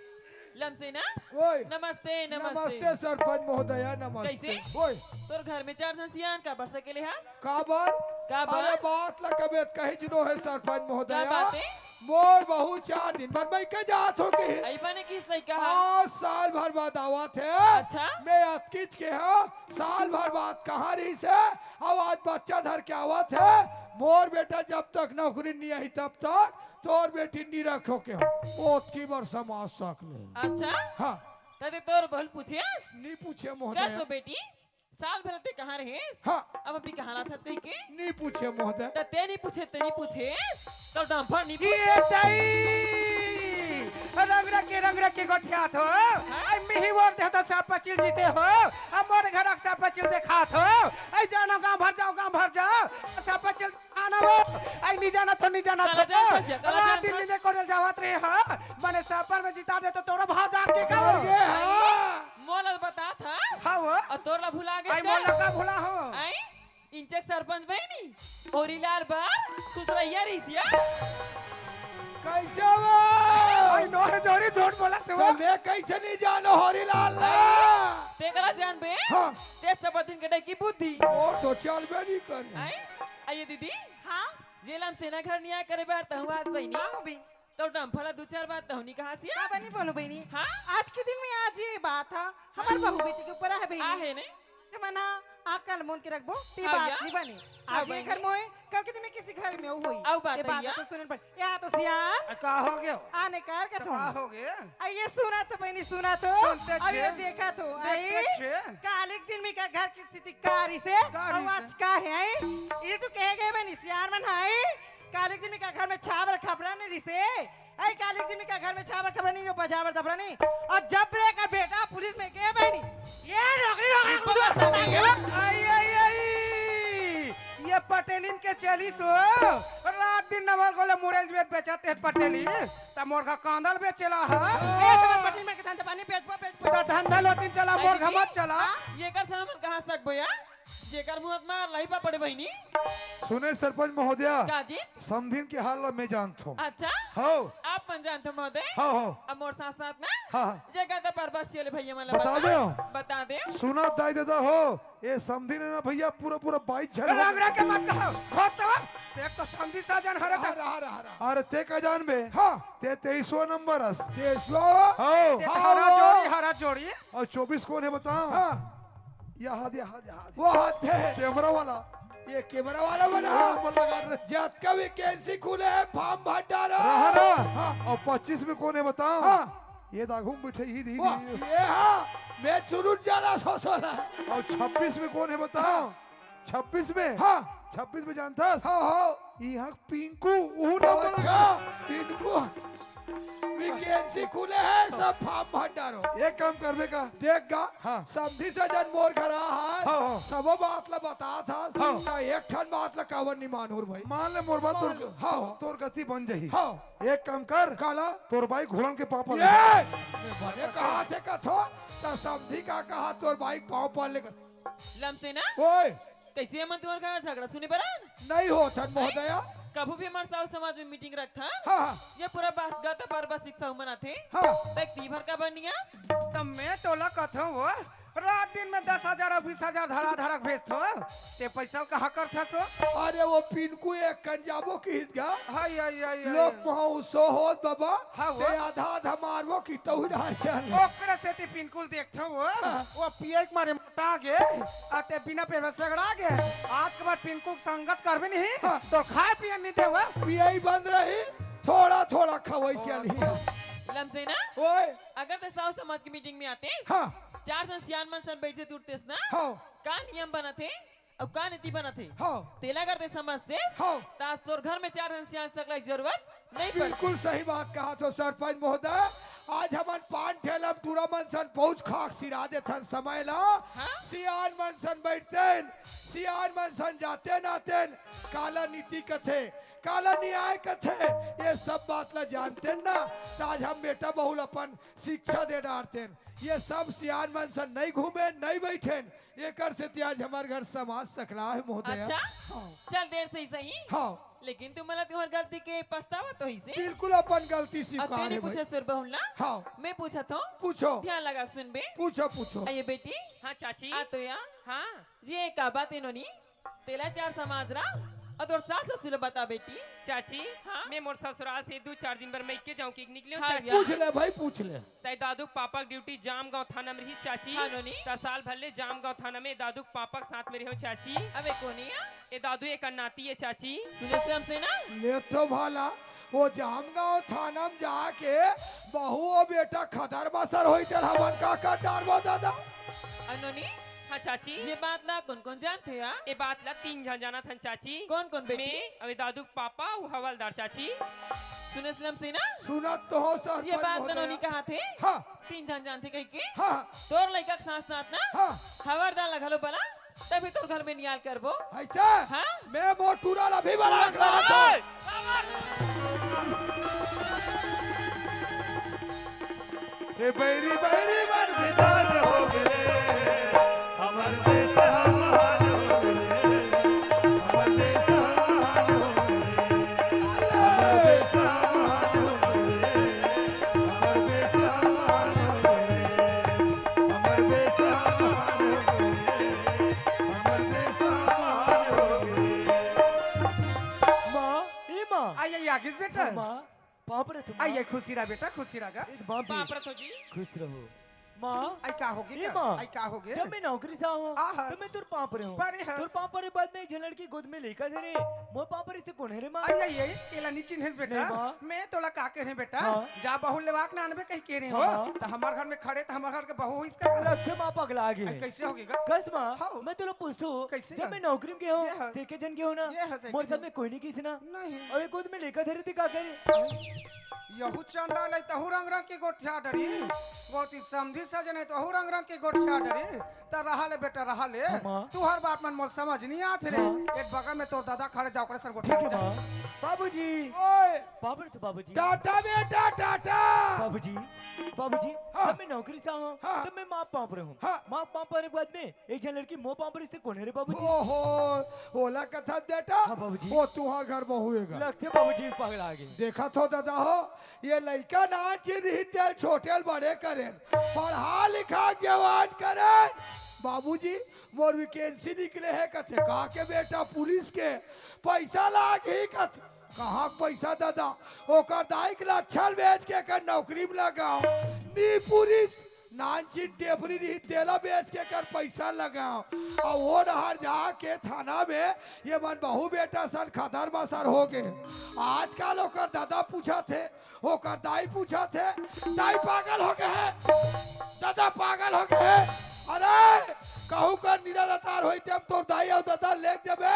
लमसेना। ओए। नमस्ते, नमस्ते। नमस्ते सरपंच महोदया, नमस्ते। कइसे? ओए। तोर घर में चार झन सियान काबर सकेले हस? काबर? काबर? अरे बात ला कबे कहिच नो हे सरपंच महोदया। का बात हे? मोर बहू चार दिन बर मइके जात होगे। अई बने किस लइका हा? आज साल भर बाद आवत हे। अच्छा। मैं अतकिच के हा, साल भर बाद कहाँ रहिस हे, अउ आज बच्चा धर के आवत हे। मोर बेटा जब तक नौकरी नइ आही तब तक तोर बेटी नइ रखों के हा। ओतकी बर समाज सकेले। अच्छा। हाँ। त ते तोर बहू ल पूछे हस? नइ पूछें महोदया। कस ओ बेटी, साल भर ते कहाँ रहेस? हाँ। अब अभी कहाँ रहत हस कहिके? नइ पूछें महोदया। त ते नइ पूछे, ते नइ पूछे, त डम्फर नइ ये पूछे। तई! रंग रख के, रंग रख के गोठियात हो। हाँ? अई मिही ओर देहत सरपंचिल जीते हो। अब मोर घर के सरपंचिल देखात हो। अई जानो गांव भर जाओ, गांव भर जाओ। सरपंचिल आना वो। अई नइ जानत हो, नइ जानत हो। काला जान फंस जा, काला रात जान दिन फंस। नींदे कोड़े ल जावत रहे हो। मने सरपंच में जिता दे त तोरो भाव जाग के का हो? अरे हाँ। मोला बतात हस? हाँ वो। अउ तोर ला भुला गेस अई का? मोला का भुला हो? अई इंचक सरपंच बहिनी, होरीलाल बर खुसरइया रहिस या। कइसे वो? अई नोहे जोड़ी झूठ बोलत हे वो। त मैं कइसे नइ जानों होरीलाल ला? ते काला जानबे? हाँ। ते सब दिन के डकी बुद्धि। ओ तो चलबे नइ करे। अई, अई ये दीदी। हाँ? ये लमसेना घर निया करे बर तहूँ आस बहिनी। हाँ, बहिनी। त डम्फर ला दू चार बात तहूँ नइ कहस या? का बनी बोलूँ बहिनी? हाँ? आज के दिन में आज ये बात हा, हमर बहू बेटी के ऊपर आहे बहिनी। आहे ने? जमाना आकल मुंद के रखबो, ते हाँ बात या? नइ बने। हाँ आज ये बहिनी। घर में होय, कल के दिन में किसी घर में होय। अउ बात ये बात भैया। तो सुनन पड़। या तो सियान। आ, का हो गयो? आने कर के त तुम। का हो गयो? आ, ये सुना तो बहिनी, सुना तो। सुनते अब ये छे। देखा तो। देखते आई, छे। कालिक दिन में का घर की स्थिति का रहिसे? का अउ रहिसे? आज का हे? आई, ये तो कहे गए बहिनी, सियान मन आई। कालिक दिन में का घर में छाबर खपरा नइ रहिसे। आई कालिक दिन में का घर में छाबर खपरा नइ, जो बजाबर दबरा नइ। अउ जब रे का बेटा पुलिस में गे बहिनी, ये नौकरी, नौकरी कुछ बस नहीं है। आई, आई, आई। ये पटेलिन के चलिस हो। रात दिन नवल गोले मुरैल बेच बेचत हे पटेली। त मोर का कांदल बेचेला हा। ए, तोर पटेल में के धंधा पानी बेचबो, बेचबो। त धंधा लोतिन चला, मोर आई का दीदी, मत चला। हाँ? ये कर सामान कहाँ सकबो या? जेकर मुंह म लइबा पड़े बहिनी। सुने सरपंच महोदया, का जी? समधिन के हाल ला मैं जानत हों। अच्छा? हव। आप मन जानत हो महोदय? हव, हव। अब मोर साथ साथ ना, हाँ, हाँ। जे गादा परबस चले भैया मन ला बता बता देव। बता देव। सुना दाई ददा हो, ये समधिन हे ना भैया, पूरा पूरा बाईस झन हो रंग गे। रंग के मत कहो, खोद तो। एक तो समधी साजन हरे हाँ, त। रहा, रहा, रहा। अरे ते का जानबे? हाँ। ते तेईसवाँ नंबर हस। तेईसवाँ? हव। ते तो हरा जोड़ी, हरा जोड़ी। अउ चौबीस कोन हे बताओ? हाँ। ये हाथ, ये हाथ, ये हाथ। वो हाथ हे। कैमरा वाला। ये कैमरा वाला बना। हाँ, बोल लगा दे। जतका वैकेंसी खुले हे, फॉर्म भर डारो। रहा ना। हाँ। अउ पच्चीस में कोन हे बताओ? हाँ। ये दाघू में बैठे ही दी, वाह, दी। ये हाँ। मैं चुरुट जाला सोसोला। अउ छब्बीस में कोन हे बताओ? हाँ। छब्बीस में? हाँ। छब्बीस में जानथस? हाँ, हाँ। इहाँ पिंकू, उहू नंबर अच्छा, लगा। पिंकू। वैकेंसी खुले हे, सब फॉर्म भर डारो। एक काम करबे का? देख गा, हाँ। समधी साजन मोर घर आ हा, हाँ, हाँ। सबो बात ला बतात हा, हाँ। त एक ठन बात ला काबर नइ मानहूँ रे भाई। मान ले मोर बात, मान तोर, ले, हाँ, हाँ। तोर गति बन जाही। हाँ। एक काम कर, काला? तोर बाई घोड़न के पाँव पर ये! ले। मैं बने कहा थे कथो, त समधी का कहा तोर बाई पाँव पर ले। लमसेना? ओए! कइसे हमन तुंहर घर झगड़ा सुने बर आन? नइ होत हन महोदया। कभू भी हमर साहू समाज में मीटिंग रखथन, हाँ, हाँ। ये पूरा बात गाता बार बार सिक्सा मन आथे। हाँ। त एक ती भर का बनिया। त मैं तोला कथंव वो, रात दिन में दस हजार अउ बीस हजार धड़ा धड़क भेजथंव, ते पइसा ल कहाँ करथस वो? अरे वो पिनकू एक कन जाबो किहिस गा। हाय, हाय, हाय, हाय। लोग महोत्सव होत बाबा, हाँ, वो। ते आधा आधा मारबो कि तहू डार चल। ओकरे सेती पिनकू ल देखथंव वो, हाँ। वो पियई के मारे मोटा गे, आ ते बिना पेट में सगड़ा गे। आज के बाद पिनकू के संगत करबे नहीं, हाँ। तोर खाए पिए नहीं देवंव। पियई बंद रही, थोड़ा थोड़ा खवई चलही। लमसेना, ओए। अगर ते साहू समाज के मीटिंग में आतेस, हाँ। चार झन सियान मन संग बइठे उठतेस ना, हाँ। का नियम बनत हे अउ का नीति बनत हे, हाँ। तेला अगर ते समझतेस, हाँ। त आज तोर घर में चार झन सियान सकला के जरूरत नइ पड़त। बिल्कुल सही बात कहत हो सरपंच महोदय। आज हमन पान ठेला म टूरा मन सन पहुंच खाक सिरा देथन समय ला। हाँ? सियान मन सन बइठतेन, सियान मन सन जातेन आतेन, काला नीति कथे, काला न्याय कथे, ये सब बात ला जानतेन ना, त आज हम बेटा बहू ल अपन शिक्षा दे डारतेन। ये सब सियान मन सन नइ घूमेन, नइ बइठेन, एकर सेती आज हमर घर समाज सकला हे महोदय। अच्छा? हाँ। चल देर से ही सही। हाँ। लेकिन तुमन ला तुंहर गलती के पछतावा तो होइसे। बिल्कुल अपन गलती अउ स्वीकार तेने हे भाई। पूछे सुर बहुल ना? हाँ। मैं पूछत हंव। पूछो। ध्यान लगा सुनबे। पूछो, पूछो। अये बेटी। हाँ चाची। आ तो या। हाँ। ये का बात हे नोनी? तेला चार समाज ला अउ तोर सास ससुर ला बता बेटी। चाची, हाँ? मैं मोर ससुराल से दू चार दिन बर मइके जांव कहिके निकले हंव हाँ चाची। भैया। पूछ ले भाई, पूछ ले। तैं दादू के पापा के ड्यूटी जामगांव थाना में रहिस चाची। हाँ, नोनी। त साल भर ले जामगांव थाना में दादू के पापा के साथ में रहेंव चाची। अबे कोन ए? ए दादू एकर नाती ए चाची। सुनेस लमसेना? ले तो भला, वो जामगांव थाना में जाके बहू अउ बेटा खदर मसर होही तेला हमन का कर डारबो दादा? अउ नोनी? हाँ चाची। ये बात ला कोन कोन जानथे या? ए बात ला तीन झन जानत हन चाची। कोन कोन बेटी? मैं, अउ ए दादू के पापा, अउ हवलदार चाची। सुनेस लमसेना? सुनत तो हंव सरपंच महोदय। ये बात ला नोनी कहत हे? हाँ। तीन झन जानथे कहिके? हाँ। तोर लइका के साथ साथ ना हाँ। हवलदार ला घलो बला, तभे तोर घर में नियाल करबो। अच्छा? हाँ। मैं मोर टूरा ला भी बला के लानत हंव। ए बैरी बैरी मन बेजार हो गे, हमर देश हमार हो गे, हमर देश हमार हो गे, हमर देश हमार हो गे, हमर देश हमार हो गे, हमर देश हमार हो गे, हमर देश हमार हो गे। माँ, ए माँ। आई, आई, आ गिस बेटा। माँ, पाँव परत हंव, माँ। आई, आई, खुशी रह बेटा, खुशी रह गा। ए, माँ भी। पाँव परत हंव जी। खुश रहो। माँ। आई, का होगे ए, गा? माँ। आई, का होगे? जब मैं नौकरी से आंव, आहा। त मैं तोर पाँव परे हंव। परे हंव। तोर पाँव परे बाद में एक झन लड़की गोद में लइका धरे, मोर पाँव परे से कोन हरे माँ? आई, आई, आई, एला नी चिन्हेस बेटा। नहीं, माँ। मैं तोला का कहे हंव बेटा? हाँ। जा बहू लेवा के लानबे कहिके कहे हंव। हाँ, माँ। त हमर घर में खड़े त हमर घर के बहू होइस का? लगथे माँ पगला गे। आई, कइसे होगे गा? कस माँ, हाँ। मैं तोला पूछथंव, कइसे जब गा? मैं नौकरी में गे हंव, ये है। त एके झन गे हंव ना? ये है, मोर साथ में कोई नहीं गिस ना? नहीं। अउ ए गोद में लइका धरे ते का करे? यहू चंडाल हे, तहू रंग रंग के गोठिया डरी। बहुत ही समधी सजन हे, तहू रंग रंग के गोठिया डरी। त रहा ले बेटा, रहा ले। हाँ, माँ। तुंहर बात मन मोर समझ नहीं आत रे। हाँ। एक बगल में तोर दादा खड़े, जा ओकरे संग ठीक गोठिया हे, जा। माँ। बाबूजी। ओए। बाबू तो बाबूजी। टाटा बेटा, टाटा। बाबूजी, बाबूजी, हाँ। जब मैं नौकरी से आंव, हाँ। त मैं माँ पाँव परे हंव। हाँ। माँ पाँव परे बाद में एक झन लड़की मोर पाँव परे से कोन हरे बाबूजी? ओहो, ओला कथस बेटा? हाँ, बाबूजी। ओ तुंहर घर बहू ए गा। लगथे बाबूजी पगला गे। देखत हो दादा हो, ये लइका नानचिन रही तेला छोटे ले बड़े करेन, पढ़ा लिखा के जवान करेन। बाबूजी, मोर vacancy निकले हे कथे, का के बेटा पुलिस के, पइसा लागही कथे। कहाँ के पइसा दादा? ओकर दाई के लच्छा ल बेच के एकर नौकरी में लगांव। नी पुलिस नानचिन टेपरी रही, तेला बेच के एकर पइसा लगांव। अउ ओ डहर जाके थाना में ये मन बहू बेटा सन खदर मसर होगे। आजकल ओकर दादा पूछत हे, ओकर दाई पूछत हे, दाई पागल होगे हे, दादा पागल होगे हे। अरे, कहूँ कर निरा लतार होई ते हम तोर दाई अउ दादा लेके जबे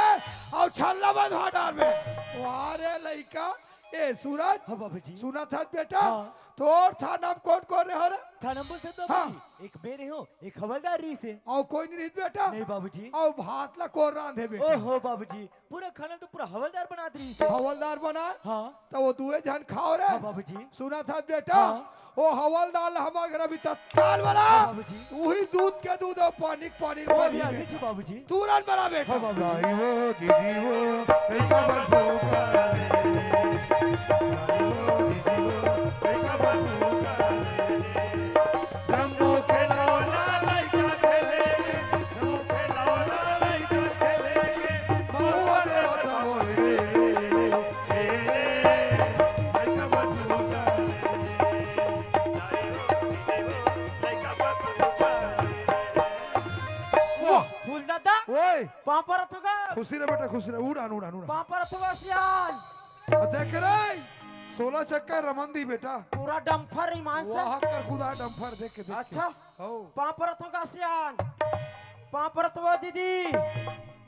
अउ छल्ला बंधवा डारबे। वाह रे लइका, ए सूरज, हाँ बाबूजी। सुनत हस बेटा? हाँ। तोर थाना में कोन कोन रहे रे? थाना बोल सकते हो हाँ। बाबूजी? एक मेरे हो, एक हवलदार रहिस हे। अउ कोई नहीं रहिस बेटा? नहीं बाबूजी। अउ भात ला कोन रांधे बेटा? ओहो बाबूजी, पूरा खाना तो पूरा हवलदार बनात रहिस हे। हवलदार बना? हाँ। त वो दुए झन खाव रे। हाँ बाबूजी। सुनत हस बेटा? हाँ। वो हवलदार ला हमर घर अभी तत्काल बला। हाँ बाबूजी। उही दूध के दूध अउ पानी के पानी ओ, बनी अभी में। आगे जी बाबूजी। तुरंत बला बेटा। हाँ बाबूजी। दाई वो, दीदी वो, लइका बर भूखा रे। दाई वो, दीदी वो, लइका बर भूखा रे। जम्मो खिलौना लइका खेले, जम्मो खिलौना लइका खेले, महुआ रे ओ तमोरे, ए, लइका बर भूखा रे। वाह! फूल दादा, ओए! पाँव परत हों गा। खुशी रह बेटा, खुशी रह। उड़ान, उड़ान, उड़ान। पाँव परत हों गा सियान। आ देख रे, सोलह चक्का रमन दी बेटा। पूरा डंफर ईमान से। वाह, कर खुदा डंफर देख के, देख के। अच्छा। हो। पाँव परत हों गा सियान। पाँव परत हों दीदी।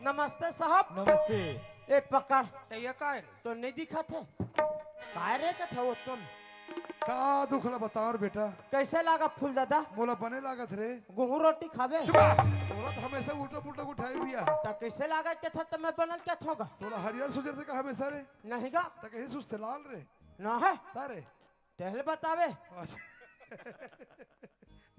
नमस्ते साहब। नमस्ते। ए पकड़। त ये का रे? तो नहीं दिखत हे? काय रे कथे हो तुम? का दुख ला बताओ रे बेटा? कैसे लागत फूल दादा? मोला बने लागत रे। गेहूं रोटी खाबे? चुप! तोला तो हमेशा उल्टा पुल्टा उठाए बिया। त कैसे लागत कथे त मैं बनल कथों गा? तोला हरियर सुजर से का हमेशा रे? नहीं गा। त कहीं सुस्ते लाल रे? ना हे। तारे? तेल बतावे। अच्छा।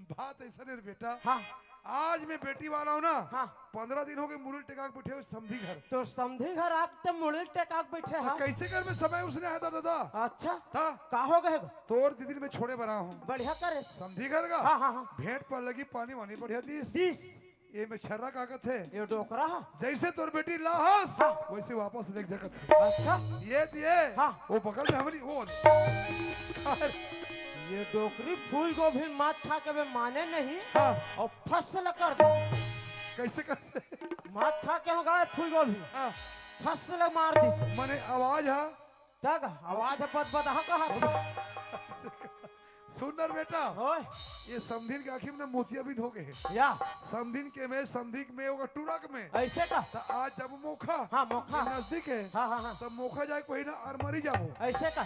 बात ऐसा नहीं रे बेटा। हाँ। आज मैं बेटी वाला हूँ ना। हाँ। पन्द्रह दिन हो गए मुड़ी टेका के बैठे हो समधी घर। तो समधी घर आके ते मुड़ी टेका के बैठे तो हा? कैसे घर में समय उसने आया था दादा? अच्छा। था? का हो गए गो? तोर दीदी मैं छोड़े बना हूँ। बढ़िया करे। समधी घर का? हाँ, हाँ, हाँ। भेंट पर लगी पानी वानी बढ़िया दीस। दीस। ये में छर्रा का कथे? ये डोकरा हा? जैसे तोर बेटी लाहस, हाँ। वैसे वापस लेके जा कथे। अच्छा। ये दिए, हाँ। वो बगल में हमरी, वो। ये डोकरी फूल गोभी मात खा के बे माने नहीं। हाँ। अउ फस ल कर दे। कैसे करते? मात खा के हों गा फूल गोभी। हाँ। फस ल मार दिस। मने आवाज हा? तग आवाज बदबदहा कहा। सुन न रे बेटा, ओए। ये समधिन के आँखी में ना मोतिया भी धो गए हे। या। समधिन के में, समधी के में, ओकर टूरा के में। ऐसे का? त आज जब मोखा हाँ, मोखा। नजदीक हे, हाँ, हाँ, हाँ। तब मोखा जाए के पहिली ना अरमरी जाबो। ऐसे का?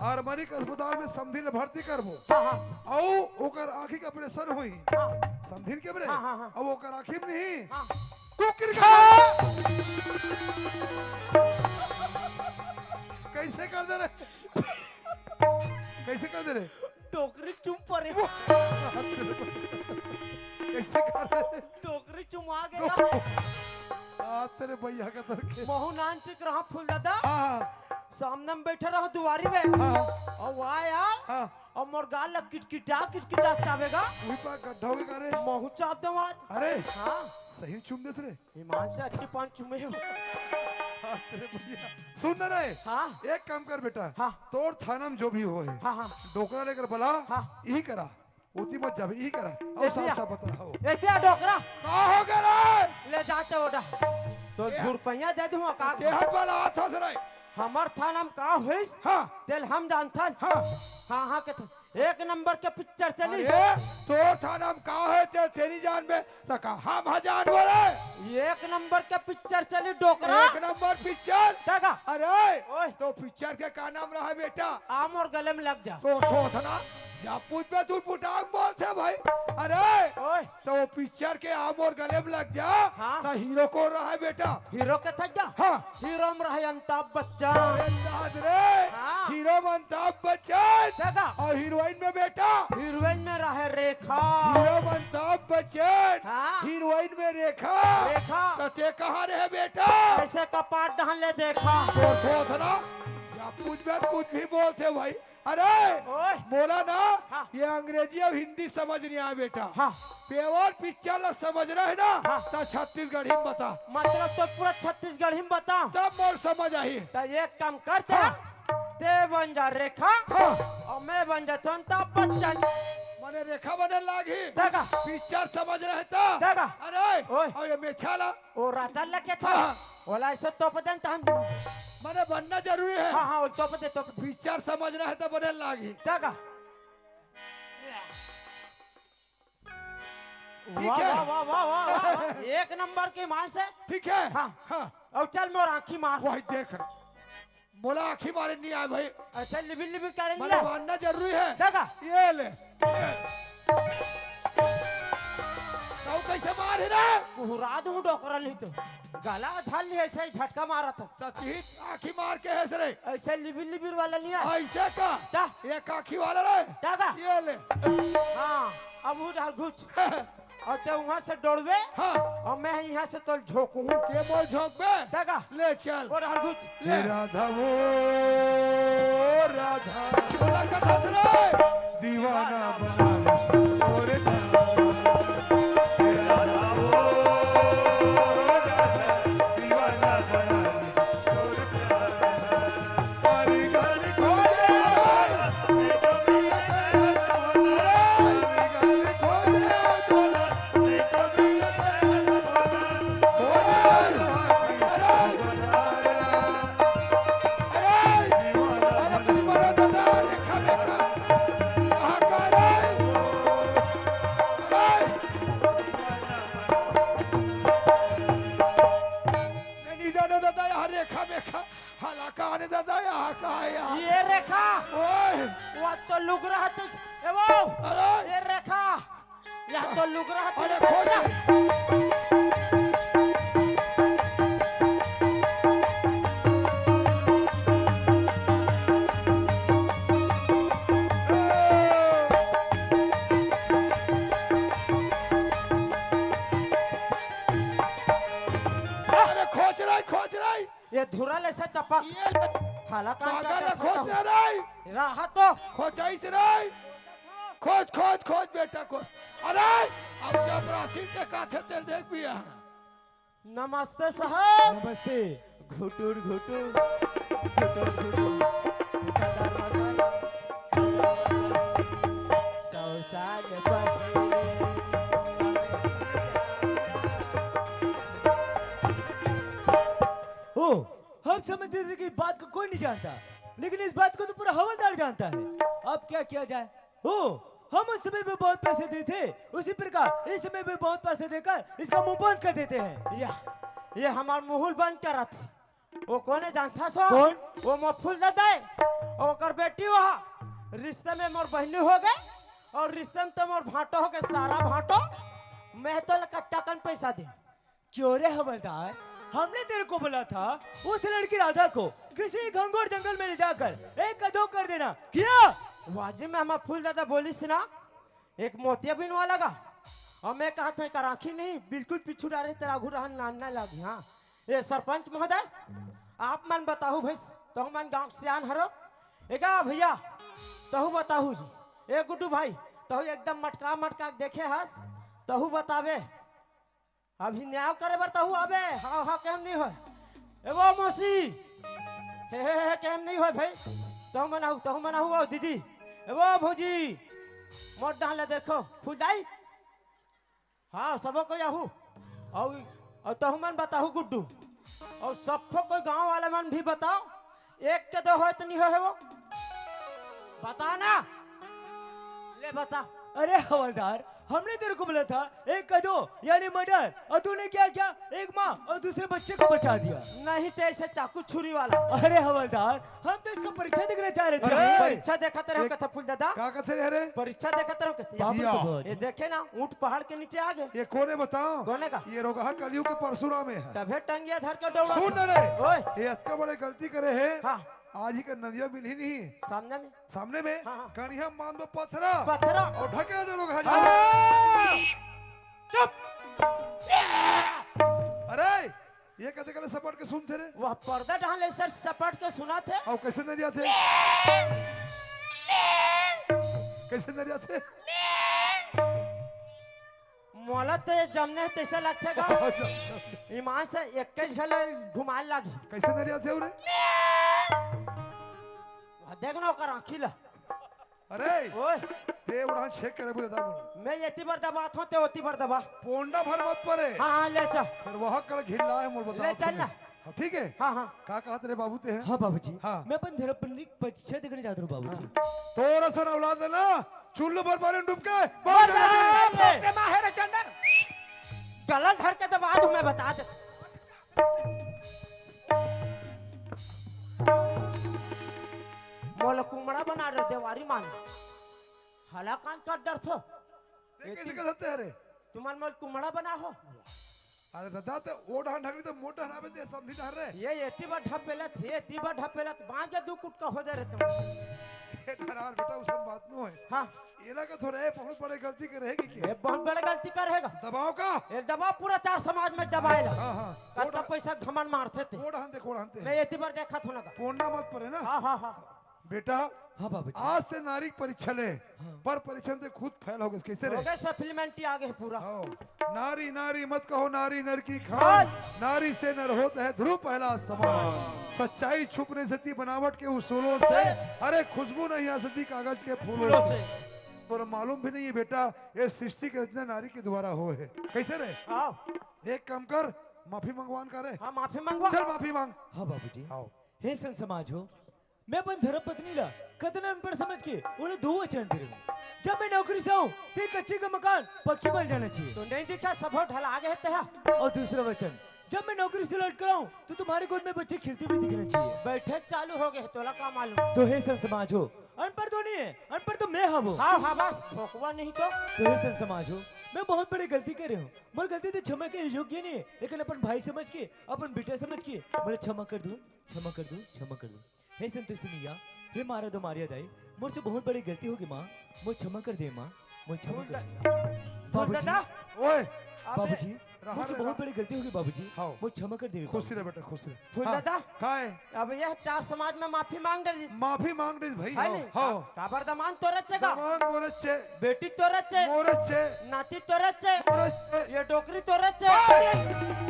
अरमरी के अस्पताल में समधिन ला भर्ती करबो। हाँ, हाँ। अउ ओकर आँखी के ऑपरेशन होई। हाँ। समधिन के बरे? हाँ, हाँ, हाँ। अब ओकर आँखी में नहीं। हाँ। कुकुर का कैसे कर दे रे? कैसे कर दे रे? डोकरी चुम परे। कैसे कर दे रे? डोकरी चुमा गया। आ, तेरे भैया का तर के। महू नान चिक रहा फूल दादा। हाँ, हाँ। सामने में बैठे रहा दुआरी में। हाँ, हाँ। अउ आया। हाँ। अउ मोर गाल ला किटकिटा, किटकिटा चाबे गा। वही पा गड्ढा हो गया रे। महू चाब दे आज। अरे। हाँ। सही में चुम देस रे। ईमान से अच्छी पान चुमे हो। अरे भैया, सुन ना रे। हाँ। एक काम कर बेटा। हाँ। तोर थाना में जो भी होय। हाँ, हाँ। डोकरा लेकर बला। हाँ। यही करा। ओती मत जाबे, यही करा। अउ एतिया। साफ साफ बता हो। एतिया डोकरा। का हो गया रे? ले जाते ओडा। तो ए। दू रुपया दे दूँ का? केहर बला हाथ हंस रहे। हमर थाना में का होइस? हाँ। तेला हम जानथन। हाँ। हाँ, हाँ, के थ-, एक नंबर के पिक्चर चलिस। अरे, तोर थाना में का होय ते तेरी जान में, त का हम ह जान बोले? एक नंबर के पिक्चर चलिस डोकरा। एक नंबर पिक्चर? तगा। अरे, ओए। तो पिक्चर के का नाम रहा बेटा? आ मोर गले में लग जा। तो थोथना, जा पूछ बे तू पुटांग बोलथे भाई। अरे, ओए। तो वो पिक्चर के आ मोर गले में लग जा, हाँ। त हीरो कोन रहा बेटा? हीरो के थक जा? हाँ। हीरो में रहे अमिताभ बच्चन। अरे दाद रे, हाँ। हीरो में अमिताभ बच्चन। देखा। अउ हीरोइन में बेटा? हीरोइन में रहे रेखा। हीरो में अमिताभ बच्चन। हाँ। हीरोइन में रेखा। रेखा। त ते कहाँ रहे बेटा? ऐसे कपाट डहन ले देखा। तो थोथना, जा पूछ बे कुछ भी बोलथे भाई। अरे, ओए। मोला ना, हाँ। ये अंग्रेजी अउ हिंदी समझ नहीं आय बेटा। हाँ। पेवर पिक्चर ला समझना हे ना, हाँ। त छत्तीसगढ़ी में बता। मतलब तो पूरा छत्तीसगढ़ी में बता। तब मोर समझ आही। त एक काम करते हाँ। हैं, ते बन जा रेखा, हाँ। अउ मैं बन जाथों अमिताभ बच्चन। मने रेखा बने लागही। देखा। पिक्चर समझना हे त। देखा। अरे, ओए। अउ ये मेछा ला। ओ राजा लगे था। हाँ, हाँ। ओला ऐसे तोप देन तहन। मने बनना जरूरी हे। हाँ, हाँ, ओ तोप दे, तोप दे। पिक्चर समझना हे त बने लागी। देखा। ठीक वाह, हे। वाह, वाह, वाह, वाह, वाह। एक नंबर के ईमान से। ठीक हे। हाँ। हाँ। अउ चल मोर आँखी मार। वही देख। मोला आँखी मारे नहीं आय भाई। अच्छा, लिबिर लिबिर करे नहीं मने आय। मारना जरूरी हे। देखा। ये ले। हुरा दूं डोकरा नहीं तो। गला धर लिया, ऐसे ही झटका मारा था। त तीन आँखी मार के हँस रे। ऐसे लिबिर लिबिर वाला नहीं है। ऐसे का? ता? एक आँखी वाला रे। ता का? ये ले। हाँ, अब वो डाल घुच। और ते वहाँ से डोड़वे। हाँ। और मैं यहाँ से तोल झोंकूँ। के बोल झोंकबे? ता का? ले चल। वो डाल घुच। ले। राधा वो राधा। बोला कथा सुनाए। दीवाना बना दे तोरे जान। राधा वो राधा। दीवाना बना दे तोरे जान। सारी गली खोजे। सारी गली खोजे। नहीं जाने दादा, यहाँ रेखा मेखा। हाला का आने दादा, यहाँ का है यार? ये रेखा। ओए। वो तो लुग रहा थी। ए वो। अरे। ये रेखा। या तो लुगरा अरे खोज। अरे खोज रहा है, खोज रहा है। ये धुरा ले से चपक। ये ले। हाला कान का पागल है, खोज रहा है। रहा तो। खोजाई से रहा है। खोज, खोज, खोज बेटा, खोज। अरे, अब चपरासी के काथे तेल देख पिया। नमस्ते साहब। नमस्ते। घुटुर, घुटुर, घुटुर, घुटुर। सौसाल पहिले। ओ, हम समझते थे कि बात को कोई नहीं जानता, लेकिन इस बात को तो पूरा हवलदार जानता है। अब क्या किया जाए? हो, हम उस समय भी बहुत पैसे दिए थे, उसी प्रकार इस समय भी बहुत पैसे देकर इसका मुंह बंद कर देते हैं। या, ये हमार मुंह बंद करत हे। वो कोन हे जानता सो? कोन? वो मोर फूल दादा हे। और ओकर बेटी वहा रिश्ते में मोर बहनी हो गए और रिश्ते में तो मोर भांटो हो गए, सारा भांटो। मैं तो कत्ता कन पैसा दे। क्यों रे हवलदार, हमने तेरे को बोला था उस लड़की राधा को किसी घनघोर जंगल में ले जाकर एक का दो कर देना, किया? वाजिब में हमार फूल दादा बोलिस ना, एक मोतिया बिनवा लगा। और मैं कहा था, एकर आँखी नहीं, बिल्कुल पीछू डारे, तेरा आगू रहन नान ना लागी। हाँ, ये सरपंच महोदय, आप मन बताहू भाई, तहू मन गाँव के सियान हरो। ए गा भैया, तहू बताहू जी। ए गुड्डू भाई, तहू एकदम मटका मटका के देखे हस, तहू बतावे। अभी न्याय करे बर तहू आबे। हाँ, हाँ, केम नहीं होय। ए वो मौसी, हे, हे, हे, केम नहीं होय भाई। तहू मन आहू, तहू मन आहू, ओ दीदी। ए वो भौजी, मोर डाहन ले देखो, फूल दाई। हाँ, सबो कोई आहू। और, और तहू मन बताहू गुड्डू। और सबको कोई गांव वाले मन भी बताओ। एक के दो होय तो नहीं होय हे वो? बता ना। ले बता। अरे हवलदार, हमने तेरे को बोला था एक का दो यानी मर्डर, और तूने क्या किया? एक माँ और दूसरे बच्चे को बचा दिया। नहीं तो ऐसे चाकू छुरी वाला। अरे हवलदार, हम तो इसका परीक्षा देखना चाह रहे थे। अरे! परीक्षा देखत रहे हो एक कथा फूल दादा? का कथे रे? परीक्षा देखत रहे हो कथा? बाबू या। तो बहुत। ये देखे ना, ऊंट पहाड़ के नीचे आ गए। ये कोन हे बताओ? कोन हे का? ये रोगहा कलयुग के परशुराम हे। तभे टंगिया धर के दौड़ा सुन था। रे। ओए। ये अतका बड़े गलती करे हे। हाँ। आज ही का नदिया मिलही नहीं। सामने में। सामने में? हाँ, हाँ। कनिहा मान दो पथरा। पथरा। और ढकेल दे रोगहा। हाँ। चुप। अरे, ये कथे कथे सपट के सुनथे रे? वह पर्दा डाले सर सपट के सुनथे। अउ कैसे नरियाथे? कैसे नरियाथे? मोला तो ये जमने तैसे लगथे गा। अच्छा, अच्छा। ईमान से इक्कीस घले घुमाए लागी। कैसे नरियाथे रे? वह देख ना ओकर आँखी ला। अरे, ओए। ते उड़ान check करे बोले था बोले। मैं एती बर दबात हूँ, ते ओती बर दबा। पोंडा भर मत परे। हाँ, हाँ, ले चल। फिर वह कल घिल्ला हे मोर बता ले चल ना। हाँ, ठीक हे? हाँ, हाँ। का कहत रे बाबू ते हे? हाँ, बाबूजी। हाँ। मैं अपन धर्म पत्नी परीक्षा देखने जात रहूँ, बाबूजी। हाँ। तोर असन औलाद हे ना, चुल्लू भर पानी में डूब के मर मर जाना। जाना। बाप रे, माँ हे रे चंदन। गलत धर के दबा दूँ, मैं बता दे। मोला कुमड़ा बना रे देवारी मान। हला कान कर डरथो। ते कैसे कर सकते हैं रे? तुमन मोला कुमड़ा बना हो। अरे दादा, त ओ डहन ढकली त मोर डहन आबे ते समधी डहन रे। ये एती बर ढपेलत, ये एती बर ढपेलत, बांच के दू कुटका हो जाय रे तुम। ए डहन बेटा, उसन बात नो हे। हाँ। एला का थोड़ा, ए बहुत बड़े गलती करे हे कि के? ये बहुत बड़े गलती करे हे गा। दबाव का? ये दबाव पूरा चार समाज में दबाय ला। हाँ, हाँ। कत्ता ओ डहन पैसा घमंड मारथे ते। ओ डहन ते, ओ डहन ते। मैं एती बर देखत हों ना का। कोंडा मत परे ना। हाँ, हाँ, हाँ। बेटा, हाँ बाबूजी। आज ते नारी के परीक्षा ले, हाँ। पर परीक्षा में ते खुद फेल हो गए। कैसे रे? हो गए, सप्लीमेंट्री आ गए पूरा। हाँ। नारी, नारी मत कहो, नारी नर की खान। खान। नारी से नर होता है ध्रुव पहला समान। हाँ। सच्चाई छुप नहीं सकती बनावट के उसूलों से। अरे खुशबू नहीं आ सकती कागज के फूलों फूलों से। से। तोर मालूम भी नहीं है बेटा, ये सृष्टि के रचना नारी के द्वारा हो है। कैसे रे? हाँ। एक काम कर, माफी मंगवान का रे। हाँ, माफी मंगवा। चल माफी मांग। हाँ बाबूजी। आओ। हे संत समाज हो, मैं अपन धर्म पत्नी ला कतना अनपढ़ समझ के ओला दो वचन दे रहूं। जब मैं नौकरी से आऊं, ते कच्चे का मकान पक्की बन जाना चाहिए। तो नहीं दिखा, सब ढला गए ते हा। और दूसरा वचन, जब मैं नौकरी से लौट कर आऊं, तो तुम्हारे गोद में बच्चे खेलते हुए दिखना चाहिए। बैठक चालू हो गए, तोला का मालूम? तो हे संत समाज हो, अनपढ़ तो नहीं है, अनपढ़ तो मैं हूँ। हाँ, हाँ, बस, भोकवा नहीं तो। तो हे संत समाज हो, मैं बहुत बड़ी गलती कर रहे हूँ। मोर गलती तो क्षमा के योग्य नहीं है, लेकिन अपन भाई समझ के, अपन बेटा समझ के, मोला क्षमा कर दो, क्षमा कर दो, क्षमा कर दो। हे संतोषी मैया, हे मारा दो मारिया दाई, मोर से बहुत बड़ी गलती होगी माँ, मोर क्षमा कर दे माँ, मोर क्षमा कर दे। फूल बाबूजी, दादा। ओए, अबे, बाबूजी, रहा मोर से रे, बहुत रहा। बड़ी गलती होगी बाबूजी, हाँ। मोर क्षमा कर दे खुश बाबूजी। रहे बेटा, खुश रहे। फूल हाँ, दादा। का है? अब यह चार समाज में माफी मांग डरिस। माफी मांग डरिस भाई, है हाँ, नहीं? हाँ। का-, काबर दमान तोर चे गा? दमान मोर चे। बेटी तोर चे। मोर चे। नाती तोर चे। मोर चे। ये डोकरी तोर चे।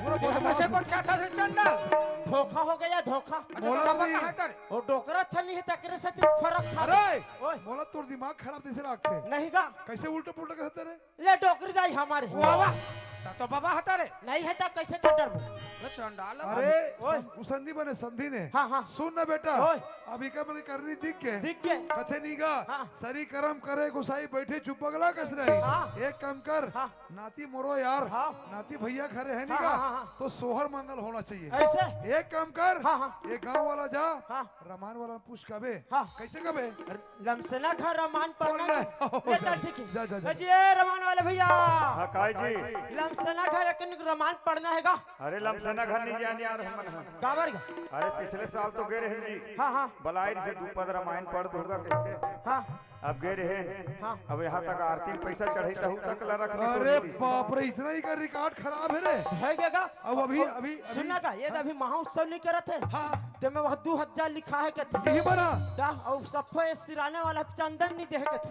पूरा ये बदमाश कैसे है। को क्या था से चंडल? धोखा हो गया, धोखा। अच्छा, तो मोला बाबा नहीं। कहाँ करे? वो डोकरा अच्छा नहीं है, तकरे से ती फर्क था। अरे, ओए। मोला तोर दिमाग खराब जैसे लागथे। नहीं गा। कैसे उल्टा पुल्टा कहते रे? ले डोकरी दाई हमारे। वाह, वाह। ता तो बाबा हता रे। नहीं है ता कैसे कर डरबो? अरे चंडाल। अरे, ओए। सम-, उसन नहीं बने समधी ने। हाँ, हाँ। सुन ना बेटा, ओए। अभी का मैंने करनी दिख के। दिख के। कथे नहीं गा। हाँ। सरी करम करे गोसाई बैठे चुप बगला कस नहीं। हाँ। एक काम कर। हाँ। नाती मोरो यार। हाँ। नाती भैया खरे है नहीं हाँ, गा। हाँ, हाँ, हाँ। तो सोहर मंगल होना चाहिए। ऐसे? एक काम कर। हाँ, हाँ। ये गांव वाला जा। हाँ। रमान वाला पूछ कबे? हाँ। कैसे कबे? लमसना घर रमान पढ़ना पढ़ना है। है। ले चल, ठीक है। जा, जा, जा। अजी, ए रमान वाले भैया। हाँ, काय जी? लमसना घर एक रमान पढ़ना है गा। अरे, लमसना घर नहीं जाने आ रहे मन हम। काबर गा? अरे, पिछले साल तो गए रहे जी। हाँ, हाँ। बलायर से दू पद रामायण पढ़ दूंगा कहके। हाँ। अब गए रहे। हाँ। अब यहाँ तक आरती में पैसा चढ़ाई तहु तक ला रख अरे बाप रे, इतना ही का रिकॉर्ड खराब है रे। है क्या गा? अब अभी, अभी, अभी सुनना का, ये तो अभी महाउत्सव नहीं करत है। हाँ। ते में वह दू हजार लिखा है कथे। यही बना। ता, अउ सफो ये सिराने वाला चंदन नहीं दे कथे।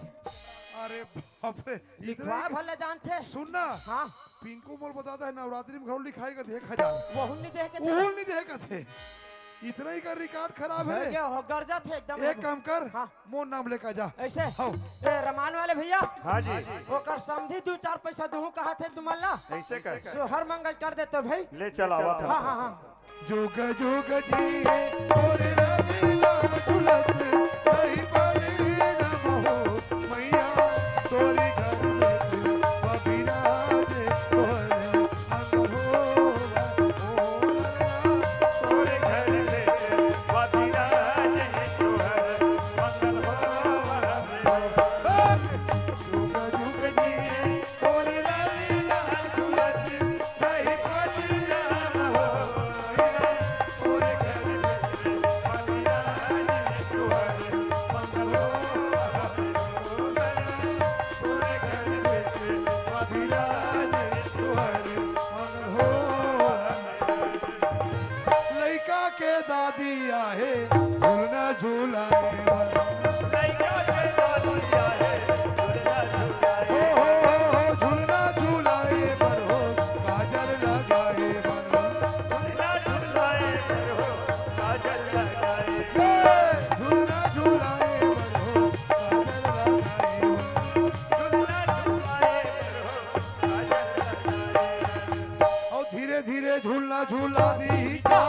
अरे बाप रे, लिखवा इतने भले जानथे। सुन ना। हाँ। पिंकू मोर बताता है, नवरात्रि में घरो लिखाई कथे एक हजार। वहू नहीं दे कथे। वहू नहीं दे कथे। इतना ही का रिकॉर्ड खराब है है रे। क्या हो, गरजा थे एकदम। एक काम कर, हाँ। मोर नाम लेकर जा। ऐसे? हाँ। ए, रमान वाले भैया। हाँ जी। ओकर समधी दू चार पैसा दूहूं कहा थे तुमन ला। ऐसे कर। सोहर मंगल कर देते भाई। ले चल, आवत है। हाँ, हाँ, हाँ। जुग जुग जिए तोर लाली ना झुलत, कहीं पानी न बहो, मैया तोरी घर में तू अभिराज तोहर मंगल होवा, ओ ललना। तोरे घर में अभिराज तोहर मंगल होवा। जुग जुग जिए लइका के दादी आहे, झुलना झुलाए बर। लइका के दादी आहे, झुलना झुलाए। हो, हो, हो, हो, झुलना झुलाए बर हो, काजर लगाए बर हो। झुलना झुलाए बर हो, काजर लगाए। ए, झुलना झुलाए बर हो, काजर लगाए बर हो। झुलना झुलाए बर हो, काजर लगाए। अउ धीरे धीरे झुलना झुला दीही का।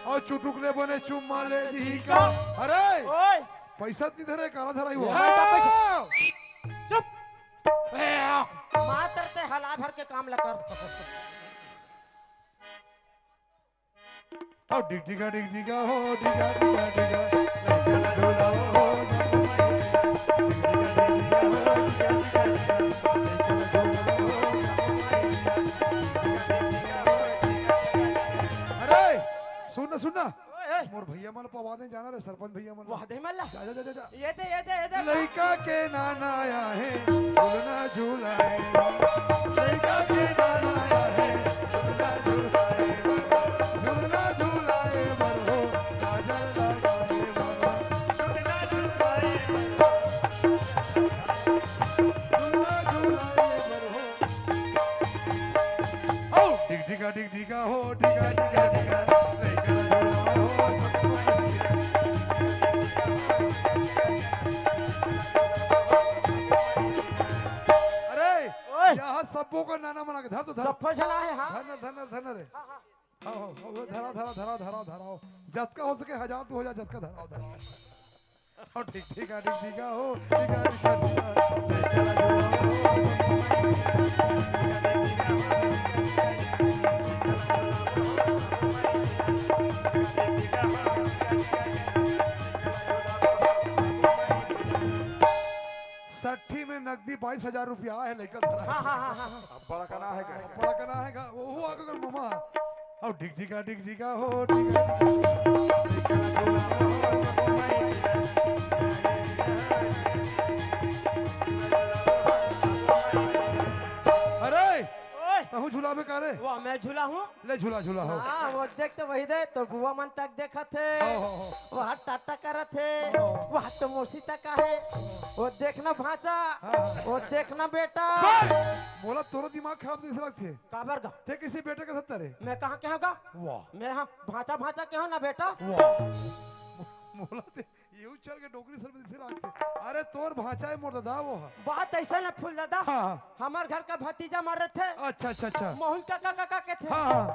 अउ चुटुक ले बने चुम्मा ले दीही का। अरे, ओए। पैसा नहीं धरे, काला धराई वो। हाँ, पैसा। चुप। ए, आ। मातर ते हला भर के काम ला कर। अउ डिग डिगा, डिग डिगा हो, डिगा, डिगा, डिगा। लइका ला झुलाओ हो, जग माई। डिग डिगा, डिग डिगा हो, डिगा, डिगा, डिगा। लइका ला झुलाओ हो, जग माई। डिग डिगा, डिग डिगा हो, पवा दे, जाना रे सरपंच भैया मन। वाह दे मल्ला। जा, जा, जा, जा, जा। ये दे, ये दे, ये दे। लइका के नाना आया है, झूलना झूलाए। लइका के नाना आया है, झूलना झूलाए। झूलना झूलाए बर हो, काजल लगाए बर हो। झूलना झूलाए बर हो। झूलना झूलाए बर हो। ओ, डिग डिगा, डिग डिगा हो, डिगा, डिगा, डिगा। लइका झूला हो, अरे, ओए। यहाँ सबो का नाना मना के धर तो धर। सफा झना है, हाँ। धर न, धर न, धर न रे। हाँ, हाँ। हाँ, हाँ, हाँ, धरा, धरा, धरा, धरा, धरा। जतका हो सके हजार दो हजार जतका धरा, धरा। हाँ, ठीक, ठीक है, ठीक, ठीक है, हो, ठीक है, ठीक है, ठीक है। सट्ठी में नकदी बाईस हजार रुपया है, लइका धरा। हाँ, हाँ, हाँ, हाँ, हाँ। अब बड़ा कना है का? बड़ा कना है का? वो हुआ अगर ममा। और डिग डिगा, डिग डिगा हो, डिगा, डिगा। अरे, ओए। तहूँ झुलाबे का रे? वाह, मैं झूला हूँ। ले झूला, झूला हो। हाँ, वो देख तो वही दे, तो बुआ मन तक देखत हे। हो, हो, हो। वहाँ टाटा करत हे। हो। वहाँ तो मौसी तक आहे। वो देखना भांचा। हाँ। वो देखना बेटा। बस! मोला तोरो दिमाग खराब जैसे लगथे। काबर गा? ते किसी बेटे के सत्ता रे? मैं कहाँ के हूँ गा? वाह। मैं हाँ, भांचा, भांचा के हूँ ना बेटा। वाह। मो-, मोला ते ये उच्चर के डोकरी सर में दिसे लागथे। अरे तोर भांचा है मोर दादा वो ह। बात ऐसा ना फूल दादा। हाँ, हाँ। हमार घर का भतीजा मर रहे थे। अच्छा, अच्छा, अच्छा। मोहन काका, काका के थे। हाँ, हाँ।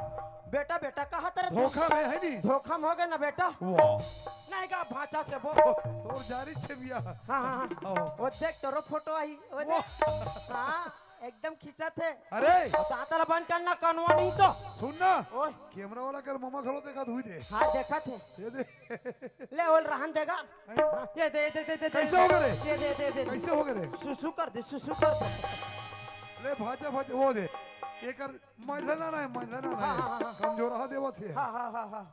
बेटा, बेटा कहा तरह थे। धोखा में है नी? धोखा में हो गए ना बेटा। वाह। नहीं गा भांचा के वो। तो, तोर जारी छे बिया। हाँ, हाँ, हाँ। हाँ। वो देख तोरो फोटो आई। वो देख। वाह। हाँ, एकदम खींचा थे। अरे। दांत ला बंद करना, कनवा नहीं तो। सुन ना। ओए। कैमरा वाला कर ममा घलो देखा हुई दे। हाँ, देखा थे। ये दे। ले, ओल रहन देगा। हैं? हाँ, ये दे, दे, दे, दे, दे। कैसे हो गए रे? ये दे, दे, दे, दे। कैसे हो गए रे? सुसु कर दे, सुसु कर दे। ले, भाजा, भाजा, वो दे। ये कर, मैला ना, ना, मैला ना, ना। हाँ, हाँ, हाँ, हाँ। कमजोर हा देवत हे। हाँ, हाँ, हाँ, हाँ।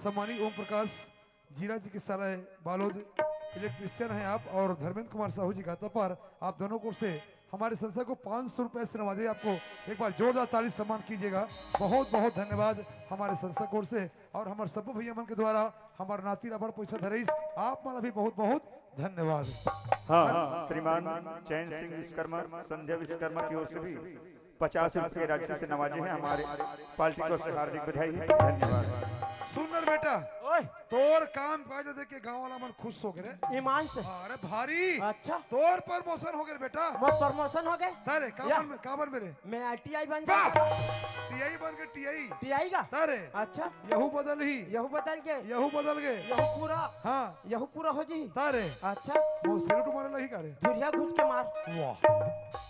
सम्मानित ओम प्रकाश, जिला चिकित्सालय बालोद, इलेक्ट्रीशियन हैं आप, और धर्मेंद्र कुमार साहू जी का पर आप दोनों को से हमारे संस्था को पाँच सौ रुपए से नवाजे। आपको एक बार जोरदार ताली सम्मान कीजिएगा। बहुत बहुत धन्यवाद हमारे संस्था को से और हमारे सब्बू भैया मन के द्वारा हमारे नाती ला बड़ पैसा धरइस। आप मन ला भी बहुत बहुत धन्यवाद। हाँ, हाँ, श्रीमान चैन सिंह विश्वकर्मा, संध्या विश्वकर्मा की ओर से भी पचास रुपये राशि से नवाजे हैं। हमारे पार्टी को से हार्दिक बधाई है, धन्यवाद। सुन न रे बेटा, ओए। तोर काम काज देख के गांव वाला मन खुश हो गए रे। ईमान से। हाँ, अरे भारी। अच्छा। तोर प्रमोशन हो गए रे बेटा। मोर प्रमोशन हो गए? अरे या। काबर में, काबर में रे? मैं आईटीआई बन वाह! जाऊंगा। टीआई बन के टीआई। टीआई का? अरे। अच्छा। यहू बदल ही। यहू बदल के। यहू बदल गए। यहू पूरा। हाँ। यहू पूरा हो जी। अरे। अच्छा। वो सैल्यूट मारे लही का रे? धुरिया घुस के मार। वाह।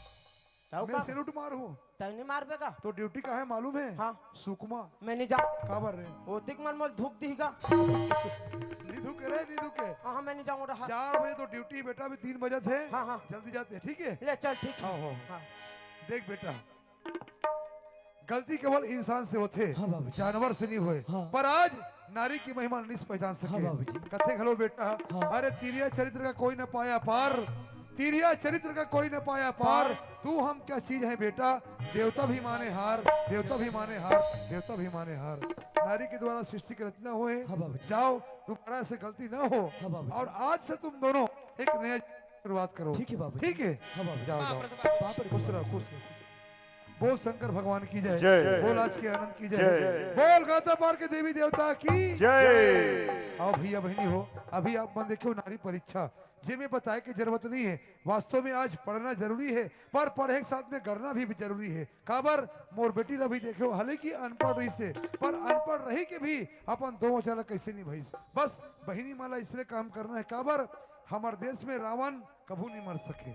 ताऊ मैं का? सैल्यूट मार हूँ। तैं नहीं मारबे का? तो ड्यूटी का है मालूम है? हाँ। सुकमा। मैं नहीं जाऊँ। काबर रे? ओतिक मन मोल धूप दीगा। नहीं धूके रे, नहीं धूके। हाँ, हाँ, मैं नहीं जाऊँ रहा। चार बजे तो ड्यूटी बेटा, अभी तीन बजे थे। हाँ, हाँ। जल्दी जाते हैं, ठीक है? ले चल, ठीक है। हाँ, हाँ। हाँ। देख बेटा, गलती केवल इंसान से होथे, हाँ बाबूजी। जानवर से नहीं होए। हाँ। पर आज नारी की महिमा नहीं पहचान सके। हाँ बाबूजी। कथे घलो बेटा, हाँ। अरे तिरिया चरित्र का कोई न पाया पार, तिरिया चरित्र का कोई न पाया पार, पार। तू हम क्या चीज है बेटा, देवता भी माने हार, देवता भी माने हार, देवता भी माने हार। नारी के द्वारा सृष्टि की रचना हुए। हाँ बाबूजी। जाओ, दोबारा से गलती ना हो। हाँ बाबूजी। और आज से तुम दोनों एक नया शुरुआत करो। ठीक है बाबूजी। ठीक है? हाँ बाबूजी। जाओ, जाओ। बाप रे। खुश रहो, खुश रहो। बोल शंकर भगवान की जय। जय। बोल आज के आनंद की जय। जय। बोल गंगा पार के देवी देवता की जय। आओ भैया बहनी हो, अभी आप मन देखो नारी परीक्षा, जे में बताए के जरूरत नहीं है। वास्तव में आज पढ़ना जरूरी है, पर पढ़े के साथ में गढ़ना भी, भी जरूरी है। काबर मोर बेटी ला भी देखो, हालांकि अनपढ़ रही से, पर अनपढ़ रही के भी अपन दो वचन ला कैसे निभाइस। बस बहिनी मन ला इसलिए काम करना है। काबर हमर देश में रावण कभू नहीं मर सके।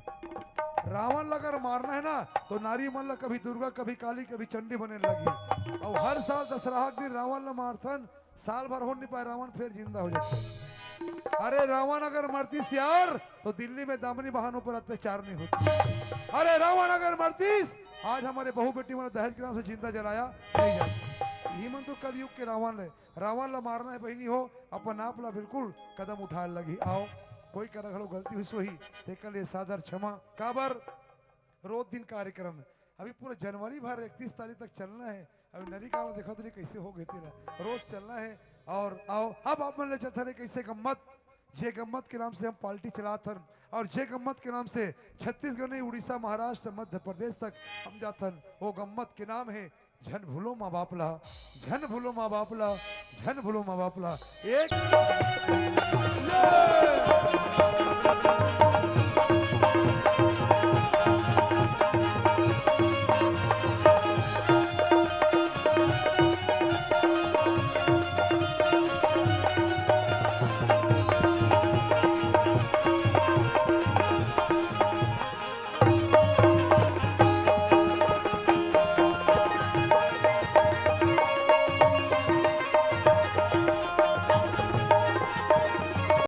रावण ला अगर मारना है ना, तो नारी मन ला कभी दुर्गा, कभी काली, कभी चंडी बने लगी। और हर साल दशहरा के दिन रावण ला मारथन, साल भर हो नहीं पाए, रावण फिर जिंदा हो जाता है। अरे रावण अगर मरतीस यार, तो दिल्ली में दामिनी बहनों पर अत्याचार नहीं होता। अरे रावण अगर मरतीस, आज हमारे बहू बेटी मन दहेज के नाम से जिंदा जलाया नहीं जाता। इही मन तो कलयुग के रावण हे। रावण ला मारना हे बहिनी हो, अपन आप ला बिल्कुल कदम उठाए लगही। आओ, कोई करा घलो गलती होइस होही, तेकर लिए सादर क्षमा। काबर रोज दिन कार्यक्रम हे, अभी पूरा जनवरी भर इकतीस तारीख तक चलना हे। अभी नरी काल देखा तो नहीं कैसे हो गए तेरा, रोज चलना हे। और आओ, अब आप मन ले चलता नहीं कैसे गम्मत, जे गम्मत के नाम से हम पार्टी चलात हन और जे गम्मत के नाम से छत्तीसगढ़ नहीं, उड़ीसा, महाराष्ट्र, मध्य प्रदेश तक हम जात हन, वो गम्मत के नाम हे झन भूलो माँ बाप ला, झन भूलो माँ बाप ला, झन भूलो माँ बाप ला। एक